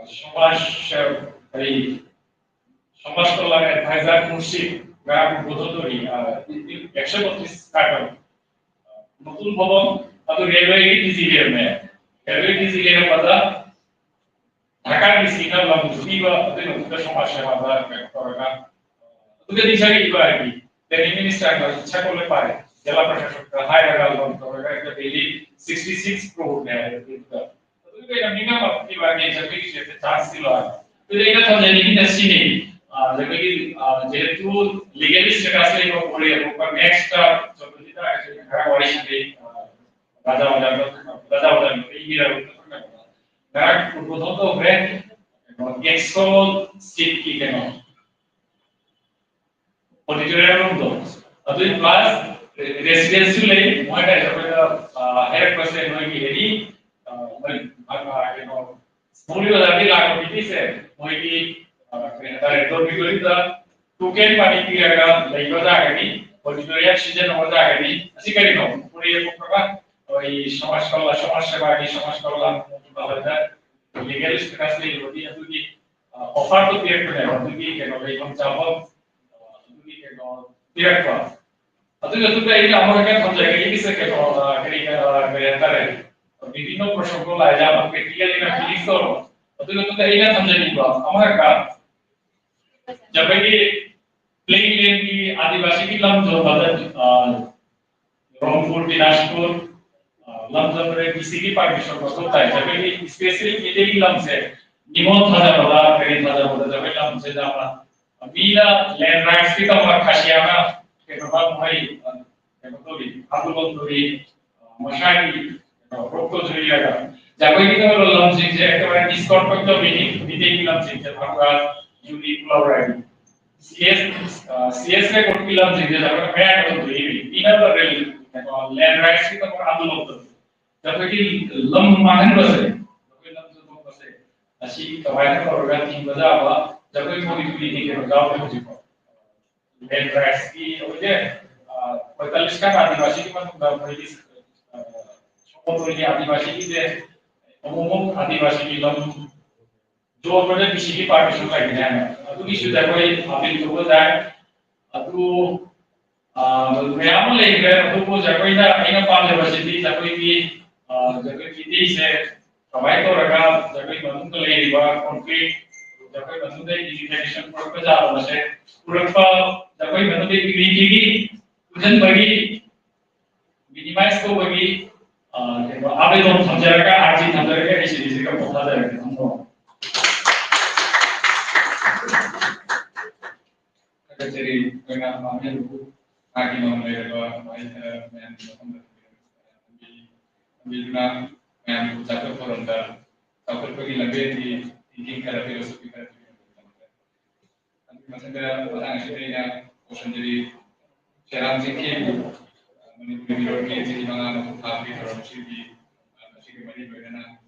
ꯑ, ꯁꯃꯥꯖ ꯁꯦꯕ, ꯀꯔꯤ, ꯁꯃꯥꯖ ꯀꯜꯌꯥꯟ advisor ꯃꯨꯔꯁꯤꯗ ꯉꯔꯥꯡ ꯎꯗꯕꯣꯙꯟ ꯇꯧꯔꯤ, ꯑ, ꯑꯦꯛꯁꯟ ꯑꯣꯐꯤꯁ ꯀꯥꯏꯕ꯫ ꯃꯇꯨꯡ ꯐꯥꯎꯕ ꯑꯗꯨ ꯔꯦꯜꯋꯦꯒꯤ ꯗꯤ ꯖꯤ ꯂꯩꯔꯝꯃꯦ꯫ ꯔꯦꯜꯋꯦ ꯗꯤ ꯖꯤ ꯂꯩꯔꯝꯕꯗ ꯙꯥꯀꯥ ꯗꯤ ꯁꯤꯅ ꯂꯝ ꯄꯤꯕ, ꯑꯗꯨꯒꯤ ꯃꯇꯨꯡꯗ ꯁꯃꯥꯖ ꯁꯦꯕꯥꯗ ꯀꯩꯅꯣ ꯇꯧꯔꯒ, ꯑꯗꯨꯒ ꯅꯤꯡꯁꯤꯡꯉꯛꯏꯕ ꯍꯥꯏꯗꯤ planning minister ꯅ ꯁꯛꯄ ꯂꯣꯏ ꯄꯥꯔꯦ, ꯖꯤꯂꯥ ꯄ꯭ꯔꯁꯥꯁꯟꯗ ꯍꯥꯏꯔꯒ ꯂꯝ ꯇꯧꯔꯒ daily sixty six crore ꯅꯦ ꯍꯥꯏꯕ ꯑꯗꯨꯗ꯫ ꯑꯗꯨꯒꯤ ꯀꯩꯅꯣ ꯃꯤꯉꯥ ꯃꯄꯨꯒꯤ ꯋꯥꯅꯤ, ꯖꯒꯣꯏꯒꯤꯁꯦ ꯆꯥꯟꯁ ꯄꯤꯕ꯫ ꯑꯗꯨꯗꯤ ꯑꯩꯅ ꯊꯝꯖꯅꯤꯡꯉꯤꯅ ꯁꯤꯅꯤ, ꯑ, ꯖꯒꯣꯏꯒꯤ, ꯑ, ꯖꯦꯍꯦꯇꯨ legally status ꯂꯩꯕ ꯑꯣꯏꯔꯦ, ꯑꯇꯣꯞꯄ next ꯇ ꯆꯠꯄꯁꯤꯗ ꯑꯩꯈꯣꯏ ꯈꯔ ꯋꯥꯔꯤ ꯁꯥꯟꯅꯩ, ꯑ, ꯔꯥꯖꯥ ꯑꯣꯖꯥ, ꯔꯥꯖꯥ ꯑꯣꯖꯥ ꯄꯤꯕꯤꯔꯕ ꯉꯔꯥꯡ ꯎꯗꯕꯣꯙꯟ ꯇꯧꯈ꯭ꯔꯦ, ꯀꯩꯅꯣ, ꯑꯦꯛꯁꯣ ꯁꯤꯠꯀꯤ ꯀꯩꯅꯣ, auditorium room ꯗꯣ, ꯑꯗꯨꯒꯤ plus residence ꯁꯨ ꯂꯩ꯫ ꯃꯣꯏꯅ ꯑꯩꯈꯣꯏꯗ, ꯑ, ꯍꯥꯏꯔꯛꯄꯁꯦ ꯅꯣꯏꯒꯤ any, ꯑ, ꯃꯣꯏ, ꯑ, ꯀꯩꯅꯣ, ꯃꯧꯂꯤ ꯕꯖꯥꯔꯒꯤ ꯂꯥꯛꯄ ꯃꯤꯁꯦ ꯃꯣꯏꯒꯤ, ꯑ, ꯀꯔꯤ ꯍꯥꯏꯇꯥꯔꯦ, ꯗꯣꯔꯃꯤꯇꯣꯔꯤꯗ ꯇꯣꯀꯦꯟ ꯃꯅꯤ ꯄꯤꯔꯒ ꯂꯩꯕ ꯇꯥꯔꯒꯗꯤ, ꯑꯣꯗꯤꯇꯣꯔꯤꯌꯝ ꯁꯤꯖꯤꯟꯅꯕ ꯇꯥꯔꯒꯗꯤ, ꯑꯁꯤ ꯀꯔꯤꯅꯣ? ꯃꯅꯤꯄꯨꯔꯤ ꯍꯥꯏꯕ ꯑꯩꯈꯣꯏ ꯁꯃꯥꯖ ꯀꯜꯌꯥ, ꯁꯃꯥꯖ ꯁꯦꯕꯥꯒꯤ ꯁꯃꯥꯖ ꯀꯜꯌꯥꯟ ꯃꯟꯇ꯭ꯔꯥꯂꯌꯗ ꯂꯤꯒꯦꯜ ꯁ꯭ꯇꯦꯇꯁ ꯂꯩꯕꯒꯤ ꯑꯗꯨꯒꯤ, ꯑ, ꯑꯣꯐꯔꯗꯣ ꯄꯤꯔꯛꯄꯅꯦꯕ, ꯑꯗꯨꯒꯤ ꯀꯩꯅꯣ ꯂꯩꯐꯝ ꯆꯥꯐꯝ, ꯑ, ꯑꯗꯨꯒꯤ ꯀꯩꯅꯣ ꯄꯤꯔꯛꯄ꯫ ꯑꯗꯨꯒꯤ ꯃꯇꯨꯡꯗ ꯑꯩꯅ ꯑꯃꯨꯛ ꯍꯥꯏꯐꯦꯠ ꯊꯝꯖꯒꯦ, ꯑꯩꯒꯤꯁꯦ ꯀꯩꯅꯣ, ꯑ, ꯀꯔꯤ, ꯑ, ꯀꯔꯤ ꯍꯥꯏꯇꯥꯔꯦ, ꯕꯤꯕꯤꯅꯣ ꯄ꯭ꯔꯁꯪꯒꯣ ꯂꯥꯏꯖꯥ ꯑꯃ ꯄ꯭ꯔꯦꯛꯇꯤꯀꯦꯜ ꯑꯣꯏꯅ ꯐꯤꯂꯤꯡꯁ ꯇꯧꯔꯣ꯫ ꯑꯗꯨꯒꯤ ꯃꯇꯨꯡꯗ ꯑꯩꯅ ꯊꯝꯖꯅꯤꯡꯕ ꯑꯃꯈꯛꯀ, ꯑꯩꯈꯣꯏꯒꯤ ꯄ꯭ꯂꯦꯟꯒꯤ ꯑꯥꯗꯤꯕꯥꯁꯤꯒꯤ ꯂꯝ ꯌꯣꯟꯕꯗ, ꯑ, ꯔꯣꯡꯄꯨꯔ, ꯗꯤꯅꯥꯖꯄꯨꯔ, ꯑ, ꯂꯝ ꯌꯣꯟꯕꯗ ꯗꯤ ꯁꯤꯒꯤ ꯄꯥꯔꯃꯤꯁꯟ ꯃꯊꯧ ꯇꯥꯏ꯫ ꯑꯩꯈꯣꯏꯒꯤ ꯏꯁꯄꯦꯁꯦꯜꯂꯤ ꯃꯤꯇꯩꯒꯤ ꯂꯝꯁꯦ ꯅꯤꯉꯣꯜ ꯊꯥꯖꯕꯗ, ꯀꯔꯤ ꯊꯥꯖꯕꯗ ꯑꯩꯈꯣꯏ ꯂꯝꯁꯤꯗ ꯑꯃ ꯃꯤꯅ ꯂꯦꯟ ꯔꯥꯏꯠꯁꯀꯤꯗꯃꯛ ꯈꯥꯁꯤꯌꯥꯅ ꯀꯩꯅꯣ ꯃꯣꯏ, ꯑ, ꯀꯩꯅꯣ ꯇꯧꯔꯤ, ꯑꯥꯟꯗꯣꯂꯟ ꯇꯧꯔꯤ, ꯑ, ꯃꯁꯥꯒꯤ ꯀꯩꯅꯣ ꯔꯣꯛꯇꯣ ꯖꯨꯔꯤꯌꯥꯒ ꯖꯒꯣꯏꯒꯤ ꯇꯧꯔꯤꯕ ꯂꯝꯁꯤꯡꯁꯦ ꯑꯦꯀꯦꯕꯥꯔꯦ ꯗꯤꯁꯀꯥꯎꯟ ꯇꯧꯕꯤꯅꯤ, ꯃꯤꯇꯩꯒꯤ ꯂꯝꯁꯤꯡꯁꯦ ꯊꯝꯒ ꯌꯨꯅꯤ ꯄꯨꯂꯧꯔꯥꯏ꯫ ꯁꯤ ꯑꯦꯁ, ꯑ, ꯁꯤ ꯑꯦꯁ ꯔꯦꯀꯣꯔꯗꯀꯤ ꯂꯝꯁꯤꯡꯁꯦ ꯖꯒꯣꯏ ꯃꯌꯥꯏꯗ ꯇꯧꯕꯤꯔꯤ, ꯃꯤꯅ ꯔꯦꯜ, ꯀꯩꯅꯣ, ꯂꯦꯟ ꯔꯥꯏꯠꯁꯀꯤ ꯇꯧꯕ ꯑꯥꯟꯗꯣꯂꯟ ꯇꯧꯔꯤ꯫ ꯖꯒꯣꯏꯒꯤ ꯂꯝ ꯃꯥꯡꯍꯟꯕꯁꯦ, ꯖꯒꯣꯏ ꯂꯝ ꯆꯨꯝꯊꯣꯛꯄꯁꯦ, ꯑꯁꯤ ꯀꯃꯥꯏꯅ ꯇꯧꯔꯒ ꯊꯤꯡꯕ ꯌꯥꯕ ꯖꯒꯣꯏ ꯊꯣꯡꯒꯤ ꯊꯣꯡꯒꯤ ꯀꯩꯅꯣ ꯌꯥꯎꯗꯦ ꯍꯧꯖꯤꯛꯐꯥꯎ꯫ ꯂꯦꯟ ꯔꯥꯏꯠꯁꯀꯤ ꯑꯣꯏꯔꯦ, ꯑ, ꯑꯩꯈꯣꯏ ꯇꯂꯤꯁꯀꯥꯟ ꯑꯥꯗꯤꯕꯥꯁꯤꯒꯤ ꯃꯅꯨꯡꯗ ꯑꯩꯈꯣꯏꯒꯤ, ꯑ, ꯁꯣꯃꯣꯇꯣꯏꯒꯤ ꯑꯥꯗꯤꯕꯥꯁꯤꯒꯤꯁꯦ ꯑꯃꯨꯛ ꯑꯃꯨꯛ ꯑꯥꯗꯤꯕꯥꯁꯤꯒꯤ ꯂꯝ ꯌꯣꯟꯕꯗ ꯗꯤ ꯁꯤꯒꯤ ꯄꯥꯔꯃꯤꯁꯟ ꯂꯩꯒꯅꯤ ꯍꯥꯏꯅ ꯑꯗꯨꯒꯤꯁꯨ ꯖꯒꯣꯏ ꯑꯄꯤꯜ ꯇꯧꯕ ꯌꯥꯏ꯫ ꯑꯗꯨ, ꯑ, ꯃꯌꯥꯝ ꯑꯃ ꯂꯩꯈ꯭ꯔꯦ꯫ ꯑꯗꯨꯕꯨ ꯖꯒꯣꯏꯗ ꯑꯩꯅ ꯄꯥꯝꯖꯕꯁꯤꯗꯤ ꯖꯒꯣꯏꯒꯤ, ꯑ, ꯖꯒꯣꯏ ꯃꯤꯇꯩꯁꯦ ꯀꯃꯥꯏꯅ ꯇꯧꯔꯒ ꯖꯒꯣꯏ ꯃꯅꯨꯡꯗ ꯂꯩꯔꯤꯕ ꯀꯣꯟꯐ꯭ꯂꯤꯛ, ꯖꯒꯣꯏ ꯃꯅꯨꯡꯗ ꯏꯟꯇꯤꯒ꯭ꯔꯦꯁꯟ ꯄꯨꯔꯛꯄ ꯌꯥꯕ ꯑꯁꯦ ꯄꯨꯔꯛꯄ, ꯖꯒꯣꯏ ꯃꯅꯨꯡꯗ ꯏꯟꯇꯤꯒ꯭ꯔꯤꯇꯤꯒꯤ ꯄꯨꯟꯁꯤꯟꯕꯒꯤ, ꯃꯤꯅꯤꯃꯥꯏꯁ ꯇꯧꯕꯒꯤ, ꯑ, ꯀꯩꯅꯣ, ꯑꯥꯕꯦꯗꯣꯟ ꯊꯝꯖꯔꯒ, ꯑꯥꯔꯖꯤ ꯊꯝꯖꯔꯒ ꯑꯩ ꯁꯤꯔꯤꯁꯤꯒ ꯄꯣꯊꯥꯖꯔꯒꯦ꯫ ꯊꯝꯖꯔꯒꯦ꯫ ꯊꯥꯒꯠꯆꯔꯤ꯫ ꯑꯩꯈꯣꯏꯅ ꯃꯥꯡꯍꯟꯕꯕꯨ ꯃꯥꯒꯤ ꯃꯃꯜ ꯂꯩꯔꯕ ꯋꯥꯍꯩ ꯈꯔ ꯃꯌꯥꯝꯒꯤ ꯃꯐꯝꯗ ꯊꯝꯕꯤꯗꯨꯅ ꯃꯌꯥꯝꯕꯨ ꯆꯥꯎꯈꯠ ꯊꯧꯔꯝꯗ ꯆꯥꯎꯈꯠꯄꯒꯤ ꯂꯝꯕꯦꯜꯒꯤ ꯇꯤꯟꯖꯤꯟ ꯈꯔ, ꯐꯤꯂꯣꯁꯣꯐꯤ ꯈꯔ ꯄꯤꯕꯤꯔꯛꯄꯒꯤꯗꯃꯛꯇ꯫ ꯑꯗꯨꯒꯤ ꯃꯊꯪꯗ ꯃꯇꯥꯡ ꯑꯁꯤꯗ ꯑꯩꯅ ꯀꯣꯁꯟꯖꯔꯤ ꯁꯦꯔꯥꯝ ꯆꯤꯡꯈꯦꯕꯨ ꯃꯅꯤꯄꯨꯔꯤ ꯃꯤꯔꯣꯜꯒꯤ ꯆꯍꯤ ꯃꯉꯥ ꯃꯄꯨꯡ ꯐꯥꯕꯒꯤ ꯊꯧꯔꯝ ꯑꯁꯤꯒꯤ, ꯑꯁꯤꯒ ꯃꯔꯤ ꯂꯣꯏꯅꯅ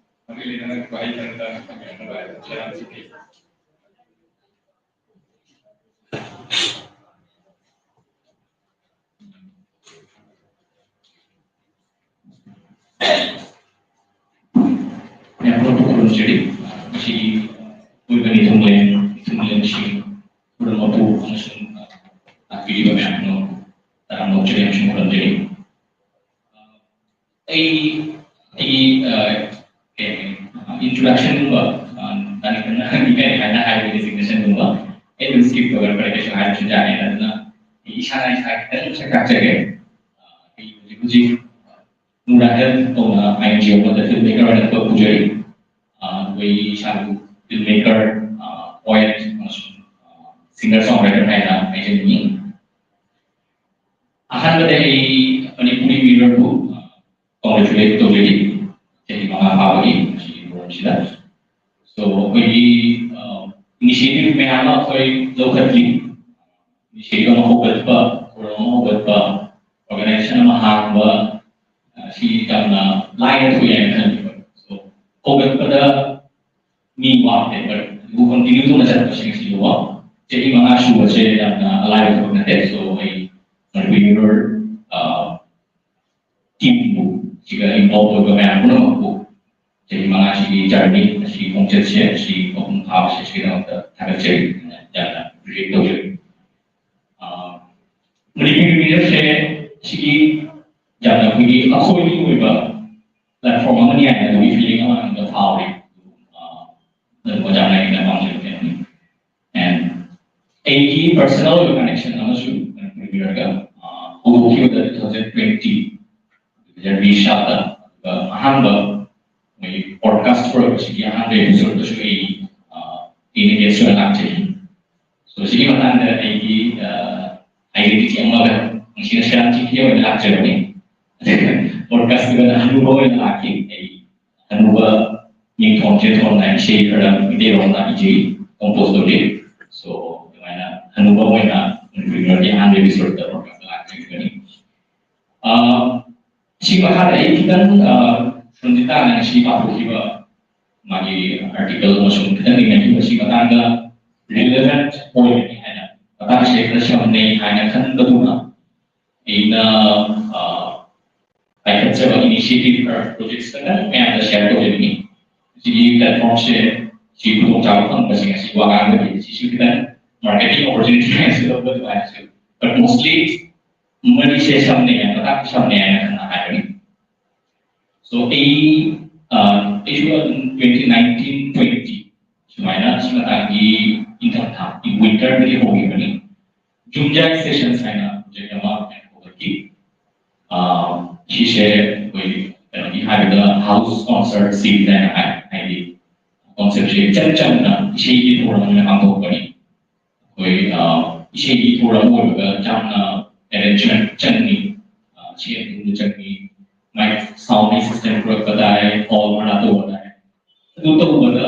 ꯃꯔꯤ ꯂꯩꯅꯅ ꯋꯥꯍꯩ ꯈꯔꯇꯪ ꯊꯝꯕꯤꯔꯝꯕ ꯌꯥꯒꯗ꯭ꯔꯥ? ꯃꯌꯥꯝ ꯄꯨꯝꯅꯃꯛꯄꯨ ꯈꯨꯔꯨꯝꯖꯔꯤ꯫ ꯉꯁꯤꯒꯤ ꯑꯀꯣꯏꯕꯒꯤ ꯊꯣꯡꯂꯦꯟ, ꯊꯣꯡꯂꯦꯟꯁꯤꯡ ꯄꯨꯝꯅꯃꯛꯄꯨ ꯑꯃꯁꯨꯡ ꯂꯥꯛꯄꯤꯔꯤꯕ ꯃꯌꯥꯝ ꯄꯨꯝꯅꯃꯛꯄꯨ ꯇꯔꯥꯝꯅ ꯑꯣꯛꯆꯔꯤ ꯑꯃꯁꯨꯡ ꯈꯨꯔꯨꯝꯖꯔꯤ꯫ ꯑꯩ, ꯑꯩꯒꯤ, ꯑ, ꯀꯩ ꯍꯥꯏꯅꯤ, introductionꯒꯨꯝꯕ, ꯑ, ꯅꯪ ꯈꯤꯇꯪ ꯏꯀꯥꯏ ꯍꯥꯏꯅ ꯍꯥꯏꯕꯒꯤ designation ꯒꯨꯝꯕ ꯑꯩ ꯑꯗꯨꯝ skip ꯇꯧꯔꯒ ꯐꯔꯦ, ꯀꯩꯁꯨ ꯍꯥꯏꯗ꯭ꯔꯁꯨ ꯌꯥꯅꯤ꯫ ꯑꯗꯨꯅ ꯑꯩ ꯏꯁꯥꯅ ꯏꯁꯥ ꯈꯤꯇꯪ ꯁꯛ ꯇꯥꯛꯆꯒꯦ꯫ ꯑ, ꯑꯩ ꯍꯧꯖꯤꯛ ꯍꯧꯖꯤꯛ ꯅꯨꯔꯥ health ꯀꯧꯅ I and G O ꯑꯃꯗ ꯐꯤꯜꯝ ꯃꯦꯀꯔ ꯑꯣꯏꯅ ꯊꯕꯛ ꯄꯨꯖꯔꯤ꯫ ꯑ, ꯑꯩꯈꯣꯏ ꯏꯁꯥꯕꯨ ꯐꯤꯜꯝ ꯃꯦꯀꯔ, ꯑ, ꯄꯣꯏꯠ ꯑꯃꯁꯨꯡ, ꯑ, ꯁꯤꯡꯒꯔ ꯁꯣꯡ ꯔꯥꯏꯇꯔ ꯍꯥꯏꯅ ꯍꯥꯏꯖꯅꯤꯡꯉꯤ꯫ ꯑꯍꯥꯟꯕꯗ ꯑꯩ ꯃꯅꯤꯄꯨꯔꯤ ꯃꯤꯔꯔꯕꯨ, ꯑ, congratulate ꯇꯧꯖꯔꯤ, ꯆꯍꯤ ꯃꯉꯥ ꯐꯥꯕꯒꯤ ꯉꯁꯤꯒꯤ ꯊꯧꯔꯝꯁꯤꯗ꯫ So, ꯑꯩꯈꯣꯏꯒꯤ, ꯑ, initiative ꯃꯌꯥꯝ ꯑꯃ ꯑꯩꯈꯣꯏ ꯂꯧꯈꯠꯂꯤ꯫ Initiative ꯑꯃ ꯍꯧꯒꯠꯄ, ꯊꯧꯔꯝ ꯑꯃ ꯍꯧꯒꯠꯄ, organization ꯑꯃ ꯍꯥꯡꯕ, ꯑ, ꯁꯤ ꯌꯥꯝꯅ ꯂꯥꯏꯅ ꯊꯣꯛꯏ ꯍꯥꯏꯅ ꯈꯜꯂꯤ꯫ So, ꯍꯧꯒꯠꯄꯗ ꯃꯤ ꯋꯥꯠꯇꯦ, but ꯑꯗꯨꯕꯨ continue ꯇꯧꯅ ꯆꯠꯄꯁꯤꯡ ꯑꯁꯤ ꯋꯥ-, ꯆꯍꯤ ꯃꯉꯥ ꯁꯨꯕꯁꯦ ꯌꯥꯝꯅ ꯑꯂꯥꯏꯕ ꯊꯕꯛ ꯅꯠꯇꯦ꯫ So, ꯑꯩ ꯃꯅꯤꯄꯨꯔ ꯃꯤꯔꯔ, ꯑ, teamꯕꯨ, ꯁꯤꯒ involve ꯑꯣꯏꯕ ꯃꯌꯥꯝ ꯄꯨꯝꯅꯃꯛꯄꯨ ꯆꯍꯤ ꯃꯉꯥꯁꯤꯒꯤ journey ꯑꯁꯤ, ꯈꯣꯡꯆꯠꯁꯦ ꯑꯁꯤ ꯃꯄꯨꯡ ꯐꯥꯕꯁꯦ ꯁꯤꯒꯤꯗꯃꯛꯇ ꯊꯥꯒꯠꯆꯔꯤ, ꯌꯥꯝꯅ appreciate ꯇꯧꯖꯔꯤ꯫ ꯑ, ꯃꯅꯤꯄꯨꯔꯤ ꯃꯤꯔꯔꯁꯦ ꯁꯤꯒꯤ ꯌꯥꯝꯅ ꯑꯩꯈꯣꯏꯒꯤ ꯑꯩꯈꯣꯏꯒꯤ ꯑꯣꯏꯕ platform ꯑꯃꯅꯤ ꯍꯥꯏꯅ ꯑꯗꯨꯒꯤ feeling ꯑꯃ ꯑꯩꯉꯣꯟꯗ ꯐꯥꯎꯔꯤ꯫ ꯑ, ꯑꯗꯨ ꯑꯣꯖꯥ ꯅꯥꯏꯒꯤꯅ ꯄꯥꯝꯖꯕ ꯀꯩꯅꯣꯅꯤ꯫ And ꯑꯩꯒꯤ personal ꯑꯣꯏꯕ connection ꯑꯃꯁꯨ ꯃꯅꯤꯄꯨꯔꯤ ꯃꯤꯔꯔꯒ, ꯑ, ꯍꯧꯗꯣꯛꯈꯤꯕꯗ two thousand twenty, two thousand twenty ꯁꯥꯗ, ꯑꯗꯨꯒ ꯑꯍꯥꯟꯕ ꯃꯣꯏꯒꯤ podcast ꯊꯣꯛꯂꯛꯄꯁꯤꯒꯤ ꯑꯍꯥꯟꯕ episodeꯇꯁꯨ ꯑꯩ, ꯑ, ꯑꯩꯅ guest ꯑꯣꯏꯅ ꯂꯥꯛꯆꯩ꯫ So, ꯁꯤꯒꯤ ꯃꯇꯥꯡꯗ ꯑꯩꯒꯤ, ꯑ, identity ꯑꯃꯒ ꯅꯨꯡꯁꯤꯅ ꯁꯦꯔꯥꯟ ꯆꯤꯡꯈꯤ ꯑꯣꯏꯅ ꯂꯥꯛꯆꯕꯅꯤ꯫ Podcastꯇꯨꯒ ꯍꯅꯨꯕ ꯑꯣꯏꯅ ꯂꯥꯛꯈꯤ꯫ ꯑꯩ ꯍꯅꯨꯕ ꯃꯤꯡꯊꯣꯟ ꯆꯦꯊꯣꯟꯅ ꯏꯁꯩ ꯈꯔ ꯃꯩꯇꯩꯂꯣꯟꯗ ꯏꯖꯩ, compose ꯇꯧꯖꯩ꯫ So, ꯑꯗꯨꯃꯥꯏꯅ ꯍꯅꯨꯕ ꯑꯣꯏꯅ ꯃꯅꯤꯄꯨꯔꯤ ꯃꯤꯔꯔꯒꯤ ꯑꯍꯥꯟꯕ episodeꯇ podcast ꯂꯥꯛꯆꯈꯤꯕꯅꯤ꯫ ꯑ, ꯁꯤ ꯃꯈꯥꯗ ꯑꯩ ꯈꯤꯇꯪ, ꯑ, ꯁꯨꯝꯁꯤ ꯇꯥꯟꯅ ꯉꯁꯤ ꯄꯥꯊꯣꯛꯈꯤꯕ ꯃꯥꯒꯤ ꯑꯥꯔꯇꯤꯀꯜ ꯑꯃꯁꯨꯡ ꯈꯤꯇꯪ ꯏꯅꯈꯤꯕ ꯑꯁꯤ ꯃꯇꯥꯡꯗ ꯔꯤꯂꯦꯚꯦꯟꯠ ꯑꯣꯏꯒꯅꯤ ꯍꯥꯏꯅ, ꯃꯇꯥꯡꯁꯦ ꯈꯔ ꯁꯝꯅꯩ ꯍꯥꯏꯅ ꯈꯟꯕꯗꯨꯅ ꯑꯩꯅ ꯄꯥꯏꯈꯠꯆꯕ ꯏꯅꯤꯁꯤꯌꯦꯇꯤꯚ ꯈꯔ, ꯄ꯭ꯔꯣꯖꯦꯛꯠꯁ ꯈꯔ ꯃꯌꯥꯝꯗ ꯁꯤꯌꯔ ꯇꯧꯖꯅꯤꯡꯉꯤ꯫ ꯁꯤꯒꯤ ꯄ꯭ꯂꯦꯠꯐꯣꯝꯁꯦ, ꯁꯤ ꯈꯨꯗꯣꯡꯆꯥꯕ ꯐꯪꯕꯁꯤꯡ ꯑꯁꯤ ꯋꯥ ꯉꯥꯡꯕꯒꯤ ꯁꯤꯁꯨ ꯈꯤꯇꯪ ꯃꯥꯔꯀꯦꯇꯤꯡ ꯑꯣꯄꯣꯔꯆꯨꯅꯤꯇꯤ ꯍꯥꯏꯅꯁꯨ ꯂꯧꯕ ꯑꯗꯨꯃꯥꯏꯅꯁꯨ, but mostly ꯃꯔꯤꯁꯦ ꯁꯝꯅꯩ, ꯃꯇꯥꯡꯁꯦ ꯁꯝꯅꯩ ꯍꯥꯏꯅ ꯈꯟꯅ ꯍꯥꯏꯕꯅꯤ꯫ So ꯑꯩ ꯑꯩꯁꯨ ꯑꯗꯨꯝ ꯇ꯭ꯋꯦꯟꯇꯤ ꯅꯥꯏꯟꯇꯤꯟ ꯇ꯭ꯋꯦꯟꯇꯤ ꯁꯨꯃꯥꯏꯅ ꯁꯤ ꯃꯇꯥꯡꯒꯤ ꯏꯪꯊꯝꯊꯥ, ꯋꯤꯟꯇꯔꯗꯒꯤ ꯍꯧꯈꯤꯕꯅꯤ꯫ ꯖꯨꯝꯖꯥꯏ ꯁꯦꯁꯟꯁ ꯍꯥꯏꯅ ꯄ꯭ꯔꯣꯖꯦꯛ ꯑꯃ ꯍꯧꯒꯠꯈꯤ꯫ ꯁꯤꯁꯦ ꯑꯩꯈꯣꯏ ꯀꯩꯅꯣꯒꯤ ꯍꯥꯏꯕꯗ ꯍꯥꯎꯁ ꯀꯣꯟꯁꯔꯠ ꯁꯤꯔꯤꯁ ꯍꯥꯏꯅ ꯍꯥꯏ꯫ ꯍꯥꯏꯗꯤ ꯀꯣꯟꯁꯦꯞꯁꯦ ꯏꯆꯝ ꯆꯝꯅ ꯏꯁꯩꯒꯤ ꯊꯧꯔꯝ ꯑꯣꯏꯅ ꯄꯥꯡꯊꯣꯛꯄꯅꯤ꯫ ꯑꯩꯈꯣꯏ ꯏꯁꯩꯒꯤ ꯊꯧꯔꯝ ꯑꯣꯏꯕꯗ ꯌꯥꯝꯅ ꯑꯦꯔꯦꯟꯖꯃꯦꯟ ꯆꯪꯉꯤ, ꯁꯦꯟ ꯊꯨꯝꯁꯨ ꯆꯪꯉꯤ, ꯃꯥꯏꯛ ꯁꯥꯎꯟ ꯁꯤꯁꯇꯦꯝ ꯄꯨꯔꯛꯄ ꯇꯥꯏ, ꯍꯣꯜ ꯚꯔꯥ ꯇꯧꯕ ꯇꯥꯏ꯫ ꯑꯗꯨ ꯇꯧꯕꯗ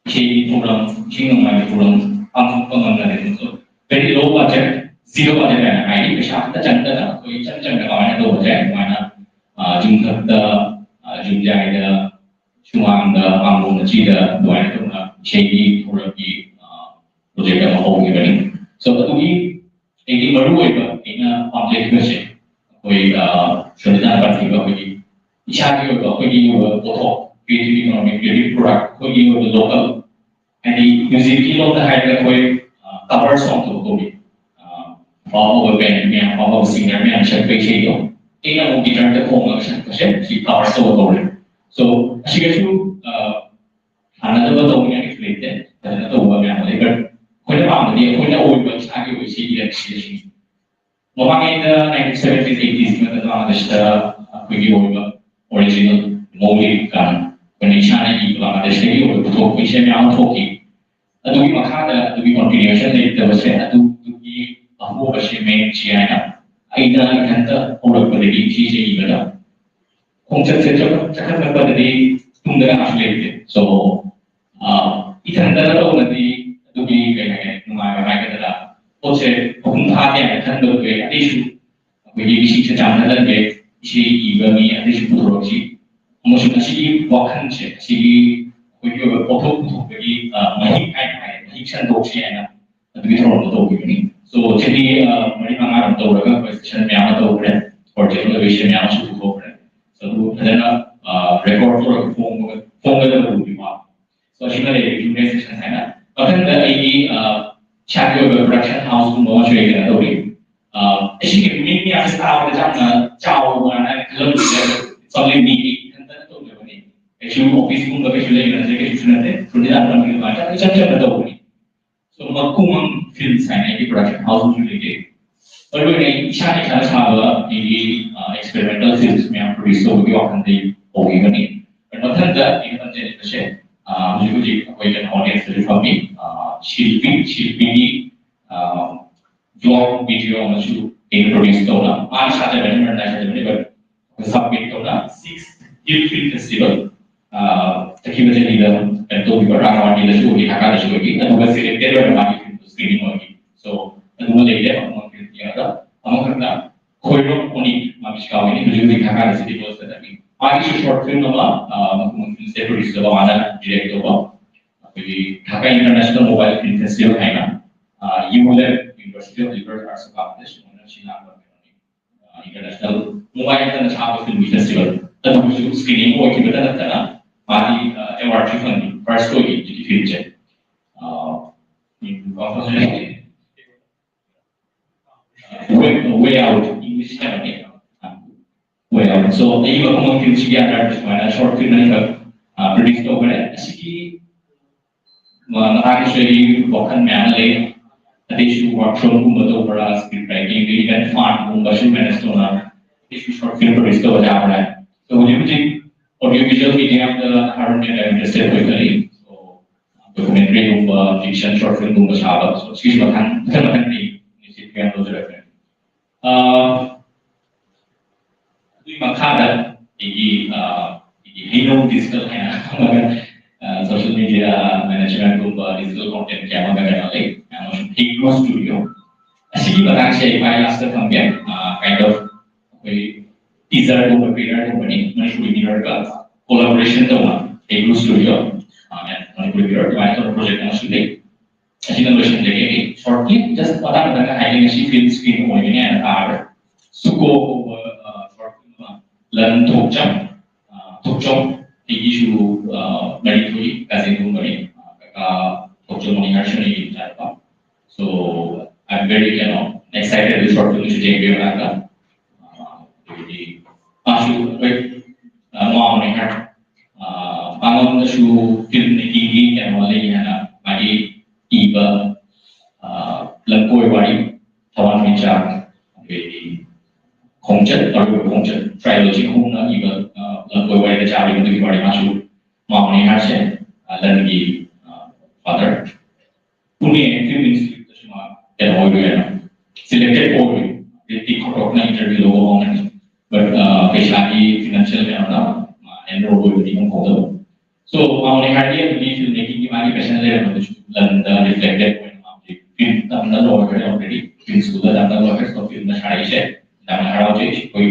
ꯏꯁꯩꯒꯤ ꯊꯧꯔꯝ, ꯏꯁꯩ ꯅꯣꯡꯃꯥꯏꯒꯤ ꯊꯧꯔꯝ ꯄꯥꯡꯊꯣꯛꯄ ꯉꯝꯅꯔꯦ꯫ So very low budget, zero budget ꯍꯥꯏꯅ ꯍꯥꯏꯗꯤ ꯄꯩꯁꯥ ꯑꯝꯇ ꯆꯪꯗꯅ ꯑꯩꯈꯣꯏ ꯏꯆꯝ ꯆꯝꯅ ꯀꯃꯥꯏꯅ ꯇꯧꯕꯁꯦ ꯑꯗꯨꯃꯥꯏꯅ ꯌꯨꯝꯊꯛꯇ, ꯌꯨꯝꯌꯥꯏꯗ, ꯁꯨꯃꯥꯡꯗ, ꯃꯥꯡꯒꯣꯜ ꯃꯆꯤꯗ ꯑꯗꯨꯃꯥꯏꯅ ꯇꯧꯅ ꯏꯁꯩꯒꯤ ꯊꯧꯔꯝꯒꯤ ꯄ꯭ꯔꯣꯖꯦꯛ ꯑꯃ ꯍꯧꯈꯤꯕꯅꯤ꯫ So ꯑꯗꯨꯒꯤ ꯑꯩꯒꯤ ꯃꯔꯨꯑꯣꯏꯕ ꯑꯩꯅ ꯄꯥꯝꯖꯔꯤꯕꯁꯦ ꯑꯩꯈꯣꯏ ꯁꯣꯂꯤꯇꯥꯅ ꯄꯟꯈꯤꯕ ꯑꯩꯈꯣꯏꯒꯤ ꯏꯁꯥꯒꯤ ꯑꯣꯏꯕ ꯑꯩꯈꯣꯏꯒꯤ ꯑꯣꯏꯕ ꯄꯣꯠꯊꯣꯛ, creative economy, creative product, ꯑꯩꯈꯣꯏꯒꯤ ꯑꯣꯏꯕ ꯂꯣꯀꯦꯜ, ꯍꯥꯏꯗꯤ ꯃ꯭ꯌꯨꯖꯤꯛꯀꯤ ꯂꯣꯟꯗ ꯍꯥꯏꯔꯒ ꯑꯩꯈꯣꯏ ꯀꯚꯔ ꯁꯣꯡ ꯇꯧꯕ ꯀꯧꯏ꯫ ꯑꯐꯥꯎꯕ ꯕꯦꯟ ꯃꯌꯥꯝ, ꯑꯐꯥꯎꯕ ꯁꯤꯡꯒꯔ ꯃꯌꯥꯝ ꯁꯛꯄ ꯏꯁꯩꯗꯣ ꯑꯩꯅ ꯑꯃꯨꯛ ꯒꯤꯇꯔꯗ ꯈꯣꯡꯉꯒ ꯁꯛꯄꯁꯦ ꯁꯤ ꯀꯚꯔ ꯇꯧꯕ ꯀꯧꯔꯦ꯫ So ꯑꯁꯤꯒꯁꯨ ꯃꯥꯟꯅꯗꯕ ꯇꯧꯅꯤꯡꯉꯥꯏ ꯀꯩꯁꯨ ꯂꯩꯇꯦ, ꯐꯖꯅ ꯇꯧꯕ ꯃꯌꯥꯝ ꯂꯩ꯫ But ꯑꯩꯈꯣꯏꯅ ꯄꯥꯝꯕꯗꯤ ꯑꯩꯈꯣꯏꯅ ꯑꯣꯏꯕ ꯏꯁꯥꯒꯤ ꯑꯣꯏꯕ ꯏꯁꯩ ꯏꯔꯛꯁꯤ ꯑꯁꯤꯅꯤ꯫ ꯃꯃꯥꯡꯉꯩꯗ ꯅꯥꯏꯟꯇꯤꯟ ꯁꯚꯦꯟꯇꯤꯁ ꯑꯩꯠꯇꯤꯁꯀꯤ ꯃꯇꯝꯗ ꯕꯪꯒ꯭ꯂꯥꯗꯦꯁꯇ ꯑꯩꯈꯣꯏꯒꯤ ꯑꯣꯏꯕ ꯑꯣꯔꯤꯖꯤꯅꯦꯜ ꯃꯧꯂꯤꯛ ꯀꯥꯟ ꯑꯩꯈꯣꯏꯅ ꯏꯁꯥꯅ ꯏꯕ ꯕꯪꯒ꯭ꯂꯥꯗꯦꯁꯇꯒꯤ ꯑꯣꯏꯕ ꯄꯨꯊꯣꯛꯄ ꯏꯁꯩ ꯃꯌꯥꯝ ꯑꯃ ꯊꯣꯛꯈꯤ꯫ ꯑꯗꯨꯒꯤ ꯃꯈꯥꯗ ꯑꯗꯨꯒꯤ ꯀꯣꯟꯇꯤꯅ꯭ꯌꯨꯑꯦꯁꯟ ꯂꯩꯇꯕꯁꯦ ꯑꯗꯨꯗꯨꯒꯤ ꯑꯍꯣꯕꯁꯦ ꯃꯦꯟꯁꯤ ꯍꯥꯏꯅ ꯑꯩꯅ ꯏꯊꯟꯇ ꯍꯧꯔꯛꯄꯗꯒꯤ ꯏꯁꯩꯁꯦ ꯏꯕꯗ ꯈꯣꯡꯆꯠꯁꯦ ꯆꯠꯈꯠ ꯆꯠꯈꯠꯂꯛꯄꯗꯗꯤ ꯇꯨꯡꯗ ꯀꯅꯥꯁꯨ ꯂꯩꯇꯦ꯫ So ꯏꯊꯟꯇꯅ ꯇꯧꯕꯗꯤ ꯑꯗꯨꯒꯤ ꯀꯩ ꯍꯥꯏꯒꯦ, ꯅꯨꯡꯉꯥꯏꯕ ꯍꯥꯏꯒꯗ꯭ꯔꯥ, ꯄꯣꯠꯁꯦ ꯃꯄꯨꯡ ꯐꯥꯗꯦ ꯍꯥꯏꯅ ꯈꯟꯕꯗꯨ ꯑꯩ ꯑꯇꯩꯁꯨ ꯑꯩꯈꯣꯏꯒꯤ ꯃꯤꯁꯤꯡꯁꯦ ꯆꯥꯟꯅꯍꯜꯂꯟꯒꯦ, ꯏꯁꯩ ꯏꯕ ꯃꯤ ꯑꯇꯩꯁꯨ ꯄꯨꯊꯣꯔꯛꯁꯤ꯫ ꯑꯃꯁꯨꯡ ꯑꯁꯤꯒꯤ ꯋꯥꯈꯜꯁꯦ, ꯑꯁꯤꯒꯤ ꯑꯩꯈꯣꯏꯒꯤ ꯑꯣꯏꯕ ꯄꯣꯠꯊꯣꯛ ꯄꯨꯊꯣꯛꯄꯒꯤ ꯃꯍꯤꯛ ꯍꯥꯏꯅ ꯍꯥꯏ, ꯃꯍꯤꯛ ꯁꯟꯗꯣꯛꯁꯤ ꯍꯥꯏꯅ ꯑꯗꯨꯒꯤ ꯊꯧꯔꯝꯗꯣ ꯇꯧꯕꯤꯕꯅꯤ꯫ So ꯆꯍꯤ ꯃꯔꯤ ꯃꯉꯥꯔꯣꯝ ꯇꯧꯔꯒ ꯑꯩꯈꯣꯏ ꯁꯦꯁꯟ ꯃꯌꯥꯝ ꯑꯃ ꯇꯧꯈ꯭ꯔꯦ, ꯑꯣꯔꯤꯖꯤꯅꯦꯜ ꯑꯣꯏꯕ ꯏꯁꯩ ꯃꯌꯥꯝ ꯑꯃꯁꯨ ꯄꯨꯊꯣꯛꯈ꯭ꯔꯦ꯫ So ꯑꯗꯨ ꯐꯖꯅ ꯔꯦꯀꯣꯔꯗ ꯇꯧꯔꯒ ꯐꯣꯡꯕ ꯐꯣꯡꯒꯗꯕꯗꯨꯗꯤ ꯋꯥ꯫ So ꯑꯁꯤꯃ ꯂꯩꯔꯦ ꯀ꯭ꯌꯨ ꯑꯦꯟ ꯑꯦ ꯁꯦꯁꯟ ꯍꯥꯏꯅ꯫ ꯃꯊꯪꯗ ꯑꯩꯒꯤ ꯏꯁꯥꯒꯤ ꯑꯣꯏꯕ ꯄ꯭ꯔꯗꯛꯁꯟ ꯍꯥꯎꯁꯀꯨꯝꯕ ꯑꯃꯁꯨ ꯑꯩ ꯀꯩꯅꯣ ꯇꯧꯔꯤ꯫ ꯑꯁꯤꯒꯤ ꯃꯤ ꯃꯌꯥꯝꯁꯦ ꯇꯥꯕꯗ ꯌꯥꯝꯅ ꯆꯥꯎꯕ ꯍꯥꯏꯅ ꯈꯜꯂꯝꯕꯁꯨ ꯌꯥꯏ꯫ ꯆꯥꯎꯂꯤ ꯃꯤ ꯏꯊꯟꯇꯅ ꯇꯧꯖꯕꯅꯤ꯫ ꯀꯩꯁꯨ ꯑꯣꯐꯤꯁꯀꯨꯝꯕ ꯀꯩꯁꯨ ꯂꯩꯕ ꯅꯠꯇꯦ, ꯀꯩꯁꯨ ꯅꯠꯇꯦ꯫ ꯁꯨꯅꯤꯗꯥ ꯇꯝꯕꯤꯕ ꯏꯆꯝ ꯆꯝꯅ ꯇꯧꯕꯅꯤ꯫ So ꯃꯀꯨꯃꯪ ꯐꯤꯜꯝꯁ ꯍꯥꯏꯅ ꯑꯩꯒꯤ ꯄ꯭ꯔꯗꯛꯁꯟ ꯍꯥꯎꯁ ꯑꯃꯁꯨ ꯂꯩꯖꯩ꯫ ꯃꯔꯨ ꯑꯣꯏꯅ ꯑꯩ ꯏꯁꯥꯅ ꯏꯁꯥꯅ ꯁꯥꯕ ꯑꯩꯒꯤ ꯑꯦꯛꯁꯄꯦꯔꯤꯃꯦꯟꯇꯦꯜ ꯐꯤꯜꯝꯁ ꯃꯌꯥꯝ ꯄ꯭ꯔꯣꯗ꯭ꯌꯨꯁ ꯇꯧꯕꯒꯤ ꯋꯥꯈꯜꯗꯒꯤ ꯍꯧꯈꯤꯕꯅꯤ꯫ ꯃꯊꯪꯗ ꯑꯩꯅ ꯇꯝꯖꯔꯤꯕꯁꯦ ꯍꯧꯖꯤꯛ ꯍꯧꯖꯤꯛ ꯑꯩꯈꯣꯏ ꯀꯩꯅꯣ ꯑꯣꯗꯤꯌꯦꯟꯁꯇꯁꯨ ꯐꯝꯃꯤ꯫ ꯁꯤꯜꯄꯤ ꯁꯤꯜꯄꯤꯒꯤ ꯕ꯭ꯂꯣꯒ ꯚꯤꯗꯤꯑꯣ ꯑꯃꯁꯨ ꯑꯩꯅ ꯄ꯭ꯔꯣꯗ꯭ꯌꯨꯁ ꯇꯧꯅ, ꯃꯥꯅ ꯁꯥꯖꯕꯅꯤ, ꯃꯔꯝꯅ ꯁꯥꯖꯕꯅꯤ, ꯕꯠ ꯁꯕꯃꯤꯠ ꯇꯧꯅ ꯁꯤꯛꯁ ꯍꯤꯜ ꯐꯤꯜꯝ ꯐꯦꯁꯇꯤꯚꯦꯜ ꯆꯠꯈꯤꯕ ꯆꯍꯤꯗ ꯀꯩꯅꯣ ꯇꯧꯈꯤꯕ, ꯔꯥꯡꯋꯥꯇꯤꯗꯁꯨ ꯑꯣꯏꯈꯤ, ꯙꯥꯀꯥꯗꯁꯨ ꯑꯣꯏꯈꯤ꯫ ꯑꯗꯨꯒ ꯁꯦꯂꯦꯛꯇꯦꯠ ꯑꯣꯏꯅ ꯃꯥꯒꯤ ꯐꯤꯜꯝꯗꯣ ꯁ꯭ꯀ꯭ꯔꯤꯅꯤꯡ ꯑꯣꯏꯈꯤ꯫ So ꯑꯗꯨꯃ ꯂꯩꯔꯦ, ꯑꯃꯃꯝ ꯐꯤꯜꯝ ꯌꯦꯡꯉꯒ꯫ ꯑꯃꯈꯛꯅ ꯈꯣꯏꯔꯣꯛ ꯑꯣꯅꯤ, ꯃꯥꯃꯤꯁꯀꯥ ꯑꯣꯏꯅꯤ, ꯍꯧꯖꯤꯛ ꯍꯧꯖꯤꯛ ꯙꯥꯀꯥꯗ ꯁꯤꯇꯤ ꯀꯣꯂꯦꯖꯇ ꯇꯝꯃꯤ꯫ ꯃꯥꯒꯤꯁꯨ ꯁꯣꯔꯠ ꯐꯤꯜꯝ ꯑꯃ ꯃꯈꯨꯝ ꯐꯤꯜꯝꯁꯦ ꯄ꯭ꯔꯣꯗ꯭ꯌꯨꯁ ꯇꯧꯕ, ꯃꯥꯅ ꯗꯤꯔꯦꯛ ꯇꯧꯕ꯫ ꯑꯩꯈꯣꯏꯒꯤ Dhaka international mobile film festival ꯍꯥꯏꯅ U L F, university of liberal arts campus ꯃꯣꯏꯅ ꯁꯤꯟ ꯂꯥꯡꯕ ꯀꯩꯅꯣꯅꯤ꯫ ꯏꯟꯇꯔꯅꯦꯁꯅꯦꯜ ꯃꯣꯕꯥꯏꯜ ꯅꯠꯇꯅ ꯁꯥꯕ ꯐꯤꯜꯝꯒꯤ ꯐꯦꯁꯇꯤꯚꯦꯜ ꯑꯗꯨꯒꯤꯁꯨ ꯁ꯭ꯀ꯭ꯔꯤꯅꯤꯡ ꯑꯣꯏꯈꯤꯕꯇ ꯅꯠꯇꯅ ꯃꯥꯒꯤ ꯑꯦꯋꯥꯔꯗꯁꯨ ꯐꯪꯉꯤ, ꯐꯥꯔꯁ ꯑꯣꯏꯈꯤ ꯍꯧꯖꯤꯛꯀꯤ ꯐꯤꯜꯝꯁꯦ꯫ ꯋꯦ ꯑꯥꯎꯠ, ꯏꯪꯂꯤꯁ ꯍꯥꯏꯕꯅꯦ꯫ ꯋꯦ ꯑꯥꯎꯠ꯫ So ꯑꯩꯒꯤ ꯃꯐꯝ ꯐꯤꯜꯝꯁꯤꯒꯤ ꯑꯟꯗꯔꯗ ꯁꯨꯃꯥꯏꯅ ꯁꯣꯔꯠ ꯐꯤꯜꯝ ꯑꯅꯤꯈꯛ ꯄ꯭ꯔꯣꯗ꯭ꯌꯨꯁ ꯇꯧꯈ꯭ꯔꯦ꯫ ꯑꯁꯤꯒꯤ ꯃꯇꯥꯡꯗꯁꯨ ꯑꯩꯒꯤ ꯋꯥꯈꯜ ꯃꯌꯥꯝ ꯑꯃ ꯂꯩ꯫ ꯑꯇꯩꯁꯨ ꯋꯥꯔꯛꯁꯣꯞꯀꯨꯝꯕ ꯇꯧꯕ꯭ꯔꯥ, ꯁ꯭ꯀ꯭ꯔꯤꯞ ꯔꯥꯏꯇꯤꯡ, ꯏꯚꯦꯟ ꯐꯥꯟꯒꯨꯝꯕꯁꯨ ꯃꯦꯅꯦꯖ ꯇꯧꯅ ꯑꯩꯁꯨ ꯁꯣꯔꯠ ꯐꯤꯜꯝ ꯄ꯭ꯔꯣꯗ꯭ꯌꯨꯁ ꯇꯧꯕ ꯌꯥꯕ꯭ꯔꯥ꯫ So ꯍꯧꯖꯤꯛ ꯍꯧꯖꯤꯛ ꯑꯣꯗꯤꯑꯣ ꯚꯤꯖꯨꯋꯦꯜ ꯃꯤꯗꯤꯌꯥꯗ ꯍꯥꯔꯃꯣꯅꯤ ꯌꯥꯝ ꯏꯟꯇꯔꯦꯁꯇꯦꯠ ꯑꯣꯏꯒꯅꯤ꯫ So ꯗꯣꯀꯨꯃꯦꯟꯇꯔꯤꯒꯨꯝꯕ, ꯐꯤꯛꯁꯟ ꯁꯣꯔꯠ ꯐꯤꯜꯝꯒꯨꯝꯕ ꯁꯥꯕ, so ꯁꯤꯒꯤꯁꯨ ꯃꯊꯪ ꯃꯊꯪ ꯃꯊꯪ ꯑꯩ ꯏꯅꯤꯁꯤꯌꯦꯇꯤꯚ ꯌꯥꯝ ꯂꯧꯖꯔꯛꯀꯅꯤ꯫ ꯑꯗꯨꯒꯤ ꯃꯈꯥꯗ ꯑꯩꯒꯤ ꯑꯩꯒꯤ ꯍꯩꯅꯧ ꯗꯤꯖꯤꯇꯦꯜ ꯍꯥꯏꯅ ꯑꯃꯒ, ꯁꯣꯁꯤꯌꯦꯜ ꯃꯤꯗꯤꯌꯥ ꯃꯦꯅꯦꯖꯃꯦꯟꯠꯒꯨꯝꯕ, ꯗꯤꯖꯤꯇꯦꯜ ꯀꯣꯟꯇꯦꯟꯠꯀꯤ ꯑꯃꯒ ꯀꯩꯅꯣ ꯂꯩ, ꯑꯃꯁꯨꯡ ꯍꯤꯒ꯭ꯔꯣ ꯁ꯭ꯇꯨꯗꯤꯑꯣ꯫ ꯑꯁꯤꯒꯤ ꯃꯇꯥꯡꯁꯦ ꯑꯩ ꯈ꯭ꯋꯥꯏ ꯂꯥꯁꯇ ꯊꯝꯒꯦ꯫ ꯀꯥꯏꯟ ꯑꯣꯐ ꯑꯩꯈꯣꯏ ꯇꯤꯖꯔꯒꯨꯝꯕ, ꯇ꯭ꯔꯦꯂꯔꯒꯨꯝꯕꯅꯤ꯫ ꯃꯅꯤꯄꯨꯔꯤ ꯃꯤꯔꯣꯜ ꯀꯣꯂꯥꯕꯣꯔꯦꯁꯟ ꯇꯧꯅ ꯑꯩꯒ꯭ꯔꯣ ꯁ꯭ꯇꯨꯗꯤꯑꯣ ꯃꯅꯤꯄꯨꯔꯤ ꯃꯤꯔꯣ ꯑꯗꯨꯃꯥꯏꯅ ꯇꯧꯕ ꯄ꯭ꯔꯣꯖꯦꯛ ꯑꯃꯁꯨ ꯂꯩ꯫ ꯑꯁꯤꯅ ꯂꯣꯏꯁꯤꯟꯖꯒꯦ꯫ ꯁꯣꯔꯠ ꯐꯤꯂꯝ ꯖꯁ ꯃꯇꯥꯡ ꯃꯇꯥꯡꯗ ꯍꯥꯏꯖꯒꯦ꯫ ꯉꯁꯤ ꯐꯤꯜꯝ ꯁ꯭ꯀ꯭ꯔꯤꯟ ꯑꯣꯏꯒꯅꯤ ꯍꯥꯏꯅ ꯇꯥꯔꯦ꯫ ꯁꯨꯀꯣ ꯀꯧꯕ ꯁꯣꯔꯠ ꯐꯤꯜꯝ ꯑꯃ ꯂꯟ ꯊꯣꯛꯆꯝ ꯊꯣꯛꯆꯣꯝ ꯑꯩꯒꯤꯁꯨ ꯃꯔꯤ ꯊꯣꯛꯏ꯫ ꯀꯥꯖꯤꯟꯒꯨꯝꯕꯅꯤ꯫ ꯀꯀꯥ ꯊꯣꯛꯆꯣꯝ ꯃꯣꯅꯤꯍꯔꯁꯨ ꯑꯩꯒꯤ ꯏꯆꯥꯅꯨꯄꯥ꯫ So I'm very ꯀꯩꯅꯣ excited ꯁꯣꯔꯠ ꯐꯤꯜꯝꯁꯨ ꯌꯦꯡꯕꯤꯌꯨ ꯃꯅꯥꯛꯇ꯫ ꯑꯗꯒꯤꯗꯤ ꯃꯥꯁꯨ ꯑꯩꯈꯣꯏ ꯃꯃꯥ ꯃꯣꯅꯤꯍꯔ ꯃꯉꯣꯟꯗꯁꯨ ꯐꯤꯜꯝ ꯃꯦꯀꯤꯡꯒꯤ ꯀꯩꯅꯣ ꯂꯩ ꯍꯥꯏꯅ ꯃꯥꯒꯤ ꯏꯕ ꯂꯝꯀꯣꯏ ꯋꯥꯔꯤ ꯊꯋꯥꯟꯃꯤꯆꯥꯛ ꯑꯗꯒꯤ ꯈꯣꯡꯆꯠ ꯑꯔꯣꯏꯕ ꯈꯣꯡꯆꯠ ꯇ꯭ꯔꯥꯏꯂꯣꯖꯤ ꯑꯍꯨꯝꯅ ꯏꯕ ꯂꯝꯀꯣꯏ ꯋꯥꯔꯤꯗ ꯆꯥꯕꯒꯤ ꯃꯗꯨꯒꯤ ꯋꯥꯔꯤ ꯃꯥꯁꯨ ꯃꯥ ꯃꯣꯅꯤꯍꯔꯁꯦ ꯂꯟꯒꯤ ꯐꯥꯗꯔ ꯄꯨꯅꯦ ꯐꯤꯜꯝ ꯏꯟꯁꯇꯤꯇ꯭ꯌꯨꯠꯇꯁꯨ ꯃꯥ ꯀꯩꯅꯣ ꯑꯣꯏꯔꯨꯏ ꯍꯥꯏꯅ ꯁꯤꯂꯦꯛꯇꯦꯠ ꯑꯣꯏꯔꯨꯏ꯫ ꯔꯤꯇꯤꯛ ꯈꯣꯇꯣꯛꯅ ꯏꯟꯇꯔꯚ꯭ꯌꯨ ꯂꯧꯕ ꯍꯧꯔꯝꯃꯅꯤ꯫ ꯕꯠ ꯄꯩꯁꯥꯒꯤ ꯐꯤꯅꯥꯟꯁꯤꯌꯦꯜ ꯀꯩꯅꯣꯅ ꯃꯥ ꯑꯦꯟꯔꯣꯜ ꯑꯣꯏꯕꯗꯤ ꯉꯝꯍꯧꯗꯕ꯫ ꯁꯣ ꯃꯥ ꯃꯣꯅꯤꯍꯔꯗꯤ ꯑꯗꯨꯒꯤ ꯐꯤꯜꯝ ꯃꯦꯀꯤꯡꯒꯤ ꯃꯥꯒꯤ ꯄꯦꯁꯟ ꯂꯩꯔꯝꯕꯗꯁꯨ ꯂꯟꯗ ꯔꯤꯐ꯭ꯂꯦꯛꯇꯦꯠ ꯑꯣꯏꯅ ꯃꯥ ꯍꯧꯖꯤꯛ ꯐꯤꯜꯝ ꯇꯝꯅ ꯂꯣꯏꯈ꯭ꯔꯦ ꯑꯣꯜꯔꯦꯗꯤ꯫ ꯐꯤꯜꯝ ꯁ꯭ꯀꯨꯜꯗ ꯇꯝꯅ ꯂꯣꯏꯈ꯭ꯔꯦ꯫ ꯁꯣ ꯐꯤꯜꯝꯗ ꯁꯥꯔꯛꯏꯁꯦ ꯌꯥꯝꯅ ꯍꯔꯥꯎꯖꯩ꯫ ꯑꯩꯈꯣꯏ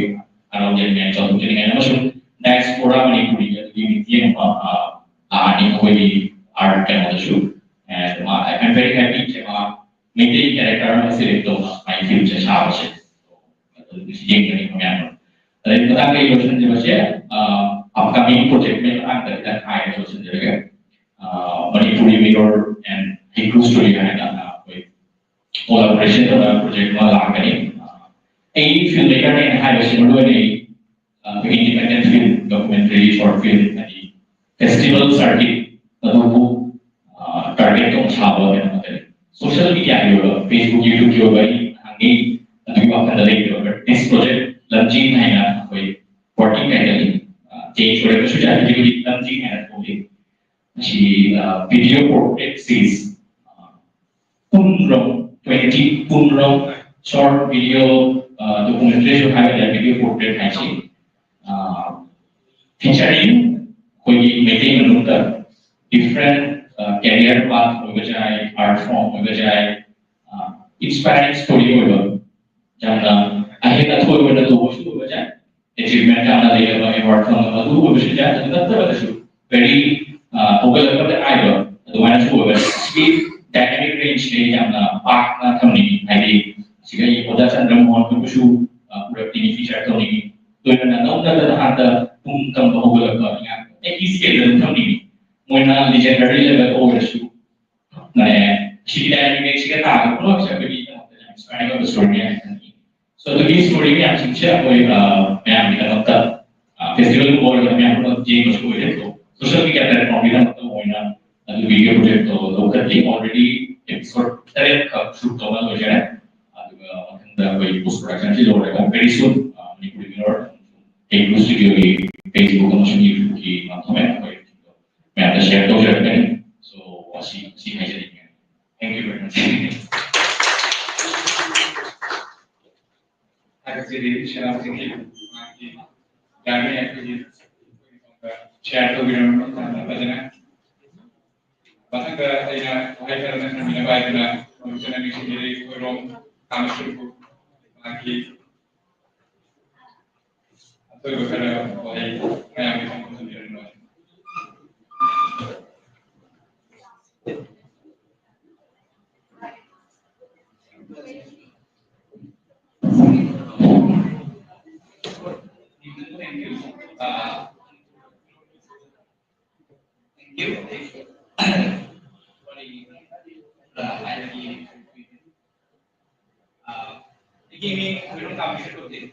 ꯍꯔꯥꯎꯖꯅꯤꯡꯉꯥꯏ ꯆꯥꯎꯊꯣꯛꯆꯅꯤꯡꯉꯥꯏ ꯑꯃꯁꯨꯡ ꯗꯥꯏꯁꯄꯣꯔꯥ ꯃꯅꯤꯄꯨꯔꯤꯒꯤ ꯑꯗꯨꯒꯤ ꯃꯤꯠꯌꯦꯡ ꯑꯃ ꯂꯥꯛꯑꯅꯤ ꯑꯩꯈꯣꯏꯒꯤ ꯑꯥꯔꯠ ꯀꯩꯅꯣꯗꯁꯨ꯫ And ꯃꯥ I'm very happy ꯃꯥ ꯃꯩꯇꯩ ꯀꯦꯔꯦꯛꯇꯔ ꯑꯃ ꯁꯦꯂꯦꯛ ꯇꯧꯅ ꯃꯥꯒꯤ ꯐꯤꯜꯝꯁꯦ ꯁꯥꯕꯁꯦ꯫ ꯑꯗꯨ ꯌꯦꯡꯒꯅꯤ ꯃꯌꯥꯝ꯫ ꯑꯗꯩ ꯃꯇꯥꯡ ꯀꯩ ꯂꯣꯏꯁꯤꯟꯖꯕꯁꯦ ꯑꯞꯀꯃꯤꯡ ꯄ꯭ꯔꯣꯖꯦꯛ ꯃꯇꯥꯡꯗ ꯈꯤꯇꯪ ꯍꯥꯏꯔꯒ ꯂꯣꯏꯁꯤꯟꯖꯔꯒꯦ꯫ ꯃꯅꯤꯄꯨꯔꯤ ꯃꯤꯔꯣꯔ ꯑꯦꯟ ꯍꯩꯀ꯭ꯔꯨ ꯁ꯭ꯇꯨꯗꯤꯑꯣ ꯍꯥꯏꯅ ꯑꯩꯈꯣꯏ ꯀꯣꯂꯥꯕꯣꯔꯦꯁꯟ ꯇꯧꯅ ꯄ꯭ꯔꯣꯖꯦꯛ ꯑꯃ ꯂꯥꯛꯀꯅꯤ꯫ ꯑꯩ ꯐꯤꯜꯝ ꯃꯦꯀꯔꯅꯦꯅ ꯍꯥꯏꯕꯁꯤ ꯃꯔꯨ ꯑꯣꯏꯅ ꯑꯩ ꯑꯩꯈꯣꯏ independent film, documentary, short film ꯍꯥꯏꯗꯤ ꯐꯦꯁꯇꯤꯚꯦꯜ ꯁꯥꯔꯀꯤꯠ ꯑꯗꯨꯕꯨ ꯇꯥꯔꯒꯦꯠ ꯇꯧꯅ ꯁꯥꯕ ꯀꯩꯅꯣ ꯉꯥꯛꯇꯅꯤ꯫ ꯁꯣꯁꯤꯌꯦꯜ ꯃꯤꯗꯤꯌꯥꯒꯤ ꯑꯣꯏꯕ ꯐꯦꯁꯕꯨꯛ ꯌꯨꯇ꯭ꯌꯨꯕꯀꯤ ꯑꯣꯏꯕ ꯑꯩ ꯅꯍꯥꯟꯒꯩ ꯑꯗꯨꯒꯤ ꯋꯥꯈꯜꯗ ꯂꯩꯇꯦꯕ꯫ ꯕꯠ ꯗꯤꯁ ꯄ꯭ꯔꯣꯖꯦꯛ ꯂꯝꯖꯤꯡ ꯍꯥꯏꯅ ꯑꯩꯈꯣꯏ ꯋꯥꯔꯀꯤꯡ ꯇꯥꯏꯇꯜꯅꯤ꯫ ꯆꯦꯟꯖ ꯑꯣꯏꯔꯒꯁꯨ ꯌꯥꯏ꯫ ꯍꯧꯖꯤꯛ ꯍꯧꯖꯤꯛ ꯂꯝꯖꯤꯡ ꯍꯥꯏꯅ ꯊꯣꯛꯂꯤ꯫ ꯃꯁꯤ ꯚꯤꯗꯤꯑꯣ ꯄꯣꯔꯇ꯭ꯔꯦꯠ ꯁꯤꯔꯤꯁ ꯄꯨꯡꯔꯣꯝ ꯇ꯭ꯋꯦꯟꯇꯤ ꯄꯨꯡꯔꯣꯝ ꯁꯣꯔꯠ ꯚꯤꯗꯤꯑꯣ ꯗꯣꯀꯨꯃꯦꯟꯇꯔꯤꯁꯨ ꯍꯥꯏꯕ ꯌꯥꯏ꯫ ꯚꯤꯗꯤꯑꯣ ꯄꯣꯔꯇ꯭ꯔꯦꯠ ꯍꯥꯏꯁꯤ ꯐꯤꯆꯔꯤꯡ ꯑꯩꯈꯣꯏꯒꯤ ꯃꯩꯇꯩ ꯃꯅꯨꯡꯗ ꯗꯤꯐ꯭ꯔꯦꯟ ꯀꯦꯔꯤꯌꯔ ꯄꯥꯊ ꯑꯣꯏꯕ ꯌꯥꯏ, ꯑꯥꯔꯠ ꯐꯣꯔꯝ ꯑꯣꯏꯕ ꯌꯥꯏ, ꯏꯟꯁꯄꯥꯏꯔꯤꯡ ꯁ꯭ꯇꯣꯔꯤ ꯑꯣꯏꯕ ꯌꯥꯝꯅ ꯑꯍꯦꯟ ꯑꯊꯣꯏ ꯑꯣꯏꯅ ꯇꯧꯕꯁꯨ ꯑꯣꯏꯕ ꯌꯥꯏ꯫ ꯑꯦꯆꯤꯚꯃꯦꯟ ꯌꯥꯝꯅ ꯂꯩꯔꯕ ꯑꯗꯨ ꯑꯣꯏꯕꯁꯨ ꯌꯥꯏ꯫ ꯑꯗꯨ ꯅꯠꯇꯕꯗꯁꯨ very ꯍꯧꯒꯠꯂꯛꯄꯗ ꯉꯥꯏꯕ ꯑꯗꯨꯃꯥꯏꯅꯁꯨ ꯑꯣꯏꯕ꯫ ꯁꯤꯒꯤ dynamic range ꯁꯦ ꯌꯥꯝꯅ ꯄꯥꯛꯅ ꯊꯝꯅꯤꯡꯉꯤ꯫ ꯍꯥꯏꯗꯤ ꯁꯤꯒ ꯑꯩ ꯑꯣꯖꯥ ꯆꯟꯗ꯭ꯔ ꯃꯣꯍꯟ ꯈꯣꯏꯕꯨꯁꯨ ꯎꯔꯛꯅꯤꯡꯉꯤ, feature ꯇꯧꯅꯤꯡꯉꯤ꯫ ꯂꯣꯏꯅꯅ ꯅꯧꯅ ꯍꯟꯗꯛ ꯄꯨꯡ ꯇꯝꯕ ꯍꯧꯒꯠꯂꯛꯄ ꯑꯉꯥꯡ ꯑꯩꯒꯤ scale ꯗ ꯑꯗꯨꯝ ꯊꯝꯅꯤꯡꯉꯤ꯫ ꯃꯣꯏꯅ legendary level ꯗ ꯑꯣꯏꯔꯁꯨ ꯃꯥꯅꯦ, ꯁꯤꯒꯤ dynamic range ꯁꯤꯒ ꯇꯥꯒ ꯄꯨꯝꯅꯃꯛꯁꯦ ꯑꯩꯈꯣꯏꯒꯤ inspiring ꯑꯣꯏꯕ story ꯃꯌꯥꯝ ꯈꯟꯅꯤ꯫ So ꯑꯗꯨꯒꯤ story ꯃꯌꯥꯝꯁꯤꯡꯁꯦ ꯑꯩꯈꯣꯏ ꯃꯌꯥꯝꯒꯤꯗꯃꯛꯇ festival ꯒꯨꯝꯕ ꯑꯣꯏꯔꯒ ꯃꯌꯥꯝ ꯄꯨꯝꯅꯃꯛ ꯌꯦꯡꯕꯁꯨ ꯑꯣꯏꯔꯦ꯫ So social media platform ꯒꯤꯗꯃꯛꯇ ꯑꯣꯏꯅ ꯑꯗꯨꯒꯤ project ꯇꯣ ꯂꯧꯈꯠꯂꯤ꯫ Already episode ꯇꯔꯦꯠ ꯈꯛ shoot ꯇꯧꯕ ꯂꯣꯏꯖꯔꯦ꯫ ꯑꯗꯨꯒ ꯃꯊꯪꯗ ꯑꯩꯈꯣꯏ post production ꯁꯤ ꯂꯣꯏꯔꯒ very soon ꯃꯅꯤꯄꯨꯔꯤ mirror ꯑꯩꯒꯤ studio ꯒꯤ Facebook ꯑꯃꯁꯨꯡ YouTube ꯀꯤ ꯃꯐꯝ ꯑꯩꯈꯣꯏ ꯃꯌꯥꯝꯗ share ꯇꯧꯖꯔꯛꯀꯅꯤ꯫ So ꯑꯁꯤ ꯑꯁꯤ ꯍꯥꯏꯖꯅꯤꯡꯉꯦ꯫ Thank you very much. ꯊꯥꯒꯠꯆꯔꯤ ꯁꯦꯅꯥꯄꯇꯤꯒꯤ ꯃꯍꯥꯛꯀꯤ ꯒꯥꯔꯤ ꯑꯩꯈꯣꯏꯒꯤ share ꯇꯧꯕꯤꯔꯝꯕ ꯌꯥꯝꯅ ꯐꯖꯅ꯫ ꯃꯊꯪꯗ ꯑꯩꯅ ꯋꯥꯍꯩ ꯈꯔ ꯅꯪꯍꯟꯕꯤꯅꯕ ꯍꯥꯏꯗꯨꯅ ꯃꯔꯨꯞ ꯆꯅꯕꯤ ꯁꯤꯡꯖꯔꯤ ꯈꯣꯏꯔꯣꯝ ꯀꯥꯃꯦꯁꯣꯔꯕꯨ ꯃꯍꯥꯛꯀꯤ ꯑꯊꯣꯏꯕ ꯈꯔ ꯋꯥꯍꯩ ꯃꯌꯥꯝꯒꯤ ꯐꯣꯡꯗꯣꯛꯆꯕꯤꯔꯝꯕ꯫ ꯑꯩꯒꯤ ꯃꯤꯡ ꯈꯣꯏꯔꯣꯝ ꯀꯥꯃꯦꯁꯣꯔ ꯀꯧꯖꯩ꯫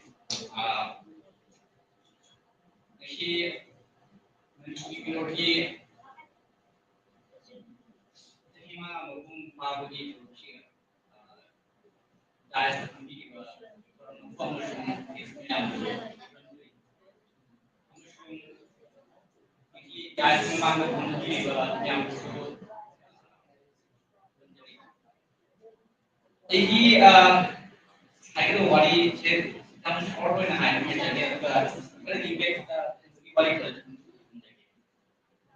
ꯉꯁꯤ ꯃꯅꯤꯄꯨꯔꯤ mirror ꯒꯤ ꯆꯍꯤ ꯃꯉꯥ ꯃꯄꯨꯡ ꯐꯥꯕꯒꯤ ꯊꯧꯔꯝꯁꯤꯗ ꯗꯥꯏꯁꯇ ꯐꯝꯕꯤꯔꯤꯕ ꯑꯃꯁꯨꯡ guest ꯃꯌꯥꯝꯕꯨ ꯑꯃꯁꯨꯡ ꯑꯩꯒꯤ ꯗꯥꯏꯁ ꯃꯃꯥꯡꯗ ꯐꯝꯕꯤꯔꯤꯕ ꯃꯌꯥꯝꯕꯨꯁꯨ ꯑꯩꯒꯤ ꯍꯥꯏꯒꯗꯕ ꯋꯥꯔꯤꯁꯦ ꯌꯥꯝ short ꯑꯣꯏꯅ ꯍꯥꯏꯕ ꯍꯥꯏꯖꯒꯦ, ꯑꯗꯨꯒ ꯈꯔꯗꯤ back ꯇ ꯋꯥꯔꯤ ꯈꯔ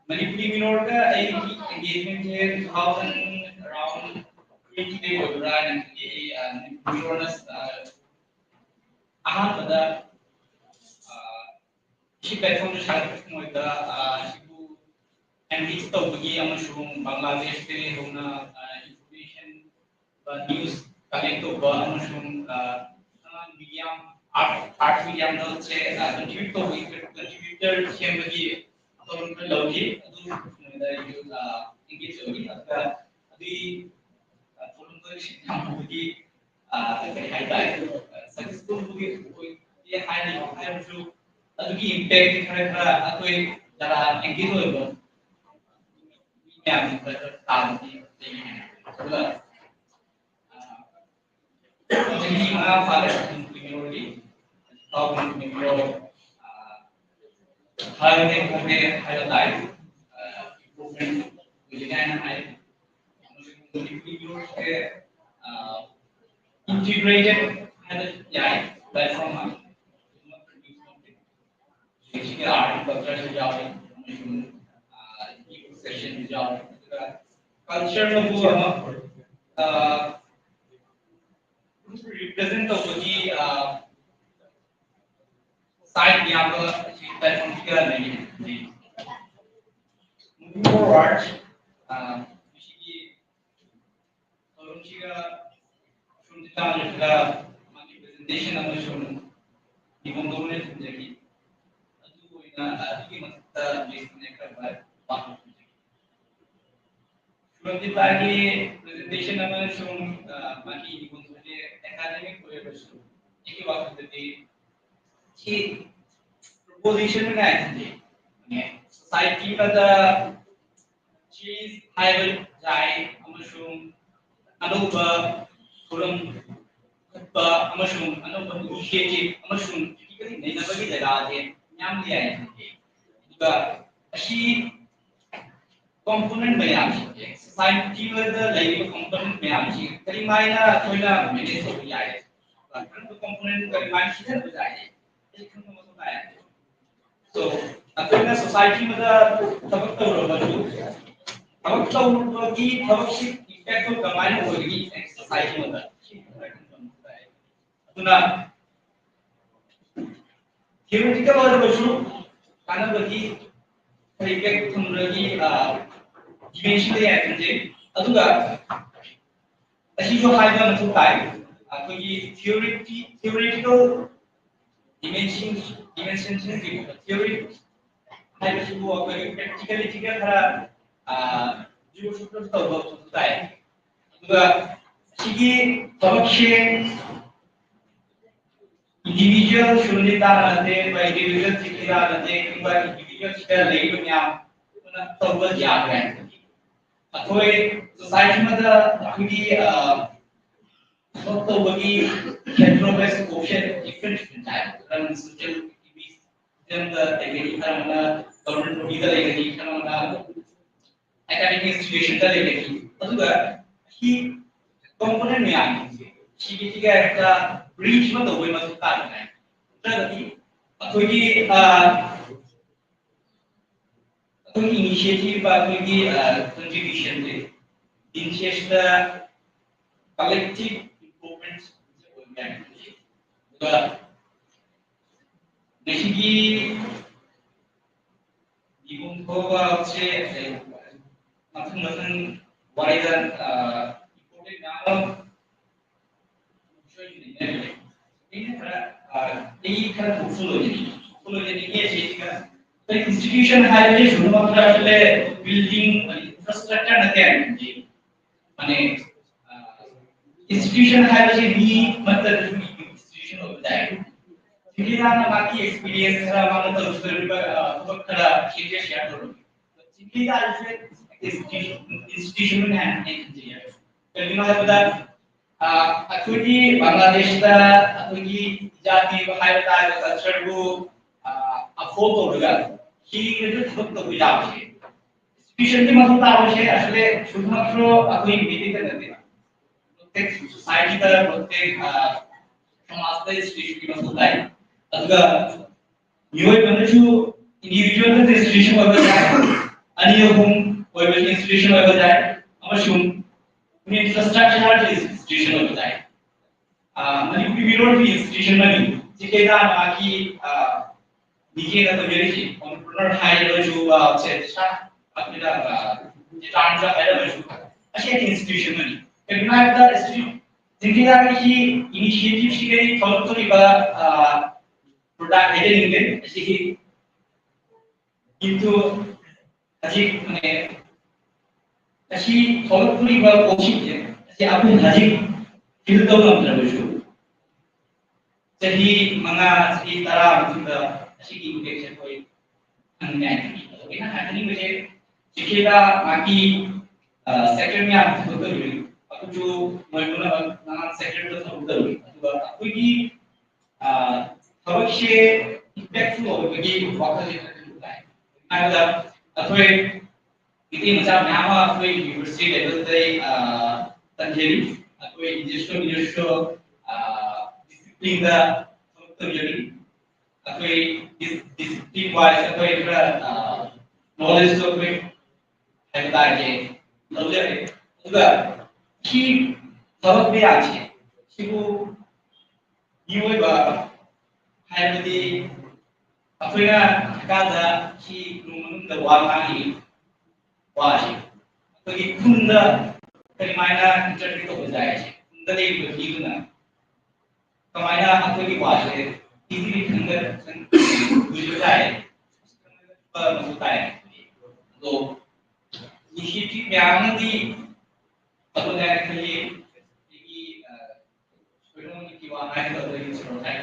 ꯃꯅꯤꯄꯨꯔꯤ mirror ꯒ ꯑꯩꯒꯤ engagement ꯁꯦ two thousand around twenty ꯗꯩ ꯑꯣꯏꯕ꯭ꯔꯥ ꯍꯥꯏꯅ ꯈꯜꯂꯤ꯫ ꯑꯩ ꯃꯅꯤꯄꯨꯔꯤ mirror ꯅ ꯑꯍꯥꯟꯕꯗ ꯁꯤ ꯄ꯭ꯂꯦꯠꯐꯣꯝꯗ ꯁꯥꯔꯛꯄꯁꯤꯡ ꯑꯣꯏꯕ ꯁꯤꯕꯨ ꯑꯦꯡꯒꯦꯖ ꯇꯧꯕꯒꯤ ꯑꯃꯁꯨꯡ ꯕꯪꯒ꯭ꯂꯥꯗꯦꯁꯇꯒꯤ ꯍꯧꯅ ꯏꯟꯐꯣꯔꯃꯦꯁꯟ ꯅ꯭ꯌꯨꯁ ꯀꯂꯦꯛ ꯇꯧꯕ ꯑꯃꯁꯨꯡ ꯃꯤꯗꯤꯌꯥ, ꯑꯥꯔꯠ ꯃꯤꯗꯤꯌꯥꯝꯗꯁꯦ ꯀꯟꯇ꯭ꯔꯤꯕ꯭ꯌꯨꯠ ꯇꯧꯕꯒꯤ, ꯀꯟꯇ꯭ꯔꯤꯕ꯭ꯌꯨꯇꯔ ꯁꯦꯝꯕꯒꯤ ꯊꯧꯔꯝ ꯈꯔ ꯂꯧꯈꯤ꯫ ꯑꯗꯨ ꯃꯣꯏꯗ ꯑꯩꯁꯨ ꯑꯦꯡꯒꯦꯖ ꯑꯣꯏꯈꯤ꯫ ꯑꯗꯨꯒ ꯑꯗꯨꯒꯤ ꯊꯧꯔꯝꯗꯣ ꯁꯤꯟ ꯊꯝꯕꯗꯒꯤ ꯀꯔꯤ ꯍꯥꯏꯇꯥꯔꯦ, ꯁꯛꯁꯦꯁꯐꯨꯜꯕꯨꯗꯤ ꯑꯣꯏꯗꯦ ꯍꯥꯏꯔꯤ ꯍꯥꯏꯔꯁꯨ, ꯑꯗꯨꯒꯤ ꯏꯝꯄꯦꯛꯇꯤ ꯈꯔ ꯈꯔ ꯑꯩꯈꯣꯏ ꯖꯒꯥ ꯑꯦꯡꯒꯦꯖ ꯑꯣꯏꯕ ꯃꯤ ꯃꯌꯥꯝꯁꯤ ꯈꯔ ꯈꯔ ꯇꯥꯕꯗꯤ ꯂꯩ꯫ ꯑꯗꯨꯒ ꯆꯍꯤ ꯃꯉꯥ ꯐꯥꯔꯦ ꯃꯅꯤꯄꯨꯔꯤ ꯃꯤꯔꯣꯜꯒꯤ꯫ ꯏꯇꯥꯎ ꯃꯅꯤꯄꯨꯔꯤ ꯃꯤꯔꯣꯜ ꯍꯥꯏꯔꯒ ꯍꯥꯏꯔ ꯇꯥꯏ, ꯏꯝꯄ꯭ꯔꯨꯚꯃꯦꯟ ꯑꯣꯏꯒꯅꯤ ꯍꯥꯏꯅ ꯍꯥꯏ꯫ ꯃꯅꯤꯄꯨꯔꯤ ꯃꯤꯔꯣꯜꯁꯦ ꯏꯟꯇꯤꯒ꯭ꯔꯦꯇꯦꯠ ꯍꯥꯏꯅ ꯌꯥꯏ ꯄ꯭ꯂꯦꯠꯐꯣꯝ ꯑꯃ꯫ ꯁꯤꯒꯤ ꯑꯥꯔꯠ ꯑꯦꯟ ꯀꯜꯆꯔꯁꯨ ꯌꯥꯎꯏ, ꯑꯃꯁꯨꯡ ꯏꯕꯨꯛ ꯁꯦꯛꯁꯟꯁꯨ ꯌꯥꯎꯏ꯫ ꯑꯗꯨꯒ ꯀꯜꯆꯔꯅꯕꯨ ꯑꯃ ꯔꯤꯄ꯭ꯔꯦꯖꯦꯟ ꯇꯧꯕꯒꯤ ꯁꯥꯏꯠ ꯌꯥꯝꯕ ꯑꯁꯤ ꯄ꯭ꯂꯦꯠꯐꯣꯝꯁꯤꯒ ꯂꯩꯃꯤꯟꯅꯩ꯫ Moving forward, ꯃꯁꯤꯒꯤ ꯊꯧꯔꯝꯁꯤꯒ ꯑꯁꯣꯝꯗ ꯇꯥꯔꯤꯕ ꯃꯥꯒꯤ ꯄ꯭ꯔꯖꯦꯟꯇꯦꯁꯟ ꯑꯃꯁꯨꯡ ꯅꯤꯉꯣꯝꯗꯧꯅ ꯊꯝꯖꯒꯦ꯫ ꯑꯗꯨ ꯑꯣꯏꯅ ꯑꯗꯨꯒꯤ ꯃꯊꯛꯇ ꯂꯤꯁꯅꯦ ꯈꯔ ꯄꯥꯡꯊꯣꯛꯆꯒꯦ꯫ ꯁꯨꯔꯝꯖꯤꯠ ꯚꯥꯏꯒꯤ ꯄ꯭ꯔꯖꯦꯟꯇꯦꯁꯟ ꯑꯃꯁꯨꯡ ꯃꯥꯒꯤ ꯅꯤꯉꯣꯝꯗꯧꯅ ꯑꯦꯀꯥꯗꯦꯃꯤꯛ ꯑꯣꯏꯔꯕꯁꯨ ꯑꯩꯒꯤ ꯋꯥꯈꯜꯗꯗꯤ ꯁꯤ ꯄ꯭ꯔꯣꯄꯣꯖꯤꯁꯟ ꯀꯥꯏꯅꯗꯤ ꯁꯣꯁꯥꯏꯇꯤ ꯑꯃꯗ ꯆꯦꯟꯖ ꯍꯥꯏꯕ ꯌꯥꯏ ꯑꯃꯁꯨꯡ ꯑꯅꯧꯕ ꯊꯧꯔꯝ ꯈꯣꯠꯄ ꯑꯃꯁꯨꯡ ꯑꯅꯧꯕ ꯏꯅꯤꯁꯤꯌꯦꯇꯤꯚ ꯑꯃꯁꯨꯡ ꯀ꯭ꯔꯤꯇꯤꯀꯦꯜ ꯅꯩꯅꯕꯒꯤ ꯖꯒꯥꯁꯦ ꯃꯌꯥꯝ ꯂꯩ ꯍꯥꯏꯅ ꯈꯜꯂꯤ꯫ ꯑꯗꯨꯒ ꯑꯁꯤ ꯀꯣꯝꯄꯣꯅꯦꯟ ꯃꯌꯥꯝꯁꯤꯡꯁꯦ, ꯁꯣꯁꯥꯏꯇꯤ ꯑꯃꯗ ꯂꯩꯔꯤꯕ ꯀꯣꯝꯄꯣꯅꯦꯟ ꯃꯌꯥꯝꯁꯤ ꯀꯔꯤꯃꯥꯏꯅ ꯑꯩꯈꯣꯏꯅ ꯃꯦꯅꯦꯖ ꯇꯧꯕ ꯌꯥꯏ, ꯀꯔꯝꯕ ꯀꯣꯝꯄꯣꯅꯦꯟ ꯀꯔꯤꯃꯥꯏꯅ ꯁꯤꯖꯤꯟꯅꯕ ꯌꯥꯏ, ꯑꯩ ꯈꯪꯕ ꯃꯊꯧ ꯇꯥꯏ꯫ So, ꯑꯩꯈꯣꯏꯅ ꯁꯣꯁꯥꯏꯇꯤ ꯑꯃꯗ ꯊꯕꯛ ꯇꯧꯔꯕꯁꯨ, ꯊꯕꯛ ꯇꯧꯔꯨꯕꯒꯤ ꯊꯕꯛꯁꯤ ꯏꯝꯄꯦꯛꯇꯣ ꯀꯃꯥꯏꯅ ꯑꯣꯏꯒꯅꯤ ꯁꯣꯁꯥꯏꯇꯤ ꯑꯃꯗ? ꯑꯗꯨꯅ ꯊꯤꯑꯣꯔꯤꯇꯤꯀꯦꯜ ꯑꯣꯏꯔꯕꯁꯨ ꯀꯥꯟꯅꯕꯒꯤ ꯏꯝꯄꯦꯛ ꯊꯝꯕꯒꯤ ꯗꯤꯃꯦꯟꯁꯟꯗ ꯌꯥꯏ ꯈꯟꯖꯩ꯫ ꯑꯗꯨꯒ ꯑꯁꯤꯁꯨ ꯍꯥꯏꯕ ꯃꯊꯧ ꯇꯥꯏ꯫ ꯑꯩꯈꯣꯏꯒꯤ ꯊꯤꯑꯣꯔꯤꯇꯤ ꯊꯤꯑꯣꯔꯤꯇꯤꯀꯦꯜ ꯗꯤꯃꯦꯟꯁꯟ ꯗꯤꯃꯦꯟꯁꯟꯁꯤꯡꯁꯤ ꯊꯤꯑꯣꯔꯤ ꯍꯥꯏꯕꯁꯤꯕꯨ ꯑꯩꯈꯣꯏꯒꯤ ꯄ꯭ꯔꯦꯛꯇꯤꯀꯦꯂꯤꯇꯤꯒ ꯈꯔ ꯗꯤꯁꯀꯁ ꯇꯧꯕ ꯃꯊꯧ ꯇꯥꯏ꯫ ꯑꯗꯨꯒ ꯁꯤꯒꯤ ꯊꯕꯛꯁꯦ ꯏꯟꯗꯤꯕꯤꯖꯨꯋꯦꯜ ꯁꯨꯔꯗꯤ ꯇꯥꯟꯅꯗꯦ, ꯏꯟꯗꯤꯕꯤꯖꯨꯋꯦꯜ ꯆꯤꯛꯇꯤ ꯇꯥꯟꯅꯗꯦ, ꯀꯤꯝꯕ ꯏꯟꯗꯤꯕꯤꯖꯨꯋꯦꯜ ꯁꯤꯗ ꯂꯩꯔꯤꯕ ꯃꯌꯥꯝ ꯄꯨꯟꯅ ꯇꯧꯕ ꯌꯥꯗ꯭ꯔꯦ꯫ ꯑꯩꯈꯣꯏ ꯁꯣꯁꯥꯏꯇꯤ ꯑꯃꯗ ꯑꯩꯈꯣꯏꯒꯤ ꯊꯕꯛ ꯇꯧꯕꯒꯤ ꯍꯦꯇꯔꯣꯒꯦꯅꯁ ꯀꯣꯏꯁꯟ ꯗꯤꯐ꯭ꯔꯦꯟꯁ ꯂꯩ꯫ ꯈꯔꯅ ꯁꯣꯁꯤꯌꯦꯜ ꯑꯦꯛꯇꯤꯚꯤꯁ꯭ꯇ ꯂꯩꯒꯅꯤ, ꯈꯔꯅ ꯒꯚꯔꯟꯃꯦꯟꯠ ꯕꯣꯗꯤꯗ ꯂꯩꯒꯅꯤ, ꯈꯔꯅ ꯑꯦꯀꯥꯗꯦꯃꯤꯛ ꯏꯟꯁꯇꯤꯇ꯭ꯌꯨꯁꯟꯗ ꯂꯩꯒꯅꯤ꯫ ꯑꯗꯨꯒ ꯁꯤ ꯀꯣꯝꯄꯣꯅꯦꯟ ꯃꯌꯥꯝꯁꯦ ꯁꯤꯒꯤꯁꯤꯒ ꯍꯦꯛꯇ ꯕ꯭ꯔꯤꯖ ꯑꯃ ꯇꯧꯕꯒꯤ ꯃꯊꯧ ꯇꯥꯗꯅ ꯅꯠꯇ꯭ꯔꯒꯗꯤ ꯑꯩꯈꯣꯏꯒꯤ ꯑꯩꯈꯣꯏꯒꯤ ꯏꯅꯤꯁꯤꯌꯦꯇꯤꯚ ꯑꯩꯈꯣꯏꯒꯤ ꯀꯟꯇ꯭ꯔꯤꯕ꯭ꯌꯨꯁꯟꯁꯦ ꯏꯟꯁꯦꯁꯇ ꯀꯂꯦꯛꯇꯤꯚ ꯏꯝꯄ꯭ꯔꯨꯚꯃꯦꯟꯠ ꯑꯣꯏꯕ ꯌꯥꯏ꯫ ꯑꯗꯨꯒ ꯉꯁꯤꯒꯤ ꯏꯕꯨꯡ ꯊꯣꯛꯑꯒ ꯁꯦ ꯃꯊꯪ ꯃꯊꯪ ꯋꯥꯔꯤꯗ ꯏꯝꯄꯣꯔꯇꯦꯟ ꯃꯌꯥꯝ ꯑꯃ ꯑꯩꯅ ꯈꯔ ꯑꯩ ꯈꯔ ꯊꯣꯛꯁꯨ ꯂꯣꯏꯖꯅꯤꯡꯉꯤ ꯊꯣꯛꯁꯨ ꯂꯣꯏꯖꯅꯤꯡꯉꯤ ꯑꯁꯤꯒ ꯑꯩꯈꯣꯏ ꯏꯟꯁꯇꯤꯇ꯭ꯌꯨꯁꯟ ꯍꯥꯏꯕꯁꯤ ꯁꯨꯝꯃꯛꯇ ꯑꯁꯤꯗ ꯕꯤꯜꯗꯤꯡ ꯏꯟꯐ꯭ꯔꯥꯁ꯭ꯇ꯭ꯔꯛꯆꯔ ꯅꯠꯇꯦ ꯍꯥꯏꯕꯁꯤ ꯃꯥꯅꯦ꯫ ꯏꯟꯁꯇꯤꯇ꯭ꯌꯨꯁꯟ ꯍꯥꯏꯕꯁꯤ ꯃꯤ ꯑꯃꯠꯇꯗꯁꯨ ꯏꯟꯁꯇꯤꯇ꯭ꯌꯨꯁꯟ ꯑꯣꯏꯕ ꯇꯥꯏ꯫ ꯁꯤꯒꯤ ꯃꯥꯅ ꯃꯥꯒꯤ ꯑꯦꯛꯁꯄꯤꯔꯤꯌꯦꯟꯁ ꯈꯔ ꯃꯥꯅ ꯇꯧꯖꯔꯤꯕ ꯊꯕꯛ ꯈꯔ ꯁꯤꯒ ꯁꯤꯌꯥꯔ ꯇꯧꯔꯝꯃꯤ꯫ ꯁꯤꯒꯤ ꯍꯥꯏꯕꯁꯦ ꯏꯟꯁꯇꯤꯇ꯭ꯌꯨꯁꯟ ꯍꯥꯏꯅ ꯑꯩ ꯈꯟꯖꯩ꯫ ꯀꯩꯒꯤꯅꯣ ꯍꯥꯏꯕꯗ ꯑꯩꯈꯣꯏꯒꯤ ꯕꯪꯒ꯭ꯂꯥꯗꯦꯁꯇ ꯑꯩꯈꯣꯏꯒꯤ ꯖꯥꯇꯤ ꯍꯥꯏꯕ ꯇꯥꯔꯒ ꯀꯜꯆꯔꯕꯨ ꯑꯞꯍꯣꯜ ꯇꯧꯔꯒ ꯍꯤꯡꯅꯁꯨ ꯊꯕꯛ ꯇꯧꯕ ꯌꯥꯕꯁꯦ ꯏꯟꯁꯇꯤꯇ꯭ꯌꯨꯁꯟꯒꯤ ꯃꯊꯧ ꯇꯥꯕꯁꯦ ꯑꯁꯤꯗ ꯁꯨꯝꯃꯛꯁꯨ ꯑꯩꯈꯣꯏ ꯃꯤꯗꯤꯛꯇ ꯅꯠꯇꯦꯕ꯫ ꯄ꯭ꯔꯣꯇꯦꯛ ꯁꯣꯁꯥꯏꯇꯤꯗ ꯄ꯭ꯔꯣꯇꯦꯛ ꯁꯃꯥꯖꯇ ꯏꯟꯁꯇꯤꯇ꯭ꯌꯨꯁꯟꯒꯤ ꯃꯊꯧ ꯇꯥꯏ꯫ ꯑꯗꯨꯒ ꯃꯤꯑꯣꯏꯕꯅꯁꯨ ꯏꯟꯗꯤꯕꯤꯖꯨꯋꯦꯜꯗ ꯏꯟꯁꯇꯤꯇ꯭ꯌꯨꯁꯟ ꯑꯣꯏꯕ ꯌꯥꯏ, ꯑꯅꯤ ꯑꯍꯨꯝ ꯑꯣꯏꯕꯁꯨ ꯏꯟꯁꯇꯤꯇ꯭ꯌꯨꯁꯟ ꯑꯣꯏꯕ ꯌꯥꯏ, ꯑꯃꯁꯨꯡ ꯏꯟꯐ꯭ꯔꯥꯁ꯭ꯇ꯭ꯔꯛꯆꯔ ꯏꯟꯁꯇꯤꯇ꯭ꯌꯨꯁꯟ ꯑꯣꯏꯕ ꯌꯥꯏ꯫ ꯃꯅꯤꯄꯨꯔꯤ ꯃꯤꯔꯣꯜꯒꯤ ꯏꯟꯁꯇꯤꯇ꯭ꯌꯨꯁꯟ ꯑꯃꯅꯤ꯫ ꯁꯤ ꯀꯩꯗ ꯃꯥꯒꯤ ꯃꯤꯒꯦꯅ ꯇꯧꯖꯔꯤꯁꯤ entrepreneur ꯍꯥꯏꯔꯕꯁꯨ ꯁꯦ ꯁꯥ ꯑꯩꯈꯣꯏꯅ ꯇꯥꯔꯝꯗ ꯍꯥꯏꯔꯕꯁꯨ ꯑꯁꯤ institution ꯑꯃꯅꯤ꯫ ꯀꯩꯒꯤꯅꯣ ꯍꯥꯏꯕꯗ institution ꯁꯤꯡꯒꯤꯗꯥꯒꯤ initiative ꯁꯤꯒꯤ ꯊꯣꯛꯂꯛꯇꯣꯔꯤꯕ product ꯍꯥꯏꯖꯅꯤꯡꯗꯦ꯫ ꯑꯁꯤꯒꯤ into ꯍꯧꯖꯤꯛ ꯑꯁꯤ ꯊꯣꯛꯂꯛꯇꯣꯔꯤꯕ ꯄꯣꯠꯁꯤꯡꯁꯦ ꯑꯁꯤ ꯑꯩꯈꯣꯏꯅ ꯍꯧꯖꯤꯛ ꯐꯤꯜ ꯇꯧ ꯉꯝꯗ꯭ꯔꯕꯁꯨ ꯆꯍꯤ ꯃꯉꯥ ꯆꯍꯤ ꯇꯔꯥ ꯃꯇꯨꯡꯗ ꯑꯁꯤꯒꯤ ꯏꯝꯄꯦꯛꯁꯦ ꯑꯩꯈꯣꯏ ꯈꯪꯅꯤꯡꯉꯥꯏ꯫ ꯑꯗꯣ ꯑꯩꯅ ꯍꯥꯏꯖꯅꯤꯡꯕꯁꯦ ꯁꯤꯈꯤꯗ ꯃꯥꯒꯤ ꯁꯦꯛꯇꯔ ꯃꯌꯥꯝ ꯊꯕꯛ ꯇꯧꯔꯤ ꯑꯗꯨꯁꯨ ꯃꯣꯏꯗꯨꯅ ꯅꯍꯥꯟ ꯁꯦꯛꯇꯔꯗ ꯊꯕꯛ ꯇꯧꯔꯤ꯫ ꯑꯗꯨꯒ ꯑꯩꯈꯣꯏꯒꯤ ꯊꯕꯛꯁꯦ ꯏꯝꯄꯦꯛꯐꯨꯜ ꯑꯣꯏꯕꯒꯤ ꯋꯥꯈꯜꯁꯦ ꯈꯔ ꯈꯟꯕ ꯇꯥꯏ꯫ ꯍꯥꯏꯕꯗ ꯑꯩꯈꯣꯏ ꯃꯩꯇꯩ ꯃꯆꯥ ꯃꯌꯥꯝ ꯑꯃ ꯑꯩꯈꯣꯏ ꯌꯨꯅꯤꯚꯔꯁꯤꯇꯤ ꯂꯦꯚꯦꯜꯗ ꯇꯝꯖꯔꯤ꯫ ꯑꯩꯈꯣꯏ ꯏꯟꯗꯁꯇ꯭ꯔꯤꯌꯦꯜ ꯏꯟꯗꯁꯇ꯭ꯔꯤꯌꯦꯜ ꯗꯤꯁꯤꯄ꯭ꯂꯤꯟꯗ ꯊꯕꯛ ꯇꯧꯖꯔꯤ꯫ ꯑꯩꯈꯣꯏ ꯗꯤꯁꯤꯄ꯭ꯂꯤꯟ ꯋꯥꯏꯁ ꯑꯩꯈꯣꯏ ꯈꯔ ꯅꯣꯂꯦꯖꯇꯣ ꯑꯩꯈꯣꯏ ꯍꯥꯏꯕ ꯇꯥꯔꯦ ꯂꯧꯖꯔꯦ꯫ ꯑꯗꯨꯒ ꯁꯤ ꯊꯕꯛ ꯃꯌꯥꯝꯁꯦ ꯁꯤꯕꯨ ꯃꯤꯑꯣꯏꯕ ꯍꯥꯏꯕꯗꯤ ꯑꯩꯈꯣꯏꯅ ꯍꯧꯖꯤꯛꯀꯥꯟꯗ ꯁꯤ ꯏꯃꯨꯡ ꯃꯅꯨꯡꯗ ꯋꯥ ꯉꯥꯡꯉꯤ ꯋꯥꯁꯦ ꯑꯩꯈꯣꯏꯒꯤ ꯈꯨꯟꯗ ꯀꯔꯤꯃꯥꯏꯅ ꯏꯟꯇꯔꯄ꯭ꯔꯤꯠ ꯇꯧꯕ ꯌꯥꯏ ꯍꯥꯏꯁꯦ ꯈꯨꯟꯗ ꯂꯩꯔꯤꯕ ꯃꯤꯗꯨꯅ ꯀꯃꯥꯏꯅ ꯑꯩꯈꯣꯏꯒꯤ ꯋꯥꯁꯦ ꯏꯖꯤꯂꯤ ꯈꯪꯗ ꯈꯪꯕ ꯌꯥꯏ ꯃꯊꯧ ꯇꯥꯏ꯫ ꯑꯗꯣ ꯏꯅꯤꯁꯤꯌꯦꯇꯤꯚ ꯃꯌꯥꯝ ꯑꯃꯗꯤ ꯑꯗꯨꯅ ꯈꯜꯂꯤ ꯑꯩꯒꯤ ꯁꯣꯏꯅꯣꯝꯒꯤ ꯋꯥ ꯍꯥꯏꯒꯗꯕꯗꯒꯤ ꯁꯣꯏꯅꯣꯝ ꯍꯥꯏ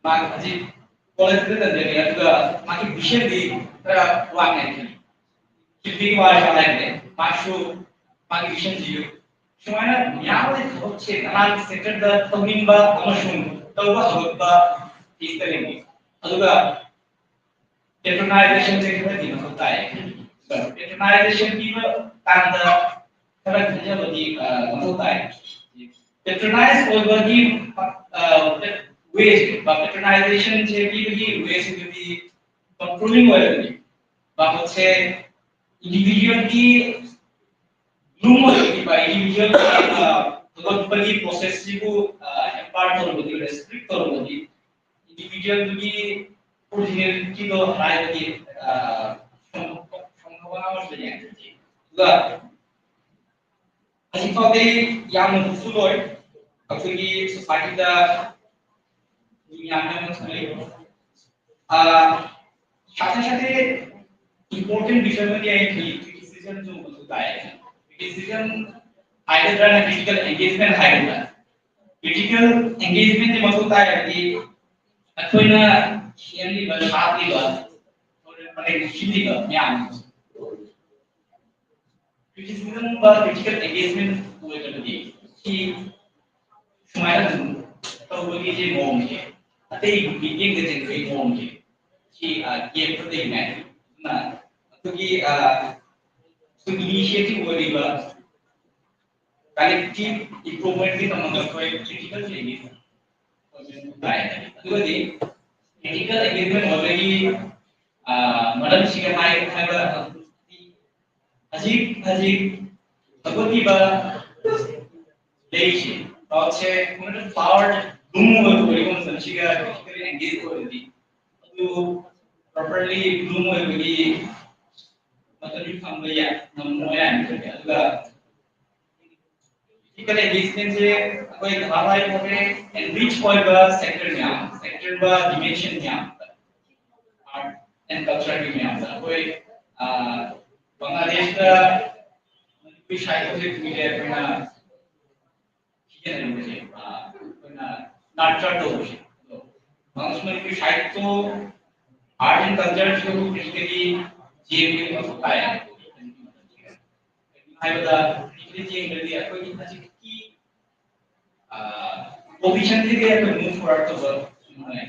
ꯃꯥꯒꯤ ꯍꯧꯖꯤꯛ ꯀꯣꯂꯦꯖꯇ ꯇꯝꯖꯔꯤ ꯑꯗꯨꯒ ꯃꯥꯒꯤ ꯚꯤꯖꯟꯗꯤ ꯈꯔ ꯋꯥꯡꯉꯦ ꯍꯥꯏꯕꯅꯤ꯫ ꯁꯤꯗꯤ ꯋꯥꯔꯤꯁꯨ ꯍꯥꯏꯕꯅꯦ ꯃꯥꯁꯨ ꯃꯥꯒꯤ ꯚꯤꯖꯟꯁꯤꯁꯨ ꯁꯨꯃꯥꯏꯅ ꯃꯌꯥꯝ ꯑꯃ ꯊꯕꯛꯁꯦ ꯅꯍꯥꯟ ꯁꯦꯛꯇꯔꯗ ꯇꯧꯅꯤꯡꯕ ꯑꯃꯁꯨꯡ ꯇꯧꯕ ꯍꯧꯔꯛꯄ ꯐꯦꯁꯇ ꯂꯩꯅꯤ꯫ ꯑꯗꯨꯒ ꯄꯦꯇ꯭ꯔꯣꯅꯥꯏꯖꯦꯁꯟꯁꯦ ꯈꯔꯗꯤ ꯃꯊꯧ ꯇꯥꯏ꯫ ꯄꯦꯇ꯭ꯔꯣꯅꯥꯏꯖꯦꯁꯟ ꯄꯤꯕ ꯀꯥꯟꯗ ꯈꯔ ꯈꯟꯖꯕꯗꯤ ꯃꯊꯧ ꯇꯥꯏ꯫ ꯄꯦꯇ꯭ꯔꯣꯅꯥꯏꯖ ꯑꯣꯏꯕꯒꯤ ꯋꯦꯁ ꯄꯦꯇ꯭ꯔꯣꯅꯥꯏꯖꯦꯁꯟꯁꯦ ꯄꯤꯕꯒꯤ ꯋꯦꯁꯤꯗꯨꯗꯤ ꯀꯟꯇ꯭ꯔꯣꯂꯤꯡ ꯑꯣꯏꯔꯒꯗꯤ ꯃꯥꯄꯣꯠꯁꯦ ꯏꯟꯗꯤꯚꯤꯖꯨꯋꯦꯜꯒꯤ ꯂꯨꯝ ꯑꯣꯏꯔꯛꯈꯤꯕ ꯏꯟꯗꯤꯚꯤꯖꯨꯋꯦꯜꯒꯤ ꯍꯧꯒꯠꯄꯒꯤ ꯄ꯭ꯔꯣꯁꯦꯁꯁꯤꯕꯨ ꯍꯦꯝꯄꯥꯔ ꯇꯧꯔꯕꯗꯤ ꯔꯦꯁꯇ꯭ꯔꯤꯛ ꯇꯧꯔꯕꯗꯤ ꯏꯟꯗꯤꯚꯤꯖꯨꯋꯦꯜꯗꯨꯒꯤ ꯑꯣꯔꯤꯖꯤꯅꯦꯂꯤꯇꯤꯗꯣ ꯍꯥꯏꯕꯗꯤ ꯁꯝꯅꯕ ꯑꯃꯁꯨ ꯌꯦꯡꯁꯤ꯫ ꯑꯗꯨꯒ ꯍꯧꯖꯤꯛꯐꯥꯎꯗꯤ ꯌꯥꯝꯅ ꯍꯧꯁꯨ ꯂꯣꯏ꯫ ꯑꯩꯈꯣꯏꯒꯤ ꯁꯣꯁꯥꯏꯇꯤꯗ ꯃꯤ ꯌꯥꯝꯅ ꯑꯃꯁꯨ ꯂꯩ꯫ ꯁꯥꯊꯦ ꯁꯥꯊꯦ ꯏꯝꯄꯣꯔꯇꯦꯟ ꯕꯤꯁꯣꯏ ꯑꯃꯗꯤ ꯑꯩ ꯈꯜꯂꯤ ꯀ꯭ꯔꯤꯇꯤꯁꯤꯖꯝꯁꯨ ꯃꯊꯧ ꯇꯥꯏ꯫ ꯀ꯭ꯔꯤꯇꯤꯁꯤꯖꯝ ꯍꯥꯏꯒꯗ꯭ꯔꯥ ꯅꯠꯇ꯭ꯔꯒ ꯑꯦꯡꯒꯦꯖꯃꯦꯟ ꯍꯥꯏꯒꯗ꯭ꯔꯥ? ꯀ꯭ꯔꯤꯇꯤꯀꯦꯜ ꯑꯦꯡꯒꯦꯖꯃꯦꯟꯁꯦ ꯃꯊꯧ ꯇꯥꯏ ꯍꯥꯏꯕꯗꯤ ꯑꯩꯈꯣꯏꯅ ꯁꯦꯝꯂꯤꯕ ꯁꯥꯠꯂꯤꯕ ꯄꯔꯦꯡ ꯁꯤꯜꯂꯤꯕ ꯃꯌꯥꯝ ꯀ꯭ꯔꯤꯇꯤꯁꯤꯖꯝꯒꯨꯝꯕ ꯀ꯭ꯔꯤꯇꯤꯀꯦꯜ ꯑꯦꯡꯒꯦꯖꯃꯦꯟ ꯑꯣꯏꯔꯒꯗꯤ ꯁꯤ ꯁꯨꯃꯥꯏꯅ ꯑꯗꯨꯝ ꯇꯧꯕꯒꯤ ꯁꯤ ꯃꯑꯣꯡꯁꯦ ꯑꯇꯩ ꯃꯤꯠꯌꯦꯡꯗ ꯆꯦꯟꯕꯒꯤ ꯃꯑꯣꯡꯁꯦ ꯁꯤ ꯒꯦꯞꯇ ꯂꯩꯅꯤꯡꯉꯥꯏ꯫ ꯑꯗꯨꯅ ꯑꯩꯈꯣꯏꯒꯤ ꯑꯩꯈꯣꯏꯒꯤ ꯏꯅꯤꯁꯤꯌꯦꯇꯤꯚ ꯑꯣꯏꯔꯤꯕ ꯀꯂꯦꯛꯇꯤꯚ ꯏꯝꯄ꯭ꯔꯨꯚꯃꯦꯟꯠꯀꯤꯗꯃꯛꯇ ꯑꯩꯈꯣꯏ ꯀ꯭ꯔꯤꯇꯤꯀꯦꯜ ꯂꯩꯉꯩ ꯇꯥꯏ꯫ ꯑꯗꯨꯒꯗꯤ ꯀ꯭ꯔꯤꯇꯤꯀꯦꯜ ꯑꯦꯡꯒꯦꯖꯃꯦꯟ ꯑꯣꯏꯕꯒꯤ ꯃꯔꯝꯁꯤꯒ ꯍꯥꯏ ꯍꯥꯏꯕ ꯍꯧꯖꯤꯛ ꯍꯧꯖꯤꯛ ꯍꯧꯒꯠꯂꯤꯕ ꯂꯩꯔꯤꯁꯦ ꯄꯥꯎꯁꯦ ꯄꯥꯋꯔ ꯕ꯭ꯂꯨꯝ ꯑꯣꯏꯕ ꯑꯣꯏꯕ ꯃꯇꯝꯁꯤꯒ ꯀ꯭ꯔꯤꯇꯤꯀꯦꯜ ꯑꯦꯡꯒꯦꯖ ꯑꯣꯏꯔꯗꯤ ꯑꯗꯨ ꯄ꯭ꯔꯣꯄꯔꯂꯤ ꯕ꯭ꯂꯨꯝ ꯑꯣꯏꯕꯒꯤ ꯃꯇꯝꯁꯨ ꯐꯪꯕ ꯌꯥꯏ ꯉꯝꯃꯣꯏ ꯍꯥꯏꯅ ꯈꯜꯂꯤ꯫ ꯑꯗꯨꯒ ꯀ꯭ꯔꯤꯇꯤꯀꯦꯜ ꯑꯦꯡꯒꯦꯖꯃꯦꯟꯁꯦ ꯑꯩꯈꯣꯏ ꯅꯍꯥꯟꯋꯥꯏ ꯐꯥꯎꯗꯤ ꯑꯦꯟꯔꯤꯆ ꯑꯣꯏꯕ ꯁꯦꯛꯇꯔ ꯃꯌꯥꯝ, ꯁꯦꯛꯇꯔ ꯕ ꯗꯤꯃꯦꯟꯁꯟ ꯃꯌꯥꯝ, ꯑꯥꯔꯠ ꯑꯦꯟ ꯀꯜꯆꯔꯒꯤ ꯃꯌꯥꯝꯗ ꯑꯩꯈꯣꯏ ꯕꯪꯒ꯭ꯂꯥꯗꯦꯁꯇ ꯃꯅꯤꯄꯨꯔꯤ ꯁꯥꯍꯤꯇ꯭ꯌꯁꯦ ꯀꯨꯏꯔꯦ ꯑꯩꯈꯣꯏꯅ ꯁꯤꯖꯤꯟꯅꯔꯝꯕꯁꯦ ꯑꯩꯈꯣꯏꯅ ꯅꯥꯠꯆꯔ ꯇꯧꯕꯁꯦ꯫ ꯑꯗꯣ ꯃꯅꯤꯄꯨꯔꯤ ꯁꯥꯍꯤꯇ꯭ꯌ, ꯑꯥꯔꯠ ꯑꯦꯟ ꯀꯜꯆꯔꯁꯨ ꯀ꯭ꯔꯤꯇꯤꯀꯦꯜꯂꯤ ꯖꯦꯝꯒꯤ ꯃꯊꯧ ꯇꯥꯏ꯫ ꯍꯥꯏꯕꯗ ꯌꯦꯡꯗ꯭ꯔꯗꯤ ꯑꯩꯈꯣꯏꯒꯤ ꯍꯧꯖꯤꯛꯀꯤ ꯄꯣꯖꯤꯁꯟꯁꯤꯗꯤ ꯑꯩꯈꯣꯏ ꯃꯨꯚ ꯐꯣꯔꯋꯥꯔꯗ ꯇꯧꯕ ꯉꯝꯃꯣꯏ꯫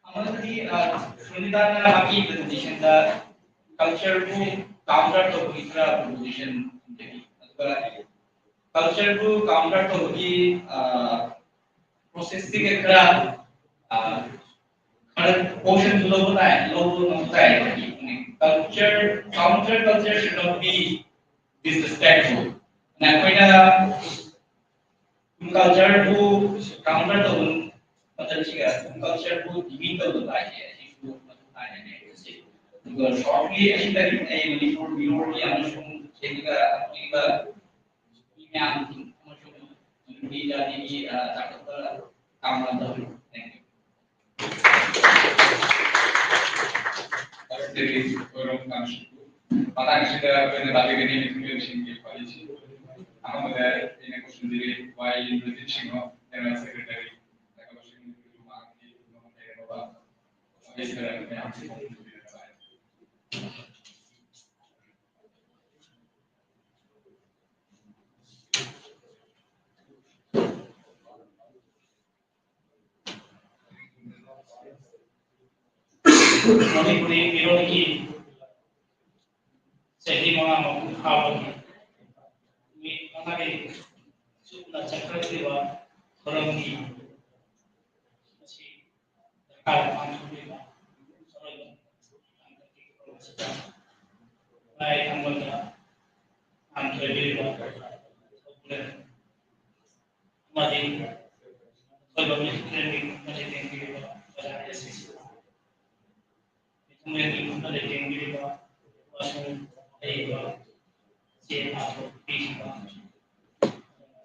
ꯑꯃꯗꯤ ꯁꯨꯅꯤꯇꯥꯅ ꯃꯥꯒꯤ ꯄ꯭ꯔꯖꯦꯟꯇꯦꯁꯟꯗ ꯀꯜꯆꯔꯕꯨ ꯀꯥꯎꯟꯇꯔ ꯇꯧꯕꯒꯤ ꯈꯔ ꯄ꯭ꯔꯣꯄꯣꯖꯤꯁꯟ ꯊꯝꯖꯔꯤ꯫ ꯑꯗꯨꯒ ꯀꯜꯆꯔꯕꯨ ꯀꯥꯎꯟꯇꯔ ꯇꯧꯕꯒꯤ ꯄ꯭ꯔꯣꯁꯦꯁꯁꯤꯒ ꯈꯔ ꯈꯔ ꯀꯣꯏꯁꯟꯁꯨ ꯂꯧꯕ ꯇꯥꯏ, ꯂꯧꯕ ꯉꯝꯕ ꯇꯥꯏ꯫ Culture, counter culture should not be disrespectful. ꯑꯩꯈꯣꯏꯅ ꯀꯜꯆꯔꯕꯨ ꯀꯥꯎꯟꯇꯔ ꯇꯧꯕ ꯃꯇꯝꯁꯤꯒ ꯀꯜꯆꯔꯕꯨ ꯗꯤꯕꯦꯠ ꯇꯧꯗꯕ ꯍꯥꯏꯁꯦ ꯑꯁꯤꯁꯨ ꯃꯊꯧ ꯇꯥꯏ ꯍꯥꯏꯅ ꯑꯩ ꯈꯟꯖꯩ꯫ ꯑꯗꯨꯒ ꯁꯣꯔꯠꯂꯤ ꯑꯁꯤꯗꯒꯤ ꯑꯩ ꯃꯅꯤꯄꯨꯔ ꯃꯤꯑꯣꯏꯒꯤ ꯑꯃꯁꯨꯡ ꯁꯤꯗ ꯊꯣꯛꯂꯤꯕ ꯃꯤ ꯃꯌꯥꯝ ꯑꯃꯁꯨꯡ ꯅꯨꯄꯤ ꯖꯥꯇꯤꯒꯤ, ꯑ, ꯆꯥꯎꯈꯠꯄ ꯀꯥꯎꯅ ꯇꯧꯔꯤ꯫ Thank you. ꯃꯇꯥꯡ ꯑꯁꯤꯗ ꯑꯩꯈꯣꯏꯅ ꯇꯥꯕꯤꯒꯅꯤ ꯃꯤꯊꯨꯡꯂꯦꯟꯁꯤꯡꯒꯤ ꯋꯥꯔꯤꯁꯤ꯫ ꯑꯍꯥꯟꯕꯗ ꯑꯩꯅ ꯀꯣꯏꯁꯟꯖꯔꯤ, ꯋꯥꯏ ꯔꯟꯖꯤꯠ ꯁꯤꯡꯍ, ꯖꯦꯅꯔꯦꯜ ꯁꯦꯀ꯭ꯔꯦꯇꯔꯤ, ꯂꯩꯕꯥꯛ ꯑꯁꯤꯒꯤ ꯃꯃꯥꯡꯒꯤ ꯂꯩꯔꯝꯕ ꯋꯥꯔꯤ ꯈꯔ ꯃꯌꯥꯝꯁꯤ ꯐꯣꯡꯗꯣꯛꯄꯤꯔꯛꯄ ꯍꯥꯏ꯫ ꯃꯅꯤꯄꯨꯔꯤ ꯃꯤꯔꯣꯜꯒꯤ ꯆꯍꯤ ꯃꯉꯥ ꯃꯄꯨꯡ ꯐꯥꯕꯒꯤ ꯅꯨꯃꯤꯠ ꯃꯉꯥꯅꯤ ꯆꯨꯞꯅ ꯆꯠꯊꯔꯛꯂꯤꯕ ꯊꯧꯔꯝꯒꯤ ꯃꯁꯤ ꯗꯔꯀꯥꯔ ꯄꯥꯡꯊꯣꯛꯂꯤꯕ ꯑꯔꯣꯏꯕ ꯇꯥꯡꯀꯛꯀꯤ ꯊꯧꯔꯝ ꯑꯁꯤꯗ ꯂꯥꯏ ꯊꯥꯡꯃꯜꯗ ꯄꯥꯡꯊꯣꯛꯂꯤꯕ ꯊꯧꯒꯜ ꯑꯃꯗꯤ ꯑꯀꯣꯏꯕ ꯃꯤꯊꯨꯡꯂꯦꯟꯒꯤ ꯈꯨꯟꯅ ꯂꯩꯇꯦꯡꯕꯤꯔꯤꯕ ꯑꯣꯖꯥ ꯑꯦꯁ ꯁꯤ ꯁꯤ, ꯃꯤꯊꯨꯡꯂꯦꯟꯒꯤ ꯈꯨꯟꯅ ꯂꯩꯇꯦꯡꯕꯤꯔꯤꯕ ꯑꯃꯁꯨꯡ ꯑꯏꯕ ꯆꯦ ꯄꯥꯊꯣꯛ ꯄꯤꯈꯤꯕ,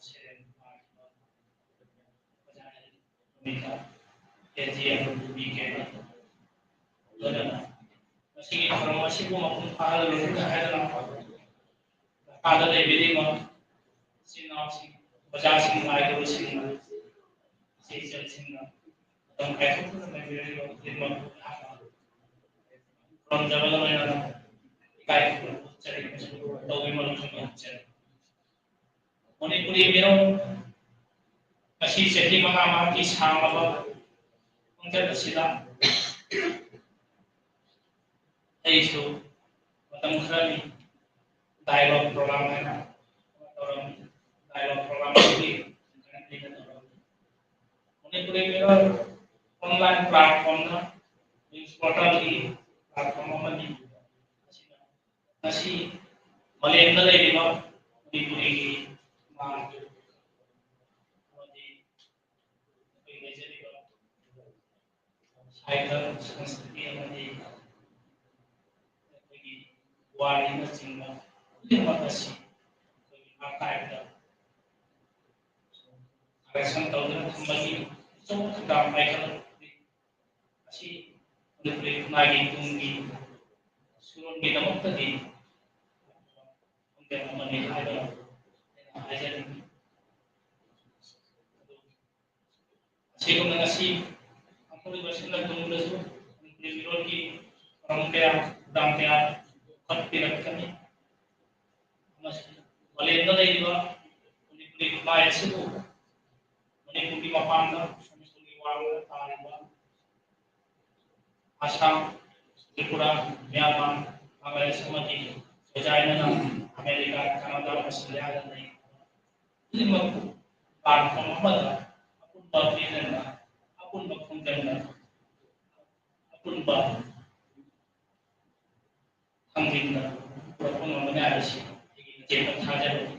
ꯁꯦꯔꯦꯟ ꯄꯥꯈꯤꯕ ꯑꯣꯖꯥ ꯅꯨꯃꯤꯠꯇ ꯀꯦ ꯖꯤ ꯑꯃ ꯄꯤꯒꯦ꯫ ꯂꯣꯏꯅꯅ ꯃꯁꯤꯒꯤ ꯊꯧꯔꯝ ꯑꯁꯤꯕꯨ ꯃꯄꯨꯡ ꯐꯥꯍꯜꯂꯣꯏꯅ ꯍꯥꯏꯗꯨꯅ ꯃꯈꯥꯗ ꯂꯩꯕꯤꯔꯤꯕ ꯏꯆꯤꯟ ꯏꯅꯥꯎꯁꯤꯡ, ꯑꯣꯖꯥꯁꯤꯡ, ꯂꯥꯏ ꯒꯨꯔꯨꯁꯤꯡꯅ, ꯏꯆꯦ ꯏꯆꯜꯁꯤꯡꯅ ꯃꯇꯝ ꯀꯥꯏꯊꯣꯛꯇꯨꯅ ꯂꯩꯕꯤꯔꯤꯕ ꯈꯨꯗꯤꯡꯃꯛ ꯑꯩꯍꯥꯛꯅ ꯈꯨꯔꯨꯝꯖꯕꯒ ꯂꯣꯏꯅꯅ ꯏꯀꯥꯏ ꯈꯨꯝꯅꯕ ꯎꯠꯆꯔꯤ ꯑꯃꯁꯨꯡ ꯇꯧꯕꯤꯃꯜ ꯈꯪꯕ ꯎꯠꯆꯔꯤ꯫ ꯃꯅꯤꯄꯨꯔꯤ ꯃꯤꯔꯣꯜ ꯉꯁꯤ ꯆꯍꯤ ꯃꯉꯥ ꯃꯉꯥꯒꯤ ꯁꯥꯡꯂꯕ ꯈꯣꯡꯆꯠ ꯑꯁꯤꯗ ꯑꯩꯁꯨ ꯃꯇꯝ ꯈꯔꯅꯤ dialogue program ꯍꯥꯏꯅ ꯑꯃ ꯇꯧꯔꯝꯃꯤ꯫ Dialogue program ꯑꯁꯤ ꯑꯩꯅ ꯇꯧꯔꯝꯃꯤ꯫ ꯃꯅꯤꯄꯨꯔꯤ ꯃꯤꯔꯣꯜ online platform ꯅ news portal ꯒꯤ platform ꯑꯃꯅꯤ꯫ ꯃꯁꯤꯅ ꯉꯁꯤ ꯃꯥꯂꯦꯝꯗ ꯂꯩꯔꯤꯕ ꯃꯅꯤꯄꯨꯔꯤꯒꯤ ꯃꯥ-, ꯁꯥꯍꯤꯇ꯭ꯌ, ꯁꯪꯁꯀ꯭ꯔꯤꯇꯤ ꯑꯃꯗꯤ ꯑꯩꯈꯣꯏꯒꯤ ꯄꯨꯋꯥꯔꯤꯅꯆꯤꯡꯕ ꯈꯨꯗꯤꯡꯃꯛ ꯑꯁꯤ ꯑꯩꯈꯣꯏꯒꯤ ꯑꯥꯔꯀꯥꯏꯚꯇ ꯀꯂꯦꯛꯁꯟ ꯇꯧꯗꯨꯅ ꯊꯝꯕꯒꯤ ꯑꯆꯧꯕ ꯊꯧꯗꯥꯡ ꯄꯥꯏꯈꯠꯂꯛꯄꯅꯤ꯫ ꯑꯁꯤ ꯃꯅꯤꯄꯨꯔꯤ ꯈꯨꯟꯅꯥꯏꯒꯤ ꯇꯨꯡꯒꯤ ꯁꯨꯔꯣꯟꯒꯤꯗꯃꯛꯇꯗꯤ ꯈꯣꯡꯖꯦꯜ ꯑꯃꯅꯤ ꯍꯥꯏꯗꯅ ꯑꯩꯅ ꯍꯥꯏꯖꯅꯤꯡꯏ꯫ ꯑꯗꯨ ꯑꯁꯤꯒꯨꯝꯅ ꯉꯁꯤ ꯄꯥꯡꯊꯣꯛꯂꯤꯕ ꯑꯁꯤꯅ ꯇꯨꯡꯗꯁꯨ ꯃꯅꯤꯄꯨꯔꯤ ꯃꯤꯔꯣꯜꯒꯤ ꯊꯧꯔꯝ ꯀꯌꯥ, ꯊꯧꯗꯥꯡ ꯀꯌꯥ ꯌꯣꯛꯈꯠꯄꯤꯔꯛꯀꯅꯤ꯫ ꯑꯃꯁꯨꯡ ꯃꯥꯂꯦꯝꯗ ꯂꯩꯔꯤꯕ ꯃꯅꯤꯄꯨꯔꯤ ꯈꯨꯟꯅꯥꯏ ꯑꯁꯤꯕꯨ ꯃꯅꯤꯄꯨꯔꯒꯤ ꯃꯄꯥꯟꯗ, ꯃꯅꯤꯄꯨꯔꯒꯤ ꯋꯥꯔꯣꯜꯗ ꯇꯥꯔꯤꯕ ꯑꯁꯥꯝ, ꯇ꯭ꯔꯤꯄꯨꯔꯥ, ꯃ꯭ꯌꯥꯟꯃꯥꯔ, ꯕꯪꯒ꯭ꯂꯥꯗꯦꯁ ꯑꯃꯗꯤ ꯆꯥꯏꯅꯥꯅ ꯑꯃꯦꯔꯤꯀꯥ, ꯀꯅꯥꯗꯥ, ꯑꯣꯁꯇ꯭ꯔꯦꯂꯤꯌꯥꯗ ꯂꯩ ꯈꯨꯗꯤꯡꯃꯛꯄꯨ ꯄ꯭ꯂꯦꯠꯐꯣꯝ ꯑꯃꯗ ꯑꯄꯨꯟꯕ ꯄꯦꯅꯦꯜꯗ, ꯑꯄꯨꯟꯕ ꯈꯣꯡꯖꯪꯗ, ꯑꯄꯨꯟꯕ ꯊꯥꯡꯖꯤꯡꯗ ꯄꯨꯔꯛꯄ ꯉꯝꯒꯅꯤ ꯍꯥꯏꯕꯁꯤ ꯑꯩꯒꯤ ꯑꯆꯦꯠꯄ ꯊꯥꯖꯕꯅꯤ꯫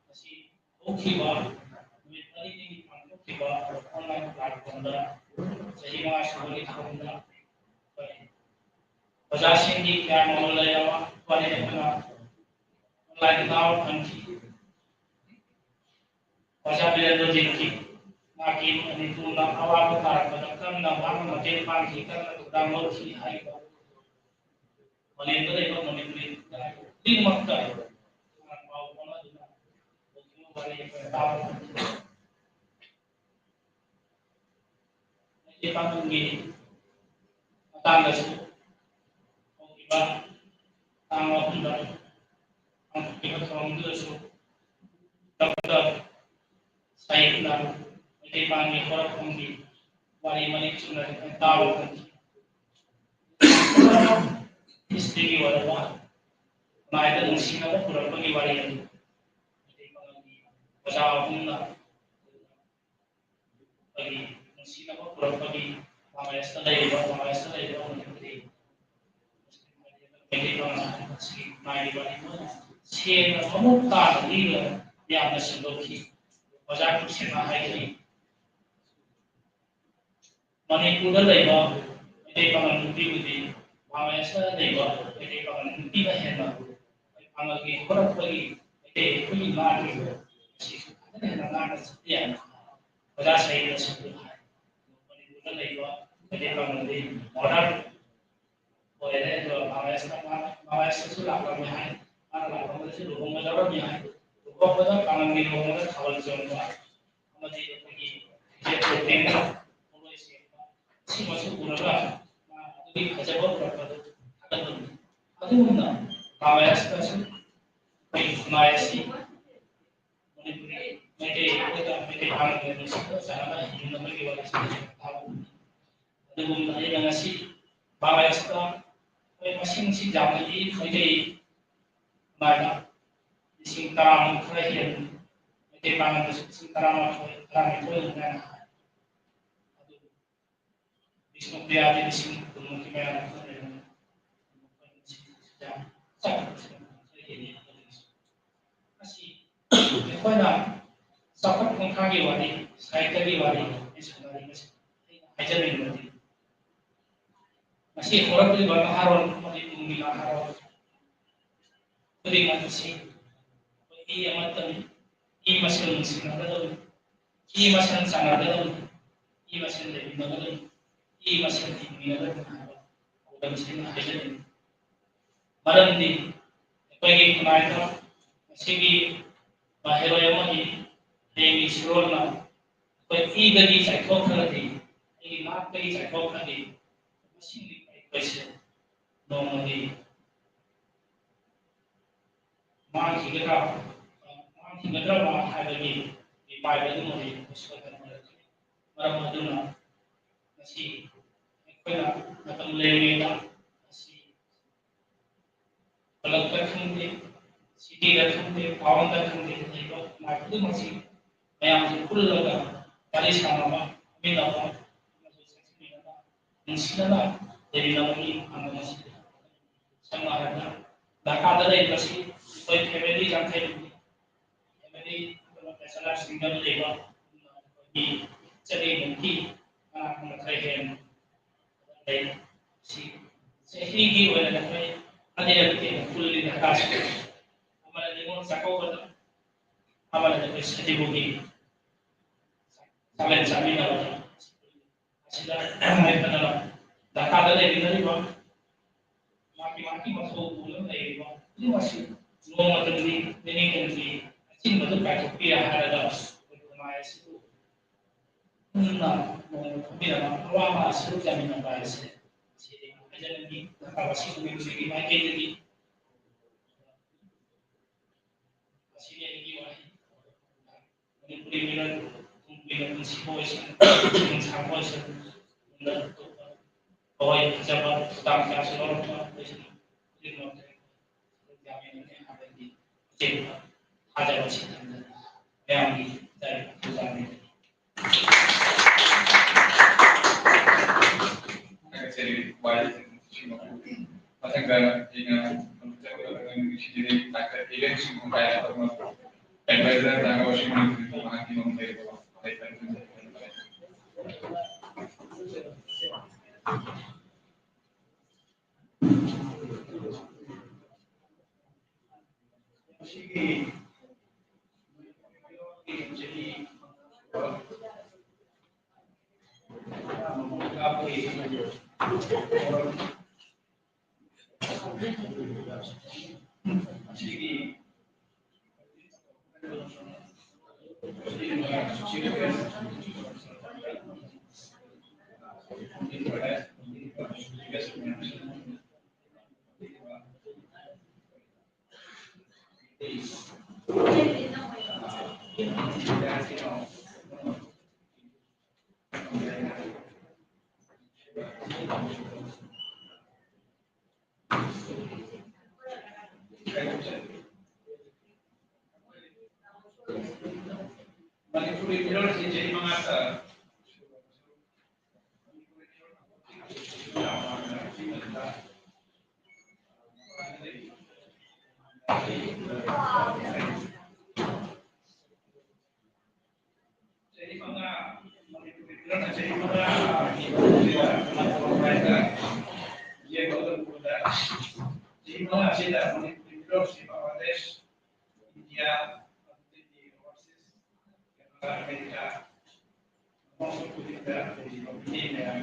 ꯃꯁꯤ ꯍꯧꯈꯤꯕ ꯅꯨꯃꯤꯠ ꯃꯔꯤꯅꯤꯒꯤ ꯄꯥꯡꯊꯣꯛꯈꯤꯕ ꯑꯣꯟꯂꯥꯏꯟ ꯄ꯭ꯂꯦꯠꯐꯣꯝꯗ ꯆꯍꯤ ꯃꯉꯥ ꯁꯨꯕꯒꯤ ꯊꯧꯔꯝꯗ ꯑꯩꯈꯣꯏ ꯑꯣꯖꯥꯁꯤꯡꯒꯤ ꯀꯌꯥ ꯃꯔꯨꯝ ꯂꯩꯔꯕ ꯋꯥꯔꯤ ꯑꯃꯅ ꯑꯣꯟꯂꯥꯏꯟꯗ ꯇꯥꯕ ꯐꯪꯈꯤ꯫ ꯑꯣꯖꯥ ꯕꯤꯔꯦꯟꯗ꯭ꯔꯖꯤꯠꯀꯤ ꯃꯍꯥꯛꯀꯤ ꯃꯅꯤꯄꯨꯔꯗ ꯑꯋꯥꯕ ꯇꯥꯔꯛꯄꯗ ꯀꯟꯅ ꯋꯥꯅ ꯃꯇꯦꯡ ꯄꯥꯡꯈꯤ, ꯀꯟꯅ ꯊꯧꯗꯥꯡ ꯂꯧꯈꯤ ꯍꯥꯏꯔꯤꯕ ꯃꯥꯂꯦꯝꯗ ꯂꯩꯕ ꯃꯅꯤꯄꯨꯔꯤ ꯈꯨꯟꯅꯥꯏ ꯈꯨꯗꯤꯡꯃꯛꯇ ꯄꯥꯎ ꯐꯥꯎꯅꯗꯨꯅ ꯋꯥꯔꯤ ꯑꯩꯈꯣꯏ ꯇꯥꯕ ꯐꯪꯈꯤ꯫ ꯃꯩꯇꯩ ꯄꯥꯉꯜꯒꯤ ꯃꯇꯥꯡꯗꯁꯨ ꯍꯧꯈꯤꯕ ꯇꯥꯡ ꯑꯍꯨꯝꯗ ꯄꯥꯡꯊꯣꯛꯈꯤꯕ ꯊꯧꯔꯝꯗꯨꯗꯁꯨ ꯗꯣꯛꯇꯔ ꯁꯥꯍꯤꯕꯅ ꯃꯩꯇꯩ ꯄꯥꯉꯜꯒꯤ ꯍꯧꯔꯛꯐꯝꯒꯤ ꯋꯥꯔꯤ ꯃꯔꯤꯛ ꯆꯨꯝꯅ ꯇꯥꯕ ꯐꯪꯈꯤ꯫ ꯍꯤꯁꯇ꯭ꯔꯤꯒꯤ ꯑꯣꯏꯔꯕ ꯃꯥꯏꯗ ꯅꯨꯡꯁꯤꯅꯕ ꯄꯨꯔꯛꯄꯒꯤ ꯋꯥꯔꯤ ꯑꯗꯨ ꯃꯩꯇꯩ ꯄꯥꯉꯜꯒꯤ ꯑꯣꯖꯥ ꯑꯍꯨꯝꯅ ꯑꯩꯈꯣꯏꯒꯤ ꯅꯨꯡꯁꯤꯅꯕ ꯄꯨꯔꯛꯄꯒꯤ ꯕꯪꯒ꯭ꯂꯥꯗꯦꯁꯇ ꯂꯩꯔꯤꯕ, ꯕꯪꯒ꯭ꯂꯥꯗꯦꯁꯇ ꯂꯩꯔꯤꯕ ꯃꯅꯤꯄꯨꯔꯤ ꯃꯩꯇꯩ ꯄꯥꯉꯜ ꯑꯁꯤꯒꯤ ꯃꯥꯏꯒꯤ ꯋꯥꯔꯤ ꯂꯣꯏꯅ ꯁꯦꯡꯅ ꯃꯃꯨꯠ ꯇꯥꯅ ꯂꯤꯗꯨꯅ ꯌꯥꯝꯅ ꯁꯟꯗꯣꯛꯈꯤ꯫ ꯑꯣꯖꯥ ꯈꯨꯠꯁꯦꯝꯅ ꯍꯥꯏꯈꯤ, ꯃꯅꯤꯄꯨꯔꯗ ꯂꯩꯕ ꯃꯩꯇꯩ ꯄꯥꯉꯜ ꯅꯨꯄꯤꯕꯨꯗꯤ ꯃꯥꯂꯦꯁꯤꯌꯥꯗ ꯂꯩꯕ ꯃꯩꯇꯩ ꯄꯥꯉꯜ ꯅꯨꯄꯤꯅ ꯍꯦꯟꯅ ꯑꯩꯈꯣꯏ ꯄꯥꯉꯜꯒꯤ ꯍꯧꯔꯛꯄꯒꯤ ꯃꯩꯇꯩ ꯑꯩꯈꯣꯏꯒꯤ ꯅꯥꯠꯀꯤ ꯑꯁꯤꯁꯨ ꯐꯖꯅ ꯍꯦꯟꯅ ꯉꯥꯛꯅ ꯆꯠꯄ ꯌꯥꯏ꯫ ꯑꯣꯖꯥ ꯁꯍꯤꯗꯅꯁꯨ ꯑꯗꯨꯝ ꯍꯥꯏ꯫ ꯃꯅꯤꯄꯨꯔꯗ ꯂꯩꯕ ꯃꯩꯇꯩ ꯄꯥꯉꯜꯗꯤ ꯃꯣꯗꯔꯟ ꯑꯣꯏꯔꯦ꯫ ꯑꯗꯨꯒ ꯃꯥꯂꯦꯁꯤꯌꯥ, ꯃꯥꯂꯦꯁꯤꯌꯥꯁꯨ ꯂꯥꯛꯂꯝꯃꯦ ꯍꯥꯏ꯫ ꯃꯥꯅ ꯂꯥꯛꯂꯝꯕꯗꯁꯨ ꯂꯨꯍꯣꯡꯕ ꯌꯥꯎꯔꯝꯃꯤ ꯍꯥꯏ꯫ ꯂꯨꯍꯣꯡꯕꯗ ꯄꯥꯉꯜꯒꯤ ꯂꯨꯍꯣꯡꯕꯗ ꯊꯥꯕꯜ ꯆꯣꯡꯕ ꯑꯃꯗꯤ ꯑꯩꯈꯣꯏꯒꯤ ꯐꯤꯖꯦꯠ ꯇꯣꯞꯄꯦꯟꯗ ꯄꯣꯠꯂꯣꯏ ꯁꯦꯠꯄ, ꯁꯤꯃꯁꯨ ꯎꯔꯒ ꯃꯥ ꯑꯗꯨꯒꯤ ꯐꯖꯕ ꯎꯔꯛꯄꯗꯨ ꯊꯥꯒꯠꯄꯅꯤ꯫ ꯑꯗꯨꯒꯨꯝꯅ ꯃꯥꯂꯦꯁꯤꯌꯥꯗꯁꯨ ꯑꯩꯈꯣꯏꯒꯤ ꯈꯨꯟꯅꯥꯏ ꯑꯁꯤ ꯃꯅꯤꯄꯨꯔꯤ ꯃꯩꯇꯩ ꯑꯩꯈꯣꯏꯒ ꯃꯩꯇꯩ ꯄꯥꯉꯜꯒ ꯅꯨꯡꯁꯤꯅ ꯆꯥꯟꯅꯅ ꯍꯤꯡꯅꯕꯒꯤ ꯋꯥꯔꯤꯁꯤ ꯇꯥꯕꯅꯤ꯫ ꯑꯗꯨꯒꯨꯝꯅ ꯑꯩꯅ ꯉꯁꯤ ꯃꯥꯂꯦꯁꯤꯌꯥꯗ ꯑꯩꯈꯣꯏ ꯃꯁꯤꯡꯁꯤ ꯌꯥꯝꯅꯗꯤ ꯃꯩꯇꯩ ꯈꯨꯟꯅꯥꯏꯗ ꯂꯤꯁꯤꯡ ꯇꯔꯥꯃꯨꯛ ꯈꯔ ꯍꯦꯟꯅ, ꯃꯩꯇꯩ ꯄꯥꯉꯜꯗꯁꯨ ꯂꯤꯁꯤꯡ ꯇꯔꯥꯃꯥꯊꯣꯏ, ꯇꯔꯥꯅꯤꯊꯣꯏ ꯑꯗꯨꯃꯥꯏꯅ ꯍꯥꯏ꯫ ꯑꯗꯨ ꯕꯤꯁꯅꯨꯄ꯭ꯔꯤꯌꯥꯗꯤ ꯂꯤꯁꯤꯡ ꯀꯨꯟꯃꯨꯛꯀꯤ ꯃꯌꯥꯗ ꯈꯔ ꯂꯩꯔꯝꯃꯤ꯫ ꯃꯈꯣꯏ ꯃꯁꯤꯡ ꯌꯥꯝ ꯆꯥꯎꯈꯠꯄꯁꯤꯅ ꯈꯔ ꯍꯦꯜꯂꯤ꯫ ꯑꯗꯨꯒꯤꯁꯨ ꯃꯁꯤ ꯑꯩꯈꯣꯏꯅ ꯆꯥꯎꯈꯠ ꯈꯣꯡꯊꯥꯡꯒꯤ ꯋꯥꯔꯤ, ꯁꯥꯍꯤꯇ꯭ꯌꯒꯤ ꯋꯥꯔꯤ, ꯑꯩ ꯁꯥꯟꯅꯔꯤꯕꯁꯤ ꯑꯩꯅ ꯍꯥꯏꯖꯅꯤꯡꯕꯗꯤ ꯉꯁꯤ ꯍꯧꯔꯛꯂꯤꯕ ꯅꯍꯥꯔꯣꯜ ꯑꯃꯗꯤ ꯇꯨꯡꯒꯤ ꯅꯍꯥꯔꯣꯜ ꯈꯨꯗꯤꯡꯃꯛ ꯑꯁꯤ ꯑꯩꯈꯣꯏ ꯃꯤ ꯑꯃꯠꯇꯅꯤ꯫ ꯃꯤ ꯃꯁꯦꯜ ꯅꯨꯡꯁꯤꯅꯒꯗꯕꯅꯤ꯫ ꯃꯤ ꯃꯁꯦꯜ ꯆꯥꯟꯅꯒꯗꯕꯅꯤ꯫ ꯃꯤ ꯃꯁꯦꯜ ꯂꯩꯃꯤꯟꯅꯒꯗꯕꯅꯤ꯫ ꯃꯤ ꯃꯁꯦꯜ ꯍꯤꯡꯃꯤꯟꯅꯒꯗꯕꯅꯤ ꯍꯥꯏꯕ ꯄꯥꯎꯗꯝꯁꯤꯡ ꯍꯥꯏꯖꯅꯤꯡꯏ꯫ ꯃꯔꯝꯗꯤ ꯑꯩꯈꯣꯏꯒꯤ ꯈꯨꯟꯅꯥꯏꯗ ꯉꯁꯤꯒꯤ ꯃꯍꯩꯔꯣꯏ ꯑꯃꯗꯤ ꯍꯌꯦꯡꯒꯤ ꯁꯨꯔꯣꯟꯅ ꯑꯩꯈꯣꯏ ꯏꯗꯒꯤ ꯆꯥꯏꯊꯣꯛꯈ꯭ꯔꯒꯗꯤ, ꯑꯩꯒꯤ ꯅꯥꯠꯇꯒꯤ ꯆꯥꯏꯊꯣꯛꯈ꯭ꯔꯗꯤ, ꯃꯁꯤꯡꯗꯤ ꯑꯩꯈꯣꯏꯁꯦ ꯅꯣꯡꯃꯗꯤ ꯃꯥꯡꯈꯤꯒꯗ꯭ꯔꯥ, ꯃꯥꯡꯈꯤꯒꯗ꯭ꯔꯕ ꯍꯥꯏꯕꯒꯤ ꯃꯤꯄꯥꯏꯕ ꯑꯗꯨꯃꯗꯤ ꯑꯩꯈꯣꯏ ꯁꯣꯏꯗꯅ ꯑꯣꯏꯔꯛꯀꯅꯤ꯫ ꯃꯔꯝ ꯑꯗꯨꯅ ꯉꯁꯤ ꯑꯩꯈꯣꯏꯅ ꯃꯇꯝ ꯂꯩꯔꯤꯉꯩꯗ ꯃꯁꯤ ꯀ꯭ꯂꯕꯇ ꯈꯪꯗꯦ, ꯁꯤꯇꯤꯗ ꯈꯪꯗꯦ, ꯇꯥꯎꯟꯗ ꯈꯪꯗꯦ, ꯂꯩꯕ ꯈꯨꯟꯅꯥꯏ ꯈꯨꯗꯤꯡꯃꯛꯁꯤ ꯃꯌꯥꯝꯁꯤ ꯄꯨꯜꯂꯒ ꯋꯥꯔꯤ ꯁꯥꯟꯅꯕ, ꯐꯝꯃꯤꯟꯅꯕ, ꯑꯃꯁꯨ ꯆꯥꯛꯁꯤꯟꯃꯤꯟꯅꯕ, ꯅꯨꯡꯁꯤꯅꯅ ꯂꯩꯃꯤꯟꯅꯕꯒꯤ ꯄꯥꯟꯗꯝ ꯑꯁꯤ ꯁꯝꯅ ꯍꯥꯏꯔꯕꯗ ꯙꯥꯀꯥꯗ ꯂꯩꯔꯤꯕꯁꯤ ꯑꯩꯈꯣꯏ ꯐꯦꯃꯤꯂꯤ ꯌꯥꯡꯈꯩ, ꯐꯦꯃꯤꯂꯤ ꯕꯦꯆꯦꯂꯔ ꯁꯤꯡꯒꯜ ꯂꯩꯕ ꯃꯤ ꯆꯅꯤꯃꯨꯛꯀꯤ ꯃꯅꯥꯛ ꯅꯛꯅ ꯍꯦꯟꯅ ꯂꯩ꯫ ꯁꯤ ꯆꯍꯤꯒꯤ ꯑꯣꯏꯅ ꯑꯩꯈꯣꯏ ꯑꯅꯤꯔꯛꯇꯤ ꯄꯨꯜꯂꯤ ꯗꯔꯀꯥꯔꯁꯤ꯫ ꯑꯃꯅ ꯅꯤꯉꯣꯜ ꯆꯥꯛꯀꯧꯕꯗ, ꯑꯃꯅ ꯑꯩꯈꯣꯏ ꯁꯖꯤꯕꯨꯒꯤ ꯆꯥꯛꯂꯦꯟ ꯆꯥꯃꯤꯟꯅꯕꯗ꯫ ꯑꯁꯤꯗ ꯍꯥꯏꯐꯗꯅ ꯗꯔꯀꯥꯔꯗ ꯂꯩꯃꯤꯟꯅꯔꯤꯕ ꯃꯍꯥꯛꯀꯤ ꯃꯍꯥꯛꯀꯤ ꯃꯊꯧ ꯄꯨꯅ ꯂꯩꯔꯤꯕ ꯈꯨꯗꯤꯡꯃꯛꯁꯤ ꯅꯣꯡꯃꯇꯪꯗꯤ ꯅꯤꯅꯤꯇꯪꯗꯤ ꯑꯆꯤꯟꯕꯗꯨ ꯀꯥꯏꯊꯣꯛꯄꯤꯔꯦ ꯍꯥꯏꯔꯒ ꯑꯩꯈꯣꯏ ꯈꯨꯟꯅꯥꯏ ꯑꯁꯤꯕꯨ ꯄꯨꯟꯅ ꯅꯣꯡꯃ ꯐꯝꯃꯤꯟꯅꯕ ꯑꯋꯥꯕ ꯁꯔꯨꯛ ꯌꯥꯃꯤꯟꯅꯕ ꯍꯥꯏꯕꯁꯦ ꯃꯁꯤꯗꯤ ꯍꯥꯏꯖꯅꯤꯡꯉꯤ꯫ ꯗꯔꯀꯥꯔ ꯑꯁꯤꯒꯨꯝꯕꯒꯤ ꯃꯥꯏꯀꯩꯗꯒꯤ ꯃꯁꯤꯒꯤ ꯑꯩꯒꯤ ꯋꯥꯍꯩ꯫ ꯃꯅꯤꯄꯨꯔꯤ ꯃꯤꯔꯣꯜ ꯇꯨꯡ ꯀꯣꯏꯅ ꯄꯨꯟꯁꯤꯕ ꯑꯣꯏꯁꯅꯨ, ꯄꯨꯟꯁꯤ ꯁꯥꯡꯕ ꯑꯣꯏꯁꯅꯨ꯫ ꯊꯋꯥꯏ ꯐꯖꯕ ꯊꯧꯗꯥꯡ ꯀꯌꯥꯁꯨ ꯂꯧꯔꯛꯄ ꯑꯩꯈꯣꯏꯁꯤꯅ ꯈꯨꯗꯤꯡꯃꯛꯇ ꯌꯥꯃꯤꯟꯅꯅꯤ ꯍꯥꯏꯕꯒꯤ ꯑꯆꯦꯠꯄ ꯊꯥꯖꯕ ꯑꯁꯤ ꯊꯝꯖꯔꯤ꯫ ꯃꯌꯥꯝꯒꯤ ꯆꯥꯏꯕ ꯊꯧꯗꯥꯡꯅꯤ꯫ ꯊꯥꯒꯠꯆꯔꯤ ꯋꯥꯔꯤꯁꯤꯡ ꯃꯊꯪꯗ ꯑꯩꯅ ꯅꯨꯡꯁꯤꯖꯔꯤ ꯗꯥꯛꯇꯔ ꯏꯔꯦꯟ ꯁꯤꯡꯍꯣꯡ ꯀꯥꯏꯅ ꯑꯦꯗꯚꯥꯏꯖꯔ ꯗꯥꯛꯇꯔ ꯋꯥꯁꯤꯡ ꯃꯍꯥꯛꯀꯤ ꯃꯃꯤꯡ ꯂꯩꯔꯕ ꯃꯁꯤꯒꯤ ꯃꯅꯤꯄꯨꯔꯤ ꯃꯤꯔꯣꯜꯁꯤꯡꯁꯦ ꯃꯉꯥꯇ ꯆꯍꯤ ꯃꯉꯥ, ꯃꯅꯤꯄꯨꯔꯒꯤ ꯐꯤꯂꯝꯅ ꯆꯍꯤ ꯃꯉꯥ ꯑꯁꯤꯗ ꯃꯅꯤꯄꯨꯔꯤ ꯐꯤꯂꯝꯁꯤ ꯕꯪꯒ꯭ꯂꯥꯗꯦꯁ, ꯏꯟꯗꯤꯌꯥ, ꯑꯗꯨꯗꯒꯤ overseas, ꯀꯦꯅꯗꯥ, ꯑꯃꯦꯔꯤꯀꯥ, ꯃꯐꯝ ꯈꯨꯗꯤꯡꯗ ꯑꯩꯈꯣꯏꯒꯤ ꯃꯤꯑꯣꯏ ꯃꯌꯥꯝ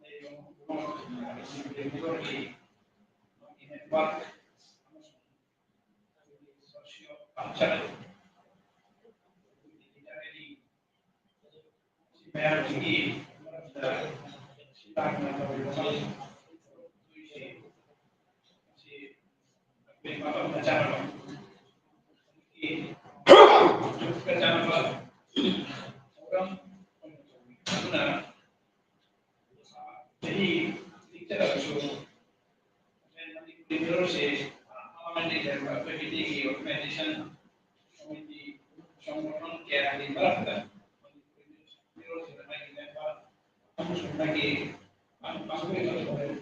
ꯂꯩꯔꯤꯕ ꯃꯐꯝ ꯈꯨꯗꯤꯡꯃꯛ ꯃꯅꯤꯄꯨꯔꯤ ꯐꯤꯂꯝꯒꯤ network ꯑꯃꯁꯨꯡ socio culture, literary ꯃꯌꯥꯝꯁꯤꯒꯤ ꯃꯔꯛꯇ ꯁꯤ ꯇꯥꯛꯅ ꯇꯧꯔꯤꯕ ꯃꯔꯝ ꯑꯗꯨꯏꯁꯤ ꯃꯁꯤ ꯑꯩꯈꯣꯏ ꯃꯐꯝꯗ ꯆꯥꯅꯕ ꯆꯥꯅꯕ ꯊꯧꯔꯝ ꯑꯣꯏꯅ ꯇꯧꯕꯤ꯫ ꯑꯗꯨꯅ ꯆꯍꯤ ꯂꯤꯛꯆꯔꯕꯁꯨ ꯃꯅꯤꯄꯨꯔꯤ ꯃꯤꯔꯣꯜꯁꯦ ꯑꯃꯃꯝꯗꯤ ꯂꯩꯔꯝꯕ ꯑꯩꯈꯣꯏ ꯃꯤꯇꯩꯒꯤ organization committee ꯁꯪꯒꯣꯊꯟ ꯀꯌꯥꯒꯤ ꯃꯔꯛꯇ ꯃꯅꯤꯄꯨꯔꯤ ꯃꯤꯔꯣꯜꯁꯤꯗ ꯃꯥꯒꯤ ꯂꯩꯕ ꯑꯃꯁꯨꯡ ꯃꯥꯒꯤ ꯄꯥꯡ-, ꯄꯥꯡꯊꯣꯛꯏꯕ ꯊꯧꯔꯝ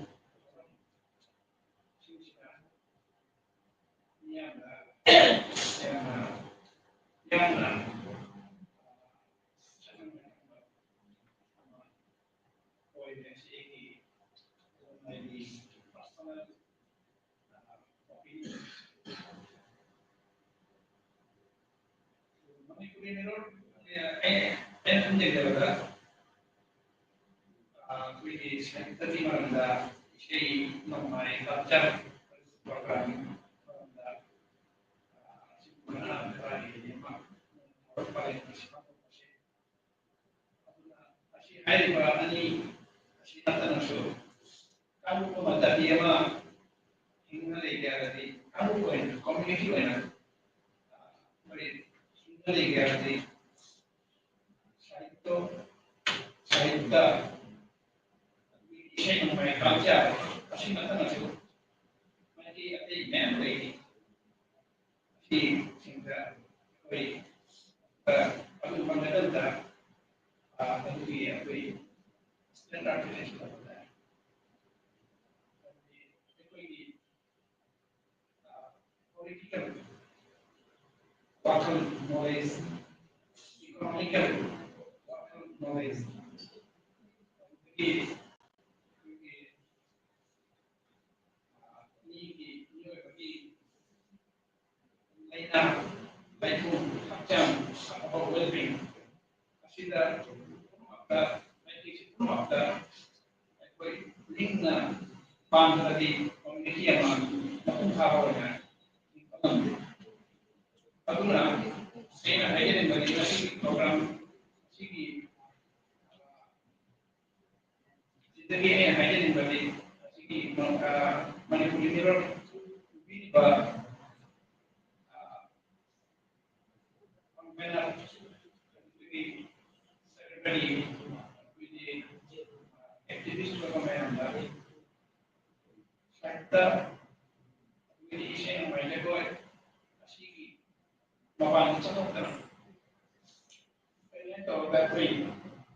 ꯁꯤꯡꯁꯤꯗ ꯃꯤꯌꯥꯝꯅ ꯌꯥꯝꯅ, ꯌꯥꯝꯅ ꯑꯣꯏꯕ ꯁꯤ ꯑꯩꯒꯤ, ꯑꯩꯒꯤ personal, ꯑ, opinion꯫ ꯃꯅꯤꯄꯨꯔꯤ ꯃꯤꯔꯣꯜ, ꯑꯦ, ꯑꯩꯅ ꯁꯨꯝ ꯌꯦꯡꯖꯕꯗ, ꯑ, ꯑꯩꯈꯣꯏꯒꯤ ꯁꯥꯍꯤꯇ꯭ꯌꯒꯤ ꯃꯔꯝꯗ, ꯏꯁꯩ ꯅꯣꯡꯃꯥꯏ, culture program ꯃꯔꯝꯗ, ꯑ, ꯑꯁꯤꯒꯨꯝꯕ ꯈꯔ ꯍꯦꯟꯅ ꯑꯃ ꯄꯔꯦꯡ ꯑꯁꯤ ꯑꯗꯨꯅ ꯑꯁꯤ ꯍꯥꯏꯔꯤꯕ ꯑꯅꯤ ꯑꯁꯤ ꯅꯠꯇꯅꯁꯨ ꯀꯥꯡꯂꯨꯞ ꯑꯃ ꯖꯥꯇꯤ ꯑꯃ ꯍꯤꯡꯅ ꯂꯩꯒꯦ ꯍꯥꯏꯔꯗꯤ ꯀꯥꯡꯂꯨꯞ ꯑꯣꯏꯅ, community ꯑꯣꯏꯅ, ꯑ, ꯑꯩꯈꯣꯏ ꯍꯤꯡꯅ ꯂꯩꯒꯦ ꯍꯥꯏꯔꯗꯤ ꯁꯥꯍꯤꯇ꯭ꯌ, ꯁꯥꯍꯤꯇ꯭ꯌ, ꯏꯁꯩ ꯅꯣꯡꯃꯥꯏ culture ꯑꯁꯤ ꯅꯠꯇꯅꯁꯨ ꯃꯥꯏꯀꯩ ꯑꯇꯩ ꯃꯌꯥꯝ ꯂꯩꯔꯤ꯫ ꯁꯤꯁꯤꯡꯗ ꯑꯩꯈꯣꯏ, ꯑ, ꯑꯗꯨ ꯐꯪꯒꯗꯕꯗ, ꯑ, ꯑꯗꯨꯒꯤ ꯑꯩꯈꯣꯏ standardization ꯇꯧꯕꯗ ꯑꯩꯈꯣꯏꯒꯤ, ꯑ, political ꯋꯥꯈꯜ knowledge, economical ꯋꯥꯈꯜ knowledge, ꯑꯗꯒꯤ ꯑꯩꯈꯣꯏꯒꯤ, ꯑ, ꯂꯩꯅꯥ, ꯂꯥꯏꯊꯨꯡ, ꯍꯛꯆꯥꯡ ꯑꯐꯕ well-being ꯑꯁꯤꯗ ꯄꯨꯝꯅꯃꯛꯇ, ꯃꯥꯏꯀꯩꯁꯤ ꯄꯨꯝꯅꯃꯛꯇ ꯑꯩꯈꯣꯏ ꯅꯤꯡꯅ ꯄꯥꯟꯗ꯭ꯔꯗꯤ community ꯑꯃ ꯃꯄꯨꯡ ꯐꯥꯕ ꯑꯣꯏꯅ ꯂꯤꯡꯈꯠꯂꯝꯗꯦ꯫ ꯑꯗꯨꯅ ꯑꯩꯅ ꯍꯥꯏꯖꯅꯤꯡꯕꯗꯤ ꯉꯁꯤꯒꯤ program ꯑꯁꯤꯒꯤ ꯁꯤꯗꯒꯤ ꯑꯩꯅ ꯍꯥꯏꯖꯅꯤꯡꯕꯗꯤ ꯉꯁꯤꯒꯤ ꯃ-, ꯑ, ꯃꯅꯤꯄꯨꯔꯒꯤ ꯃꯤꯔꯣꯜ ꯄꯤꯔꯤꯕ, ꯑ, convener, ꯑꯗꯨꯗꯒꯤ secretary, ꯑꯩꯈꯣꯏꯒꯤ activist ꯑꯣꯏꯕ ꯃꯌꯥꯝꯗ ꯁꯥꯍꯤꯇ꯭ꯌ, ꯑꯩꯈꯣꯏꯒꯤ ꯏꯁꯩ ꯅꯣꯡꯃꯥꯏ ꯖꯒꯣꯏ ꯑꯁꯤꯒꯤ ꯃꯄꯥꯟꯗ ꯆꯠꯊꯣꯛꯇꯅ ꯀꯩꯅꯣ ꯇꯧꯔꯒ ꯑꯩꯈꯣꯏ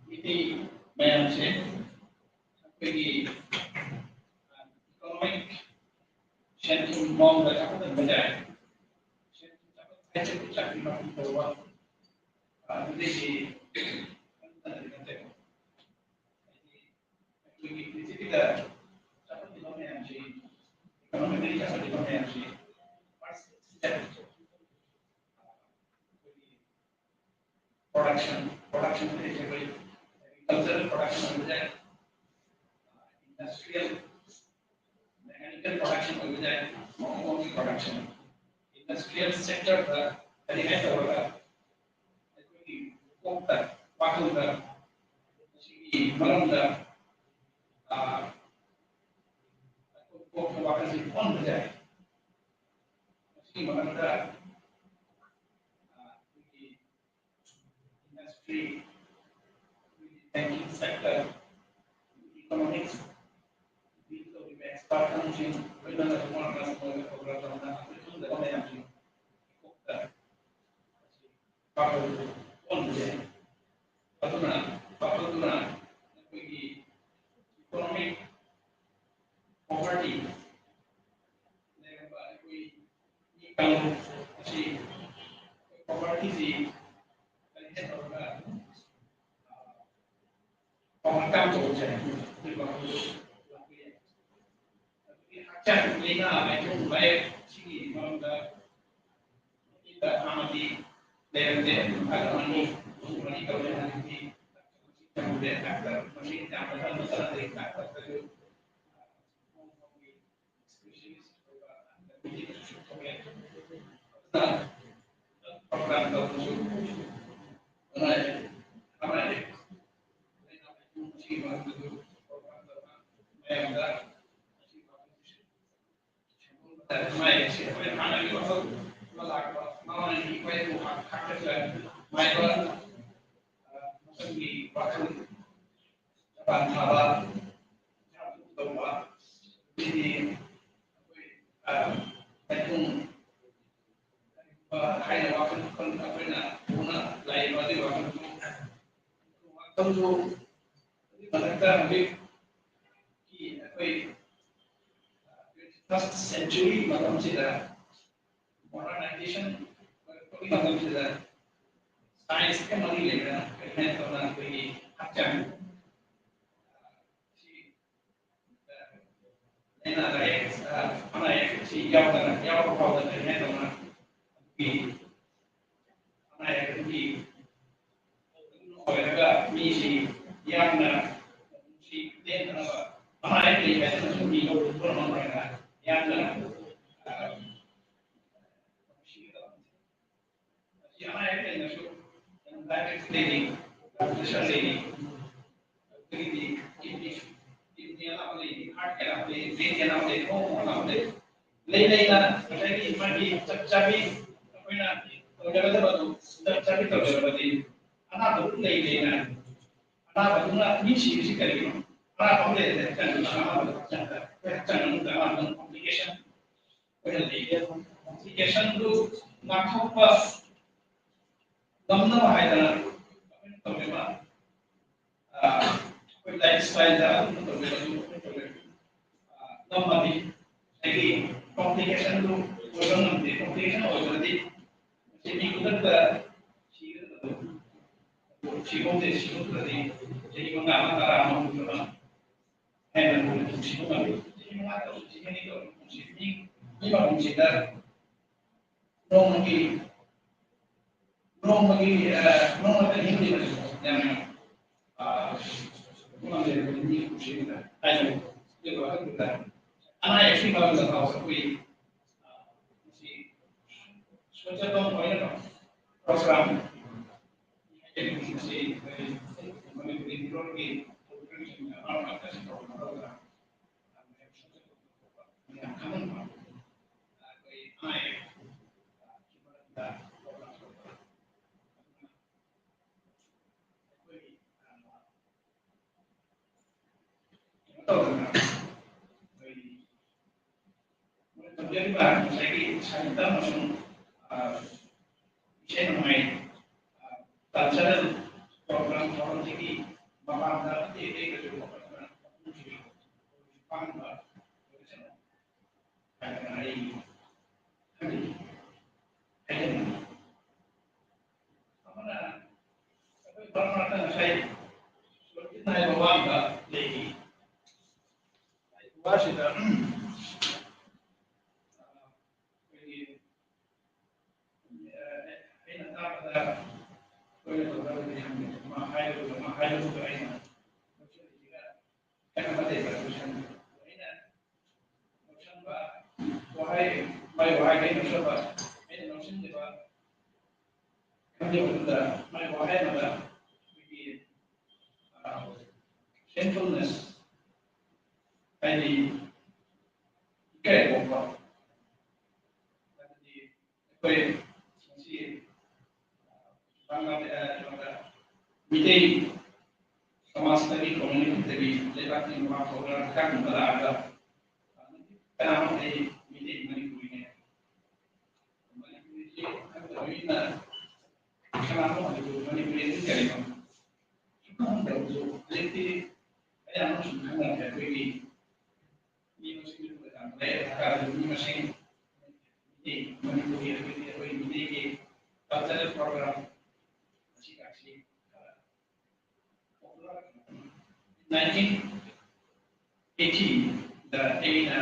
ꯃꯤꯇꯩ ꯃꯌꯥꯝꯁꯦ ꯑꯩꯈꯣꯏꯒꯤ, ꯑ, economic ꯁꯦꯟ ꯊꯨꯝ ꯃꯑꯣꯡꯗ ꯆꯥꯎꯈꯠꯍꯟꯕ ꯌꯥꯏ꯫ ꯁꯦꯟ ꯊꯨꯝ ꯆꯥꯎꯈꯠꯄ ꯍꯥꯏꯁꯦ ꯆꯥꯛ ꯆꯥꯛꯄꯤ ꯃꯄꯨ ꯇꯧꯕ, ꯑ, ꯑꯗꯨꯗꯩꯗꯤ ꯅꯠꯇꯦ꯫ ꯍꯥꯏꯗꯤ ꯑꯩꯈꯣꯏꯒꯤ ꯄ꯭ꯔꯤꯊꯤꯕꯤꯗ ꯆꯥꯎꯈꯠꯂꯤꯕ ꯃꯌꯥꯝꯁꯤ, economically ꯆꯥꯎꯈꯠꯂꯤꯕ ꯃꯌꯥꯝꯁꯤ, first step ꯑꯩꯈꯣꯏꯒꯤ production, production ꯍꯥꯏꯁꯦ ꯑꯩꯈꯣꯏ agricultural production ꯑꯣꯏꯕ ꯌꯥꯏ, industrial, mechanical production ꯑꯣꯏꯕ ꯌꯥꯏ, ꯃꯑꯣꯡ ꯃꯑꯣꯡꯒꯤ production, industrial sectorꯗ ꯀꯔꯤ ꯍꯥꯏ ꯇꯧꯔꯒ ꯑꯩꯈꯣꯏꯒꯤ ꯀꯣꯛꯇ, ꯋꯥꯈꯜꯗ ꯃꯁꯤꯒꯤ ꯃꯔꯝꯗ, ꯑ, ꯑꯩꯈꯣꯏ ꯀꯣꯛꯇ ꯋꯥꯈꯜꯁꯤ ꯑꯣꯟꯕ ꯌꯥꯏ꯫ ꯃꯁꯤꯒꯤ ꯃꯔꯝꯗ, ꯑ, ꯑꯩꯈꯣꯏꯒꯤ industry, banking sector, economics, ꯇꯧꯔꯤꯕ expert ꯑꯃꯁꯤꯡ ꯂꯣꯏꯅꯅ ꯃꯣꯏ ꯑꯃꯁꯨꯡ ꯃꯣꯏꯒ ꯈꯪꯗꯕ ꯃꯌꯥꯝꯁꯤꯡ ꯀꯣꯛꯇ ꯋꯥꯈꯜ ꯑꯣꯟꯕ ꯌꯥꯏ꯫ ꯑꯗꯨꯅ ꯋꯥꯈꯜꯗꯨꯅ ꯑꯩꯈꯣꯏꯒꯤ economic poverty ꯂꯩꯔꯝꯕ ꯑꯩꯈꯣꯏ ꯃꯤ ꯀꯥꯡꯂꯨꯞ ꯑꯁꯤ povertyꯁꯤ ꯀꯔꯤ ꯍꯥꯏ ꯇꯧꯔꯒ overcome ꯇꯧꯕꯁꯦ ꯑꯩꯈꯣꯏ ꯋꯥꯈꯜꯗ ꯂꯥꯛꯄ ꯌꯥꯏ꯫ ꯑꯗꯨꯒꯤ ꯍꯛꯆꯥꯡ ꯂꯥꯏꯅꯥ ꯂꯥꯏꯊꯣꯡ ꯂꯥꯏꯌꯦꯡ ꯁꯤꯒꯤ ꯃꯔꯝꯗ ꯍꯥꯟꯅꯗꯤ ꯂꯩꯔꯝꯗꯦ꯫ ꯏꯝꯐꯥꯜꯗ ꯑꯃꯅꯤ, ꯑꯍꯨꯝ ꯃꯔꯤ ꯇꯧꯔꯦ꯫ ꯍꯧꯖꯤꯛꯇꯤ ꯌꯥꯝꯗ꯭ꯔꯦ꯫ ꯗꯥꯛꯇꯔ ꯃꯁꯤꯡ ꯌꯥꯝꯅ ꯀꯟꯅ ꯆꯠꯅꯗ꯭ꯔꯦ꯫ ꯗꯥꯛꯇꯔꯗꯁꯨ ꯄ꯭ꯔꯣꯒ꯭ꯔꯥꯝ ꯇꯧꯕꯁꯨ ꯅꯨꯡꯉꯥꯏ꯫ ꯀꯃꯥꯏꯅ ꯃꯌꯥꯝꯗ ꯃꯥꯏ ꯑꯁꯤ ꯑꯩꯈꯣꯏ ꯍꯥꯟꯅꯒꯤ ꯋꯥꯈꯜ ꯑꯃ ꯂꯥꯛꯄ ꯃꯃꯥꯡꯒꯤ ꯑꯩꯈꯣꯏꯕꯨ ꯍꯥꯠꯈ꯭ꯔꯒ ꯃꯥꯏꯕ ꯃꯁꯛꯒꯤ ꯋꯥꯈꯜ ꯆꯄꯥꯟ ꯊꯥꯕ ꯇꯧꯕ ꯁꯤꯗꯤ ꯑꯩꯈꯣꯏ ꯃꯩꯊꯨꯡ ꯍꯥꯏꯅ ꯋꯥꯈꯜ ꯑꯩꯈꯣꯏꯅ ꯄꯨꯅ ꯂꯥꯛꯏꯕ ꯑꯗꯨꯒꯤ ꯋꯥꯈꯜ ꯋꯥꯈꯜꯗꯨ ꯑꯗꯨꯒꯤ ꯃꯊꯛꯇ ꯍꯧꯖꯤꯛꯀꯤ ꯑꯩꯈꯣꯏ ꯐꯥꯔꯁ ꯁꯦꯟꯆꯨꯔꯤ ꯃꯇꯝꯁꯤꯗ ꯃꯣꯗꯔꯅꯥꯏꯖꯦꯁꯟ ꯑꯣꯏꯔꯛꯄꯒꯤ ꯃꯇꯝꯁꯤꯗ ꯁꯥꯏꯟꯁꯀ ꯃꯔꯤ ꯂꯩꯅꯅ ꯀꯔꯤꯍꯥꯏꯅ ꯇꯧꯅ ꯑꯩꯈꯣꯏꯒꯤ ꯍꯛꯆꯥꯡ ꯁꯤ ꯑꯩꯅ ꯂꯥꯏꯔꯤꯛ ꯑꯅꯥ ꯑꯌꯦꯛꯁꯤ ꯌꯥꯎꯗꯅ ꯌꯥꯎꯕ ꯐꯥꯎꯗꯅ ꯀꯔꯤꯍꯥꯏꯅ ꯇꯧꯅ ꯑꯩꯈꯣꯏꯒꯤ ꯑꯅꯥ ꯑꯌꯦꯛ ꯑꯗꯨꯒꯤ ꯑꯣꯏꯔꯒ ꯃꯤꯁꯤ ꯌꯥꯝꯅ ꯄꯨꯟꯁꯤ ꯂꯦꯟꯅꯅꯕ ꯑꯅꯥ ꯑꯌꯦꯛ ꯂꯩ ꯍꯥꯏꯗꯅ ꯁꯨꯝ ꯃꯤ ꯂꯧꯔꯨ ꯄꯨꯔꯝꯃꯝ ꯑꯣꯏꯔꯒ ꯌꯥꯝꯅ ꯃꯁꯤ ꯑꯅꯥ ꯑꯌꯦꯛ ꯂꯩꯅꯁꯨ ꯗꯥꯏꯕꯦꯇꯤꯁ ꯂꯩꯔꯤ, ꯕ꯭ꯂꯗ ꯄ꯭ꯔꯦꯁꯔ ꯂꯩꯔꯤ, ꯑꯗꯒꯤꯗꯤ ꯀꯤꯗꯅꯤ ꯀꯤꯗꯅꯤ ꯑꯅꯥꯕ ꯂꯩꯔꯤ, ꯍꯥꯔꯠꯀꯤ ꯑꯅꯥꯕ ꯂꯩꯔꯤ, ꯕ꯭ꯔꯦꯟꯒꯤ ꯑꯅꯥꯕ ꯂꯩꯔꯤ, ꯃꯑꯣꯡ ꯃꯑꯣꯡ ꯑꯅꯥꯕ ꯂꯩꯔꯤ꯫ ꯂꯩ ꯂꯩꯅ ꯉꯁꯥꯏꯒꯤ ꯃꯥꯒꯤ ꯆꯞ ꯆꯥꯕꯤ ꯑꯩꯈꯣꯏꯅ ꯇꯧꯖꯒꯗꯕꯗꯨ ꯆꯞ ꯆꯥꯕꯤ ꯇꯧꯖꯔꯕꯗꯤ ꯑꯅꯥꯕꯗꯨ ꯂꯩ ꯂꯩꯅ ꯑꯅꯥꯕꯗꯨꯅ ꯃꯤ ꯁꯤꯕꯁꯤ ꯀꯔꯤꯒꯤꯅꯣ? ꯑꯅꯥꯕ ꯑꯃ ꯂꯩꯔꯗꯤ ꯍꯛꯆꯥꯡꯗ ꯑꯅꯥꯕꯗꯨ ꯍꯛꯆꯥꯡꯗ ꯑꯩꯈꯣꯏ ꯍꯛꯆꯥꯡ ꯃꯅꯨꯡꯗ ꯑꯅꯥꯕꯗꯨꯅ ꯀꯣꯝꯄ꯭ꯂꯤꯀꯦꯁꯟ ꯑꯣꯏꯍꯜꯂꯤ꯫ ꯀꯣꯝꯄ꯭ꯂꯤꯀꯦꯁꯟꯗꯨ ꯉꯥꯛꯊꯣꯛꯄ ꯉꯝꯅꯕ ꯍꯥꯏꯗꯅ ꯑꯩꯈꯣꯏꯅ ꯇꯧꯔꯤꯕ ꯑꯩꯈꯣꯏ ꯂꯥꯏꯐ ꯁ꯭ꯇꯥꯏꯜꯗ ꯑꯗꯨꯝ ꯇꯧꯔꯤꯕ ꯑꯗꯨꯝ ꯑꯩꯈꯣꯏ ꯇꯧꯔꯤꯕ ꯉꯝꯃꯗꯤ ꯉꯁꯥꯏꯒꯤ ꯀꯣꯝꯄ꯭ꯂꯤꯀꯦꯁꯟꯗꯨ ꯑꯣꯏꯕ ꯉꯝꯗꯦ꯫ ꯀꯣꯝꯄ꯭ꯂꯤꯀꯦꯁꯟ ꯑꯣꯏꯕꯗꯤ ꯃꯁꯤ ꯃꯤ ꯈꯨꯗꯛꯇ ꯁꯤꯒꯗꯕꯗꯣ ꯁꯤꯍꯧꯗꯦ꯫ ꯁꯤꯍꯧꯗ꯭ꯔꯗꯤ ꯆꯍꯤ ꯃꯉꯥ ꯑꯃ ꯇꯔꯥ ꯑꯃ ꯍꯧꯈ꯭ꯔꯕ ꯍꯥꯏꯅ ꯑꯩꯈꯣꯏꯅ ꯄꯨꯟꯁꯤꯕ ꯉꯝꯃꯤ꯫ ꯆꯍꯤ ꯃꯉꯥ ꯇꯔꯨꯛ ꯆꯍꯤ ꯑꯅꯤ ꯇꯧꯔꯕ ꯄꯨꯟꯁꯤ ꯃꯤ ꯃꯤ ꯃꯄꯨꯟꯁꯤꯗ ꯅꯣꯡꯃꯒꯤ ꯅꯣꯡꯃꯒꯤ, ꯑ, ꯅꯣꯡꯃꯇ ꯍꯤꯡꯂꯤꯕꯁꯤꯕꯨ ꯌꯥꯝꯅ, ꯑ, ꯃꯉꯣꯟꯗ ꯃꯤ ꯄꯨꯟꯁꯤꯗ ꯍꯥꯏꯅꯕ꯫ ꯑꯗꯨꯒ ꯑꯗꯨꯗ ꯑꯅꯥ ꯑꯌꯦꯛꯀꯤ ꯃꯔꯝꯗ ꯐꯥꯎꯕ ꯑꯩꯈꯣꯏ, ꯑ, ꯃꯁꯤ ꯁꯣꯟꯖꯕ ꯑꯣꯏꯅ ꯄ꯭ꯔꯣꯒ꯭ꯔꯥꯝ ꯃꯁꯤ ꯑꯩꯈꯣꯏ ꯃꯅꯤꯄꯨꯔꯤ ꯐꯤꯔꯣꯜꯒꯤ ꯄ꯭ꯔꯣꯒ꯭ꯔꯥꯝꯁꯤꯡ ꯑꯃ ꯑꯃ ꯇꯧꯔꯒ ꯃꯌꯥꯝ ꯈꯪꯍꯟꯕ ꯑꯩꯈꯣꯏ ꯑꯅꯥ ꯑꯌꯦꯛꯀꯤ ꯃꯔꯝꯗ ꯄ꯭ꯔꯣꯒ꯭ꯔꯥꯝ ꯇꯧꯕ꯫ ꯑꯩꯈꯣꯏ ꯀꯩꯅꯣ ꯇꯧꯗꯅ ꯑꯩꯈꯣꯏ ꯃꯣꯏ ꯇꯧꯖꯔꯤꯕ ꯉꯁꯥꯏꯒꯤ ꯁꯥꯍꯤꯇ꯭ꯌ ꯑꯃꯁꯨꯡ, ꯑ, ꯏꯁꯩ ꯅꯣꯡꯃꯥꯏ, ꯑ, cultural program ꯊꯧꯔꯝꯁꯤꯒꯤ ꯃꯄꯥꯟꯗ ꯑꯇꯩ ꯑꯇꯩꯗꯁꯨ ꯄꯥꯡꯕ ꯑꯣꯏꯔꯁꯅꯨ ꯍꯥꯏꯗꯅ ꯑꯩ ꯈꯜꯂꯤ, ꯍꯥꯏꯖꯅꯤꯡꯉꯤ꯫ ꯑꯃꯅ ꯑꯩꯈꯣꯏ ꯃꯔꯛ ꯃꯔꯛꯇ ꯉꯁꯥꯏ ꯁꯣꯔꯣꯛꯀꯤ ꯅꯥꯏꯕ ꯋꯥ ꯑꯃ ꯂꯩꯔꯤ꯫ ꯍꯥꯏꯔꯤꯕ ꯋꯥꯁꯤꯗ, ꯎꯝ, ꯑꯩꯈꯣꯏꯒꯤ, ꯑ, ꯑꯩꯅ ꯇꯥꯕꯗ ꯑꯩꯈꯣꯏꯅ ꯇꯧꯒꯗꯕꯗꯤ ꯈꯪꯗꯦ꯫ ꯃꯥ ꯍꯥꯏꯕꯗꯨꯒ, ꯃꯥ ꯍꯥꯏꯕꯗꯨꯒ ꯑꯩꯅ ꯂꯧꯁꯤꯜꯂꯤꯁꯤꯒ ꯈꯦꯠꯅꯕ ꯂꯩꯕ꯭ꯔꯥ ꯑꯗꯨ ꯈꯪꯗꯦ꯫ ꯑꯩꯅ ꯂꯧꯁꯤꯟꯕ ꯋꯥꯍꯩ, ꯃꯥꯏ ꯋꯥꯍꯩꯗꯒꯤ ꯂꯧꯁꯤꯟꯕ, ꯑꯩꯅ ꯂꯧꯁꯤꯟꯖꯕ ꯈꯪꯖꯕꯗꯨꯗ ꯃꯥꯏ ꯋꯥꯍꯩ ꯑꯃꯗ ꯑꯩꯈꯣꯏꯒꯤ, ꯑ, shamefulness, ꯍꯥꯏꯗꯤ ꯏꯀꯥꯏ ꯈꯣꯝꯕ, ꯑꯗꯨꯗꯤ ꯑꯩꯈꯣꯏ ꯉꯁꯤ, ꯑ, ꯃꯤꯇꯩ ꯁꯃꯥꯖꯇꯒꯤ, community ꯗꯒꯤ, ꯂꯩꯕꯥꯛꯀꯤ ꯃꯄꯥꯟ ꯊꯣꯛꯅ ꯀꯔꯝꯕ ꯂꯥꯛꯑꯒ ꯀꯅꯥꯅꯣ ꯑꯩ ꯃꯤꯇꯩ ꯃꯅꯤꯄꯨꯔꯤꯅꯦ, ꯃꯅꯤꯄꯨꯔꯤꯁꯤ ꯈꯪꯗꯕ ꯃꯤꯅ ꯀꯅꯥꯅꯣ ꯑꯗꯨꯕꯨ ꯃꯅꯤꯄꯨꯔꯤ ꯑꯗꯨ ꯀꯔꯤꯅꯣ ꯁꯨꯈꯪ ꯈꯪꯗꯕꯁꯨ ꯍꯧꯖꯤꯛꯇꯤ ꯑꯌꯥꯝꯕ ꯁꯨꯝ ꯈꯪꯅꯔꯦ꯫ ꯑꯩꯈꯣꯏꯒꯤ ꯃꯤ ꯃꯁꯤꯡ ꯂꯩꯔꯦ ꯍꯥꯏꯔꯒꯁꯨ ꯃꯤ ꯃꯁꯤꯡ ꯃꯤꯇꯩ ꯃꯅꯤꯄꯨꯔꯤ ꯑꯩꯈꯣꯏꯒꯤ, ꯑꯩꯈꯣꯏ ꯃꯤꯇꯩꯒꯤ cultural program ꯑꯁꯤ ꯑꯁꯤ ꯈꯔ nineteen eighty ꯗ ꯑꯩꯅ,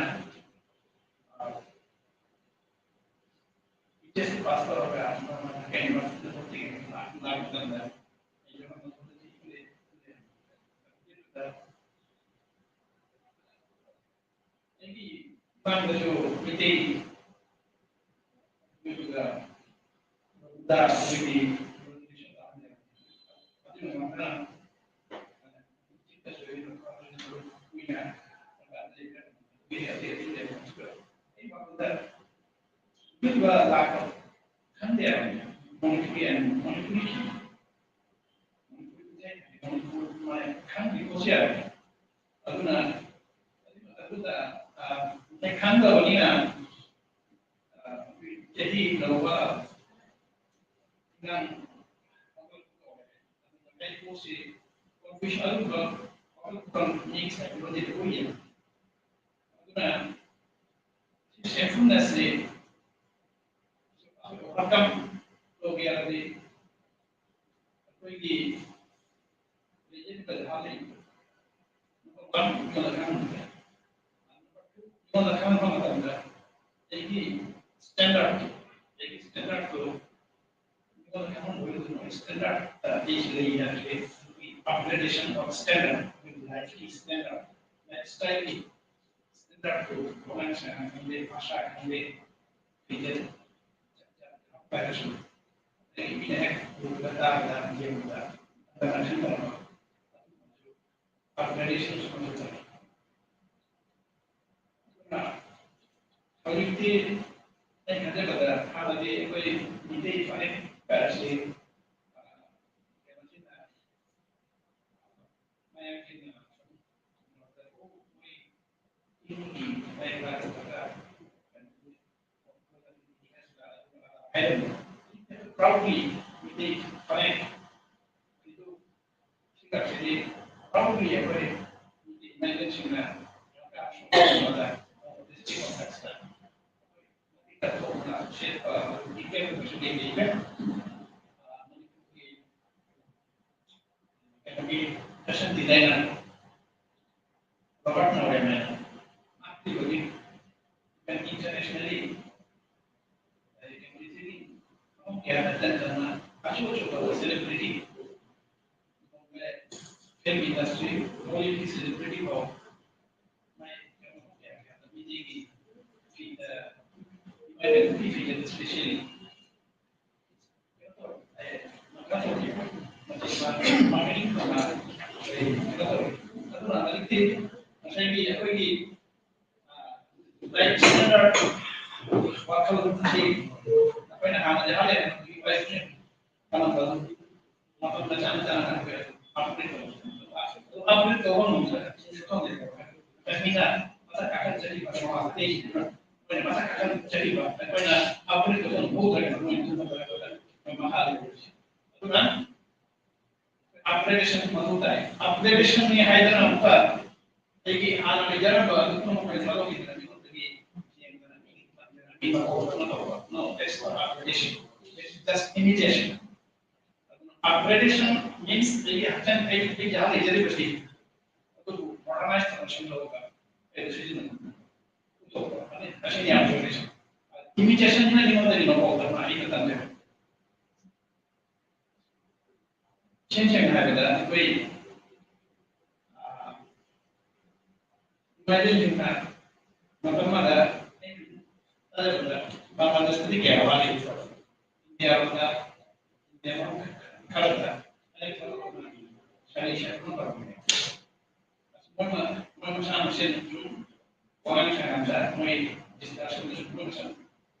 ꯑ, H S C pass ꯇꯧꯔꯒ ꯀꯩꯅꯣ ꯃꯇꯝꯗ ꯑꯩ ꯌꯥꯝꯅ ꯃꯇꯝꯗꯗꯤ ꯈꯪꯗꯦ, ꯈꯪꯗꯦ꯫ ꯑꯩꯒꯤ ꯏꯃꯥꯡꯗꯁꯨ ꯃꯩꯇꯩ ꯑꯗꯨꯒ ꯂꯣꯛꯇꯥꯛ ꯑꯩꯈꯣꯏꯒꯤ ꯑꯗꯨꯒꯤ ꯃꯃꯥꯡꯗ ꯂꯥꯛꯄ ꯈꯪꯗꯦ ꯍꯥꯏꯕꯅꯤ꯫ ꯃꯅꯤꯄꯨꯔꯤ and ꯃꯅꯤꯄꯨꯔꯤ ꯃꯅꯤꯄꯨꯔ ꯈꯪꯗꯦ ꯈꯣꯠꯁꯦ ꯍꯥꯏꯕꯅꯤ꯫ ꯑꯗꯨꯅ ꯑꯗꯨꯗ ꯈꯪꯗꯕꯅꯤꯅ ꯆꯍꯤ ꯂꯧꯕ ꯑꯉꯥꯡ ꯀꯩꯀꯣꯁꯤ ꯑꯗꯨꯝꯕ ꯋꯥꯈꯜ ꯃꯤꯛꯁ ꯍꯥꯏꯕꯗꯤ ꯑꯣꯏꯌꯦ꯫ ꯑꯗꯨꯅ ꯁꯤ ꯁꯦꯝꯐꯨꯜꯅꯦꯁꯁꯤ ꯑꯣꯚꯔꯀꯝ ꯇꯧꯒꯦ ꯍꯥꯏꯔꯗꯤ ꯑꯩꯈꯣꯏꯒꯤ ꯂꯩꯖꯔꯤꯕ ꯅꯍꯥ ꯂꯩꯔꯤꯕ ꯅꯝꯕꯔ ꯋꯥꯟ ꯑꯩꯉꯣꯟꯗ ꯈꯪꯍꯟꯕ, ꯅꯝꯕꯔ ꯇꯨ ꯑꯩꯉꯣꯟꯗ ꯈꯪꯍꯟꯕ ꯃꯇꯝꯗ ꯑꯩꯒꯤ ꯁ꯭ꯇꯦꯟꯗꯔꯠ, ꯑꯩꯒꯤ ꯁ꯭ꯇꯦꯟꯗꯔꯠꯇꯨ ꯑꯩꯉꯣꯟꯗ ꯈꯪꯍꯟꯕ ꯑꯣꯏꯔꯒꯗꯤ ꯃꯣꯏ ꯁ꯭ꯇꯦꯟꯗꯔꯠ ꯑꯩꯁꯨ ꯂꯩ ꯍꯥꯏꯕꯁꯦ ꯑꯩꯈꯣꯏꯒꯤ upgradation of standard, ꯑꯩꯈꯣꯏꯒꯤ ꯂꯥꯏꯐꯀꯤ ꯁ꯭ꯇꯦꯟꯗꯔꯠ, ꯂꯥꯏꯐ ꯁ꯭ꯇꯥꯏꯜꯒꯤ ꯁ꯭ꯇꯦꯟꯗꯔꯠꯇꯨ ꯋꯥꯉꯥꯡ ꯁꯉꯥꯡ ꯈꯪꯗꯦ, ꯚꯥꯁꯥ ꯈꯪꯗꯦ, ꯐꯤꯖꯦꯠ ꯆꯠꯄ ꯍꯥꯏꯔꯁꯨ ꯑꯗꯒꯤ ꯃꯤꯅ ꯍꯦꯛ ꯎꯕꯗ ꯇꯥꯕꯗ ꯌꯦꯡꯕꯗ ꯑꯗꯨꯃꯥꯏꯅ ꯈꯪꯗꯕ ꯑꯗꯨꯒꯨꯝꯕꯁꯨ upgradation ꯁꯨ ꯈꯪꯗꯕ꯫ ꯑꯗꯨꯅ ꯍꯧꯖꯤꯛꯇꯤ ꯑꯩ ꯈꯟꯖꯕꯗ ꯍꯥꯟꯅꯗꯤ ꯑꯩꯈꯣꯏ ꯃꯤꯇꯩ ꯐꯅꯦꯛ ꯍꯥꯏꯔꯁꯤ, ꯑ, ꯀꯩꯅꯣꯁꯤꯅ ꯃꯌꯥꯝꯁꯤꯡꯅ ꯁꯨꯝ ꯃꯣꯏ ꯏꯃꯨꯡꯒꯤ ꯃꯌꯥꯝ ꯂꯥꯛꯄꯗ ꯍꯥꯏꯔꯝꯃꯤ꯫ Proudly ꯃꯤꯇꯩ ꯐꯅꯦꯛ ꯁꯤꯒꯁꯤꯗꯤ proudly ꯑꯩꯈꯣꯏ ꯃꯤꯇꯩ ꯃꯌꯦꯛꯁꯤꯡꯅ ꯗꯤꯁꯇ꯭ꯔꯤꯛ ꯑꯣꯐꯤꯁꯇ ꯃꯇꯤꯛ ꯆꯥꯊꯣꯛꯅ ꯁꯦꯠꯄ ꯏꯀꯦꯜ ꯑꯃꯁꯨ ꯂꯩꯖꯩ꯫ ꯃꯅꯤꯄꯨꯔꯒꯤ ꯀꯩꯅꯣꯒꯤ ꯐꯦꯁꯟ ꯗꯤꯖꯥꯏꯅꯔ ꯔꯣꯕꯥꯔꯠ ꯅꯣꯔꯦꯟꯅ ꯃꯍꯥꯛꯀꯤ ꯍꯧꯖꯤꯛ ꯏꯟꯇꯔꯅꯦꯁꯅꯦꯜꯂꯤ ꯀꯌꯥꯗ ꯆꯟꯗꯅ ꯑꯆꯧ ꯑꯆꯧꯕ celebrity, film industry, Bollywood celebrity ꯐꯥꯎ ꯃꯥꯏ ꯃꯤꯗꯤꯒꯤ ꯐꯤꯗ, ꯃꯥꯏ ꯐꯤꯗ specially ꯑꯗꯨꯅ ꯍꯧꯖꯤꯛꯇꯤ ꯉꯁꯥꯏꯒꯤ ꯑꯩꯈꯣꯏꯒꯤ ꯂꯥꯏꯔꯤꯛ ꯁꯤꯖꯤꯟꯅꯔ ꯋꯥꯈꯜꯁꯤ ꯑꯩꯈꯣꯏꯅ ꯍꯥꯟꯅꯗꯤ ꯍꯥꯏꯔꯦ, ꯀꯩꯅꯣ ꯇꯧ, ꯃꯐꯝ ꯃꯆꯥ ꯃꯆꯥ ꯉꯥꯛꯇ ꯑꯣꯏꯔꯦ꯫ ꯑꯞꯒ꯭ꯔꯦꯗ ꯇꯧꯕ, ꯑꯞꯒ꯭ꯔꯦꯗ ꯇꯧꯕ ꯉꯝꯗ꯭ꯔꯦ꯫ ꯃꯤꯅ ꯃꯊꯛ ꯀꯥꯈꯠꯆꯔꯤꯕ ꯃꯃꯥꯡꯗꯒꯤ ꯑꯩꯈꯣꯏꯅ ꯃꯊꯛ ꯀꯥꯈꯠꯆꯔꯤꯕ ꯑꯩꯈꯣꯏꯅ ꯑꯞꯒ꯭ꯔꯦꯗ ꯇꯧꯕ ꯉꯝꯍꯧꯗ꯭ꯔꯒꯅ ꯃꯣꯏꯅ ꯇꯨꯝꯕ ꯇꯧꯔꯒ ꯑꯩꯈꯣꯏ ꯃꯈꯥꯗ ꯂꯩꯔꯤꯁꯦ꯫ ꯑꯗꯨꯅ ꯑꯞꯒ꯭ꯔꯦꯗꯦꯁꯟ ꯃꯊꯧ ꯇꯥꯏ꯫ ꯑꯞꯒ꯭ꯔꯦꯗꯦꯁꯟꯅꯤ ꯍꯥꯏꯗꯅ ꯑꯃꯨꯛꯀ ꯑꯩꯒꯤ ꯍꯥꯟꯅ ꯂꯩꯖꯔꯝꯕ ꯑꯗꯨ ꯄꯨꯝꯅꯃꯛ ꯂꯣꯏ ꯊꯥꯗꯣꯛꯈꯤꯗꯅ ꯃꯤꯉꯣꯟꯗꯒꯤ ꯌꯦꯡꯗꯅ ꯃꯤꯒꯤ ꯇꯝꯗꯅ ꯃꯤ ꯃꯀꯣꯛ ꯑꯃ ꯇꯧꯕ꯫ No, that's not upgradation. It's just imitation. Upgradation means ꯑꯩꯒꯤ ꯍꯛꯆꯥꯡ, ꯑꯩ, ꯑꯩꯒꯤ ꯍꯥꯟꯅ ꯂꯩꯖꯔꯤꯕꯁꯤ ꯑꯗꯨꯕꯨ ꯃꯣꯗꯔꯅꯥꯏꯁ ꯇꯧꯔ ꯁꯦꯝꯗꯣꯛꯑꯒ ꯑꯩꯅ ꯁꯤꯖꯤꯟꯅꯕ꯫ ꯑꯁꯤꯅꯤ ꯑꯞꯒ꯭ꯔꯦꯗꯦꯁꯟ꯫ ꯏꯃꯤꯇꯦꯁꯟꯁꯤꯅ ꯃꯤꯉꯣꯟꯗꯒꯤ ꯃꯀꯣꯛ ꯇꯝꯕ, ꯑꯩꯅ ꯇꯝꯖꯕ꯫ ꯏꯁꯦꯡ ꯁꯦꯡꯅ ꯍꯥꯏꯔꯕꯗ ꯑꯩꯈꯣꯏ, ꯑ, ꯃꯩꯇꯩꯁꯤꯡꯅ ꯃꯇꯝ ꯑꯃꯗ ꯕꯪꯒ꯭ꯂꯥꯗꯦꯁꯇꯗꯤ ꯀꯌꯥ ꯋꯥꯠꯂꯤ? ꯏꯟꯗꯤꯌꯥꯔꯣꯝꯗ, ꯏꯟꯗꯤꯌꯥꯔꯣꯝ ꯈꯔꯗ ꯁꯥꯔꯤ ꯁꯥꯔꯤ ꯑꯃ ꯇꯧꯔꯝꯃꯦ꯫ ꯃꯣꯏ ꯃ-, ꯃꯣꯏ ꯃꯁꯥ ꯃꯁꯦꯟ ꯁꯨꯝ ꯋꯥꯉꯥꯡ ꯁꯉꯥꯡꯗ ꯃꯣꯏ ꯗꯤꯁꯀꯁꯟꯗꯁꯨ ꯃꯣꯏ ꯃꯁꯥ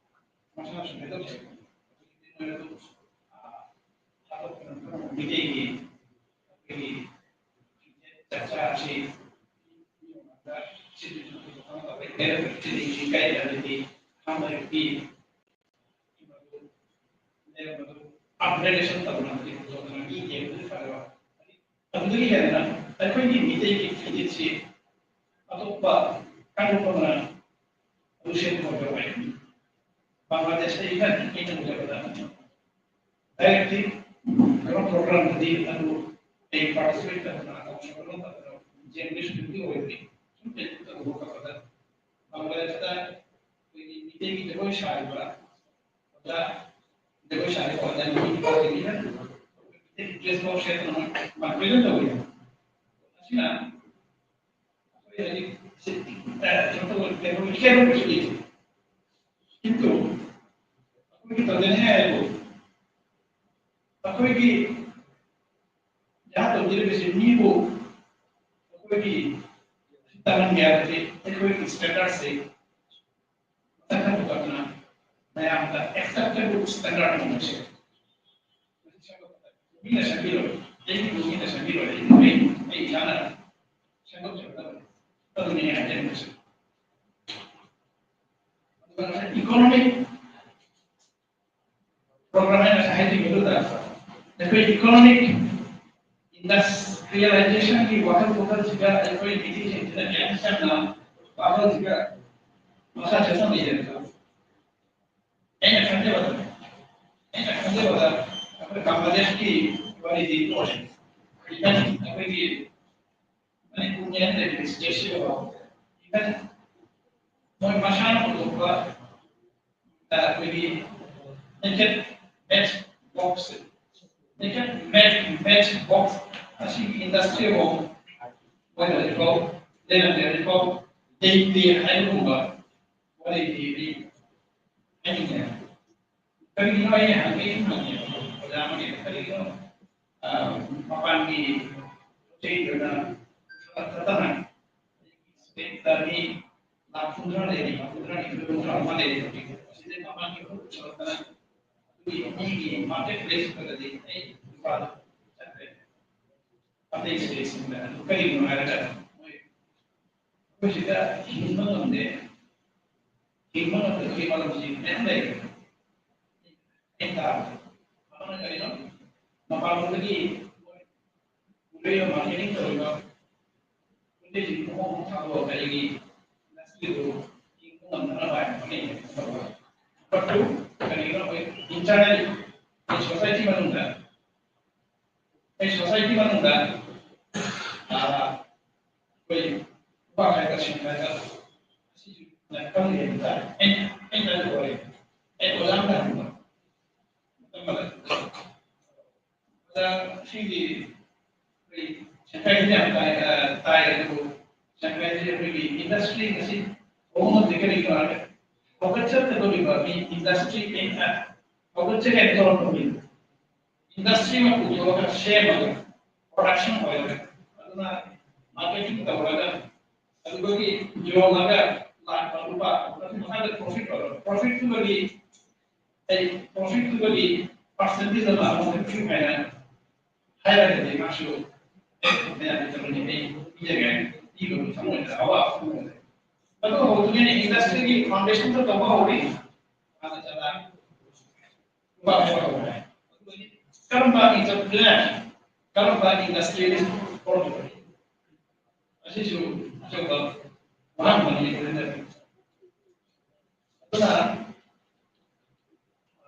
ꯃꯁꯥ ꯃꯁꯦꯟ ꯀꯩꯗꯧ ꯇꯧꯋꯦ꯫ ꯍꯧꯖꯤꯛꯇꯤ ꯃꯣꯏ ꯑꯗꯨꯝ, ꯑ, ꯊꯥꯗꯣꯛꯇꯅ ꯃꯤꯇꯩꯒꯤ ꯑꯩꯈꯣꯏꯒꯤ ꯆꯥꯛꯆꯥ ꯑꯁꯤ ꯑꯞꯒ꯭ꯔꯦꯗꯦꯁꯟ ꯇꯧꯅꯕꯒꯤ ꯍꯧꯗꯣꯛꯅꯕꯒꯤ ꯌꯦꯡꯕꯗꯤ ꯐꯔꯦ꯫ ꯑꯗꯨꯗꯒꯤ ꯍꯦꯟꯅ ꯑꯩꯈꯣꯏꯒꯤ ꯃꯤꯇꯩꯒꯤ ꯐꯤꯖꯦꯠꯁꯤ ꯑꯇꯣꯞꯄ ꯀꯥꯡꯂꯨꯞ ꯑꯃꯅ ꯑꯗꯨ ꯁꯦꯝꯕ ꯉꯝꯕ ꯑꯣꯏ꯫ ꯕꯪꯒ꯭ꯂꯥꯗꯦꯁꯇ ꯏꯚꯟ ꯑꯩꯅ ꯎꯖꯕꯗ ꯗꯥꯏꯔꯦꯛꯇꯤ ꯀꯩꯅꯣ ꯄ꯭ꯔꯣꯒ꯭ꯔꯥꯝꯗꯗꯤ ꯑꯗꯨ ꯑꯩ ꯄꯥꯔꯇꯤꯁꯤꯄꯦꯠ ꯇꯧꯗꯅ ꯑꯆꯧꯕ ꯄ꯭ꯔꯣꯒ꯭ꯔꯥꯝ ꯇꯧꯗꯅ ꯖꯦꯅꯔꯦꯁꯟꯗꯤ ꯑꯣꯏꯗ꯭ꯔꯤ꯫ ꯁꯨꯝ ꯐꯦꯁꯕꯨꯛꯇ ꯎꯕ ꯈꯣꯠꯄꯗ ꯕꯪꯒ꯭ꯂꯥꯗꯦꯁꯇ ꯑꯩꯈꯣꯏꯒꯤ ꯃꯤꯇꯩꯒꯤ ꯖꯒꯣꯏ ꯁꯥꯔꯤꯕ ꯑꯣꯖꯥ ꯖꯒꯣꯏ ꯁꯥꯔꯤꯕ ꯑꯣꯖꯥ ꯅꯨꯄꯤ ꯅꯨꯄꯥꯁꯤꯡꯁꯤꯅ ꯗ꯭ꯔꯦꯁ ꯐꯥꯎ ꯁꯦꯠꯇꯅ ꯃꯥꯏ ꯄ꯭ꯔꯦꯖꯦꯟ ꯇꯧꯕ ꯌꯥꯏ꯫ ꯃꯁꯤꯅ ꯑꯩꯈꯣꯏ ꯍꯧꯖꯤꯛ ꯁꯤ, ꯑ, ꯀꯩꯅꯣ ꯇꯧꯕ, ꯀꯩꯅꯣ ꯈꯦꯠꯅꯕꯁꯨ ꯂꯩꯇꯦ꯫ ꯀꯤꯟꯇꯨ ꯑꯩꯈꯣꯏꯒꯤ ꯇꯧꯖꯅꯤꯡꯉꯥꯏ ꯍꯥꯏꯕꯨ ꯑꯩꯈꯣꯏꯒꯤ ꯖꯍꯥꯖ ꯇꯧꯖꯔꯤꯕꯁꯤ ꯃꯤꯕꯨ ꯑꯩꯈꯣꯏꯒꯤ ꯇꯝꯍꯟꯒꯦ ꯍꯥꯏꯕꯁꯤ ꯑꯩꯈꯣꯏꯒꯤ ꯁ꯭ꯇꯦꯟꯗꯔꯗꯁꯤ ꯃꯊꯛ ꯄꯨꯈꯠꯇꯨꯅ ꯃꯌꯥꯝꯗ ꯑꯦꯛꯁꯦꯞꯇꯦꯕꯜ ꯁ꯭ꯇꯦꯟꯗꯔꯗ ꯑꯃ ꯑꯣꯏꯁꯦ꯫ ꯃꯤꯅ ꯁꯦꯝꯕꯤꯔꯣꯏ, ꯑꯩꯒꯤꯕꯨ ꯃꯤꯅ ꯁꯦꯝꯕꯤꯔꯣꯏ, ꯑꯩ, ꯑꯩ, ꯑꯩ ꯏꯁꯥꯅ ꯁꯦꯝꯗꯣꯛꯆꯒꯗꯕꯅꯤ꯫ ꯑꯗꯨꯅꯤ ꯑꯩꯅ ꯍꯥꯏꯖꯅꯤꯡꯕꯁꯦ꯫ ꯑꯗꯨꯒ ꯉꯁꯥꯏ ꯏꯀꯣꯅꯣꯃꯤꯛ ꯄ꯭ꯔꯣꯒ꯭ꯔꯥꯝ ꯑꯩꯅ ꯉꯁꯥꯏ ꯍꯥꯏꯖꯈꯤꯕꯗꯨꯗ ꯑꯩꯈꯣꯏ ꯏꯀꯣꯅꯣꯃꯤꯛ ꯏꯟꯗꯁꯇ꯭ꯔꯤꯌꯦꯂꯥꯏꯖꯦꯁꯟꯒꯤ ꯋꯥꯈꯜ ꯄꯨꯛꯂꯜꯁꯤꯒ ꯑꯩꯈꯣꯏ ꯃꯤꯇꯤꯡꯁꯤꯡꯁꯤꯅ ꯀꯌꯥꯝ ꯆꯪꯅ ꯋꯥꯈꯜꯁꯤꯒ ꯃꯈꯥ ꯆꯠꯊꯃꯤꯟꯅꯔꯤꯕ? ꯑꯩꯅ ꯈꯟꯖꯕꯗ, ꯑꯩꯅ ꯈꯟꯖꯕꯗ ꯑꯩꯈꯣꯏ ꯕꯪꯒ꯭ꯂꯥꯗꯦꯁꯀꯤ ꯋꯥꯔꯤꯗꯤ ꯇꯣꯛꯑꯁꯤ꯫ Even ꯑꯩꯈꯣꯏꯒꯤ ꯃꯅꯤꯄꯨꯔꯒꯤ ꯑꯩꯅ ꯂꯩꯔꯤꯕ ꯁ꯭ꯇꯦꯠꯁꯤꯗ ꯐꯥꯎꯕ, even ꯃꯣꯏ ꯃꯁꯥꯅ ꯄꯨꯊꯣꯛꯄ ꯑꯩꯈꯣꯏꯒꯤ naked match box, naked match, match box ꯑꯁꯤꯒꯤ ꯏꯟꯗꯁꯇ꯭ꯔꯤ ꯐꯥꯎ ꯃꯣꯏꯅ ꯍꯧꯖꯤꯛꯐꯥꯎ ꯂꯩꯔꯝꯗꯦ, ꯍꯧꯖꯤꯛꯐꯥꯎ ꯂꯩꯇꯦ ꯍꯥꯏꯕꯒꯨꯝꯕ ꯋꯥꯔꯤꯗꯤ ꯑꯩ ꯍꯥꯏꯅꯤꯡꯉꯦ꯫ ꯀꯔꯤꯒꯤꯅꯣ ꯑꯩꯅ ꯍꯪꯒꯦ ꯍꯪꯉꯦ ꯑꯣꯖꯥ ꯑꯃꯒꯤ ꯀꯔꯤꯒꯤꯅꯣ, ꯑ, ꯃꯄꯥꯟꯒꯤ ꯄꯣꯠ ꯆꯩꯗꯨꯅ ꯊꯥꯗꯅ ꯁ꯭ꯇꯦꯠꯇ ꯃꯤ ꯂꯥꯈ ꯀꯨꯟꯊ꯭ꯔꯥ ꯂꯩꯔꯤ, ꯂꯥꯈ ꯀꯨꯟꯊ꯭ꯔꯥ ꯅꯤꯊꯣꯏ ꯀꯨꯟꯊ꯭ꯔꯥ ꯑꯃ ꯂꯩꯔꯤ ꯍꯧꯖꯤꯛ꯫ ꯑꯁꯤꯗꯩ ꯃꯄꯥꯟꯒꯤ ꯄꯣꯠ ꯄꯨꯁꯜꯂꯛꯇꯅ ꯑꯗꯨꯒꯤ ꯃꯤꯒꯤ ꯃꯥꯔꯀꯦꯠ ꯄ꯭ꯂꯦꯁꯇꯨꯗꯗꯤ ꯑꯩ ꯂꯨꯄꯥ ꯆꯠꯈ꯭ꯔꯦ꯫ ꯑꯇꯩ ꯁ꯭ꯇꯦꯠꯁꯤꯡꯗ ꯑꯗꯨ ꯀꯔꯤꯒꯤꯅꯣ ꯍꯥꯏꯔꯒ ꯃꯣꯏ ꯑꯩꯈꯣꯏ ꯁꯤꯗ ꯍꯤꯡꯕ ꯉꯝꯗꯦ꯫ ꯍꯤꯡꯕ ꯉꯝꯗꯕꯒꯤ ꯃꯔꯝꯁꯤ ꯃꯌꯥꯝ ꯂꯩꯔꯦ꯫ ꯑꯩꯅ ꯇꯥꯕꯗ꯫ ꯃꯔꯝꯅ ꯀꯔꯤꯅꯣ? ꯃꯄꯥꯟꯂꯣꯝꯗꯒꯤ ꯃꯣꯏ ꯄꯨꯔꯛꯏꯕ ꯃꯥꯔꯀꯦꯇꯤꯡ ꯇꯧꯔꯤꯕ ꯄꯣꯠ ꯆꯩꯁꯤꯡ ꯃꯑꯣꯡ ꯑꯃ ꯊꯥꯗꯣꯛꯑꯒ ꯑꯩꯒꯤ ꯏꯟꯗꯁꯇ꯭ꯔꯤꯗꯨ ꯍꯤꯡꯕ ꯉꯝꯅꯅꯕ ꯍꯥꯏꯅ ꯍꯣꯠꯅꯩ꯫ Number two, ꯀꯔꯤꯒꯤꯅꯣ ꯑꯩꯈꯣꯏ ꯏꯟꯇꯔꯅꯦꯜ ꯁꯣꯁꯥꯏꯇꯤ ꯃꯅꯨꯡꯗ ꯑꯩ ꯁꯣꯁꯥꯏꯇꯤ ꯃꯅꯨꯡꯗ, ꯑꯥ, ꯑꯩꯈꯣꯏ ꯅꯨꯄꯥ ꯈꯥꯏꯗ, ꯁꯤꯡ ꯈꯥꯏꯗ, ꯑꯁꯤꯁꯨ ꯈꯪꯗꯦ ꯍꯥꯏꯕ ꯇꯥꯔꯦ꯫ ꯑꯩ, ꯑꯩ ꯅꯪ ꯑꯣꯏꯔꯦ꯫ ꯑꯩ ꯑꯣꯖꯥ ꯑꯃ ꯍꯪꯕ꯫ ꯁꯤꯒꯤ ꯑꯩꯈꯣꯏ ꯁꯦꯟꯇꯔꯁꯤꯗꯤ ꯌꯥꯝ ꯇꯥꯏ, ꯑ, ꯇꯥꯏ, ꯑꯗꯨꯕꯨ ꯁꯦꯟꯇꯔꯁꯤ ꯑꯩꯈꯣꯏꯒꯤ ꯏꯟꯗꯁꯇ꯭ꯔꯤ ꯑꯁꯤ ꯍꯧꯕ ꯉꯝꯗꯦ꯫ ꯀꯔꯤꯒꯤꯅꯣ ꯍꯥꯏꯔꯒ ꯍꯧꯒꯠꯆꯀꯗꯧꯔꯤꯕ ꯃꯤ ꯏꯟꯗꯁꯇ꯭ꯔꯤ ꯀꯩꯅ ꯍꯧꯒꯠꯆꯒꯦ ꯇꯧꯔꯛꯄ ꯃꯤ ꯏꯟꯗꯁꯇ꯭ꯔꯤ ꯑꯃ ꯄꯨꯊꯣꯛꯑꯒ ꯁꯦꯝꯃꯒ ꯄ꯭ꯔꯣꯗꯛꯁꯟ ꯑꯣꯏꯔꯒ ꯑꯗꯨꯅ ꯃꯥꯔꯀꯦꯇꯤꯡ ꯇꯧꯔꯒ ꯑꯗꯨꯗꯒꯤ ꯌꯣꯜꯂꯒ ꯂꯥꯛꯄ ꯂꯨꯄꯥ ꯑꯗꯨ ꯃꯈꯥꯗ ꯄ꯭ꯔꯣꯐꯤꯠ ꯑꯣꯏꯔꯣ꯫ ꯄ꯭ꯔꯣꯐꯤꯠꯇꯨꯃꯗꯤ ꯑꯩ ꯄ꯭ꯔꯣꯐꯤꯠꯇꯨꯃꯗꯤ ꯄꯥꯔꯁꯦꯟꯇꯦꯖ ꯑꯃ ꯑꯃꯨꯛ ꯄꯤꯌꯨ ꯍꯥꯏꯅ ꯍꯥꯏꯔꯒꯗꯤ ꯃꯥꯁꯨ ꯃꯌꯥꯝꯒꯤ ꯊꯕꯛꯅꯤ ꯑꯩ ꯄꯤꯖꯒꯦ ꯍꯥꯏꯅ ꯄꯤꯕꯒꯤ ꯊꯃꯣꯏꯗ ꯑꯋꯥꯕ ꯐꯣꯡꯗꯣꯛꯑꯦ꯫ ꯑꯗꯨ ꯍꯧꯗ꯭ꯔꯤꯉꯩꯗ ꯏꯟꯗꯁꯇ꯭ꯔꯤꯒꯤ ꯐꯥꯎꯟꯗꯦꯁꯟꯗ ꯇꯧꯕ ꯍꯧꯔꯤ꯫ ꯃꯥꯅ ꯆꯂꯥ ꯂꯨꯄꯥ ꯑꯃ ꯍꯧꯔꯦ꯫ ꯀꯔꯝꯕ ꯏꯟꯗꯁꯇ꯭ꯔꯤ ꯀꯔꯝꯕ ꯏꯟꯗꯁꯇ꯭ꯔꯤꯌꯦꯂꯤꯁ ꯑꯣꯏꯔꯛꯄꯅꯣ? ꯑꯁꯤꯁꯨ ꯑꯆꯧꯕ ꯋꯥꯍꯪ ꯑꯃꯅꯤ꯫ ꯑꯗꯨꯅ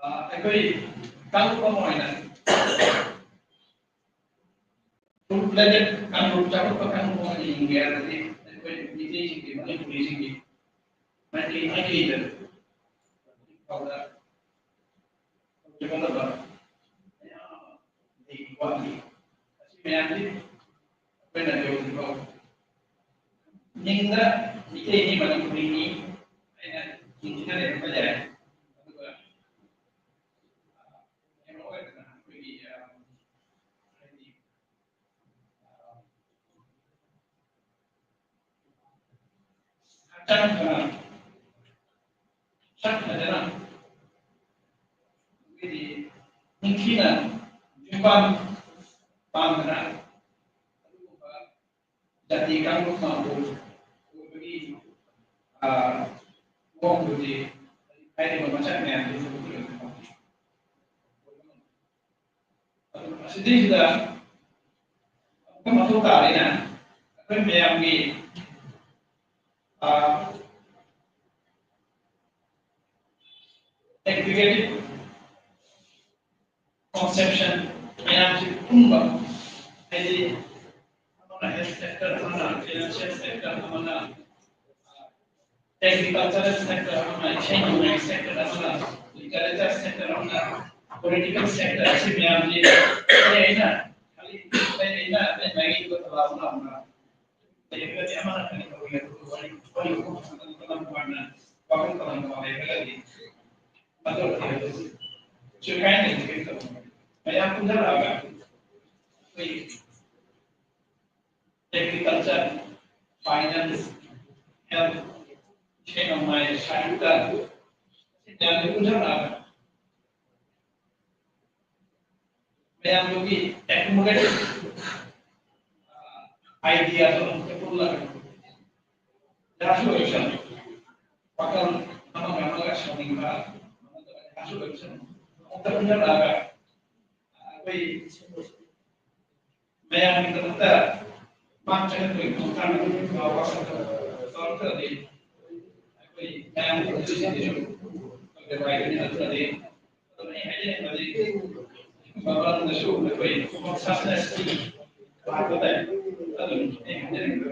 ꯑ, ꯑꯩꯈꯣꯏ ꯀꯥꯡꯂꯨꯞ ꯑꯃ ꯑꯣꯏꯅ ꯐꯨꯜ ꯐ꯭ꯂꯦꯖꯦꯗ ꯀꯥꯡꯂꯨꯞ, ꯆꯥꯎꯈꯠꯄ ꯀꯥꯡꯂꯨꯞ ꯑꯃ ꯑꯣꯏꯅ ꯍꯤꯡꯒꯦ ꯍꯥꯏꯔꯒꯗꯤ ꯑꯩꯈꯣꯏ ꯃꯤꯇꯩꯁꯤꯡꯒꯤ, ꯃꯅꯤꯄꯨꯔꯤꯁꯤꯡꯒꯤ ꯃꯩꯇꯩ ꯃꯥꯏꯀꯩꯗ ꯍꯧꯖꯤꯛ ꯐꯥꯎꯗ ꯍꯧꯖꯤꯛ ꯐꯥꯎꯗ ꯃꯌꯥꯝ ꯑꯃ ꯂꯩ, ꯋꯥꯠꯂꯤ꯫ ꯑꯁꯤ ꯃꯌꯥꯝꯁꯤ ꯑꯩꯈꯣꯏꯅ ꯍꯧꯖꯤꯛ ꯐꯥꯎ ꯅꯤꯡꯗ ꯃꯤꯇꯩꯅꯤ, ꯃꯅꯤꯄꯨꯔꯤꯅꯤ ꯍꯥꯏꯅ ꯅꯤꯡꯗ ꯂꯩꯔꯝꯕ ꯌꯥꯏ꯫ ꯑꯗꯨꯒ ꯀꯩꯅꯣ ꯑꯣꯏꯗꯅ ꯑꯩꯈꯣꯏꯒꯤ, ꯑ, ꯍꯥꯏꯗꯤ, ꯑ, ꯍꯛꯆꯥꯡ ꯐꯅ, ꯁꯛ ꯐꯖꯅ, ꯑꯩꯈꯣꯏꯒꯤ ꯅꯤꯡꯊꯤꯅ ꯌꯨꯝꯕꯥꯟ ꯄꯥꯟꯗꯅ ꯑꯗꯨꯒꯨꯝꯕ ꯖꯥꯇꯤ ꯀꯥꯡꯂꯨꯞ ꯃꯥꯟꯕ ꯑꯣꯏꯕꯒꯤ, ꯑ, ꯃꯑꯣꯡꯗꯨꯗꯤ ꯍꯥꯏꯔꯤꯕ ꯃꯁꯛ ꯃꯌꯥꯝꯗꯨ ꯎꯠꯂꯒ ꯐꯪꯉꯤ꯫ ꯑꯗꯨ ꯑꯁꯤꯗꯩꯁꯤꯗ ꯑꯃꯨꯛꯀ ꯃꯊꯧ ꯇꯥꯔꯦꯅ ꯑꯩꯈꯣꯏ ꯃꯌꯥꯝꯒꯤ, ꯑ, ꯑꯦꯒ꯭ꯔꯤꯒꯦꯇꯤꯚ ꯀꯟꯁꯦꯞꯁꯟ ꯃꯌꯥꯝꯁꯤ ꯄꯨꯟꯕ, ꯍꯥꯏꯗꯤ ꯑꯃꯅ ꯍꯦꯜꯊ ꯁꯦꯛꯇꯔ, ꯑꯃꯅ ꯐꯥꯏꯅꯥꯟꯁꯤꯌꯦꯜ ꯁꯦꯛꯇꯔ, ꯑꯃꯅ ꯑꯦꯒ꯭ꯔꯤꯀꯜꯆꯔꯦꯜ ꯁꯦꯛꯇꯔ, ꯑꯃꯅ ꯏꯁꯩ ꯅꯣꯡꯃꯥꯏ ꯁꯦꯛꯇꯔ, ꯑꯃꯅ ꯂꯤꯇꯔꯦꯆꯔ ꯁꯦꯛꯇꯔ, ꯑꯃꯅ ꯄꯣꯂꯤꯇꯤꯀꯦꯜ ꯁꯦꯛꯇꯔ ꯑꯁꯤ ꯃꯌꯥꯝꯁꯤ ꯑꯩ ꯑꯩꯅ ꯈꯜꯂꯤ, ꯑꯩ ꯑꯩꯅ ꯑꯩ ꯃꯥꯏꯀꯩꯗꯨꯗ ꯊꯕꯛ ꯑꯃ ꯑꯃ ꯂꯩꯔꯒꯗꯤ ꯑꯃꯅ ꯈꯜꯂꯤ ꯇꯧꯔꯤ ꯑꯗꯨꯒ ꯋꯥꯔꯤ ꯋꯥꯔꯤ ꯋꯥꯈꯜ ꯈꯟꯅꯕ ꯋꯥꯈꯜ ꯈꯟꯅꯕ ꯂꯩꯔꯒꯗꯤ ꯃꯗꯨ ꯁꯨꯒꯥꯏꯅ ꯃꯌꯥꯝ ꯄꯨꯟꯊꯔꯛꯑꯒ ꯑꯩꯈꯣꯏ ꯑꯦꯒ꯭ꯔꯤꯀꯜꯆꯔ, ꯐꯥꯏꯅꯥꯟꯁ, ꯍꯦꯜꯊ, ꯏꯁꯩ ꯅꯣꯡꯃꯥꯏ, ꯁꯥꯍꯤꯇ, ꯃꯌꯥꯝꯁꯦ ꯄꯨꯟꯁꯤꯜꯂꯛꯑꯒ ꯃꯌꯥꯝꯗꯨꯒꯤ ꯑꯦꯀꯣꯃꯣꯗꯦꯇꯤꯚ ꯑꯥꯏꯗꯤꯌꯥꯗꯣ ꯑꯃꯨꯛꯇ ꯄꯨꯜꯂꯒ ꯖꯍꯥꯖ ꯑꯣꯏꯔꯁꯨ ꯋꯥꯈꯜ ꯑꯃꯒ ꯑꯃꯒ ꯁꯥꯎꯅꯤꯡꯕ ꯖꯍꯥꯖ ꯑꯣꯏꯔꯁꯨ ꯑꯃꯨꯛꯇ ꯄꯨꯟꯁꯤꯜꯂꯛꯑꯒ ꯑꯩꯈꯣꯏ ꯃꯌꯥꯝꯒꯤꯗꯃꯛꯇ ꯃꯥꯡ ꯆꯠꯍꯟꯕꯒꯤ ꯈꯣꯡꯊꯥꯡ ꯑꯗꯨ ꯂꯧꯔꯛꯇ꯭ꯔꯗꯤ ꯑꯩꯈꯣꯏ ꯃꯌꯥꯝꯒꯤ ꯄꯨꯟꯁꯤꯁꯤꯁꯨ ꯑꯩꯈꯣꯏ ꯅꯠꯇ꯭ꯔꯗꯤ ꯑꯗꯨꯅ ꯑꯩ ꯍꯥꯏꯖꯅꯤꯡꯕꯗꯤ ꯃꯃꯥꯡꯗꯁꯨ ꯑꯩꯈꯣꯏ ꯁꯛꯁꯦꯁꯀꯤ ꯂꯥꯛꯄꯗ ꯑꯗꯨꯝ ꯑꯩ ꯍꯥꯏꯖꯅꯤꯡꯕ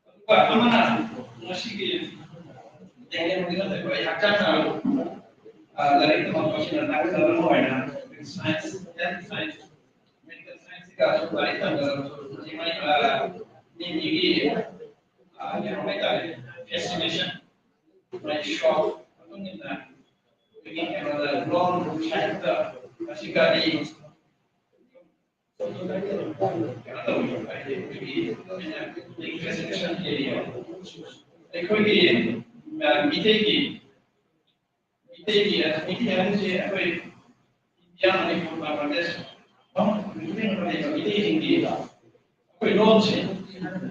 ꯑꯗꯨꯒ ꯑꯃꯅ ꯉꯁꯤꯒꯤ ꯇꯦꯛꯅꯣꯂꯣꯖꯤꯅ ꯑꯩꯈꯣꯏ ꯍꯛꯆꯥꯡ ꯅꯥꯕ, ꯑ, ꯂꯥꯏꯔꯤꯛ ꯇꯝꯃꯛꯄꯁꯤꯅ ꯅꯥꯀꯜ ꯑꯃ ꯑꯣꯏꯅ ꯁꯥꯏꯟꯁ, ꯍꯦꯜꯊ ꯁꯥꯏꯟꯁ, ꯃꯦꯗꯤꯀꯦꯜ ꯁꯥꯏꯟꯁꯀ ꯂꯥꯏꯔꯤꯛ ꯇꯝꯒꯗꯕꯁꯨ ꯍꯧꯖꯤꯛ ꯃꯣꯏ, ꯑ, ꯃꯤ ꯃꯤꯒꯤ, ꯑ, ꯀꯩꯅꯣ ꯍꯥꯏꯇꯥꯔꯦ, ꯐꯦꯁꯤꯅꯦꯁꯟ, ꯃꯣꯏ ꯁꯣꯛ, ꯃꯇꯨꯡ ꯏꯟꯅ ꯑꯩꯈꯣꯏꯒꯤ ꯀꯩꯅꯣꯗ ꯂꯣꯟ ꯁꯥꯏꯟꯁꯇ ꯉꯁꯤ ꯀꯔꯤ ꯑꯩꯈꯣꯏꯒꯤ, ꯑ, ꯃꯤꯇꯩꯒꯤ, ꯃꯤꯇꯩꯒꯤ, ꯃꯤꯇꯩ ꯍꯥꯏꯕꯁꯤ ꯑꯩꯈꯣꯏ ꯏꯟꯗꯤꯌꯥ, ꯃꯅꯤꯄꯨꯔ, ꯕꯪꯒ꯭ꯂꯥꯗꯦꯁ, ꯃꯐꯝ ꯈꯨꯗꯤꯡꯃꯛꯇ ꯂꯩꯕ ꯃꯤꯇꯩꯁꯤꯡꯒꯤ ꯑꯩꯈꯣꯏ ꯂꯣꯟꯁꯦ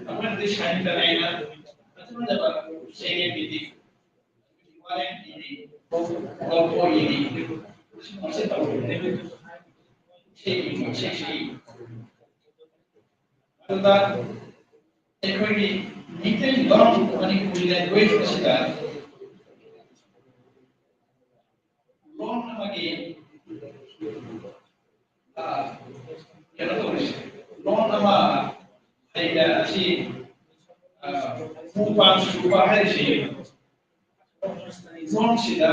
ꯑꯩꯈꯣꯏꯅꯗꯤ ꯁꯥꯏꯟꯁꯇ ꯍꯥꯏꯅ ꯑꯆꯨꯝꯗꯕ ꯆꯦꯡꯌꯦꯟꯒꯤꯗꯤ ꯑꯗꯨꯗ ꯑꯩꯈꯣꯏꯒꯤ ꯃꯤꯇꯩ ꯂꯣꯟ ꯃꯅꯤꯄꯨꯔꯤ ꯂꯦꯡꯒ꯭ꯋꯦꯖ ꯑꯁꯤꯗ ꯂꯣꯟ ꯑꯃꯒꯤ, ꯑ, ꯀꯩꯅꯣ ꯇꯧꯔꯤꯁꯦ, ꯂꯣꯟ ꯑꯃ ꯍꯩꯕ ꯑꯁꯤ, ꯑ, ꯎ ꯄꯥꯝ ꯁꯨꯕ ꯍꯥꯏꯔꯤꯁꯤ ꯂꯣꯟꯁꯤꯗ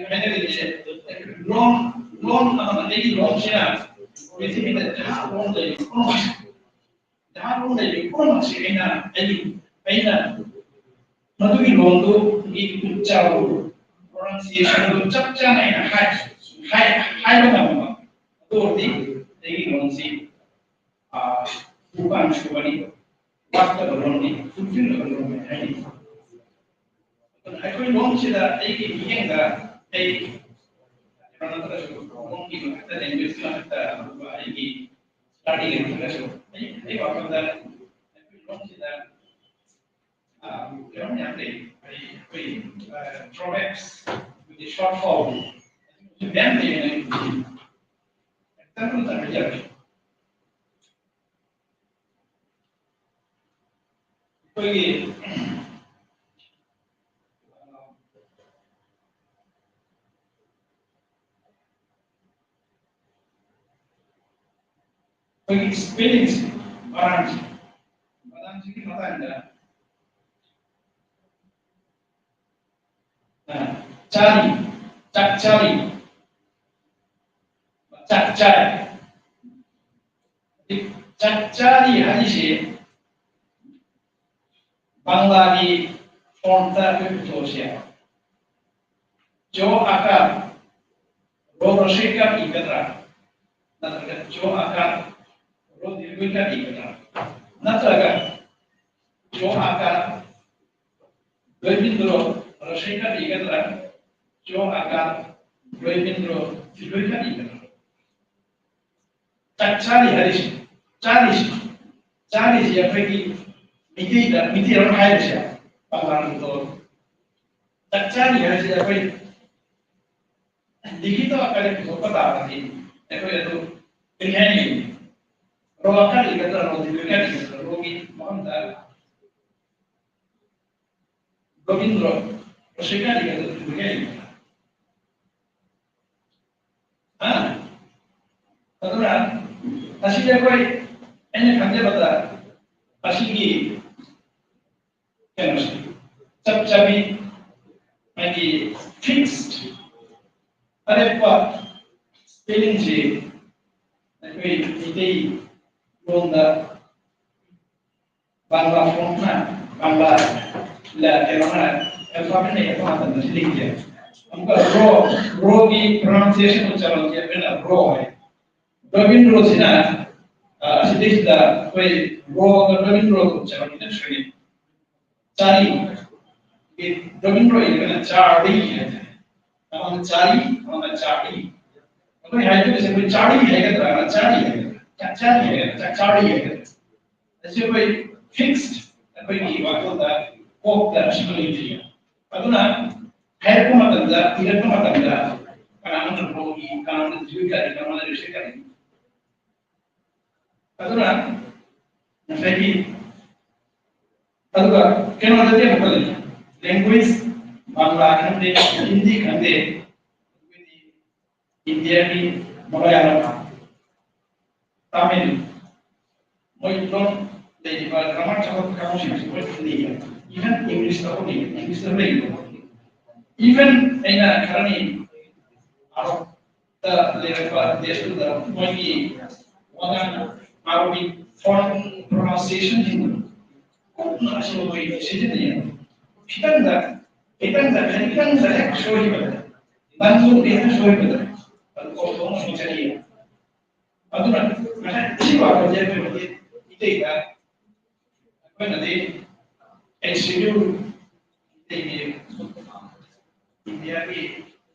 ꯍꯥꯏꯅꯔꯤꯁꯦ ꯂꯣꯟ, ꯂꯣꯟ ꯑꯃ, ꯑꯩꯒꯤ ꯂꯣꯟꯁꯤꯅ ꯄ꯭ꯔꯤꯊꯤꯕꯤꯗ ꯖꯍꯥꯖ ꯂꯣꯟ ꯂꯩꯔꯤꯕ ꯄꯨꯝꯅꯃꯛꯁꯦ, ꯖꯍꯥꯖ ꯂꯣꯟ ꯂꯩꯔꯤꯕ ꯄꯨꯝꯅꯃꯛꯁꯦ ꯑꯩꯅ, ꯑꯩꯒꯤ, ꯑꯩꯅ ꯃꯗꯨꯒꯤ ꯂꯣꯟꯗꯨꯒꯤ ꯎꯆꯥꯔꯣ, pronunciation ꯗꯨ ꯆꯞ ꯆꯥꯅ ꯑꯩꯅ ꯍꯥꯏ-, ꯍꯥꯏ-, ꯍꯥꯏꯕ ꯉꯝꯕ, ꯑꯗꯨ ꯑꯣꯏꯔꯗꯤ ꯑꯩꯒꯤ ꯂꯣꯟꯁꯤ, ꯑ, ꯈꯨꯄꯥꯟ ꯁꯨꯕꯅꯤ, ꯋꯥꯠꯇꯕ ꯂꯣꯟꯅꯤ, ꯈꯨꯠꯊꯤꯡꯅꯕ ꯂꯣꯟꯅꯤ ꯍꯥꯏꯅꯤ꯫ ꯑꯗꯨꯅ ꯑꯩꯈꯣꯏ ꯂꯣꯟꯁꯤꯗ ꯑꯩꯒꯤ ꯃꯤꯠꯌꯦꯡꯗ ꯑꯩ ꯀꯩꯅꯣ ꯅꯠꯇ꯭ꯔꯁꯨ, ꯂꯣꯟꯒꯤ ꯃꯊꯛꯇ, language ꯀꯤ ꯃꯊꯛꯇ ꯑꯗꯨꯒ ꯑꯩꯒꯤ study ꯂꯩꯇ꯭ꯔꯒꯁꯨ ꯑꯩ, ꯑꯩ ꯋꯥꯈꯜꯗ ꯑꯩꯈꯣꯏ ꯂꯣꯟꯁꯤꯗ, ꯑ, ꯀꯩꯅꯣ ꯃꯌꯥꯝ ꯂꯩ꯫ ꯑꯩ, ꯑꯩꯈꯣꯏ, ꯑ, proverbs, ꯑꯩꯈꯣꯏꯒꯤ short form ꯃꯌꯥꯝ ꯂꯩꯌꯦꯅ ꯑꯩ ꯈꯟꯕ ꯃꯇꯝꯗ ꯌꯥꯔꯦ꯫ ꯑꯩꯈꯣꯏꯒꯤ ꯑꯩꯈꯣꯏꯒꯤ spelling ꯁꯦ, ꯕꯅꯥꯟꯁꯦ, ꯕꯅꯥꯟꯁꯤꯒꯤ ꯃꯇꯥꯡꯗ, ꯑ, ꯆꯥꯔꯤ, ꯆꯥꯛ ꯆꯥꯔꯤ, ꯆꯥꯛ ꯆꯥꯏ꯫ ꯆꯥꯛ ꯆꯥꯔꯤ ꯍꯥꯏꯔꯤꯁꯦ ꯕꯪꯂꯥꯒꯤ form ꯇ ꯑꯩꯈꯣꯏ ꯄꯨꯊꯣꯛꯑꯁꯦ꯫ ꯖꯣ ꯑꯀꯥꯔ, ꯔꯣ ꯍ꯭ꯔꯁ꯭ꯕ ꯏ ꯀꯥꯔ ꯏꯒꯗ꯭ꯔꯥ? ꯅꯠꯇ꯭ꯔꯒ ꯖꯣ ꯑꯀꯥꯔ, ꯔꯣ ꯗꯤꯔꯒ ꯏ ꯀꯥꯔ ꯏꯒꯗ꯭ꯔꯥ? ꯅꯠꯇ꯭ꯔꯒ ꯖꯣ ꯑꯀꯥꯔ, ꯗ꯭ꯋꯦꯕꯤꯟꯗ꯭ꯔꯣ, ꯍ꯭ꯔꯁ꯭ꯕ ꯏ ꯀꯥꯔ ꯏꯒꯗ꯭ꯔꯥ? ꯖꯣ ꯑꯀꯥꯔ, ꯗ꯭ꯋꯦꯕꯤꯟꯗ꯭ꯔꯣ, ꯗꯤꯔꯒ ꯏ ꯀꯥꯔ ꯏꯒꯗ꯭ꯔꯥ? ꯆꯥꯛ ꯆꯥꯔꯤ ꯍꯥꯏꯔꯤꯁꯤ, ꯆꯥꯔꯤꯁꯤ, ꯆꯥꯔꯤꯁꯤ ꯑꯩꯈꯣꯏꯒꯤ ꯃꯤꯇꯩꯗ, ꯃꯤꯇꯩ ꯑꯃ ꯍꯥꯏꯔꯤꯁꯦ, ꯄꯥꯡꯒꯜꯗꯣ ꯆꯥꯛ ꯆꯥꯔꯤ ꯍꯥꯏꯁꯤ ꯑꯩꯈꯣꯏ ꯂꯤꯈꯤꯇ ꯑꯀꯥꯔꯗ ꯄꯨꯊꯣꯛꯄ ꯇꯥꯔꯗꯤ ꯑꯩꯈꯣꯏ ꯑꯗꯨ ꯀꯔꯤ ꯍꯥꯏꯅꯤ? ꯔꯣ ꯑꯀꯥꯔ ꯏꯒꯗ꯭ꯔꯥ, ꯔꯣ ꯗꯤꯔꯒ ꯏꯒꯗ꯭ꯔꯥ, ꯔꯣꯒꯤ ꯃꯐꯝꯗ ꯔꯣꯕꯤꯟꯗ꯭ꯔꯣ, ꯔꯣꯁꯤꯀꯥ ꯏꯒꯗ꯭ꯔꯥ, ꯗꯤꯔꯒ ꯏꯒꯗ꯭ꯔꯥ? ꯍꯥ? ꯑꯗꯨꯅ ꯑꯁꯤꯗꯤ ꯑꯩꯈꯣꯏ, ꯑꯩꯅ ꯈꯟꯖꯕꯗ ꯑꯁꯤꯒꯤ ꯀꯩꯅꯣꯁꯦ ꯆꯞ ꯆꯥꯕꯤ, ꯍꯥꯏꯗꯤ fixed ꯑꯔꯦꯞꯄ ꯁ꯭ꯄꯦꯂꯤꯡꯁꯤ ꯑꯩꯈꯣꯏ ꯃꯩꯇꯩ ꯂꯣꯟꯗ ꯕꯪꯂꯥ ꯐꯣꯟꯠꯅ, ꯕꯪꯂꯥ ꯂ-, ꯀꯩꯅꯣꯅ ꯑꯦꯜꯐꯥꯕꯦꯠꯅ ꯏꯔꯛꯄ ꯃꯇꯝꯗ ꯁꯤ ꯂꯩꯇꯦ꯫ ꯑꯃꯨꯛꯀ ꯔꯣ, ꯔꯣꯒꯤ ꯄ꯭ꯔꯣꯅꯥꯎꯟꯁꯤꯌꯦꯁꯟ ꯎꯆꯥꯔꯟꯁꯦ ꯑꯩꯈꯣꯏꯅ ꯔꯣ ꯍꯥꯏ꯫ ꯔꯣꯕꯤꯟꯗ꯭ꯔꯣꯁꯤꯅ, ꯑ, ꯑꯁꯤꯗꯩꯁꯤꯗ ꯑꯩꯈꯣꯏ ꯔꯣꯒ ꯔꯣꯕꯤꯟꯗ꯭ꯔꯣꯒ ꯎꯆꯥꯔꯟꯁꯤꯅ ꯁꯣꯏꯅꯩ꯫ ꯆꯥꯔꯤ꯫ ꯔꯣꯕꯤꯟꯗ꯭ꯔꯣ ꯏꯔꯒꯅ ꯆꯥꯔꯤ ꯍꯥꯏꯇꯥꯔꯦ꯫ ꯑꯃꯅ ꯆꯥꯔꯤ, ꯑꯃꯅ ꯆꯥꯔꯤ꯫ ꯑꯩꯈꯣꯏ ꯍꯥꯏꯗꯣꯏꯁꯦ ꯑꯩꯈꯣꯏ ꯆꯥꯔꯤ ꯍꯥꯏꯒꯗ꯭ꯔꯥ, ꯆꯥꯔꯤ ꯍꯥꯏꯒꯗ꯭ꯔꯥ, ꯆꯥꯛ ꯆꯥꯔꯤ ꯍꯥꯏꯒꯗ꯭ꯔꯥ, ꯆꯥꯛ ꯆꯥꯔꯤ ꯍꯥꯏꯒꯗ꯭ꯔꯥ? ꯑꯁꯤ ꯑꯩꯈꯣꯏ ꯐꯤꯛꯁ ꯑꯩꯈꯣꯏꯒꯤ ꯋꯥꯈꯜꯗ ꯀꯣꯛꯇ ꯑꯁꯤꯃ ꯂꯩꯇ꯭ꯔꯤ꯫ ꯑꯗꯨꯅ ꯍꯥꯏꯔꯛꯄ ꯃꯇꯝꯗ, ꯏꯔꯛꯄ ꯃꯇꯝꯗ ꯀꯅꯥꯅꯣ ꯅꯪ ꯀꯣꯛꯏ, ꯀꯅꯥꯅꯣ ꯖꯤꯔꯣ ꯀꯥꯔꯤ, ꯀꯅꯥꯅꯣ ꯔꯤꯁꯦ ꯀꯥꯔꯤ? ꯑꯗꯨꯅ ꯉꯁꯥꯏꯒꯤ, ꯑꯗꯨꯒ ꯀꯩꯅꯣꯗꯗꯤ ꯑꯃꯨꯛꯀ ꯂꯩ, ꯂꯦꯡꯒ꯭ꯋꯦꯖ, ꯕꯪꯂꯥ ꯈꯪꯗꯦ, ꯍꯤꯟꯗꯤ ꯈꯪꯗꯦ, ꯑꯩꯈꯣꯏꯗꯤ ꯏꯟꯗꯤꯌꯥꯒꯤ ꯃꯂꯌꯥꯂꯝ, ꯇꯥꯃꯤꯜ, ꯃꯣꯏ ꯂꯣꯟ ꯂꯩꯔꯤꯕ ꯒ꯭ꯔꯥꯃꯔ ꯊꯕꯛ ꯀꯥꯡꯕꯨꯁꯤꯡꯁꯤ ꯃꯣꯏ ꯈꯪꯅꯩꯌꯦ꯫ ꯏꯚꯟ ꯏꯪꯂꯤꯁꯇ ꯍꯧꯅꯩ, ꯏꯪꯂꯤꯁꯇ ꯂꯩꯔꯤꯕ꯫ ꯏꯚꯟ ꯑꯩꯅ ꯈꯔꯅꯤ ꯑꯥꯎꯠꯇ ꯂꯩꯔꯛꯄ ꯗꯦꯁꯇꯨꯗ ꯃꯣꯏꯒꯤ ꯋꯥꯉꯥꯡ ꯉꯥꯡꯕꯒꯤ ꯐꯣꯟ ꯄ꯭ꯔꯣꯅꯥꯎꯟꯁꯤꯌꯦꯁꯟꯁꯤꯡꯗꯣ ꯀꯨꯞꯅ ꯑꯁꯤꯕ ꯃꯣꯏ ꯁꯤꯖꯤꯟꯅꯩꯌꯦ꯫ ꯈꯤꯇꯪꯗ, ꯈꯤꯇꯪꯗ, ꯈꯤꯇꯪꯗ ꯍꯦꯛ ꯁꯣꯏꯈꯤꯕꯗ, ꯅꯪꯁꯨ ꯍꯦꯛ ꯁꯣꯏꯕꯗ ꯑꯗꯨ ꯀꯣꯛ ꯊꯣꯡꯅ ꯁꯣꯏꯖꯔꯤꯌꯦ꯫ ꯑꯗꯨꯅ ꯉꯁꯥꯏ ꯁꯤ ꯋꯥꯈꯜꯁꯦ ꯑꯩꯈꯣꯏ ꯍꯧꯖꯤꯛ ꯏꯇꯩꯗ ꯑꯩꯈꯣꯏꯅꯗꯤ ꯑꯩꯠ ꯁꯦꯗ꯭ꯌꯨꯜ, ꯏꯇꯩꯒꯤ ꯏꯟꯗꯤꯌꯥꯒꯤ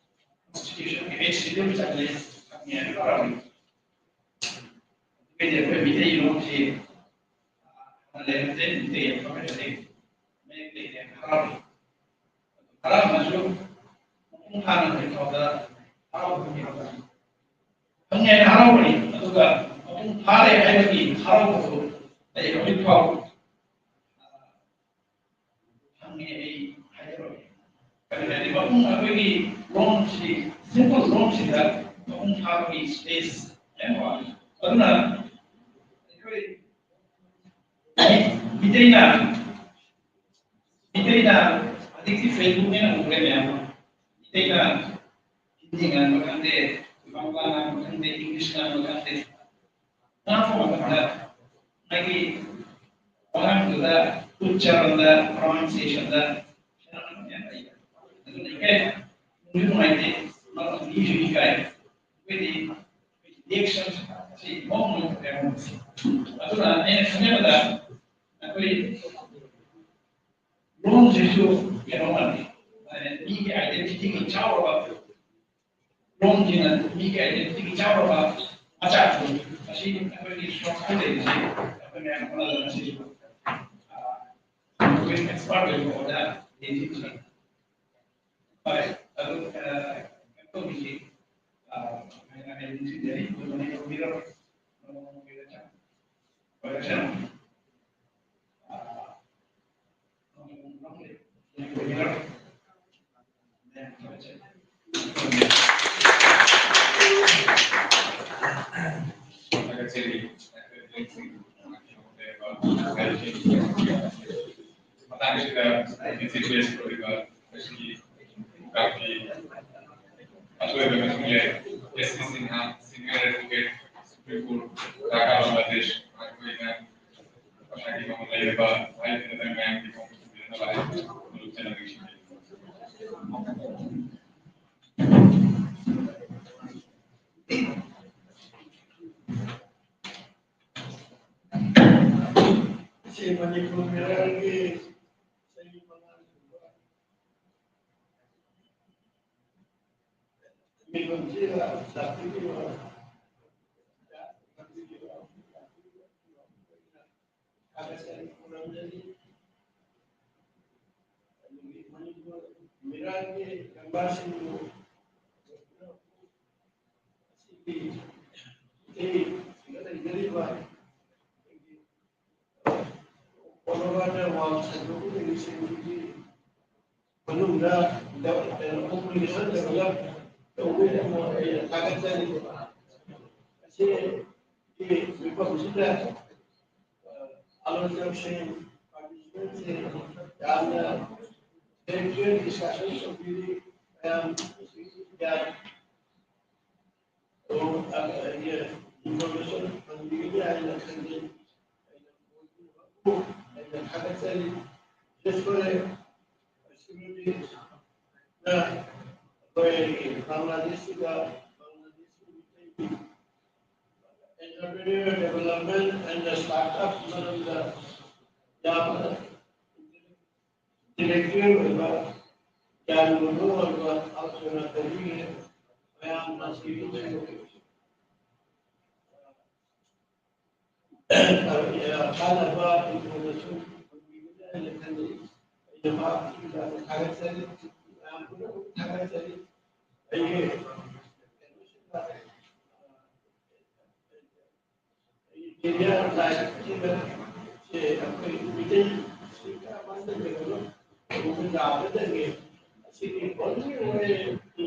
ꯀꯣꯟꯁꯇꯤꯇ꯭ꯌꯨꯁꯟꯒꯤ ꯑꯩꯠ ꯁꯦꯗ꯭ꯌꯨꯜ ꯆꯠꯂꯦ ꯍꯥꯏꯕ ꯄꯥꯎꯔꯤ꯫ ꯑꯩꯈꯣꯏꯗꯤ ꯑꯩꯈꯣꯏ ꯃꯤꯇꯩ ꯂꯣꯟꯁꯤ ꯂꯩꯔꯝꯗꯦ, ꯃꯤꯇꯩ ꯑꯩꯈꯣꯏ ꯃꯌꯦꯛ ꯂꯩꯇꯦ ꯍꯥꯏꯕ ꯄꯥꯎꯔꯤ꯫ ꯍꯔꯥꯎ ꯑꯃꯁꯨ ꯃꯄꯨꯡ ꯐꯥꯅ ꯍꯧꯖꯤꯛ ꯐꯥꯎꯗ ꯍꯔꯥꯎꯕ ꯐꯪꯉꯤ ꯍꯥꯏꯕ꯫ ꯐꯪꯉꯦ ꯍꯥꯏꯅ ꯍꯔꯥꯎꯕꯅꯤ, ꯑꯗꯨꯒ ꯃꯄꯨꯡ ꯐꯥꯔꯦ ꯍꯥꯏꯕꯒꯤ ꯍꯔꯥꯎꯕꯁꯨ ꯑꯩ ꯍꯧꯖꯤꯛ ꯐꯥꯎ ꯐꯪꯉꯦ ꯑꯩ ꯍꯥꯏꯖꯔꯣꯏ꯫ ꯀꯔꯤ ꯍꯥꯏꯗꯤ ꯃꯄꯨꯡ ꯑꯩꯈꯣꯏꯒꯤ ꯂꯣꯟꯁꯤ, ꯁꯤꯝꯄꯜ ꯂꯣꯟꯁꯤꯗ ꯃꯄꯨꯡ ꯐꯥꯕꯒꯤ ꯁ꯭ꯄꯦꯁ ꯌꯥꯝ ꯋꯥꯠꯂꯤ꯫ ꯑꯗꯨꯅ ꯑꯩꯈꯣꯏ ꯃꯤꯇꯩꯅ, ꯃꯤꯇꯩꯅ ꯍꯧꯖꯤꯛꯇꯤ ꯐꯦꯁꯕꯨꯛꯅꯦꯅ ꯎꯔꯦ ꯃꯌꯥꯝ ꯑꯃ꯫ ꯃꯤꯇꯩꯅ ꯍꯤꯟꯗꯤ ꯉꯥꯡꯕ ꯈꯪꯗꯦ, ꯕꯪꯒ꯭ꯂꯥ ꯉꯥꯡꯕ ꯈꯪꯗꯦ, ꯏꯪꯂꯤꯁ ꯉꯥꯡꯕ ꯈꯪꯗꯦ, ꯉꯥꯡꯕ ꯃꯇꯝꯗ ꯃꯥꯒꯤ ꯋꯥꯍꯪꯗꯨꯗ ꯎꯆꯥꯔꯟꯗ ꯄ꯭ꯔꯣꯅꯥꯎꯟꯁꯤꯌꯦꯁꯟꯗ ꯈꯦꯠꯅꯕ ꯌꯥꯝ ꯂꯩ꯫ ꯑꯗꯨꯅ ꯏꯀꯥꯏ, ꯅꯨꯡꯁꯨ ꯅꯨꯡꯉꯥꯏꯇꯦ, ꯃꯤꯁꯨ ꯏꯀꯥꯏ꯫ ꯑꯩꯈꯣꯏꯗꯤ ꯔꯤꯌꯦꯛꯁꯟ ꯑꯁꯤ ꯃꯑꯣꯡ ꯑꯃ ꯊꯣꯛꯑꯦ ꯍꯥꯏꯕꯁꯤ꯫ ꯑꯗꯨꯅ ꯑꯩꯅ ꯈꯟꯖꯕꯗ ꯑꯩꯈꯣꯏ ꯂꯣꯟꯁꯤꯁꯨ ꯀꯩꯅꯣ ꯃꯥꯜꯂꯤ, ꯃꯤꯒꯤ ꯑꯥꯏꯗꯦꯟꯇꯤꯇꯤꯒꯤ ꯆꯥꯎꯔꯕ, ꯂꯣꯟꯁꯤꯅ ꯃꯤꯒꯤ ꯑꯥꯏꯗꯦꯟꯇꯤꯇꯤꯒꯤ ꯆꯥꯎꯔꯕ ꯃꯆꯥꯛꯇꯨ ꯑꯁꯤ ꯑꯩꯈꯣꯏꯒꯤ ꯁꯣꯔꯁꯇ ꯂꯩꯔꯤꯁꯦ ꯑꯩꯈꯣꯏ ꯃꯌꯥꯝ ꯍꯣꯠꯅꯗꯅ ꯁꯤꯁꯨ ꯑꯩꯈꯣꯏ ꯑꯦꯛꯁꯄꯥꯔꯠ ꯑꯣꯏꯕ ꯑꯣꯖꯥ ꯂꯩꯁꯤꯡꯁꯤꯅ ꯍꯣꯏ, ꯑꯗꯨ, ꯑ, ꯀꯩꯅꯣ ꯇꯧꯕꯤꯁꯤ, ꯑ, ꯑꯩꯅ, ꯑꯩ ꯅꯤꯡꯁꯤꯡꯖꯔꯤ, ꯑꯗꯨ ꯃꯅꯤꯄꯨꯔ ꯃꯤꯔꯝ, ꯑ, ꯑꯣꯏꯔꯛꯁꯅꯨ꯫ ꯑ, ꯃꯅꯤꯄꯨꯔ ꯃꯤꯔꯝ, ꯃꯌꯥꯝ ꯊꯥꯒꯠꯆꯔꯤ꯫ ꯊꯥꯒꯠꯆꯔꯤ꯫ ꯃꯇꯥꯡꯁꯤꯗ ꯑꯩꯒꯤ ꯆꯤꯐ ꯒꯦꯁ ꯑꯣꯏꯔꯤꯕ ꯉꯁꯤꯒꯤ ꯄ꯭ꯔꯣꯒ꯭ꯔꯥꯝꯒꯤ ꯑꯀꯣꯏꯕ ꯃꯤꯊꯨꯡꯂꯦ S C Sinha, senior advocate, supreme court, Dhaka, Bangladesh, ꯑꯩꯈꯣꯏꯅ ꯉꯁꯥꯏꯒꯤ ꯃꯃꯜ ꯂꯩꯔꯕ ꯍꯥꯏꯔꯤꯕ ꯃꯌꯥꯝꯒꯤ ꯈꯣꯡ ꯊꯥꯡꯖꯤꯟꯅꯕ ꯍꯥꯏꯗꯨꯅ ꯃꯔꯨꯞ ꯆꯠꯅꯕꯤꯁꯤꯡ꯫ ꯁꯤ ꯃꯅꯤꯄꯨꯔ ꯃꯤꯔꯝꯒꯤ ꯆꯍꯤ ꯃꯉꯥ ꯁꯨꯕ ꯃꯤꯐꯝꯁꯤꯗ ꯂꯥꯛꯄꯤꯔꯤꯕ ꯊꯥꯒꯠꯆꯔꯤ ꯈꯨꯔꯨꯝꯖꯔꯤ꯫ ꯑꯗꯨꯒꯤ ꯃꯅꯤꯄꯨꯔ ꯃꯤꯔꯝꯒꯤ ꯂꯝꯕꯥꯁꯤꯡꯕꯨ ꯑꯁꯤꯒꯤ ꯂꯩꯖꯔꯤꯕ ꯑꯩꯈꯣꯏꯒꯤ ꯀꯣꯂꯣꯕꯥꯔꯗ ꯋꯥꯔꯜ ꯁꯦꯟꯇꯔꯒꯤ ꯂꯩꯔꯤꯁꯤꯡꯒꯤ ꯃꯅꯨꯡꯗ ꯀꯩꯅꯣ, ꯀꯣꯃꯨꯅꯤꯀꯦꯁꯟ ꯗꯦꯕꯂꯞ ꯇꯧꯕꯒꯤꯗꯃꯛ ꯑꯩꯅ ꯊꯥꯒꯠꯆꯔꯤ꯫ ꯑꯁꯤꯒꯤ ꯃꯤꯐꯝꯁꯤꯗ, ꯑ, ꯑꯥꯂꯣꯆꯛꯁꯤꯡ, ꯄꯥꯔꯇꯤꯁꯤꯄꯦꯟꯁꯤꯡ ꯌꯥꯝꯅ ꯏꯟꯇꯦꯂꯦꯛꯆꯨꯋꯦꯜ ꯗꯤꯁꯀꯁꯟ ꯇꯧꯕꯤꯔꯤ꯫ ꯃꯌꯥꯝ ꯌꯥꯏ꯫ ꯑꯗꯣ, ꯑ, ꯑꯩꯒꯤ information ꯐꯪꯕꯤꯒꯅꯤ ꯍꯥꯏꯅ ꯈꯟꯖꯩ꯫ ꯑꯩꯅ ꯊꯥꯒꯠꯆꯔꯤ꯫ ꯌꯦꯁ, ꯐꯔꯦ꯫ ꯑꯁꯤꯒꯤꯗꯤ, ꯑ, ꯑꯩꯈꯣꯏ ꯕꯪꯒ꯭ꯂꯥꯗꯦꯁꯁꯤꯗ, ꯕꯪꯒ꯭ꯂꯥꯗꯦꯁꯀꯤ ꯃꯤꯇꯩꯒꯤ entrepreneur development and the startup ꯃꯔꯝꯗ ꯌꯥꯝꯅ intellectual ꯑꯣꯏꯕ, ꯒ꯭ꯌꯥꯟ ꯃꯨꯟꯅꯨ ꯑꯣꯏꯕ ꯍꯥꯎꯁ ꯁꯣꯅꯥꯇꯣꯝꯕꯤꯒꯤ ꯃꯌꯥꯝ ꯑꯁꯤ ꯀꯥꯟꯅꯕ information ꯐꯪꯕꯤꯒꯅꯤ ꯍꯥꯏꯅ ꯈꯜꯂꯤ꯫ ꯑꯩꯅ ꯃꯍꯥꯛꯄꯨ ꯌꯥꯝꯅ ꯊꯥꯒꯠꯆꯔꯤ, ꯃꯌꯥꯝ ꯄꯨꯝꯅꯃꯛ ꯊꯥꯒꯠꯆꯔꯤ꯫ ꯑꯩꯒꯤ career life ꯁꯤꯗ ꯁꯦ ꯑꯩꯈꯣꯏ ꯃꯤꯇꯩ ꯁꯤ ꯀꯔꯝꯍꯥꯏꯅ ꯇꯧꯒꯗꯕꯅꯣ? ꯇꯧꯕ ꯌꯥꯒꯗꯒꯦ? ꯑꯁꯤꯒꯤ only way to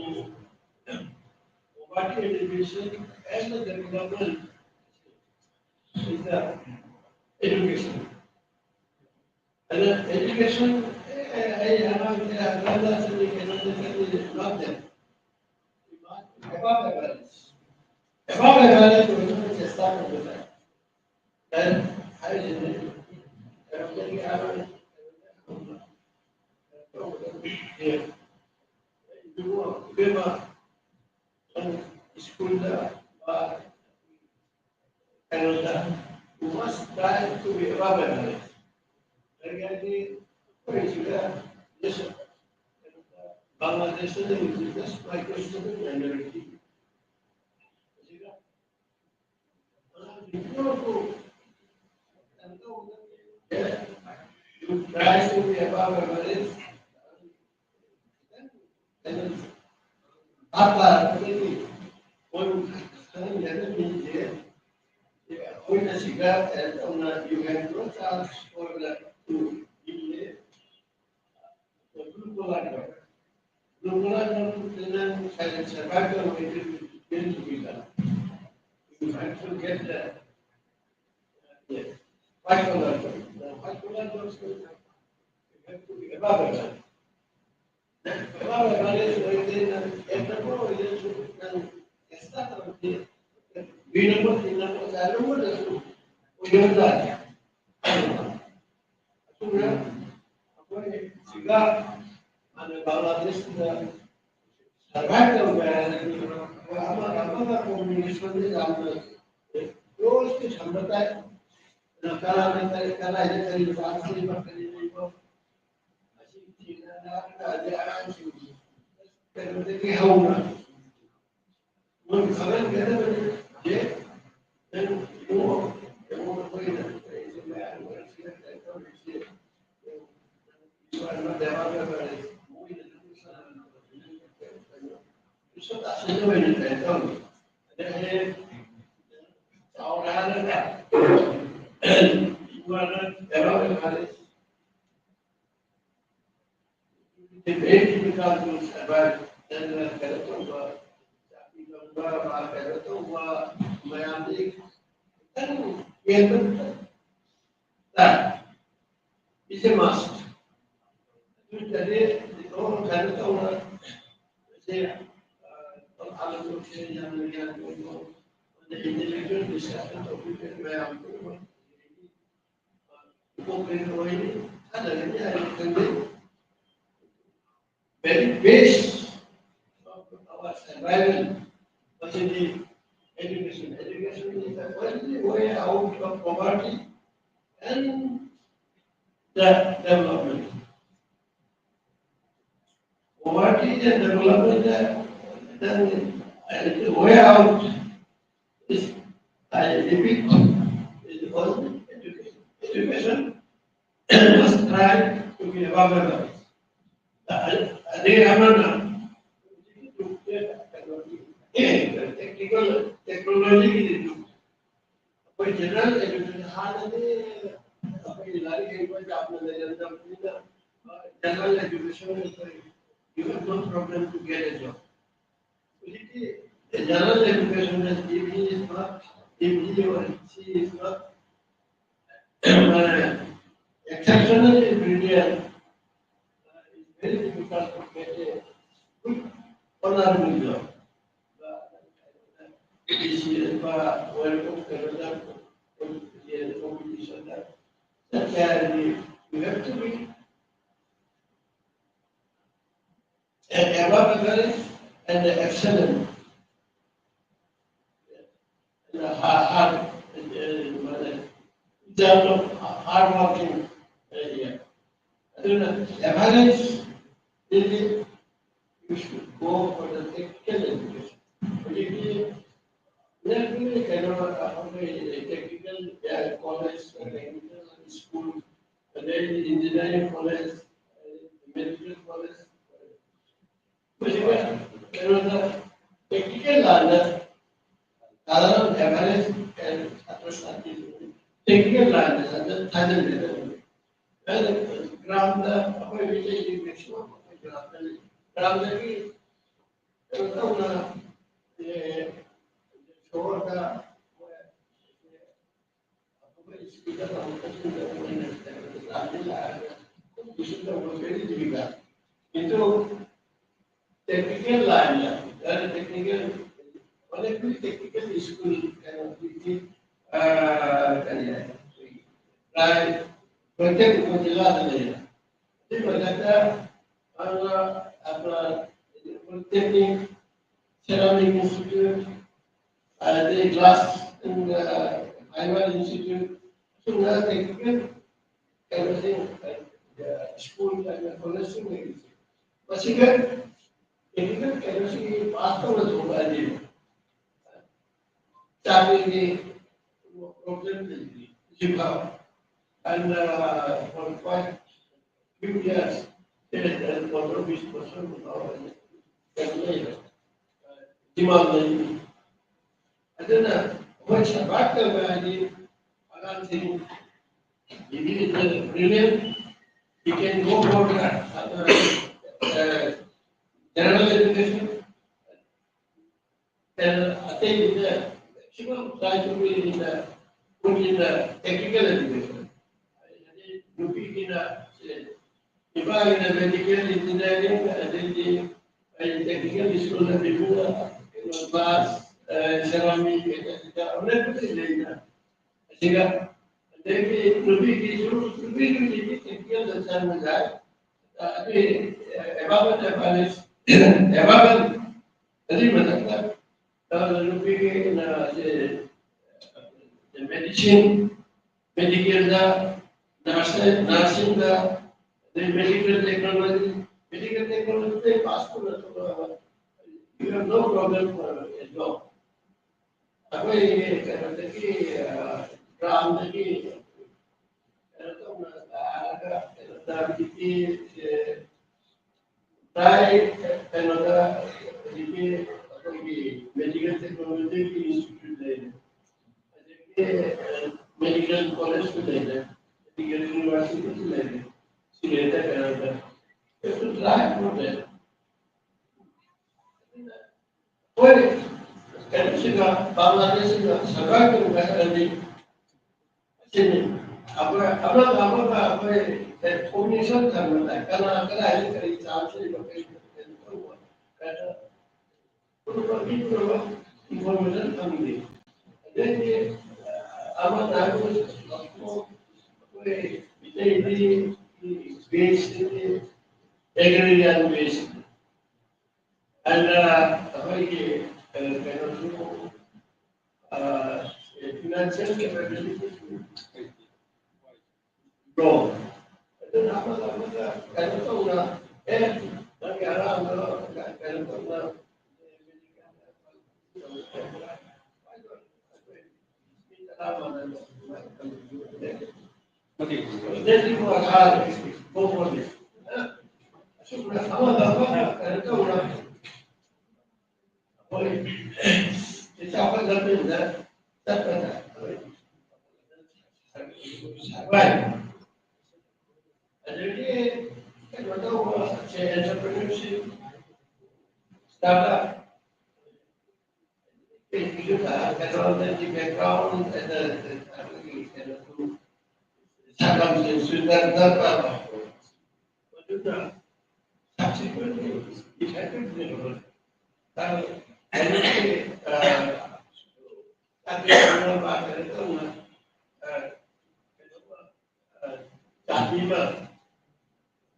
poverty alleviation and the development is the education. ꯑꯗ education, ꯑꯦ, ꯑꯩ ꯑꯉꯥꯡꯁꯦ ꯑꯗꯣꯝꯗ ꯆꯠꯂꯤ, ꯀꯩꯅꯣꯗ ꯆꯠꯂꯤ, ꯂꯥꯞꯇꯦ꯫ ꯑꯦꯕꯥꯕ ꯑꯦꯚꯔꯦꯖ꯫ ꯑꯦꯕꯥꯕ ꯑꯦꯚꯔꯦꯖ ꯑꯣꯏꯅꯕ ꯆꯦꯁꯇꯥ ꯇꯧꯕ ꯇꯥꯏ꯫ ꯀꯩ ꯍꯥꯏꯔꯤꯁꯤꯅꯤ? ꯀꯩꯅꯣꯗꯒꯤ ꯑꯉꯥꯡ, ꯀꯩꯅꯣꯗꯒꯤ ꯍꯧꯅ, ꯀꯩꯅꯣ ꯇꯧꯕꯗ, ꯑꯦ, ꯏꯕꯨꯡꯉꯣ, ꯏꯕꯦꯝꯃ, ꯅꯪ ꯁ꯭ꯀꯨꯜꯗ ꯃꯥ ꯀꯩꯅꯣꯗ, we must try to be above average. ꯀꯔꯤ ꯍꯥꯏꯗꯤ, ꯑꯩꯈꯣꯏ ꯁꯤꯗ, ꯕꯪꯒ꯭ꯂꯥꯗꯦꯁꯇ ꯂꯩꯔꯤꯁꯤ just microscopic minority꯫ ꯑꯁꯤꯗ ꯑꯉꯥꯡꯁꯤꯡ ꯄꯨꯝꯅꯃꯛꯄꯨ ꯀꯩꯅꯣ ꯇꯧꯒꯗꯕꯅꯤ꯫ You try to be above average. ꯚꯥꯞ ꯇꯥꯔꯛꯄꯗꯒꯤ ꯃꯣꯏꯕꯨ ꯈꯪꯍꯟꯒꯗꯕꯅꯤꯁꯦ ꯑꯩꯈꯣꯏꯅ ꯁꯤꯗ ꯀꯩꯅꯣ ꯇꯧꯅ you have no chance for the to be a blue collar job. Blue collar job ꯅꯪ survive ꯇꯧꯔꯣꯏ, fail ꯇꯧꯕꯤꯗ꯫ You have to get the, yes, white collar job. The white collar jobs you have to be above average. Above average ꯑꯣꯏꯔꯗꯤ ꯅꯪ number ꯑꯣꯏꯔꯁꯨ ꯅꯪ extra ꯇꯧꯔꯗꯤ B number, ꯁꯤ number, child ꯅꯝꯕꯔꯗꯁꯨ ꯑꯣꯏꯍꯟꯕ ꯌꯥꯏ꯫ ꯑꯗꯨꯅ ꯑꯩꯈꯣꯏ ꯁꯤꯒ ꯃꯥꯅ ꯕꯪꯒ꯭ꯂꯥꯗꯦꯁꯇ ꯁꯔꯚꯥꯏꯚ ꯇꯧꯒꯦ ꯍꯥꯏꯔꯗꯤ ꯑꯩꯈꯣꯏ ꯑꯃꯒ ꯑꯃꯒ ꯀꯣꯃ꯭ꯌꯨꯅꯤꯀꯦꯁꯟꯁꯦ ꯌꯥꯝꯅ ꯀ꯭ꯂꯣꯖꯂꯤ ꯊꯝꯕ ꯇꯥꯏ꯫ ꯑꯗꯨꯅ ꯀꯅꯥꯅ ꯀꯔꯤ, ꯀꯗꯥꯏꯗ ꯀꯔꯤ ꯂꯥꯛꯀꯗꯣꯏꯕ, ꯀꯔꯤ ꯂꯩꯕ, ꯑꯁꯤ ꯊꯦꯡꯅꯔꯛꯑꯀꯥꯟꯗ ꯑꯉꯥꯡꯁꯤꯡꯁꯤ ꯀꯩꯅꯣꯗꯒꯤ ꯍꯧꯅ ꯃꯣꯏ ꯈꯪꯍꯟꯒꯗꯕꯅꯤ꯫ ꯌꯦ, ꯅꯪ ꯏꯕꯨꯡꯉꯣ, ꯌꯦꯡꯉꯣ, ꯑꯩꯈꯣꯏꯅ ꯀꯔꯤꯁꯦ ꯃꯌꯥꯝ ꯑꯣꯏꯔꯁꯤꯅ ꯀꯩꯅꯣ ꯇꯧꯔꯤꯁꯦ꯫ ꯏꯁꯣꯔ ꯑꯃ ꯗꯦꯕ ꯗꯦꯕ ꯂꯩ꯫ ꯃꯣꯏꯅ ꯅꯪ ꯏꯁꯣꯔ ꯑꯃ ꯀꯩꯅꯣ ꯇꯧꯔꯤ꯫ ꯏꯁꯣꯔ ꯇꯥꯁꯤꯟꯅ ꯑꯣꯏꯅ ꯀꯩꯅꯣ ꯇꯧꯔꯤ꯫ ꯑꯗꯩ ꯍꯌꯦꯡ ꯆꯥꯎꯔꯦ ꯍꯥꯏꯔꯒ ꯏꯁꯣꯔ ꯑꯃ ꯗꯦꯕ ꯗꯦꯕ ꯂꯩ꯫ Very difficult to survive. ꯅꯪꯅ ꯀꯩꯅꯣ ꯇꯧꯕ, ꯆꯥꯛꯄꯤ ꯇꯧꯕ, ꯃꯥ ꯀꯩꯅꯣ ꯇꯧꯕ, ꯃꯌꯥꯝꯗꯤ ꯈꯤꯇꯪ ꯌꯦꯡꯕ ꯈꯤꯇꯪ ꯇꯥꯏ꯫ It's a must. ꯑꯗꯨ ꯅꯠꯇ꯭ꯔꯗꯤ ꯑꯗꯨꯝ ꯀꯩꯅꯣ ꯇꯧꯅ, ꯁꯦ, ꯑ, ꯌꯥꯝꯅ ꯒ꯭ꯌꯥꯟ ꯑꯣꯏꯕ, ꯑꯗ intellectual discussion ꯇꯧꯕꯤꯕ ꯃꯌꯥꯝ ꯄꯨꯝꯅꯃꯛ ꯏꯀꯣꯛ ꯀꯩꯅꯣ ꯑꯣꯏꯅꯤ, ꯊꯥꯖꯒꯅꯤ ꯍꯥꯏꯅ ꯈꯟꯖꯩ꯫ Very base of our survival ꯃꯁꯤꯗꯤ education. Education is the only way out of poverty and the development. Poverty and development, uh, then, uh, the way out is, I repeat, is only education. Education must try to be available. ꯑꯗꯩ ꯑꯃꯅ ꯍꯧꯖꯤꯛꯀꯤ technical ꯇꯦꯛꯅꯣꯂꯣꯖꯤꯒꯤ ꯑꯩꯈꯣꯏ general education ꯍꯥꯟꯅꯗꯤ ꯑꯩꯈꯣꯏ ꯂꯥꯏꯔꯤꯛ ꯍꯩꯕ ꯌꯥꯝꯅ ꯂꯩꯔꯝꯗꯕꯅꯤꯅ, ꯖꯦꯅꯔꯦꯜ ꯑꯦꯖꯨꯀꯦꯁꯟ ꯑꯩꯈꯣꯏ you have no problem to get a job. ꯍꯧꯖꯤꯛꯇꯤ ꯖꯦꯅꯔꯦꯜ ꯑꯦꯖꯨꯀꯦꯁꯟꯗ ꯗꯤꯒ꯭ꯔꯤ ꯏꯁꯃ ꯗꯤꯒ꯭ꯔꯤ ꯑꯣꯏ ꯁꯤ ꯏꯁꯃ exceptional ingredient, uh, it's very difficult to get a good, one ꯍꯥꯏꯔꯝꯃꯤꯗꯣ, B C S world cup ꯀꯩꯅꯣꯗ, ꯀꯣꯝꯄꯤꯇꯤꯁꯟꯗ ꯆꯠꯀꯦ ꯍꯥꯏꯔꯗꯤ, you have to be an above average and excellent. And hard, hard, uh, in terms of hard working area. ꯑꯗꯨꯅ average really you should go for the technical education. ꯍꯧꯖꯤꯛꯇꯤ ꯅꯪꯒꯤ ꯀꯩꯅꯣ ꯑꯩꯈꯣꯏ technical college, technical school, ꯑꯗꯩꯗꯤ engineering college, medical college, ꯍꯧꯖꯤꯛ ꯀꯩꯅꯣꯗ technical line ꯗ ꯁꯥꯗꯥꯔꯟ average ꯁꯥꯇ꯭ꯔ ꯁꯥꯇ꯭ꯔꯤ technical line ꯗ ꯊꯥꯖꯤꯟꯒꯗꯕꯅꯤ꯫ ꯑꯗꯨꯅ ꯒ꯭ꯔꯥꯝꯗ ꯑꯩꯈꯣꯏ ꯃꯤꯇꯩꯒꯤ maximum ꯑꯩꯈꯣꯏ ꯒ꯭ꯔꯥꯝꯗ ꯂꯩ꯫ ꯒ꯭ꯔꯥꯝꯗꯒꯤ ꯀꯩꯅꯣ ꯇꯧꯅ, ꯑꯦ, ꯁꯣꯍꯣꯔꯗ ꯑꯩꯈꯣꯏ ꯁ꯭ꯀꯨꯜꯗ ꯇꯝꯃꯛꯄꯁꯤꯡꯗ ꯃꯣꯏꯅ ꯀꯩꯅꯣꯗ ꯒ꯭ꯔꯥꯝꯗ ꯂꯥꯛꯑꯒ ꯇꯨꯏꯁꯟ ꯇꯧꯕ ꯀꯔꯤ ꯇꯧꯔꯤꯕ? ꯀꯤꯟꯇꯨ technical line ꯗ, very technical, only technical school ꯀꯩꯅꯣ, ꯑ, ꯀꯔꯤ ꯍꯥꯏ, ꯄ꯭ꯔꯥꯏ ꯄ꯭ꯔꯣꯇꯦꯛ ꯎꯄꯖꯤꯂꯥꯗ ꯂꯩꯔꯦ꯫ ꯑꯗꯨꯒꯤ ꯃꯊꯛꯇ ꯑꯗꯨꯒ ꯑꯗꯨꯒ Polytechnic, Ceramic Institute, ꯑꯗꯩ Glass and, uh, Fiber Institute, ꯑꯁꯤꯒꯨꯝꯕ technical ꯀꯩꯅꯣꯁꯤꯡ, school ꯑꯗꯨꯒ collegeꯁꯤꯡ ꯂꯩꯔꯤꯁꯦ꯫ ꯃꯁꯤꯒ technical ꯀꯩꯅꯣꯁꯤꯡꯒꯤ pass ꯇꯧꯅ ꯊꯣꯛꯂꯛꯑꯗꯤ ꯆꯥꯕꯒꯤ problem ꯂꯩꯇꯦ ꯍꯧꯖꯤꯛꯐꯥꯎ꯫ And, uh, for quite few years, ꯇꯔꯥ ꯄꯨꯡ ꯀꯨꯟ ꯄꯨꯡ ꯀꯨꯟ ꯐꯥꯎ ꯀꯩꯅꯣ ꯂꯩꯔꯦ, demand ꯂꯩꯔꯤ꯫ ꯑꯗꯨꯅ ꯑꯩꯈꯣꯏ survive ꯇꯧꯕ ꯍꯥꯏꯗꯤ ꯑꯉꯥꯡꯁꯤꯡ, maybe it's a brilliant, he can go for the, uh, uh, general education, ꯑꯇꯩꯗꯨꯗ maximum try to be in the, put in the technical education. ꯍꯥꯏꯗꯤ ꯅꯨꯄꯤꯒꯤꯅ, ꯁꯦ, ꯅꯨꯄꯥꯒꯤꯅ medical engineering, ꯑꯗꯩꯗꯤ ꯑꯩ ꯇꯦꯛꯅꯤꯀꯦꯜ ꯁ꯭ꯀꯨꯜꯗ ꯄꯤꯕꯤꯕ ꯀꯩꯅꯣ ꯀ꯭ꯂꯥꯁ, ꯑ, ꯁꯦꯔꯥꯃꯤꯛ ꯀꯩꯀꯥ ꯑꯃꯅ ꯂꯩꯗꯅ꯫ ꯑꯁꯤꯒ ꯑꯗꯒꯤ ꯅꯨꯄꯤꯒꯤꯁꯨ, ꯅꯨꯄꯤꯒꯤꯗꯤ ꯇꯦꯛꯅꯤꯀꯦꯜꯗ ꯆꯪꯕ ꯌꯥꯏ꯫ ꯑꯗꯨ ꯑꯦꯕꯥꯕꯜ ꯑꯦꯕꯥꯕꯜ ꯑꯗꯨꯒꯤ ꯃꯊꯛꯇ, ꯑ, ꯅꯨꯄꯤꯒꯤ, ꯑ, ꯁꯦ, ꯃꯦꯗꯤꯁꯤꯟ, ꯃꯦꯗꯤꯀꯦꯜꯗ, ꯅꯔꯁ-, ꯅꯔꯁꯤꯡꯗ, ꯑꯗꯩ ꯃꯦꯗꯤꯀꯦꯜ ꯇꯦꯛꯅꯣꯂꯣꯖꯤ, ꯃꯦꯗꯤꯀꯦꯜ ꯇꯦꯛꯅꯣꯂꯣꯖꯤꯗ ꯄꯥꯁ ꯇꯧꯅ ꯊꯣꯛꯂꯛꯑꯕ, you have no problem for a job. ꯑꯩꯈꯣꯏ ꯀꯩꯅꯣꯗꯒꯤ, ꯑ, ꯒ꯭ꯔꯥꯝꯗꯒꯤ ꯀꯩꯅꯣ ꯇꯧꯅ ꯂꯥꯛꯑꯒ ꯀꯩꯅꯣꯗ ꯍꯧꯖꯤꯛꯀꯤ, ꯑ, ꯇꯥꯏ, ꯀꯩꯅꯣꯗ ꯍꯧꯖꯤꯛꯀꯤ ꯑꯩꯈꯣꯏꯒꯤ ꯃꯦꯗꯤꯀꯦꯜ ꯇꯦꯛꯅꯣꯂꯣꯖꯤꯒꯤ ꯏꯟꯁꯇꯤꯇ꯭ꯌꯨꯠ ꯂꯩꯔꯦ, ꯑꯗꯒꯤ, ꯑ, ꯃꯦꯗꯤꯀꯦꯜ ꯀꯣꯂꯦꯖꯁꯨ ꯂꯩꯔꯦ, ꯃꯦꯗꯤꯀꯦꯜ ꯌꯨꯅꯤꯚꯔꯁꯤꯇꯤꯁꯨ ꯂꯩꯔꯦ, ꯁꯤꯂꯦꯇ ꯀꯩꯅꯣꯗ ꯀꯩꯁꯨ ꯇ꯭ꯔꯥꯏ ꯇꯧꯗꯦ꯫ ꯑꯩꯈꯣꯏ ꯀꯩꯅꯣꯁꯤꯒ ꯕꯪꯒ꯭ꯂꯥꯗꯦꯁꯁꯤꯒ ꯁꯔꯀꯥꯔꯒꯤ ꯍꯥꯏꯔꯗꯤ ꯑꯁꯤꯅꯤ꯫ ꯑꯩꯈꯣꯏ ꯑꯃꯒ ꯑꯃꯒ ꯑꯩꯈꯣꯏ ꯀꯣꯑꯣꯔꯗꯤꯅꯦꯁꯟ ꯊꯝꯕꯗ ꯀꯅꯥ ꯀꯗꯥꯏꯗ ꯀꯔꯤ ꯆꯥꯟꯁ ꯂꯩꯕ, ꯀꯔꯤ ꯀꯩꯅꯣ ꯇꯧꯕ, ꯀꯩꯅꯣ ꯄꯨꯝꯅꯃꯛꯀꯤ ꯄꯨꯝꯅꯃꯛ ꯏꯟꯐꯣꯔꯃꯦꯁꯟ ꯐꯪꯗꯦ꯫ ꯑꯗꯩꯗꯤ ꯑꯃꯅ ꯍꯥꯏꯕ ꯑꯩꯈꯣꯏ ꯃꯤꯇꯩꯗꯤ ꯕꯦꯁꯁꯤꯗꯤ ꯑꯦꯒ꯭ꯔꯤꯔꯤꯌꯥꯟ ꯕꯦꯁ ꯑꯗꯨꯅ ꯑꯩꯈꯣꯏꯒꯤ, ꯑ, ꯀꯩꯅꯣꯁꯨ, ꯑ, ꯐꯤꯅꯥꯟꯁꯤꯌꯦꯜ ꯀꯦꯄꯦꯕꯤꯂꯤꯇꯤꯁꯨ ꯂꯣ꯫ ꯑꯗꯨꯅ ꯑꯃꯒ ꯑꯃꯒ ꯀꯩꯅꯣ ꯇꯧꯅ, ꯑꯦ, ꯅꯪꯒꯤ ꯑꯉꯥꯡꯗꯣ ꯀꯩꯅꯣ ꯇꯧꯅ, ꯑꯗꯒꯤ ꯀꯩꯅꯣ ꯇꯧꯕ, entrepreneurship, startup, ꯀꯩꯅꯣꯗꯒꯤ background, ꯑꯗ, ꯑꯩꯈꯣꯏꯒꯤ ꯀꯩꯅꯣꯁꯨ, ꯁꯛꯇꯝꯁꯤꯁꯨ ꯗꯔꯀꯥꯔ ꯇꯥꯕ꯫ ꯃꯗꯨꯅ subsequent effective development. ꯇꯥꯡ ꯑ, ꯇꯥꯡ ꯀꯩꯅꯣ ꯇꯧꯅ, ꯑ, ꯀꯩꯅꯣ, ꯑ, ꯖꯥꯇꯤ ꯑꯃ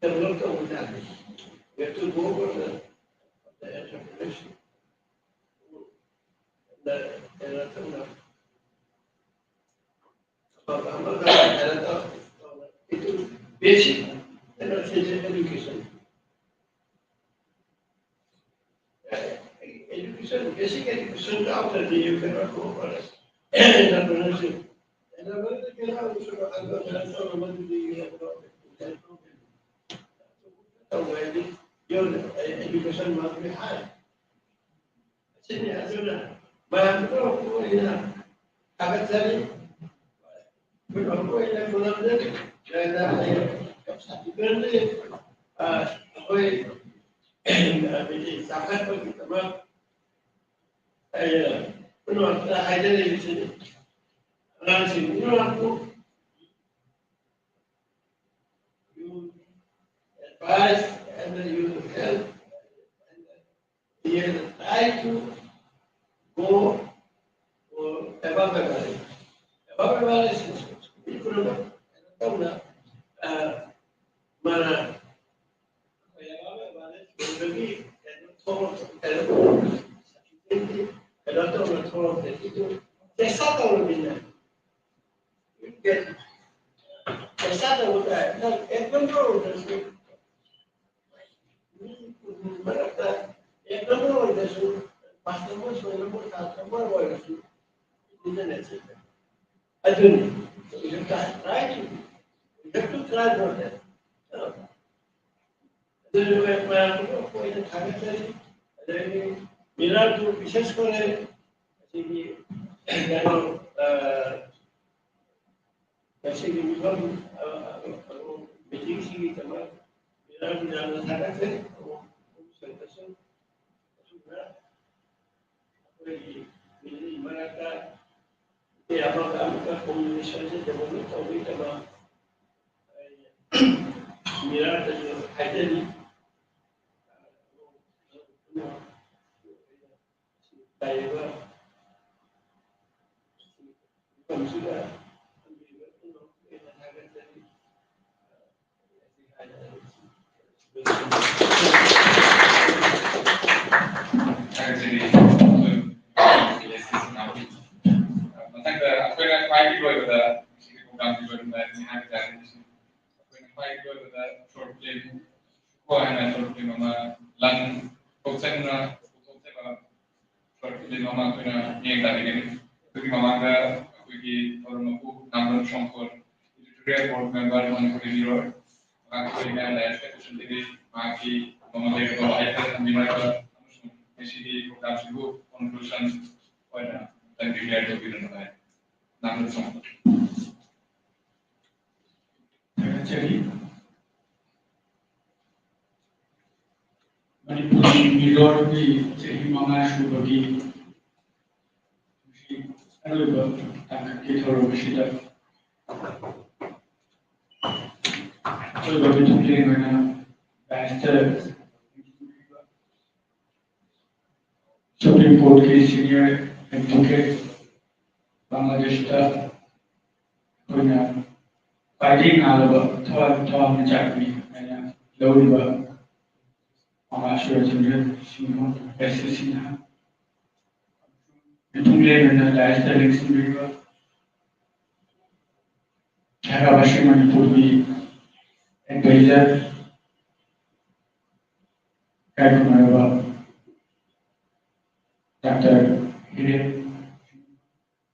develop ꯇꯧꯕ ꯌꯥꯗꯦ꯫ We have to go for the, the entrepreneurship. The, the, the, ꯑꯐꯕ ꯑꯃꯒ ꯀꯩꯅꯣ ꯇꯧ-, ꯇꯧꯅ, ꯏꯗꯨ-, basic ꯀꯩꯅꯣꯁꯤꯡꯁꯦ education꯫ Education, basic education ꯌꯥꯎꯗ꯭ꯔꯗꯤ you cannot go for entrepreneurship. Entrepreneurship ꯀꯩꯅꯣ ꯁꯨꯝ ꯑꯗꯨ ꯀꯩꯅꯣ ꯇꯧꯔꯝꯕꯗꯨꯗꯤ you have no, you have no ꯇꯧꯕ ꯍꯥꯏꯗꯤ education must be high꯫ ꯑꯁꯤꯅꯤ꯫ ꯑꯗꯨꯅ ꯃꯌꯥꯝꯗꯨ ꯑꯩꯅ ꯊꯥꯒꯠꯆꯔꯤ꯫ ꯑꯩꯈꯣꯏ ꯑꯣꯏꯅ ꯈꯨꯔꯨꯝꯖꯔꯤ꯫ ꯑꯗꯨꯅ ꯑꯩ ꯌꯥꯝ ꯁꯥꯊꯤꯕꯅꯤ꯫ ꯑ, ꯑꯩꯈꯣꯏ ꯑꯗꯒꯤ ꯆꯥꯎꯈꯠꯄꯒꯤꯗꯃꯛ ꯑꯩꯅ ꯄꯨꯝꯅꯃꯛꯇ ꯍꯥꯏꯖꯔꯤꯕꯁꯤꯅꯤ꯫ ꯑꯉꯥꯡꯁꯤꯡ ꯄꯨꯝꯅꯃꯛꯄꯨ you advise and you help and you try to go for above average. Above average is equal ꯇꯧꯅ, ꯑ, ꯃꯥꯅ ꯑꯩꯈꯣꯏ above average ꯑꯣꯏꯕꯒꯤ ꯀꯩꯅꯣ ꯊꯣꯛꯂꯛꯄ, ꯀꯩꯅꯣ ꯇꯧꯅ ꯊꯣꯛꯂꯛꯇꯦ꯫ ꯑꯗꯨ ꯄꯩꯁꯥ ꯇꯧꯔꯕꯅꯤꯅ ꯄꯩꯁꯥ ꯇꯧꯕ ꯇꯥꯏ꯫ ꯅꯪ ꯑꯦꯛ ꯅꯝꯕꯔ ꯑꯣꯏꯔꯁꯨ, ꯃꯤ ꯃꯔꯛꯇ ꯑꯦꯛ ꯅꯝꯕꯔ ꯑꯣꯏꯔꯁꯨ, ꯄꯥꯁ ꯅꯝꯕꯔ, ꯁꯣꯏ ꯅꯝꯕꯔ, ꯁꯥꯠ ꯅꯝꯕꯔ ꯑꯣꯏꯔꯁꯨ, ꯏꯟꯇꯔꯅꯦꯠꯁꯦ ꯑꯗꯨꯅꯤ꯫ You have to try, right? You have to try for that. ꯑꯗꯨꯅ ꯃꯌꯥꯝ ꯄꯨꯝꯅꯃꯛꯄꯨ ꯑꯩꯅ ꯊꯥꯒꯠꯆꯔꯤ꯫ ꯑꯗꯒꯤ ꯃꯤꯔꯥꯠꯄꯨ ꯕꯤꯁꯦꯁ ꯀꯣꯔꯦ ꯑꯁꯤꯒꯤ ꯀꯩꯅꯣ, ꯑ, ꯉꯁꯤꯒꯤ ꯃꯤꯐꯝ, ꯑ, ꯑ, ꯃꯤꯇꯤꯡꯁꯤꯒꯤꯗꯃꯛ ꯃꯤꯔꯥꯠꯄꯨ ꯌꯥꯝꯅ ꯊꯥꯒꯠꯆꯔꯤ꯫ ꯑꯁꯨꯝꯅ ꯑꯩꯈꯣꯏꯒꯤ ꯃꯤꯑꯣꯏ ꯃꯔꯛꯇ ꯑꯃꯒ ꯑꯃꯒ communication ꯁꯦ develop ꯇꯧꯕꯒꯤꯗꯃꯛ ꯑꯩ ꯃꯤꯔꯥꯠꯇꯁꯨ ꯍꯥꯏꯖꯔꯤ꯫ ꯂꯩꯔꯤꯕ ꯃꯐꯝꯁꯤꯗ ꯊꯝꯕꯤꯕ ꯄꯨꯝꯅꯃꯛꯄꯨ ꯍꯦꯟꯅ ꯊꯥꯒꯠꯆꯔꯤ꯫ ꯊꯥꯒꯠꯆꯔꯤ꯫ ꯃꯊꯪꯗ ꯑꯩꯈꯣꯏꯅ ꯈ꯭ꯋꯥꯏꯗꯒꯤ ꯂꯣꯏꯕꯗ, ꯉꯁꯤꯒꯤ programꯒꯤ ꯂꯣꯏꯔꯝꯗꯥꯏꯗꯅꯤ ꯍꯥꯏꯕ ꯇꯥꯔꯦ꯫ ꯑꯩꯈꯣꯏꯅ ꯈ꯭ꯋꯥꯏꯗꯒꯤ ꯂꯣꯏꯕꯗ short film ꯀꯣ ꯍꯥꯏꯅ short film ꯑꯃ ꯂꯪ ꯊꯣꯛꯆꯟꯅ ꯄꯨꯊꯣꯛꯆꯕ short film ꯑꯃ ꯑꯩꯈꯣꯏꯅ ꯃꯤꯠꯌꯦꯡ ꯇꯥꯕꯤꯒꯅꯤ꯫ ꯑꯗꯨꯒꯤ ꯃꯃꯥꯡꯗ ꯑꯩꯈꯣꯏꯒꯤ ꯊꯧꯔꯝ ꯃꯄꯨ ꯅꯥꯝꯗꯣꯟ ꯁꯣꯝꯄꯣꯟ, editorial board member, ꯃꯅꯤꯄꯨꯔꯤ ꯃꯤꯔꯣꯜ, ꯃꯍꯥꯛꯄꯨ ꯑꯩꯅ ꯂꯥꯏꯔꯤꯛꯇ ꯄꯨꯁꯤꯟꯖꯔꯤ꯫ ꯃꯍꯥꯛꯀꯤ ꯃꯃꯜ ꯂꯩꯔꯕ ꯋꯥꯍꯩ ꯈꯔ ꯊꯝꯕꯤꯔꯒ ꯑꯃꯁꯨꯡ ꯉꯁꯤꯒꯤ programꯁꯤꯕꯨ conclusion ꯑꯣꯏꯅ ꯑꯃꯨꯛꯇꯪ declare ꯇꯧꯕꯤꯔꯝꯕ ꯇꯥꯏ꯫ ꯅꯥꯝꯗꯣꯟ ꯁꯣꯝꯄꯣꯟ꯫ ꯊꯥꯒꯠꯆꯔꯤ꯫ ꯃꯅꯤꯄꯨꯔꯤ ꯃꯤꯔꯣꯜꯒꯤ ꯆꯍꯤ ꯃꯉꯥ ꯁꯨꯕꯒꯤ ꯉꯁꯤ ꯑꯔꯣꯏꯕ ꯇꯥꯡꯀꯛꯀꯤ ꯊꯧꯔꯝ ꯑꯁꯤꯗ ꯑꯔꯣꯏꯕ ꯃꯤꯊꯨꯡꯂꯦꯟ ꯑꯣꯏꯅ daisꯇ Supreme Courtꯀꯤ senior advocate, ꯕꯪꯒ꯭ꯂꯥꯗꯦꯁꯇ ꯑꯩꯈꯣꯏꯅ ꯈ꯭ꯋꯥꯏꯗꯒꯤ ꯉꯥꯜꯂꯕ ꯊꯋꯥꯏ ꯊꯋꯥꯏ ꯃꯆꯥꯛꯅꯤ ꯍꯥꯏꯅ ꯂꯧꯔꯤꯕ ꯃꯃꯥ ꯁꯨꯔꯆꯟꯗ꯭ꯔ ꯁꯤꯡꯍ, S C ꯁꯤꯡꯍ, ꯃꯤꯊꯨꯡꯂꯦꯟ ꯑꯣꯏꯅ daisꯇ ꯂꯦꯡꯁꯤꯟꯕꯤꯔꯤꯕ ꯙꯥꯔꯥꯕꯥꯁꯤ ꯃꯅꯤꯄꯨꯔꯒꯤ advisor, ꯏꯀꯥꯏꯈꯨꯝꯅꯔꯕ Doctor ꯍꯤꯔꯦꯟ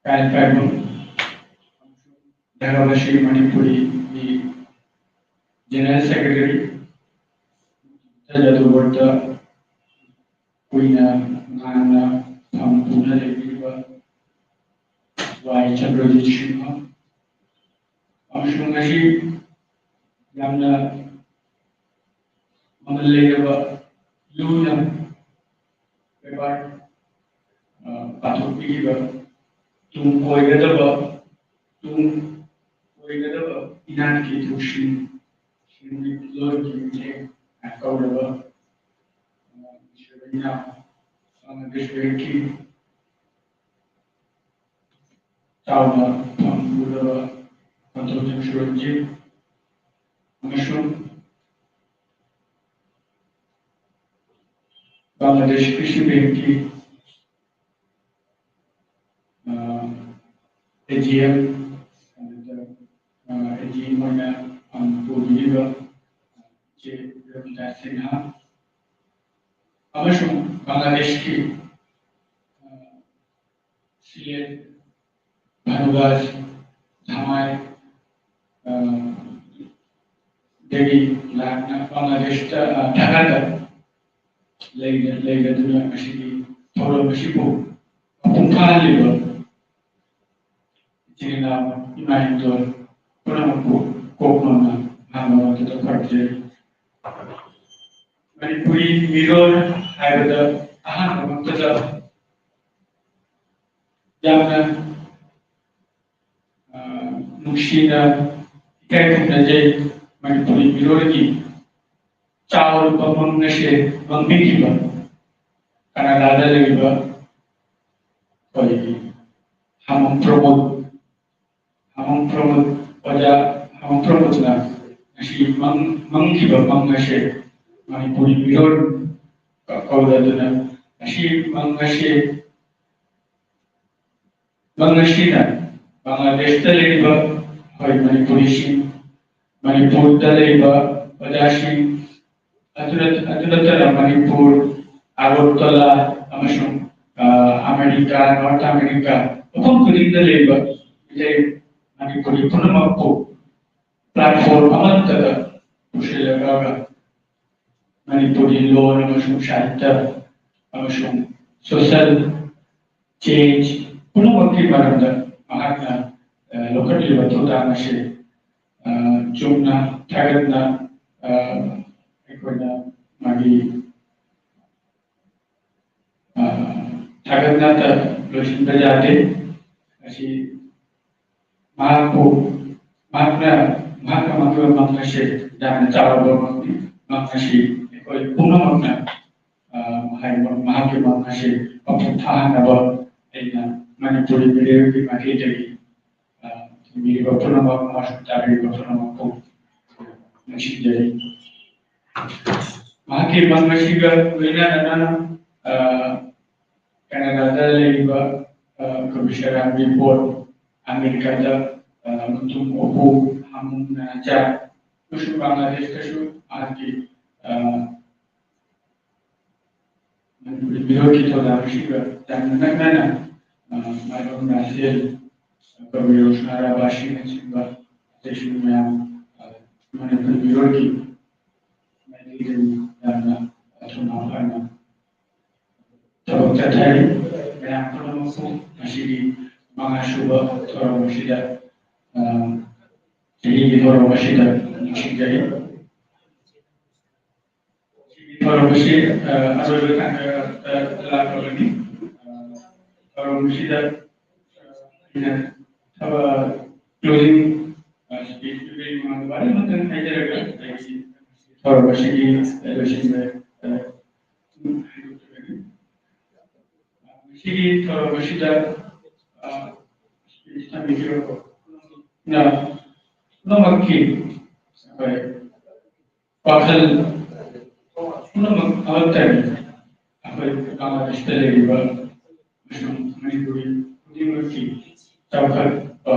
ꯀꯥꯏꯟꯄꯥꯏꯕꯝ, ꯙꯥꯔꯥꯕꯥꯁꯤ ꯃꯅꯤꯄꯨꯔꯤꯒꯤ General Secretary, ꯖꯗꯨꯕꯔꯇ ꯀꯨꯏꯅ ꯉꯥꯡꯅ ꯐꯝ ꯄꯨꯅ ꯂꯩꯕꯤꯔꯤꯕ ꯋꯥꯏ ꯆꯟꯗ꯭ꯔꯖꯤꯠ ꯁꯤꯡꯍ, ꯑꯃꯁꯨꯡ ꯉꯁꯤ ꯌꯥꯝꯅ ꯃꯃꯜ ꯂꯩꯔꯕ ꯂꯨꯅ ꯄꯦꯄꯔ, ꯑ, ꯄꯥꯊꯣꯛꯄꯤꯔꯤꯕ ꯇꯨꯡ ꯀꯣꯏꯒꯗꯕ, ꯇꯨꯡ ꯀꯣꯏꯒꯗꯕ ꯏꯅꯥꯠꯀꯤ ꯊꯧꯁꯤꯜ, ꯁꯦꯟꯃꯤꯠꯂꯣꯟꯒꯤ ꯃꯤꯠꯌꯦꯡ ꯀꯧꯔꯕ, ꯑ, ꯏꯁꯣꯔ ꯏꯅꯥꯎ ꯕꯪꯒ꯭ꯂꯥꯗꯦꯁ ꯕꯦꯡꯛꯀꯤ ꯆꯥꯎꯅ ꯐꯪꯂꯕ ꯀꯟꯇ꯭ꯔꯣꯂꯔ ꯁꯨꯔꯟꯖꯤꯠ ꯑꯃꯁꯨꯡ ꯕꯪꯒ꯭ꯂꯥꯗꯦꯁ ꯀ꯭ꯔꯤꯁꯤ ꯕꯦꯡꯛꯀꯤ ꯑꯦ ꯖꯤ ꯑꯦꯝ, ꯑꯗꯨꯗ ꯑꯦ ꯖꯤ ꯑꯦꯝ ꯑꯣꯏꯅ ꯐꯝ ꯄꯨꯕꯤꯔꯤꯕ ꯏꯆꯦ ꯔꯕꯤꯇꯥ ꯁꯤꯟꯍꯥ ꯑꯃꯁꯨꯡ ꯕꯪꯒ꯭ꯂꯥꯗꯦꯁꯀꯤ ꯁꯤ ꯑꯦ ꯚꯥꯅꯨꯒꯥꯁ ꯙꯃꯥꯏ ꯗꯒꯤ ꯂꯥꯛꯅ ꯕꯪꯒ꯭ꯂꯥꯗꯦꯁꯇ ꯙꯥꯀꯥꯗ ꯂꯩꯔꯗꯨꯅ ꯉꯁꯤꯒꯤ ꯊꯧꯔꯝ ꯑꯁꯤꯕꯨ ꯃꯄꯨꯡ ꯐꯥꯍꯜꯂꯤꯕ ꯏꯆꯤꯟ ꯏꯅꯥꯎ ꯏꯃꯥ ꯏꯟꯗꯣꯜ ꯄꯨꯝꯅꯃꯛꯄꯨ ꯀꯣꯛ ꯅꯣꯟꯅ ꯑꯍꯥꯟꯕ ꯃꯛꯇꯗ ꯈꯣꯏꯔꯝꯖꯔꯤ꯫ ꯃꯅꯤꯄꯨꯔꯤ ꯃꯤꯔꯣꯜ ꯍꯥꯏꯕꯗ ꯑꯍꯥꯟꯕ ꯃꯛꯇꯗ ꯌꯥꯝꯅ ꯅꯨꯡꯁꯤꯅ ꯏꯀꯥꯏ ꯈꯨꯝꯅꯖꯩ꯫ ꯃꯅꯤꯄꯨꯔꯤ ꯃꯤꯔꯣꯜꯒꯤ ꯆꯥꯎꯔꯕ ꯃꯪ ꯑꯁꯦ ꯃꯪꯕꯤꯈꯤꯕ ꯀꯅꯥꯗꯥꯗ ꯂꯩꯔꯤꯕ ꯑꯩꯈꯣꯏꯒꯤ ꯍꯥꯃꯝ ꯄ꯭ꯔꯃꯣꯗ, ꯍꯥꯃꯝ ꯄ꯭ꯔꯃꯣꯗ, ꯑꯣꯖꯥ ꯍꯥꯃꯝ ꯄ꯭ꯔꯃꯣꯗꯅ ꯉꯁꯤ ꯃꯪ-, ꯃꯪꯈꯤꯕ ꯃꯪ ꯑꯁꯦ ꯃꯅꯤꯄꯨꯔꯤ ꯃꯤꯔꯣꯜ ꯀꯧꯔꯗꯨꯅ ꯉꯁꯤ ꯃꯪ ꯑꯁꯦ ꯃꯪ ꯑꯁꯤꯅ ꯕꯪꯒ꯭ꯂꯥꯗꯦꯁꯇ ꯂꯩꯔꯤꯕ ꯑꯩꯈꯣꯏ ꯃꯅꯤꯄꯨꯔꯤꯁꯤꯡ, ꯃꯅꯤꯄꯨꯔꯗ ꯂꯩꯔꯤꯕ ꯑꯣꯖꯥꯁꯤꯡ, ꯑꯗꯨ ꯅꯠ-, ꯑꯗꯨ ꯅꯠꯇꯅ ꯃꯅꯤꯄꯨꯔ, ꯑꯒꯔꯇꯂꯥ ꯑꯃꯁꯨꯡ, ꯑ, ꯑꯃꯦꯔꯤꯀꯥ, ꯅꯣꯔꯠ ꯑꯃꯦꯔꯤꯀꯥ, ꯃꯐꯝ ꯈꯨꯗꯤꯡꯗ ꯂꯩꯔꯤꯕ ꯃꯤꯇꯩ ꯃꯅꯤꯄꯨꯔꯤ ꯄꯨꯝꯅꯃꯛꯄꯨ ꯄ꯭ꯂꯦꯠꯐꯣꯔꯝ ꯑꯃꯠꯇꯗ ꯄꯨꯁꯤꯜꯂꯒ ꯃꯅꯤꯄꯨꯔꯤ ꯂꯣꯟ ꯑꯃꯁꯨꯡ ꯁꯥꯍꯤꯇ꯭ꯌ ꯑꯃꯁꯨꯡ ꯁꯣꯁꯤꯌꯦꯜ ꯆꯦꯟꯖ ꯄꯨꯝꯅꯃꯛꯀꯤ ꯃꯔꯝꯗ ꯃꯍꯥꯛꯅ, ꯑ, ꯂꯧꯈꯠꯂꯤꯕ ꯊꯧꯗꯥꯡ ꯑꯁꯤ, ꯑ, ꯆꯨꯝꯅ ꯊꯥꯒꯠꯅ, ꯑ, ꯑꯩꯈꯣꯏꯅ ꯃꯥꯒꯤ, ꯑ, ꯊꯥꯒꯠꯅꯇ ꯂꯣꯏꯁꯤꯟꯕ ꯌꯥꯗꯦ꯫ ꯑꯁꯤ ꯃꯍꯥꯛꯄꯨ, ꯃꯍꯥꯛꯅ, ꯃꯍꯥꯛꯅ ꯃꯥꯡꯂꯤꯕ ꯃꯪ ꯑꯁꯤ ꯌꯥꯝꯅ ꯆꯥꯎꯔꯕ ꯃꯪꯅꯤ꯫ ꯃꯪ ꯑꯁꯤ ꯑꯩꯈꯣꯏ ꯄꯨꯝꯅꯃꯛꯅ, ꯑ, ꯍꯥꯏꯔꯤꯕ ꯃꯍꯥꯛꯀꯤ ꯃꯪ ꯑꯁꯤ ꯃꯄꯨꯡ ꯐꯥꯍꯟꯅꯕ ꯑꯩꯅ ꯃꯅꯤꯄꯨꯔꯤ ꯃꯤꯔꯦꯜꯒꯤ ꯃꯥꯏꯀꯩꯗꯒꯤ, ꯑ, ꯊꯤꯡꯕꯤꯔꯤꯕ ꯄꯨꯝꯅꯃꯛ ꯑꯃꯁꯨꯡ ꯇꯥꯕꯤꯔꯤꯕ ꯄꯨꯝꯅꯃꯛꯄꯨ ꯅꯤꯡꯁꯤꯡꯖꯔꯤ꯫ ꯃꯍꯥꯛꯀꯤ ꯃꯪ ꯑꯁꯤꯒ ꯂꯣꯏꯅꯅ, ꯑ, ꯀꯅꯥꯗꯥꯗ ꯂꯩꯔꯤꯕ, ꯑ, ꯀꯕꯤꯁꯔꯥꯝ ꯔꯤꯄꯣꯔꯠ, ꯑꯃꯦꯔꯤꯀꯥꯗ, ꯑ, ꯃꯨꯇꯨꯝ ꯑꯣꯄꯨ, ꯍꯥꯃꯨꯡ ꯅꯥꯆꯥ, ꯑꯃꯁꯨꯡ ꯕꯪꯒ꯭ꯂꯥꯗꯦꯁꯇꯁꯨ ꯃꯍꯥꯛꯀꯤ, ꯑ, ꯃꯅꯤꯄꯨꯔꯤ ꯃꯤꯑꯣꯏꯒꯤ ꯊꯧꯗꯥꯡ ꯑꯁꯤꯒ ꯌꯥꯝꯅ ꯅꯛꯅꯅ, ꯑ, ꯃꯥꯏꯕꯝ ꯔꯥꯖꯦꯟ, ꯀꯕꯤꯔ ꯔꯣꯁꯅꯥ ꯔꯥꯕꯥꯁꯤꯅꯆꯤꯡꯕ ꯑꯇꯩꯁꯨ ꯃꯌꯥꯝ, ꯑ, ꯃꯅꯤꯄꯨꯔꯤ ꯃꯤꯑꯣꯏꯒꯤ ꯃꯥꯏꯀꯩꯗꯒꯤ ꯌꯥꯝꯅ ꯊꯧꯅꯥ ꯐꯅ ꯊꯕꯛ ꯆꯠꯊꯔꯤ꯫ ꯃꯌꯥꯝ ꯄꯨꯝꯅꯃꯛꯄꯨ ꯉꯁꯤꯒꯤ ꯃꯉꯥ ꯁꯨꯕ ꯊꯧꯔꯝ ꯑꯁꯤꯗ, ꯑ, ꯆꯍꯤꯒꯤ ꯊꯧꯔꯝ ꯑꯁꯤꯗ ꯅꯤꯡꯁꯤꯡꯖꯔꯤ꯫ ꯁꯤꯒꯤ ꯊꯧꯔꯝ ꯑꯁꯤ, ꯑ, ꯑꯔꯣꯏꯕ ꯊꯥꯡꯗ, ꯑ, ꯂꯥꯛꯂꯕꯅꯤ꯫ ꯑ, ꯊꯧꯔꯝ ꯑꯁꯤꯗ, ꯑ, ꯑꯩꯅ ꯊꯕꯛ closing, ꯑ, speech ꯄꯤꯕꯒꯤ ꯃꯃꯥꯡꯗ ꯋꯥꯔꯤ ꯑꯃꯇꯪ ꯍꯥꯏꯖꯔꯒ ꯑꯩꯒꯤ ꯊꯧꯔꯝ ꯑꯁꯤꯒꯤ ꯂꯣꯏꯁꯤꯟꯕ, ꯑ, ꯍꯥꯏꯗꯣꯛꯆꯒꯅꯤ꯫ ꯉꯁꯤꯒꯤ ꯊꯧꯔꯝ ꯑꯁꯤꯗ, ꯑ, speech ꯊꯝꯕꯤꯈꯤꯕ ꯄꯨꯝꯅꯃꯛꯀꯤ ꯑꯩꯈꯣꯏ ꯋꯥꯈꯜ ꯄꯨꯝꯅꯃꯛ ꯑꯃꯠꯇꯅꯤ꯫ ꯑꯩꯈꯣꯏ ꯕꯪꯒ꯭ꯂꯥꯗꯦꯁꯇ ꯂꯩꯔꯤꯕ ꯑꯃꯁꯨꯡ ꯃꯅꯤꯄꯨꯔꯤ ꯈꯨꯗꯤꯡꯃꯛꯀꯤ ꯆꯥꯎꯈꯠꯄ,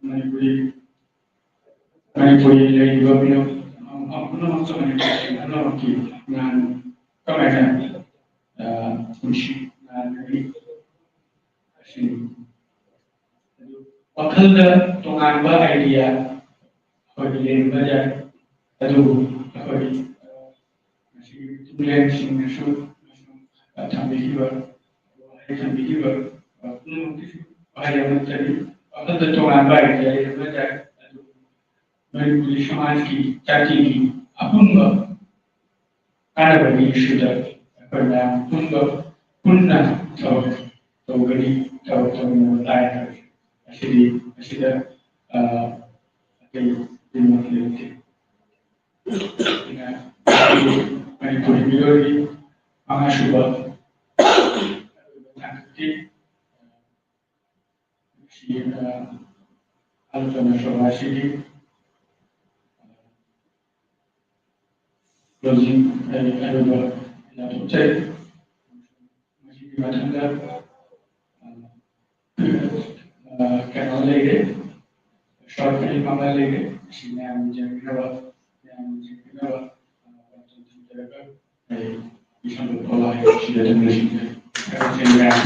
ꯃꯅꯤꯄꯨꯔꯤ, ꯃꯅꯤꯄꯨꯔꯤ ꯂꯩꯔꯤꯕ ꯃꯤꯑꯣꯏ ꯄꯨꯝꯅꯃꯛꯁꯨ ꯃꯅꯤꯄꯨꯔꯤ ꯄꯨꯝꯅꯃꯛꯀꯤ ꯉꯥꯡ ꯀꯃꯥꯏꯅ, ꯑ, ꯅꯨꯡꯁꯤ ꯉꯥꯡꯒꯅꯤ ꯑꯁꯤꯅꯤ꯫ ꯑꯗꯨ ꯋꯥꯈꯜꯗ ꯇꯣꯉꯥꯟꯕ idea ꯑꯩꯈꯣꯏꯒꯤ ꯂꯩꯔꯝꯕ ꯌꯥꯏ, ꯑꯗꯨꯕꯨ ꯑꯩꯈꯣꯏ, ꯑ, ꯃꯁꯤꯒꯤ ꯃꯤꯇꯨꯡꯂꯦꯟꯁꯤꯡꯅꯁꯨ ꯊꯝꯕꯤꯈꯤꯕ, ꯋꯥꯍꯩ ꯊꯝꯕꯤꯈꯤꯕ ꯄꯨꯝꯅꯃꯛꯀꯤꯁꯨ ꯋꯥꯍꯩ ꯑꯃꯠꯇꯅꯤ꯫ ꯋꯥꯈꯜꯗ ꯇꯣꯉꯥꯟꯕ idea ꯂꯩꯔꯝꯕ ꯌꯥꯏ, ꯑꯗꯨꯕꯨ ꯃꯅꯤꯄꯨꯔꯤ ꯁꯃꯥꯖꯀꯤ, ꯖꯥꯇꯤꯒꯤ ꯑꯄꯨꯟꯕ ꯀꯥꯟꯅꯕꯒꯤ issue ꯗ ꯑꯩꯈꯣꯏ ꯃꯌꯥꯝ ꯄꯨꯟꯕ, ꯄꯨꯟꯅ ꯊꯕꯛ ꯇꯧꯒꯅꯤ, ꯊꯕꯛ ꯇꯧꯃꯤꯟꯅꯕ ꯇꯥꯏ ꯍꯥꯏꯕꯁꯤ꯫ ꯑꯁꯤꯗꯤ, ꯑꯁꯤꯗ, ꯑ, ꯑꯇꯩ ꯄꯨꯝꯅꯃꯛ ꯂꯩꯇꯦ꯫ ꯑꯩꯅ ꯃꯅꯤꯄꯨꯔꯤ ꯃꯤꯑꯣꯏꯒꯤ ꯃꯉꯥꯁꯨꯕ ꯇꯥꯡꯀꯛꯀꯤ ꯁꯤ ꯑꯍꯜ ꯆꯅꯁ꯭ꯔꯕꯥꯁꯤꯒꯤ ꯀ꯭ꯂꯣꯖꯤꯡ ꯑꯔꯣꯏꯕ ꯂꯥꯎꯊꯣꯛꯆꯔꯤ꯫ ꯃꯁꯤꯒꯤ ꯃꯊꯪꯗ ꯀꯩꯅꯣ ꯂꯩꯔꯦ, ꯁꯣꯔꯠ ꯐꯤꯂꯝ ꯑꯃ ꯂꯩꯔꯦ꯫ ꯁꯤ ꯃꯌꯥꯝ ꯌꯦꯡꯕꯤꯅꯕ, ꯃꯌꯥꯝ ꯌꯦꯡꯕꯤꯅꯕ ꯋꯥꯐꯝ ꯊꯝꯖꯔꯒ ꯑꯩ ꯏꯁꯝꯗ ꯄꯣꯂꯥꯏ ꯁꯤꯗ ꯑꯗꯨꯝ ꯂꯣꯏꯁꯤꯟꯖꯔꯦ꯫ ꯃꯌꯥꯝ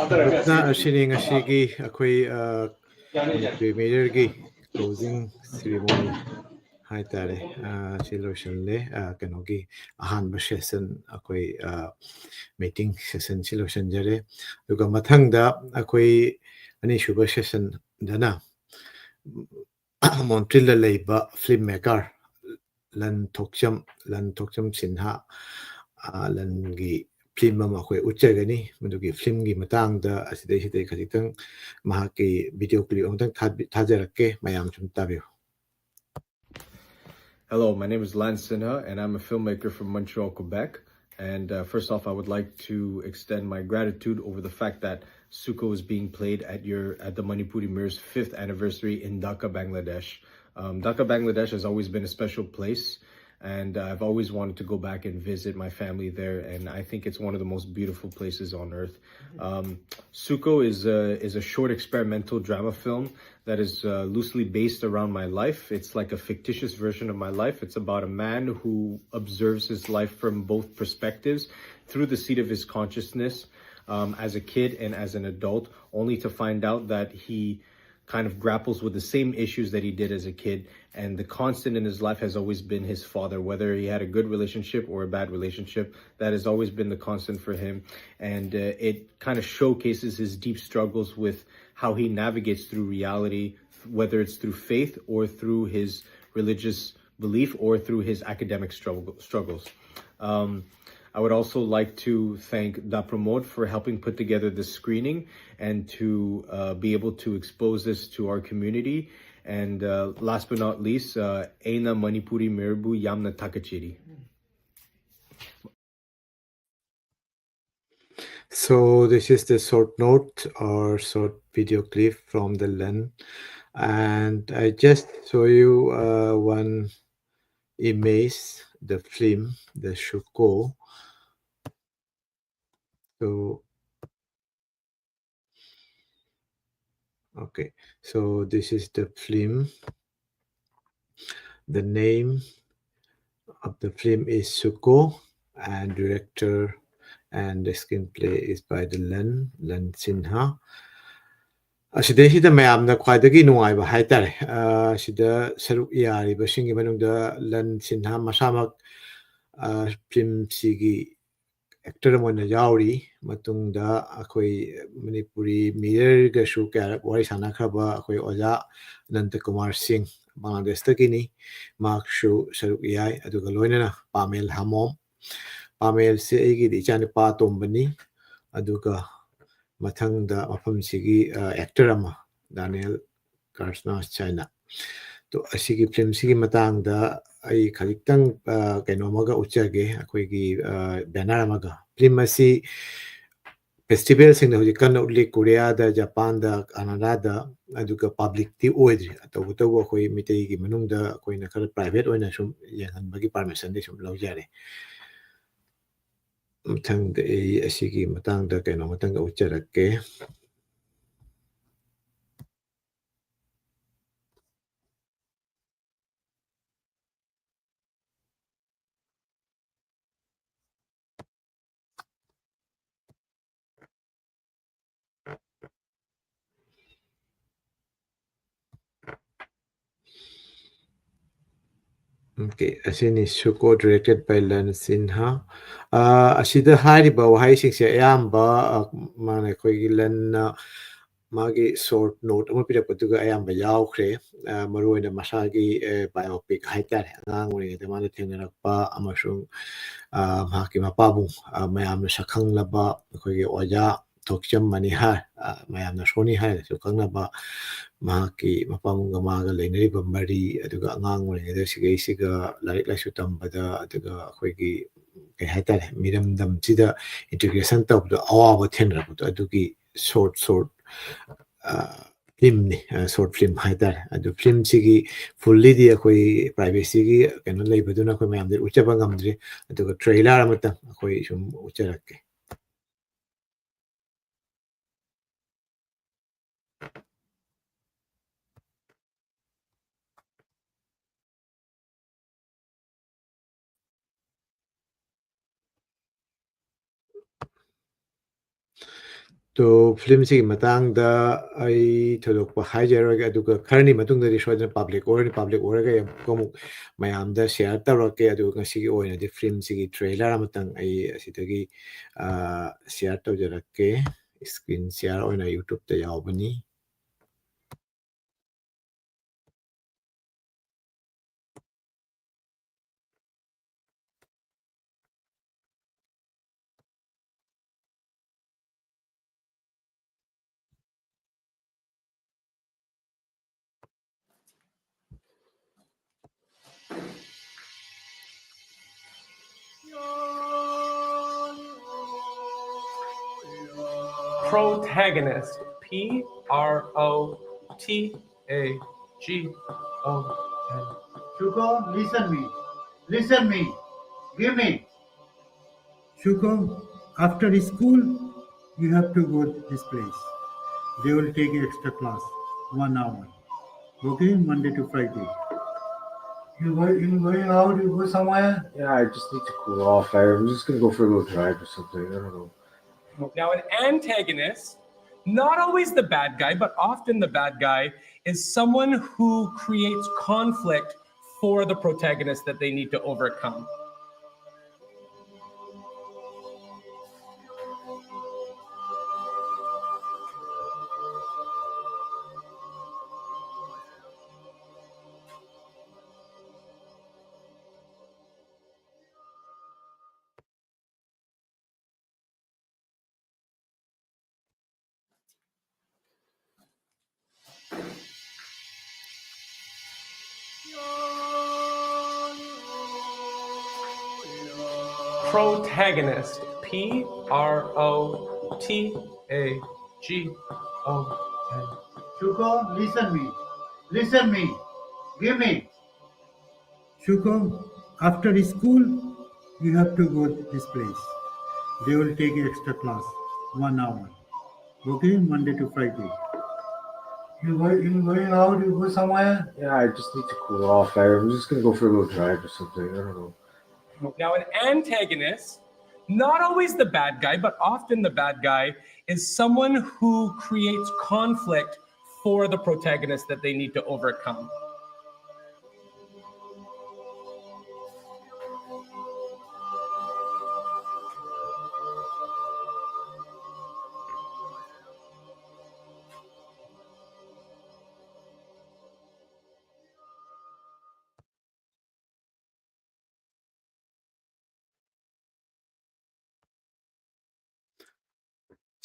ꯒ꯭ꯔꯨꯞꯅ ꯑꯁꯤꯅꯤ ꯉꯁꯤꯒꯤ ꯑꯩꯈꯣꯏ ꯃꯅꯤꯄꯨꯔꯤ ꯃꯦꯌꯔꯒꯤ ꯀ꯭ꯂꯣꯖꯤꯡ ꯁꯦꯔꯤꯃꯣꯅꯤ ꯍꯥꯏꯇꯥꯔꯦ꯫ ꯁꯤ ꯂꯣꯏꯁꯤꯜꯂꯦ꯫ ꯀꯩꯅꯣꯒꯤ ꯑꯍꯥꯟꯕ ꯁꯦꯁꯟ, ꯑꯩꯈꯣꯏ ꯃꯤꯇꯤꯡ ꯁꯦꯁꯟꯁꯤ ꯂꯣꯏꯁꯤꯟꯖꯔꯦ꯫ ꯑꯗꯨꯒ ꯃꯊꯪꯗ ꯑꯩꯈꯣꯏ ꯑꯅꯤꯁꯨꯕ ꯁꯦꯁꯟꯗꯅ ꯃꯣꯟꯇ꯭ꯔꯤꯜꯗ ꯂꯩꯕ ꯐꯤꯂꯝ ꯃꯦꯀꯔ ꯂꯟ ꯊꯣꯛꯆꯝ ꯂꯟ ꯊꯣꯛꯆꯝ ꯁꯤꯟꯍꯥ ꯂꯟꯒꯤ ꯐꯤꯂꯝ ꯑꯃ ꯑꯩꯈꯣꯏ ꯎꯠꯆꯒꯅꯤ꯫ ꯃꯗꯨꯒꯤ ꯐꯤꯂꯝꯒꯤ ꯃꯇꯥꯡꯗ ꯑꯁꯤꯗꯩꯁꯤꯗꯩ ꯈꯖꯤꯛꯇꯪ ꯃꯍꯥꯛꯀꯤ ꯚꯤꯗꯤꯑꯣ ꯀ꯭ꯂꯤꯞ ꯑꯃꯇꯪ ꯊꯥꯖꯔꯛꯀꯦ, ꯃꯌꯥꯝ ꯁꯨꯝ ꯇꯥꯕꯤꯌꯨ꯫ Hello, my name is Lance Sinha, and I'm a filmmaker from Montreal, Quebec. And uh, first off, I would like to extend my gratitude over the fact that Suko is being played at your at the Manipuri Mirror's fifth anniversary in Dhaka, Bangladesh. Um, Dhaka, Bangladesh has always been a special place, and uh, I've always wanted to go back and visit my family there. And I think it's one of the most beautiful places on earth. Um, Suko is a is a short experimental drama film that is uh, loosely based around my life. It's like a fictitious version of my life. It's about a man who observes his life from both perspectives through the seat of his consciousness, um, as a kid and as an adult, only to find out that he kind of grapples with the same issues that he did as a kid. And the constant in his life has always been his father, whether he had a good relationship or a bad relationship. That has always been the constant for him. And uh, it kind of showcases his deep struggles with how he navigates through reality, whether it's through faith or through his religious belief or through his academic struggle, struggles. Um, I would also like to thank Da Pramod for helping put together this screening and to uh, be able to expose this to our community. And uh, last but not least, uh, ꯑꯩꯅ ꯃꯅꯤꯄꯨꯔꯤ ꯃꯤꯑꯣꯏꯕꯨ ꯌꯥꯝꯅ ꯊꯥꯒꯠꯆꯔꯤ. So this is the short note or short video clip from the Len. And I just show you uh, one image, the film, the Shuko. So, okay, so this is the film. The name of the film is Suko, and director and the screenplay is by the Len, Len Sinha. ꯑꯁꯤꯗꯩꯁꯤꯗ ꯃꯌꯥꯝꯅ ꯈ꯭ꯋꯥꯏꯗꯒꯤ ꯅꯨꯡꯉꯥꯏꯕ ꯍꯥꯏꯇꯥꯔꯦ, ꯑ, ꯁꯤꯗ ꯁꯔꯨꯛ ꯌꯥꯔꯤꯕꯁꯤꯡꯒꯤ ꯃꯅꯨꯡꯗ ꯂꯟ ꯁꯤꯟꯍꯥ ꯃꯁꯥꯃꯛ, ꯑ, ꯐꯤꯂꯝꯁꯤꯒꯤ ꯑꯦꯛꯇꯔ ꯑꯃ ꯑꯣꯏꯅ ꯌꯥꯎꯔꯤ꯫ ꯃꯇꯨꯡꯗ ꯑꯩꯈꯣꯏ ꯃꯅꯤꯄꯨꯔꯤ ꯃꯤꯔꯔꯒꯁꯨ ꯀꯌꯥꯔꯛ ꯋꯥꯔꯤ ꯁꯥꯟꯅꯈ꯭ꯔꯕ ꯑꯩꯈꯣꯏ ꯑꯣꯖꯥ ꯑꯅꯟꯇ ꯀꯨꯃꯥꯔ ꯁꯤꯡ, ꯕꯪꯒ꯭ꯂꯥꯗꯦꯁꯇꯒꯤꯅꯤ, ꯃꯍꯥꯛꯁꯨ ꯁꯔꯨꯛ ꯌꯥꯏ꯫ ꯑꯗꯨꯒ ꯂꯣꯏꯅꯅ ꯄꯥꯃꯦꯜ ꯍꯥꯃꯣꯝ, ꯄꯥꯃꯦꯜꯁꯦ ꯑꯩꯒꯤꯗꯤ ꯏꯆꯥꯅꯨꯄꯥ ꯑꯇꯣꯝꯕꯅꯤ꯫ ꯑꯗꯨꯒ ꯃꯊꯪꯗ ꯃꯐꯝꯁꯤꯒꯤ, ꯑ, ꯑꯦꯛꯇꯔ ꯑꯃ, ꯗꯥꯅꯤꯌꯦꯜ ꯀꯥꯔꯁꯅꯥꯁ ꯍꯥꯏꯅ꯫ ꯇꯣ, ꯑꯁꯤꯒꯤ ꯐꯤꯂꯝꯁꯤꯒꯤ ꯃꯇꯥꯡꯗ ꯑꯩ ꯈꯖꯤꯛꯇꯪ, ꯑ, ꯀꯩꯅꯣ ꯑꯃꯒ ꯎꯠꯆꯒꯦ, ꯑꯩꯈꯣꯏꯒꯤ, ꯑ, ꯕꯦꯅꯔ ꯑꯃꯒ꯫ ꯐꯤꯂꯝ ꯑꯁꯤ ꯐꯦꯁꯇꯤꯚꯦꯜꯁꯤꯡꯗ ꯍꯧꯖꯤꯛ ꯀꯟꯅ ꯎꯠꯂꯤ, ꯀꯣꯔꯤꯌꯥꯗ, ꯖꯄꯥꯟꯗ, ꯀꯅꯥꯗꯥꯗ, ꯑꯗꯨꯒ ꯄꯥꯕ꯭ꯂꯤꯛꯇꯤ ꯑꯣꯏꯗ꯭ꯔꯤ꯫ ꯇꯧꯕꯇꯕꯨ ꯑꯩꯈꯣꯏ ꯃꯤꯇꯩꯒꯤ ꯃꯅꯨꯡꯗ ꯑꯩꯈꯣꯏꯅ ꯈꯔ ꯄ꯭ꯔꯥꯏꯚꯦꯠ ꯑꯣꯏꯅ ꯁꯨꯝ ꯌꯦꯡꯍꯟꯕꯒꯤ ꯄꯥꯔꯃꯤꯁꯟꯗꯤ ꯁꯨꯝ ꯂꯧꯖꯔꯦ꯫ ꯃꯊꯪꯗ ꯑꯩ ꯑꯁꯤꯒꯤ ꯃꯇꯥꯡꯗ ꯀꯩꯅꯣ ꯃꯇꯪꯒ ꯎꯠꯆꯔꯛꯀꯦ꯫ Okay, ꯑꯁꯤꯅꯤ Suko, directed by Lan Sinha. ꯑꯥ, ꯑꯁꯤꯗ ꯍꯥꯏꯔꯤꯕ ꯋꯥꯍꯩꯁꯤꯡꯁꯦ ꯑꯌꯥꯝꯕ, ꯑ, ꯃꯥꯅ ꯑꯩꯈꯣꯏꯒꯤ ꯂꯟꯅ ꯃꯥꯒꯤ ꯁꯣꯔꯠ ꯅꯣꯠ ꯑꯃ ꯄꯤꯔꯛꯄꯗꯨꯒ ꯑꯌꯥꯝꯕ ꯌꯥꯎꯈ꯭ꯔꯦ꯫ ꯑ, ꯃꯔꯨꯑꯣꯏꯅ ꯃꯁꯥꯒꯤ, ꯑ, ꯕꯥꯏꯑꯣꯄꯤꯛ ꯍꯥꯏꯇꯥꯔꯦ, ꯑꯉꯥꯡ ꯑꯣꯏꯔꯤꯉꯩꯗ ꯃꯥꯅ ꯊꯦꯡꯅꯔꯛꯄ ꯑꯃꯁꯨꯡ, ꯑ, ꯃꯍꯥꯛꯀꯤ ꯃꯄꯥꯕꯨꯡ, ꯑ, ꯃꯌꯥꯝꯅ ꯁꯛꯈꯪꯂꯕ ꯑꯩꯈꯣꯏꯒꯤ ꯑꯣꯖꯥ ꯊꯣꯛꯆꯝ ꯃꯅꯤꯍꯥꯔ, ꯑ, ꯃꯌꯥꯝꯅ ꯁꯣꯅꯤ ꯍꯥꯏꯔꯒꯁꯨ ꯈꯪꯅꯕ, ꯃꯍꯥꯛꯀꯤ ꯃꯄꯥꯕꯨꯡꯒ ꯃꯥꯒ ꯂꯩꯅꯔꯤꯕ ꯃꯔꯤ, ꯑꯗꯨꯒ ꯑꯉꯥꯡ ꯑꯣꯏꯔꯤꯉꯩꯗ ꯁꯤꯒꯩꯁꯤꯒ ꯂꯥꯏꯔꯤꯛ ꯂꯥꯏꯁꯨ ꯇꯝꯕꯗ, ꯑꯗꯨꯒ ꯑꯩꯈꯣꯏꯒꯤ, ꯀꯩ ꯍꯥꯏꯇꯥꯔꯦ, ꯃꯤꯔꯝꯗꯝꯁꯤꯗ ꯏꯟꯇꯤꯒ꯭ꯔꯦꯁꯟ ꯇꯧꯕꯗ ꯑꯋꯥꯕ ꯊꯦꯡꯅꯔꯛꯄꯗꯣ, ꯑꯗꯨꯒꯤ ꯁꯣꯔꯠ ꯁꯣꯔꯠ, ꯑ, ꯐꯤꯂꯝꯅꯤ, ꯑ, ꯁꯣꯔꯠ ꯐꯤꯂꯝ ꯍꯥꯏꯇꯥꯔꯦ꯫ ꯑꯗꯨ ꯐꯤꯂꯝꯁꯤꯒꯤ ꯐꯨꯜꯂꯤꯗꯤ ꯑꯩꯈꯣꯏ ꯄ꯭ꯔꯥꯏꯚꯦꯁꯤꯒꯤ ꯀꯩꯅꯣ ꯂꯩꯕꯗꯨꯅ ꯑꯩꯈꯣꯏ ꯃꯌꯥꯝꯗ ꯎꯠꯆꯕ ꯉꯝꯗ꯭ꯔꯤ꯫ ꯑꯗꯨꯒ ꯇ꯭ꯔꯦꯂꯔ ꯑꯃꯇꯪ ꯑꯩꯈꯣꯏ ꯁꯨꯝ ꯎꯠꯆꯔꯛꯀꯦ꯫ ꯑꯗꯣ ꯐꯤꯂꯝꯁꯤꯒꯤ ꯃꯇꯥꯡꯗ ꯑꯩ ꯊꯣꯏꯗꯣꯛꯄ ꯍꯥꯏꯖꯔꯣꯏꯒꯦ, ꯑꯗꯨꯒ ꯈꯔꯅꯤ ꯃꯇꯨꯡꯗꯗꯤ ꯁꯣꯏꯗꯅ ꯄꯕ꯭ꯂꯤꯛ ꯑꯣꯏꯔꯅꯤ, ꯄꯕ꯭ꯂꯤꯛ ꯑꯣꯏꯔꯒ ꯑꯃꯨꯛ, ꯑꯃꯨꯛ ꯃꯌꯥꯝꯗ ꯁꯤꯌꯔ ꯇꯧꯔꯛꯀꯦ꯫ ꯑꯗꯨꯒ ꯉꯁꯤꯒꯤ ꯑꯣꯏꯅꯗꯤ ꯐꯤꯂꯝꯁꯤꯒꯤ ꯇ꯭ꯔꯦꯂꯔ ꯑꯃꯇꯪ ꯑꯩ ꯑꯁꯤꯗꯒꯤ, ꯑ, ꯁꯤꯌꯔ ꯇꯧꯖꯔꯛꯀꯦ꯫ ꯁ꯭ꯀ꯭ꯔꯤꯟ ꯁꯤꯌꯔ ꯑꯣꯏꯅ ꯌꯨꯇ꯭ꯌꯨꯕꯇ ꯌꯥꯎꯕꯅꯤ꯫ Protagonist. P R O T A G O N. Shuko, listen me. Listen me. Give me. Shuko, after school, you have to go this place. They will take extra class, one hour. Okay, Monday to Friday. You going, you going out, you go somewhere? Yeah, I just need to cool off. I'm just gonna go for a little drive or something. I don't know. Now, an antagonist, not always the bad guy, but often the bad guy, is someone who creates conflict for the protagonist that they need to overcome. Protagonist. P R O T A G O N. Shuko, listen me. Listen me. Give me. Shuko, after school, you have to go this place. They will take extra class, one hour. Okay, Monday to Friday. You going, you going out, you go somewhere? Yeah, I just need to cool off. I, I'm just gonna go for a little drive or something. I don't know. Now, an antagonist, not always the bad guy, but often the bad guy, is someone who creates conflict for the protagonist that they need to overcome.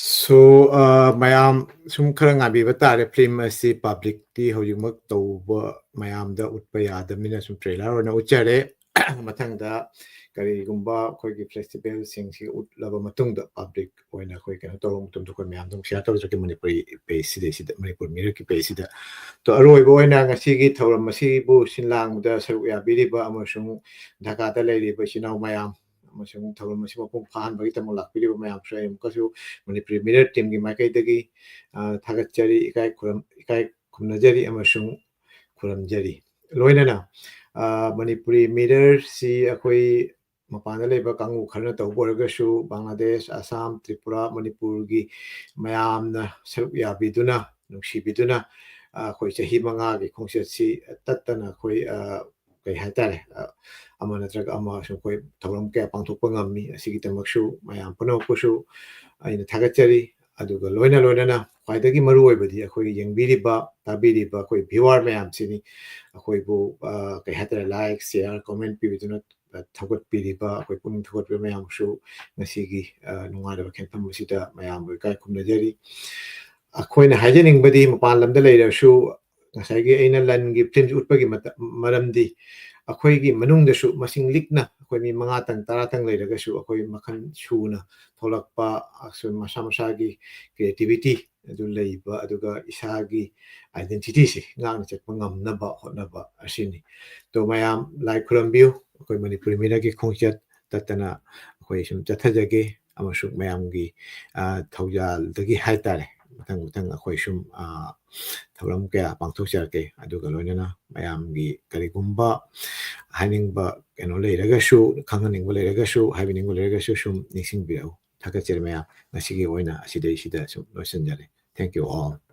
So, uh, ꯃꯌꯥꯝ ꯁꯨꯝ ꯈꯔ ꯉꯥꯏꯕꯤꯕ ꯇꯥꯔꯦ꯫ Film ꯑꯁꯤ publicꯇꯤ ꯍꯧꯖꯤꯛꯃꯛ ꯇꯧꯕ ꯃꯌꯥꯝꯗ ꯎꯠꯄ ꯌꯥꯗꯕꯅꯤꯅ ꯁꯨꯝ trailer ꯑꯣꯏꯅ ꯎꯠꯆꯔꯦ꯫ ꯃꯊꯪꯗ ꯀꯔꯤꯒꯨꯝꯕ ꯑꯩꯈꯣꯏꯒꯤ festivalꯁꯤꯡꯁꯤ ꯎꯠꯂꯕ ꯃꯇꯨꯡꯗ public ꯑꯣꯏꯅ ꯑꯩꯈꯣꯏ ꯀꯩꯅꯣ ꯇꯧꯕ ꯃꯇꯝꯗ ꯑꯩꯈꯣꯏ ꯃꯌꯥꯝꯗ ꯑꯃꯨꯛ share ꯇꯧꯖꯔꯛꯀꯦ ꯃꯅꯤꯄꯨꯔꯤ pageꯁꯤꯗꯩꯁꯤꯗ, ꯃꯅꯤꯄꯨꯔ Mirrorꯒꯤ pageꯁꯤꯗ꯫ ꯇꯣ, ꯑꯔꯣꯏꯕ ꯑꯣꯏꯅ ꯉꯁꯤꯒꯤ ꯊꯧꯔꯝ ꯑꯁꯤꯕꯨ ꯁꯤꯟ ꯂꯥꯡꯕꯗ ꯁꯔꯨꯛ ꯌꯥꯕꯤꯔꯤꯕ ꯑꯃꯁꯨꯡ ꯙꯥꯀꯥꯗ ꯂꯩꯔꯤꯕ ꯏꯆꯤꯟ ꯏꯅꯥꯎ ꯃꯌꯥꯝ ꯑꯃꯁꯨꯡ ꯊꯧꯔꯝ ꯑꯁꯤ ꯃꯄꯨꯡ ꯐꯥꯍꯟꯕꯒꯤꯗꯃꯛ ꯂꯥꯛꯄꯤꯔꯤꯕ ꯃꯌꯥꯝꯁꯨ ꯑꯩ ꯑꯃꯨꯛꯀꯁꯨ ꯃꯅꯤꯄꯨꯔꯤ Mirror teamꯒꯤ ꯃꯥꯏꯀꯩꯗꯒꯤ, ꯑ, ꯊꯥꯒꯠꯆꯔꯤ, ꯏꯀꯥꯏ ꯈꯨꯔꯝ-, ꯏꯀꯥꯏ ꯈꯨꯝꯅꯖꯔꯤ ꯑꯃꯁꯨꯡ ꯈꯨꯔꯨꯝꯖꯔꯤ꯫ ꯂꯣꯏꯅꯅ, ꯑ, ꯃꯅꯤꯄꯨꯔꯤ Mirrorꯁꯤ ꯑꯩꯈꯣꯏ ꯃꯄꯥꯟꯗ ꯂꯩꯕ ꯀꯥꯡꯕꯨ ꯈꯔꯅ ꯇꯧꯕ ꯑꯣꯏꯔꯒꯁꯨ ꯕꯪꯒ꯭ꯂꯥꯗꯦꯁ, ꯑꯁꯥꯝ, ꯇ꯭ꯔꯤꯄꯨꯔꯥ, ꯃꯅꯤꯄꯨꯔꯒꯤ ꯃꯌꯥꯝꯅ ꯁꯔꯨꯛ ꯌꯥꯕꯤꯗꯨꯅ, ꯅꯨꯡꯁꯤꯕꯤꯗꯨꯅ, ꯑ, ꯑꯩꯈꯣꯏ ꯆꯍꯤ ꯃꯉꯥꯒꯤ ꯈꯣꯡꯆꯠꯁꯤ ꯇꯠꯇꯅ ꯑꯩꯈꯣꯏ, ꯑ, ꯀꯩ ꯍꯥꯏꯇꯥꯔꯦ, ꯑ, ꯑꯃ ꯅꯠꯇ꯭ꯔꯒ ꯑꯃ ꯁꯨꯝ ꯑꯩꯈꯣꯏ ꯊꯧꯔꯝ ꯀꯌꯥ ꯄꯥꯡꯊꯣꯛꯄ ꯉꯝꯃꯤ꯫ ꯑꯁꯤꯒꯤꯗꯃꯛꯁꯨ ꯃꯌꯥꯝ ꯄꯨꯝꯅꯃꯛꯄꯨꯁꯨ ꯑꯩꯅ ꯊꯥꯒꯠꯆꯔꯤ꯫ ꯑꯗꯨꯒ ꯂꯣꯏꯅ ꯂꯣꯏꯅꯅ ꯈ꯭ꯋꯥꯏꯗꯒꯤ ꯃꯔꯨ ꯑꯣꯏꯕꯗꯤ ꯑꯩꯈꯣꯏ ꯌꯦꯡꯕꯤꯔꯤꯕ, ꯇꯥꯕꯤꯔꯤꯕ ꯑꯩꯈꯣꯏ viewer ꯃꯌꯥꯝꯁꯤꯅꯤ꯫ ꯑꯩꯈꯣꯏꯕꯨ, ꯑ, ꯀꯩ ꯍꯥꯏꯇꯥꯔꯦ, like, share, comment ꯄꯤꯕꯤꯗꯨꯅ, ꯑ, ꯊꯧꯒꯠꯄꯤꯔꯤꯕ, ꯑꯩꯈꯣꯏ ꯄꯨꯛꯅꯤꯡ ꯊꯧꯒꯠꯄꯤꯕ ꯃꯌꯥꯝꯁꯨ ꯉꯁꯤꯒꯤ, ꯑ, ꯅꯨꯡꯉꯥꯏꯔꯕ ꯈꯦꯟꯐꯝ ꯑꯁꯤꯗ ꯃꯌꯥꯝꯕꯨ ꯏꯀꯥꯏ ꯈꯨꯝꯅꯖꯔꯤ꯫ ꯑꯩꯈꯣꯏꯅ ꯍꯥꯏꯖꯅꯤꯡꯕꯗꯤ ꯃꯄꯥꯟ ꯂꯝꯗ ꯂꯩꯔꯁꯨ ꯉꯁꯥꯏꯒꯤ ꯑꯩꯅ ꯂꯟꯒꯤ film ꯎꯠꯄꯒꯤ ꯃꯇ-, ꯃꯔꯝꯗꯤ ꯑꯩꯈꯣꯏꯒꯤ ꯃꯅꯨꯡꯗꯁꯨ ꯃꯁꯤꯡ ꯂꯤꯛꯅ ꯑꯩꯈꯣꯏ ꯃꯤ ꯃꯉꯥꯇꯪ, ꯇꯔꯥꯇꯪ ꯂꯩꯔꯒꯁꯨ ꯑꯩꯈꯣꯏ ꯃꯈꯜ ꯁꯨꯅ ꯊꯣꯛꯂꯛꯄ, ꯑꯁꯨꯝ ꯃꯁꯥ ꯃꯁꯥꯒꯤ creativity ꯑꯗꯨ ꯂꯩꯕ, ꯑꯗꯨꯒ ꯏꯁꯥꯒꯤ identityꯁꯤ ꯉꯥꯛꯅ ꯆꯠꯄ ꯉꯝꯅꯕ ꯍꯣꯠꯅꯕ ꯑꯁꯤꯅꯤ꯫ ꯑꯗꯣ ꯃꯌꯥꯝ ꯂꯥꯏ ꯈꯨꯔꯝꯕꯤꯌꯨ, ꯑꯩꯈꯣꯏ ꯃꯅꯤꯄꯨꯔꯤ ꯃꯤꯅꯒꯤ ꯈꯣꯡꯆꯠ ꯇꯠꯇꯅ ꯑꯩꯈꯣꯏ ꯁꯨꯝ ꯆꯠꯊꯖꯒꯦ, ꯑꯃꯁꯨꯡ ꯃꯌꯥꯝꯒꯤ, ꯑ, ꯊꯧꯖꯥꯜꯗꯒꯤ ꯍꯥꯏꯇꯥꯔꯦ, ꯃꯊꯪ ꯃꯊꯪ ꯑꯩꯈꯣꯏ ꯁꯨꯝ, ꯑ, ꯊꯧꯔꯝ ꯀꯌꯥ ꯄꯥꯡꯊꯣꯛꯆꯔꯛꯀꯦ꯫ ꯑꯗꯨꯒ ꯂꯣꯏꯅꯅ ꯃꯌꯥꯝꯒꯤ ꯀꯔꯤꯒꯨꯝꯕ ꯍꯥꯏꯅꯤꯡꯕ ꯀꯩꯅꯣ ꯂꯩꯔꯒꯁꯨ, ꯈꯪꯍꯟꯅꯤꯡꯕ ꯂꯩꯔꯒꯁꯨ, ꯍꯥꯏꯕꯤꯅꯤꯡꯕ ꯂꯩꯔꯒꯁꯨ ꯁꯨꯝ ꯅꯤꯡꯁꯤꯡꯕꯤꯔꯛꯎ꯫ ꯊꯥꯒꯠꯆꯔꯤ ꯃꯌꯥꯝ꯫ ꯉꯁꯤꯒꯤ ꯑꯣꯏꯅ ꯑꯁꯤꯗꯩꯁꯤꯗ ꯁꯨꯝ ꯂꯣꯏꯁꯤꯟꯖꯔꯦ꯫ Thank you all.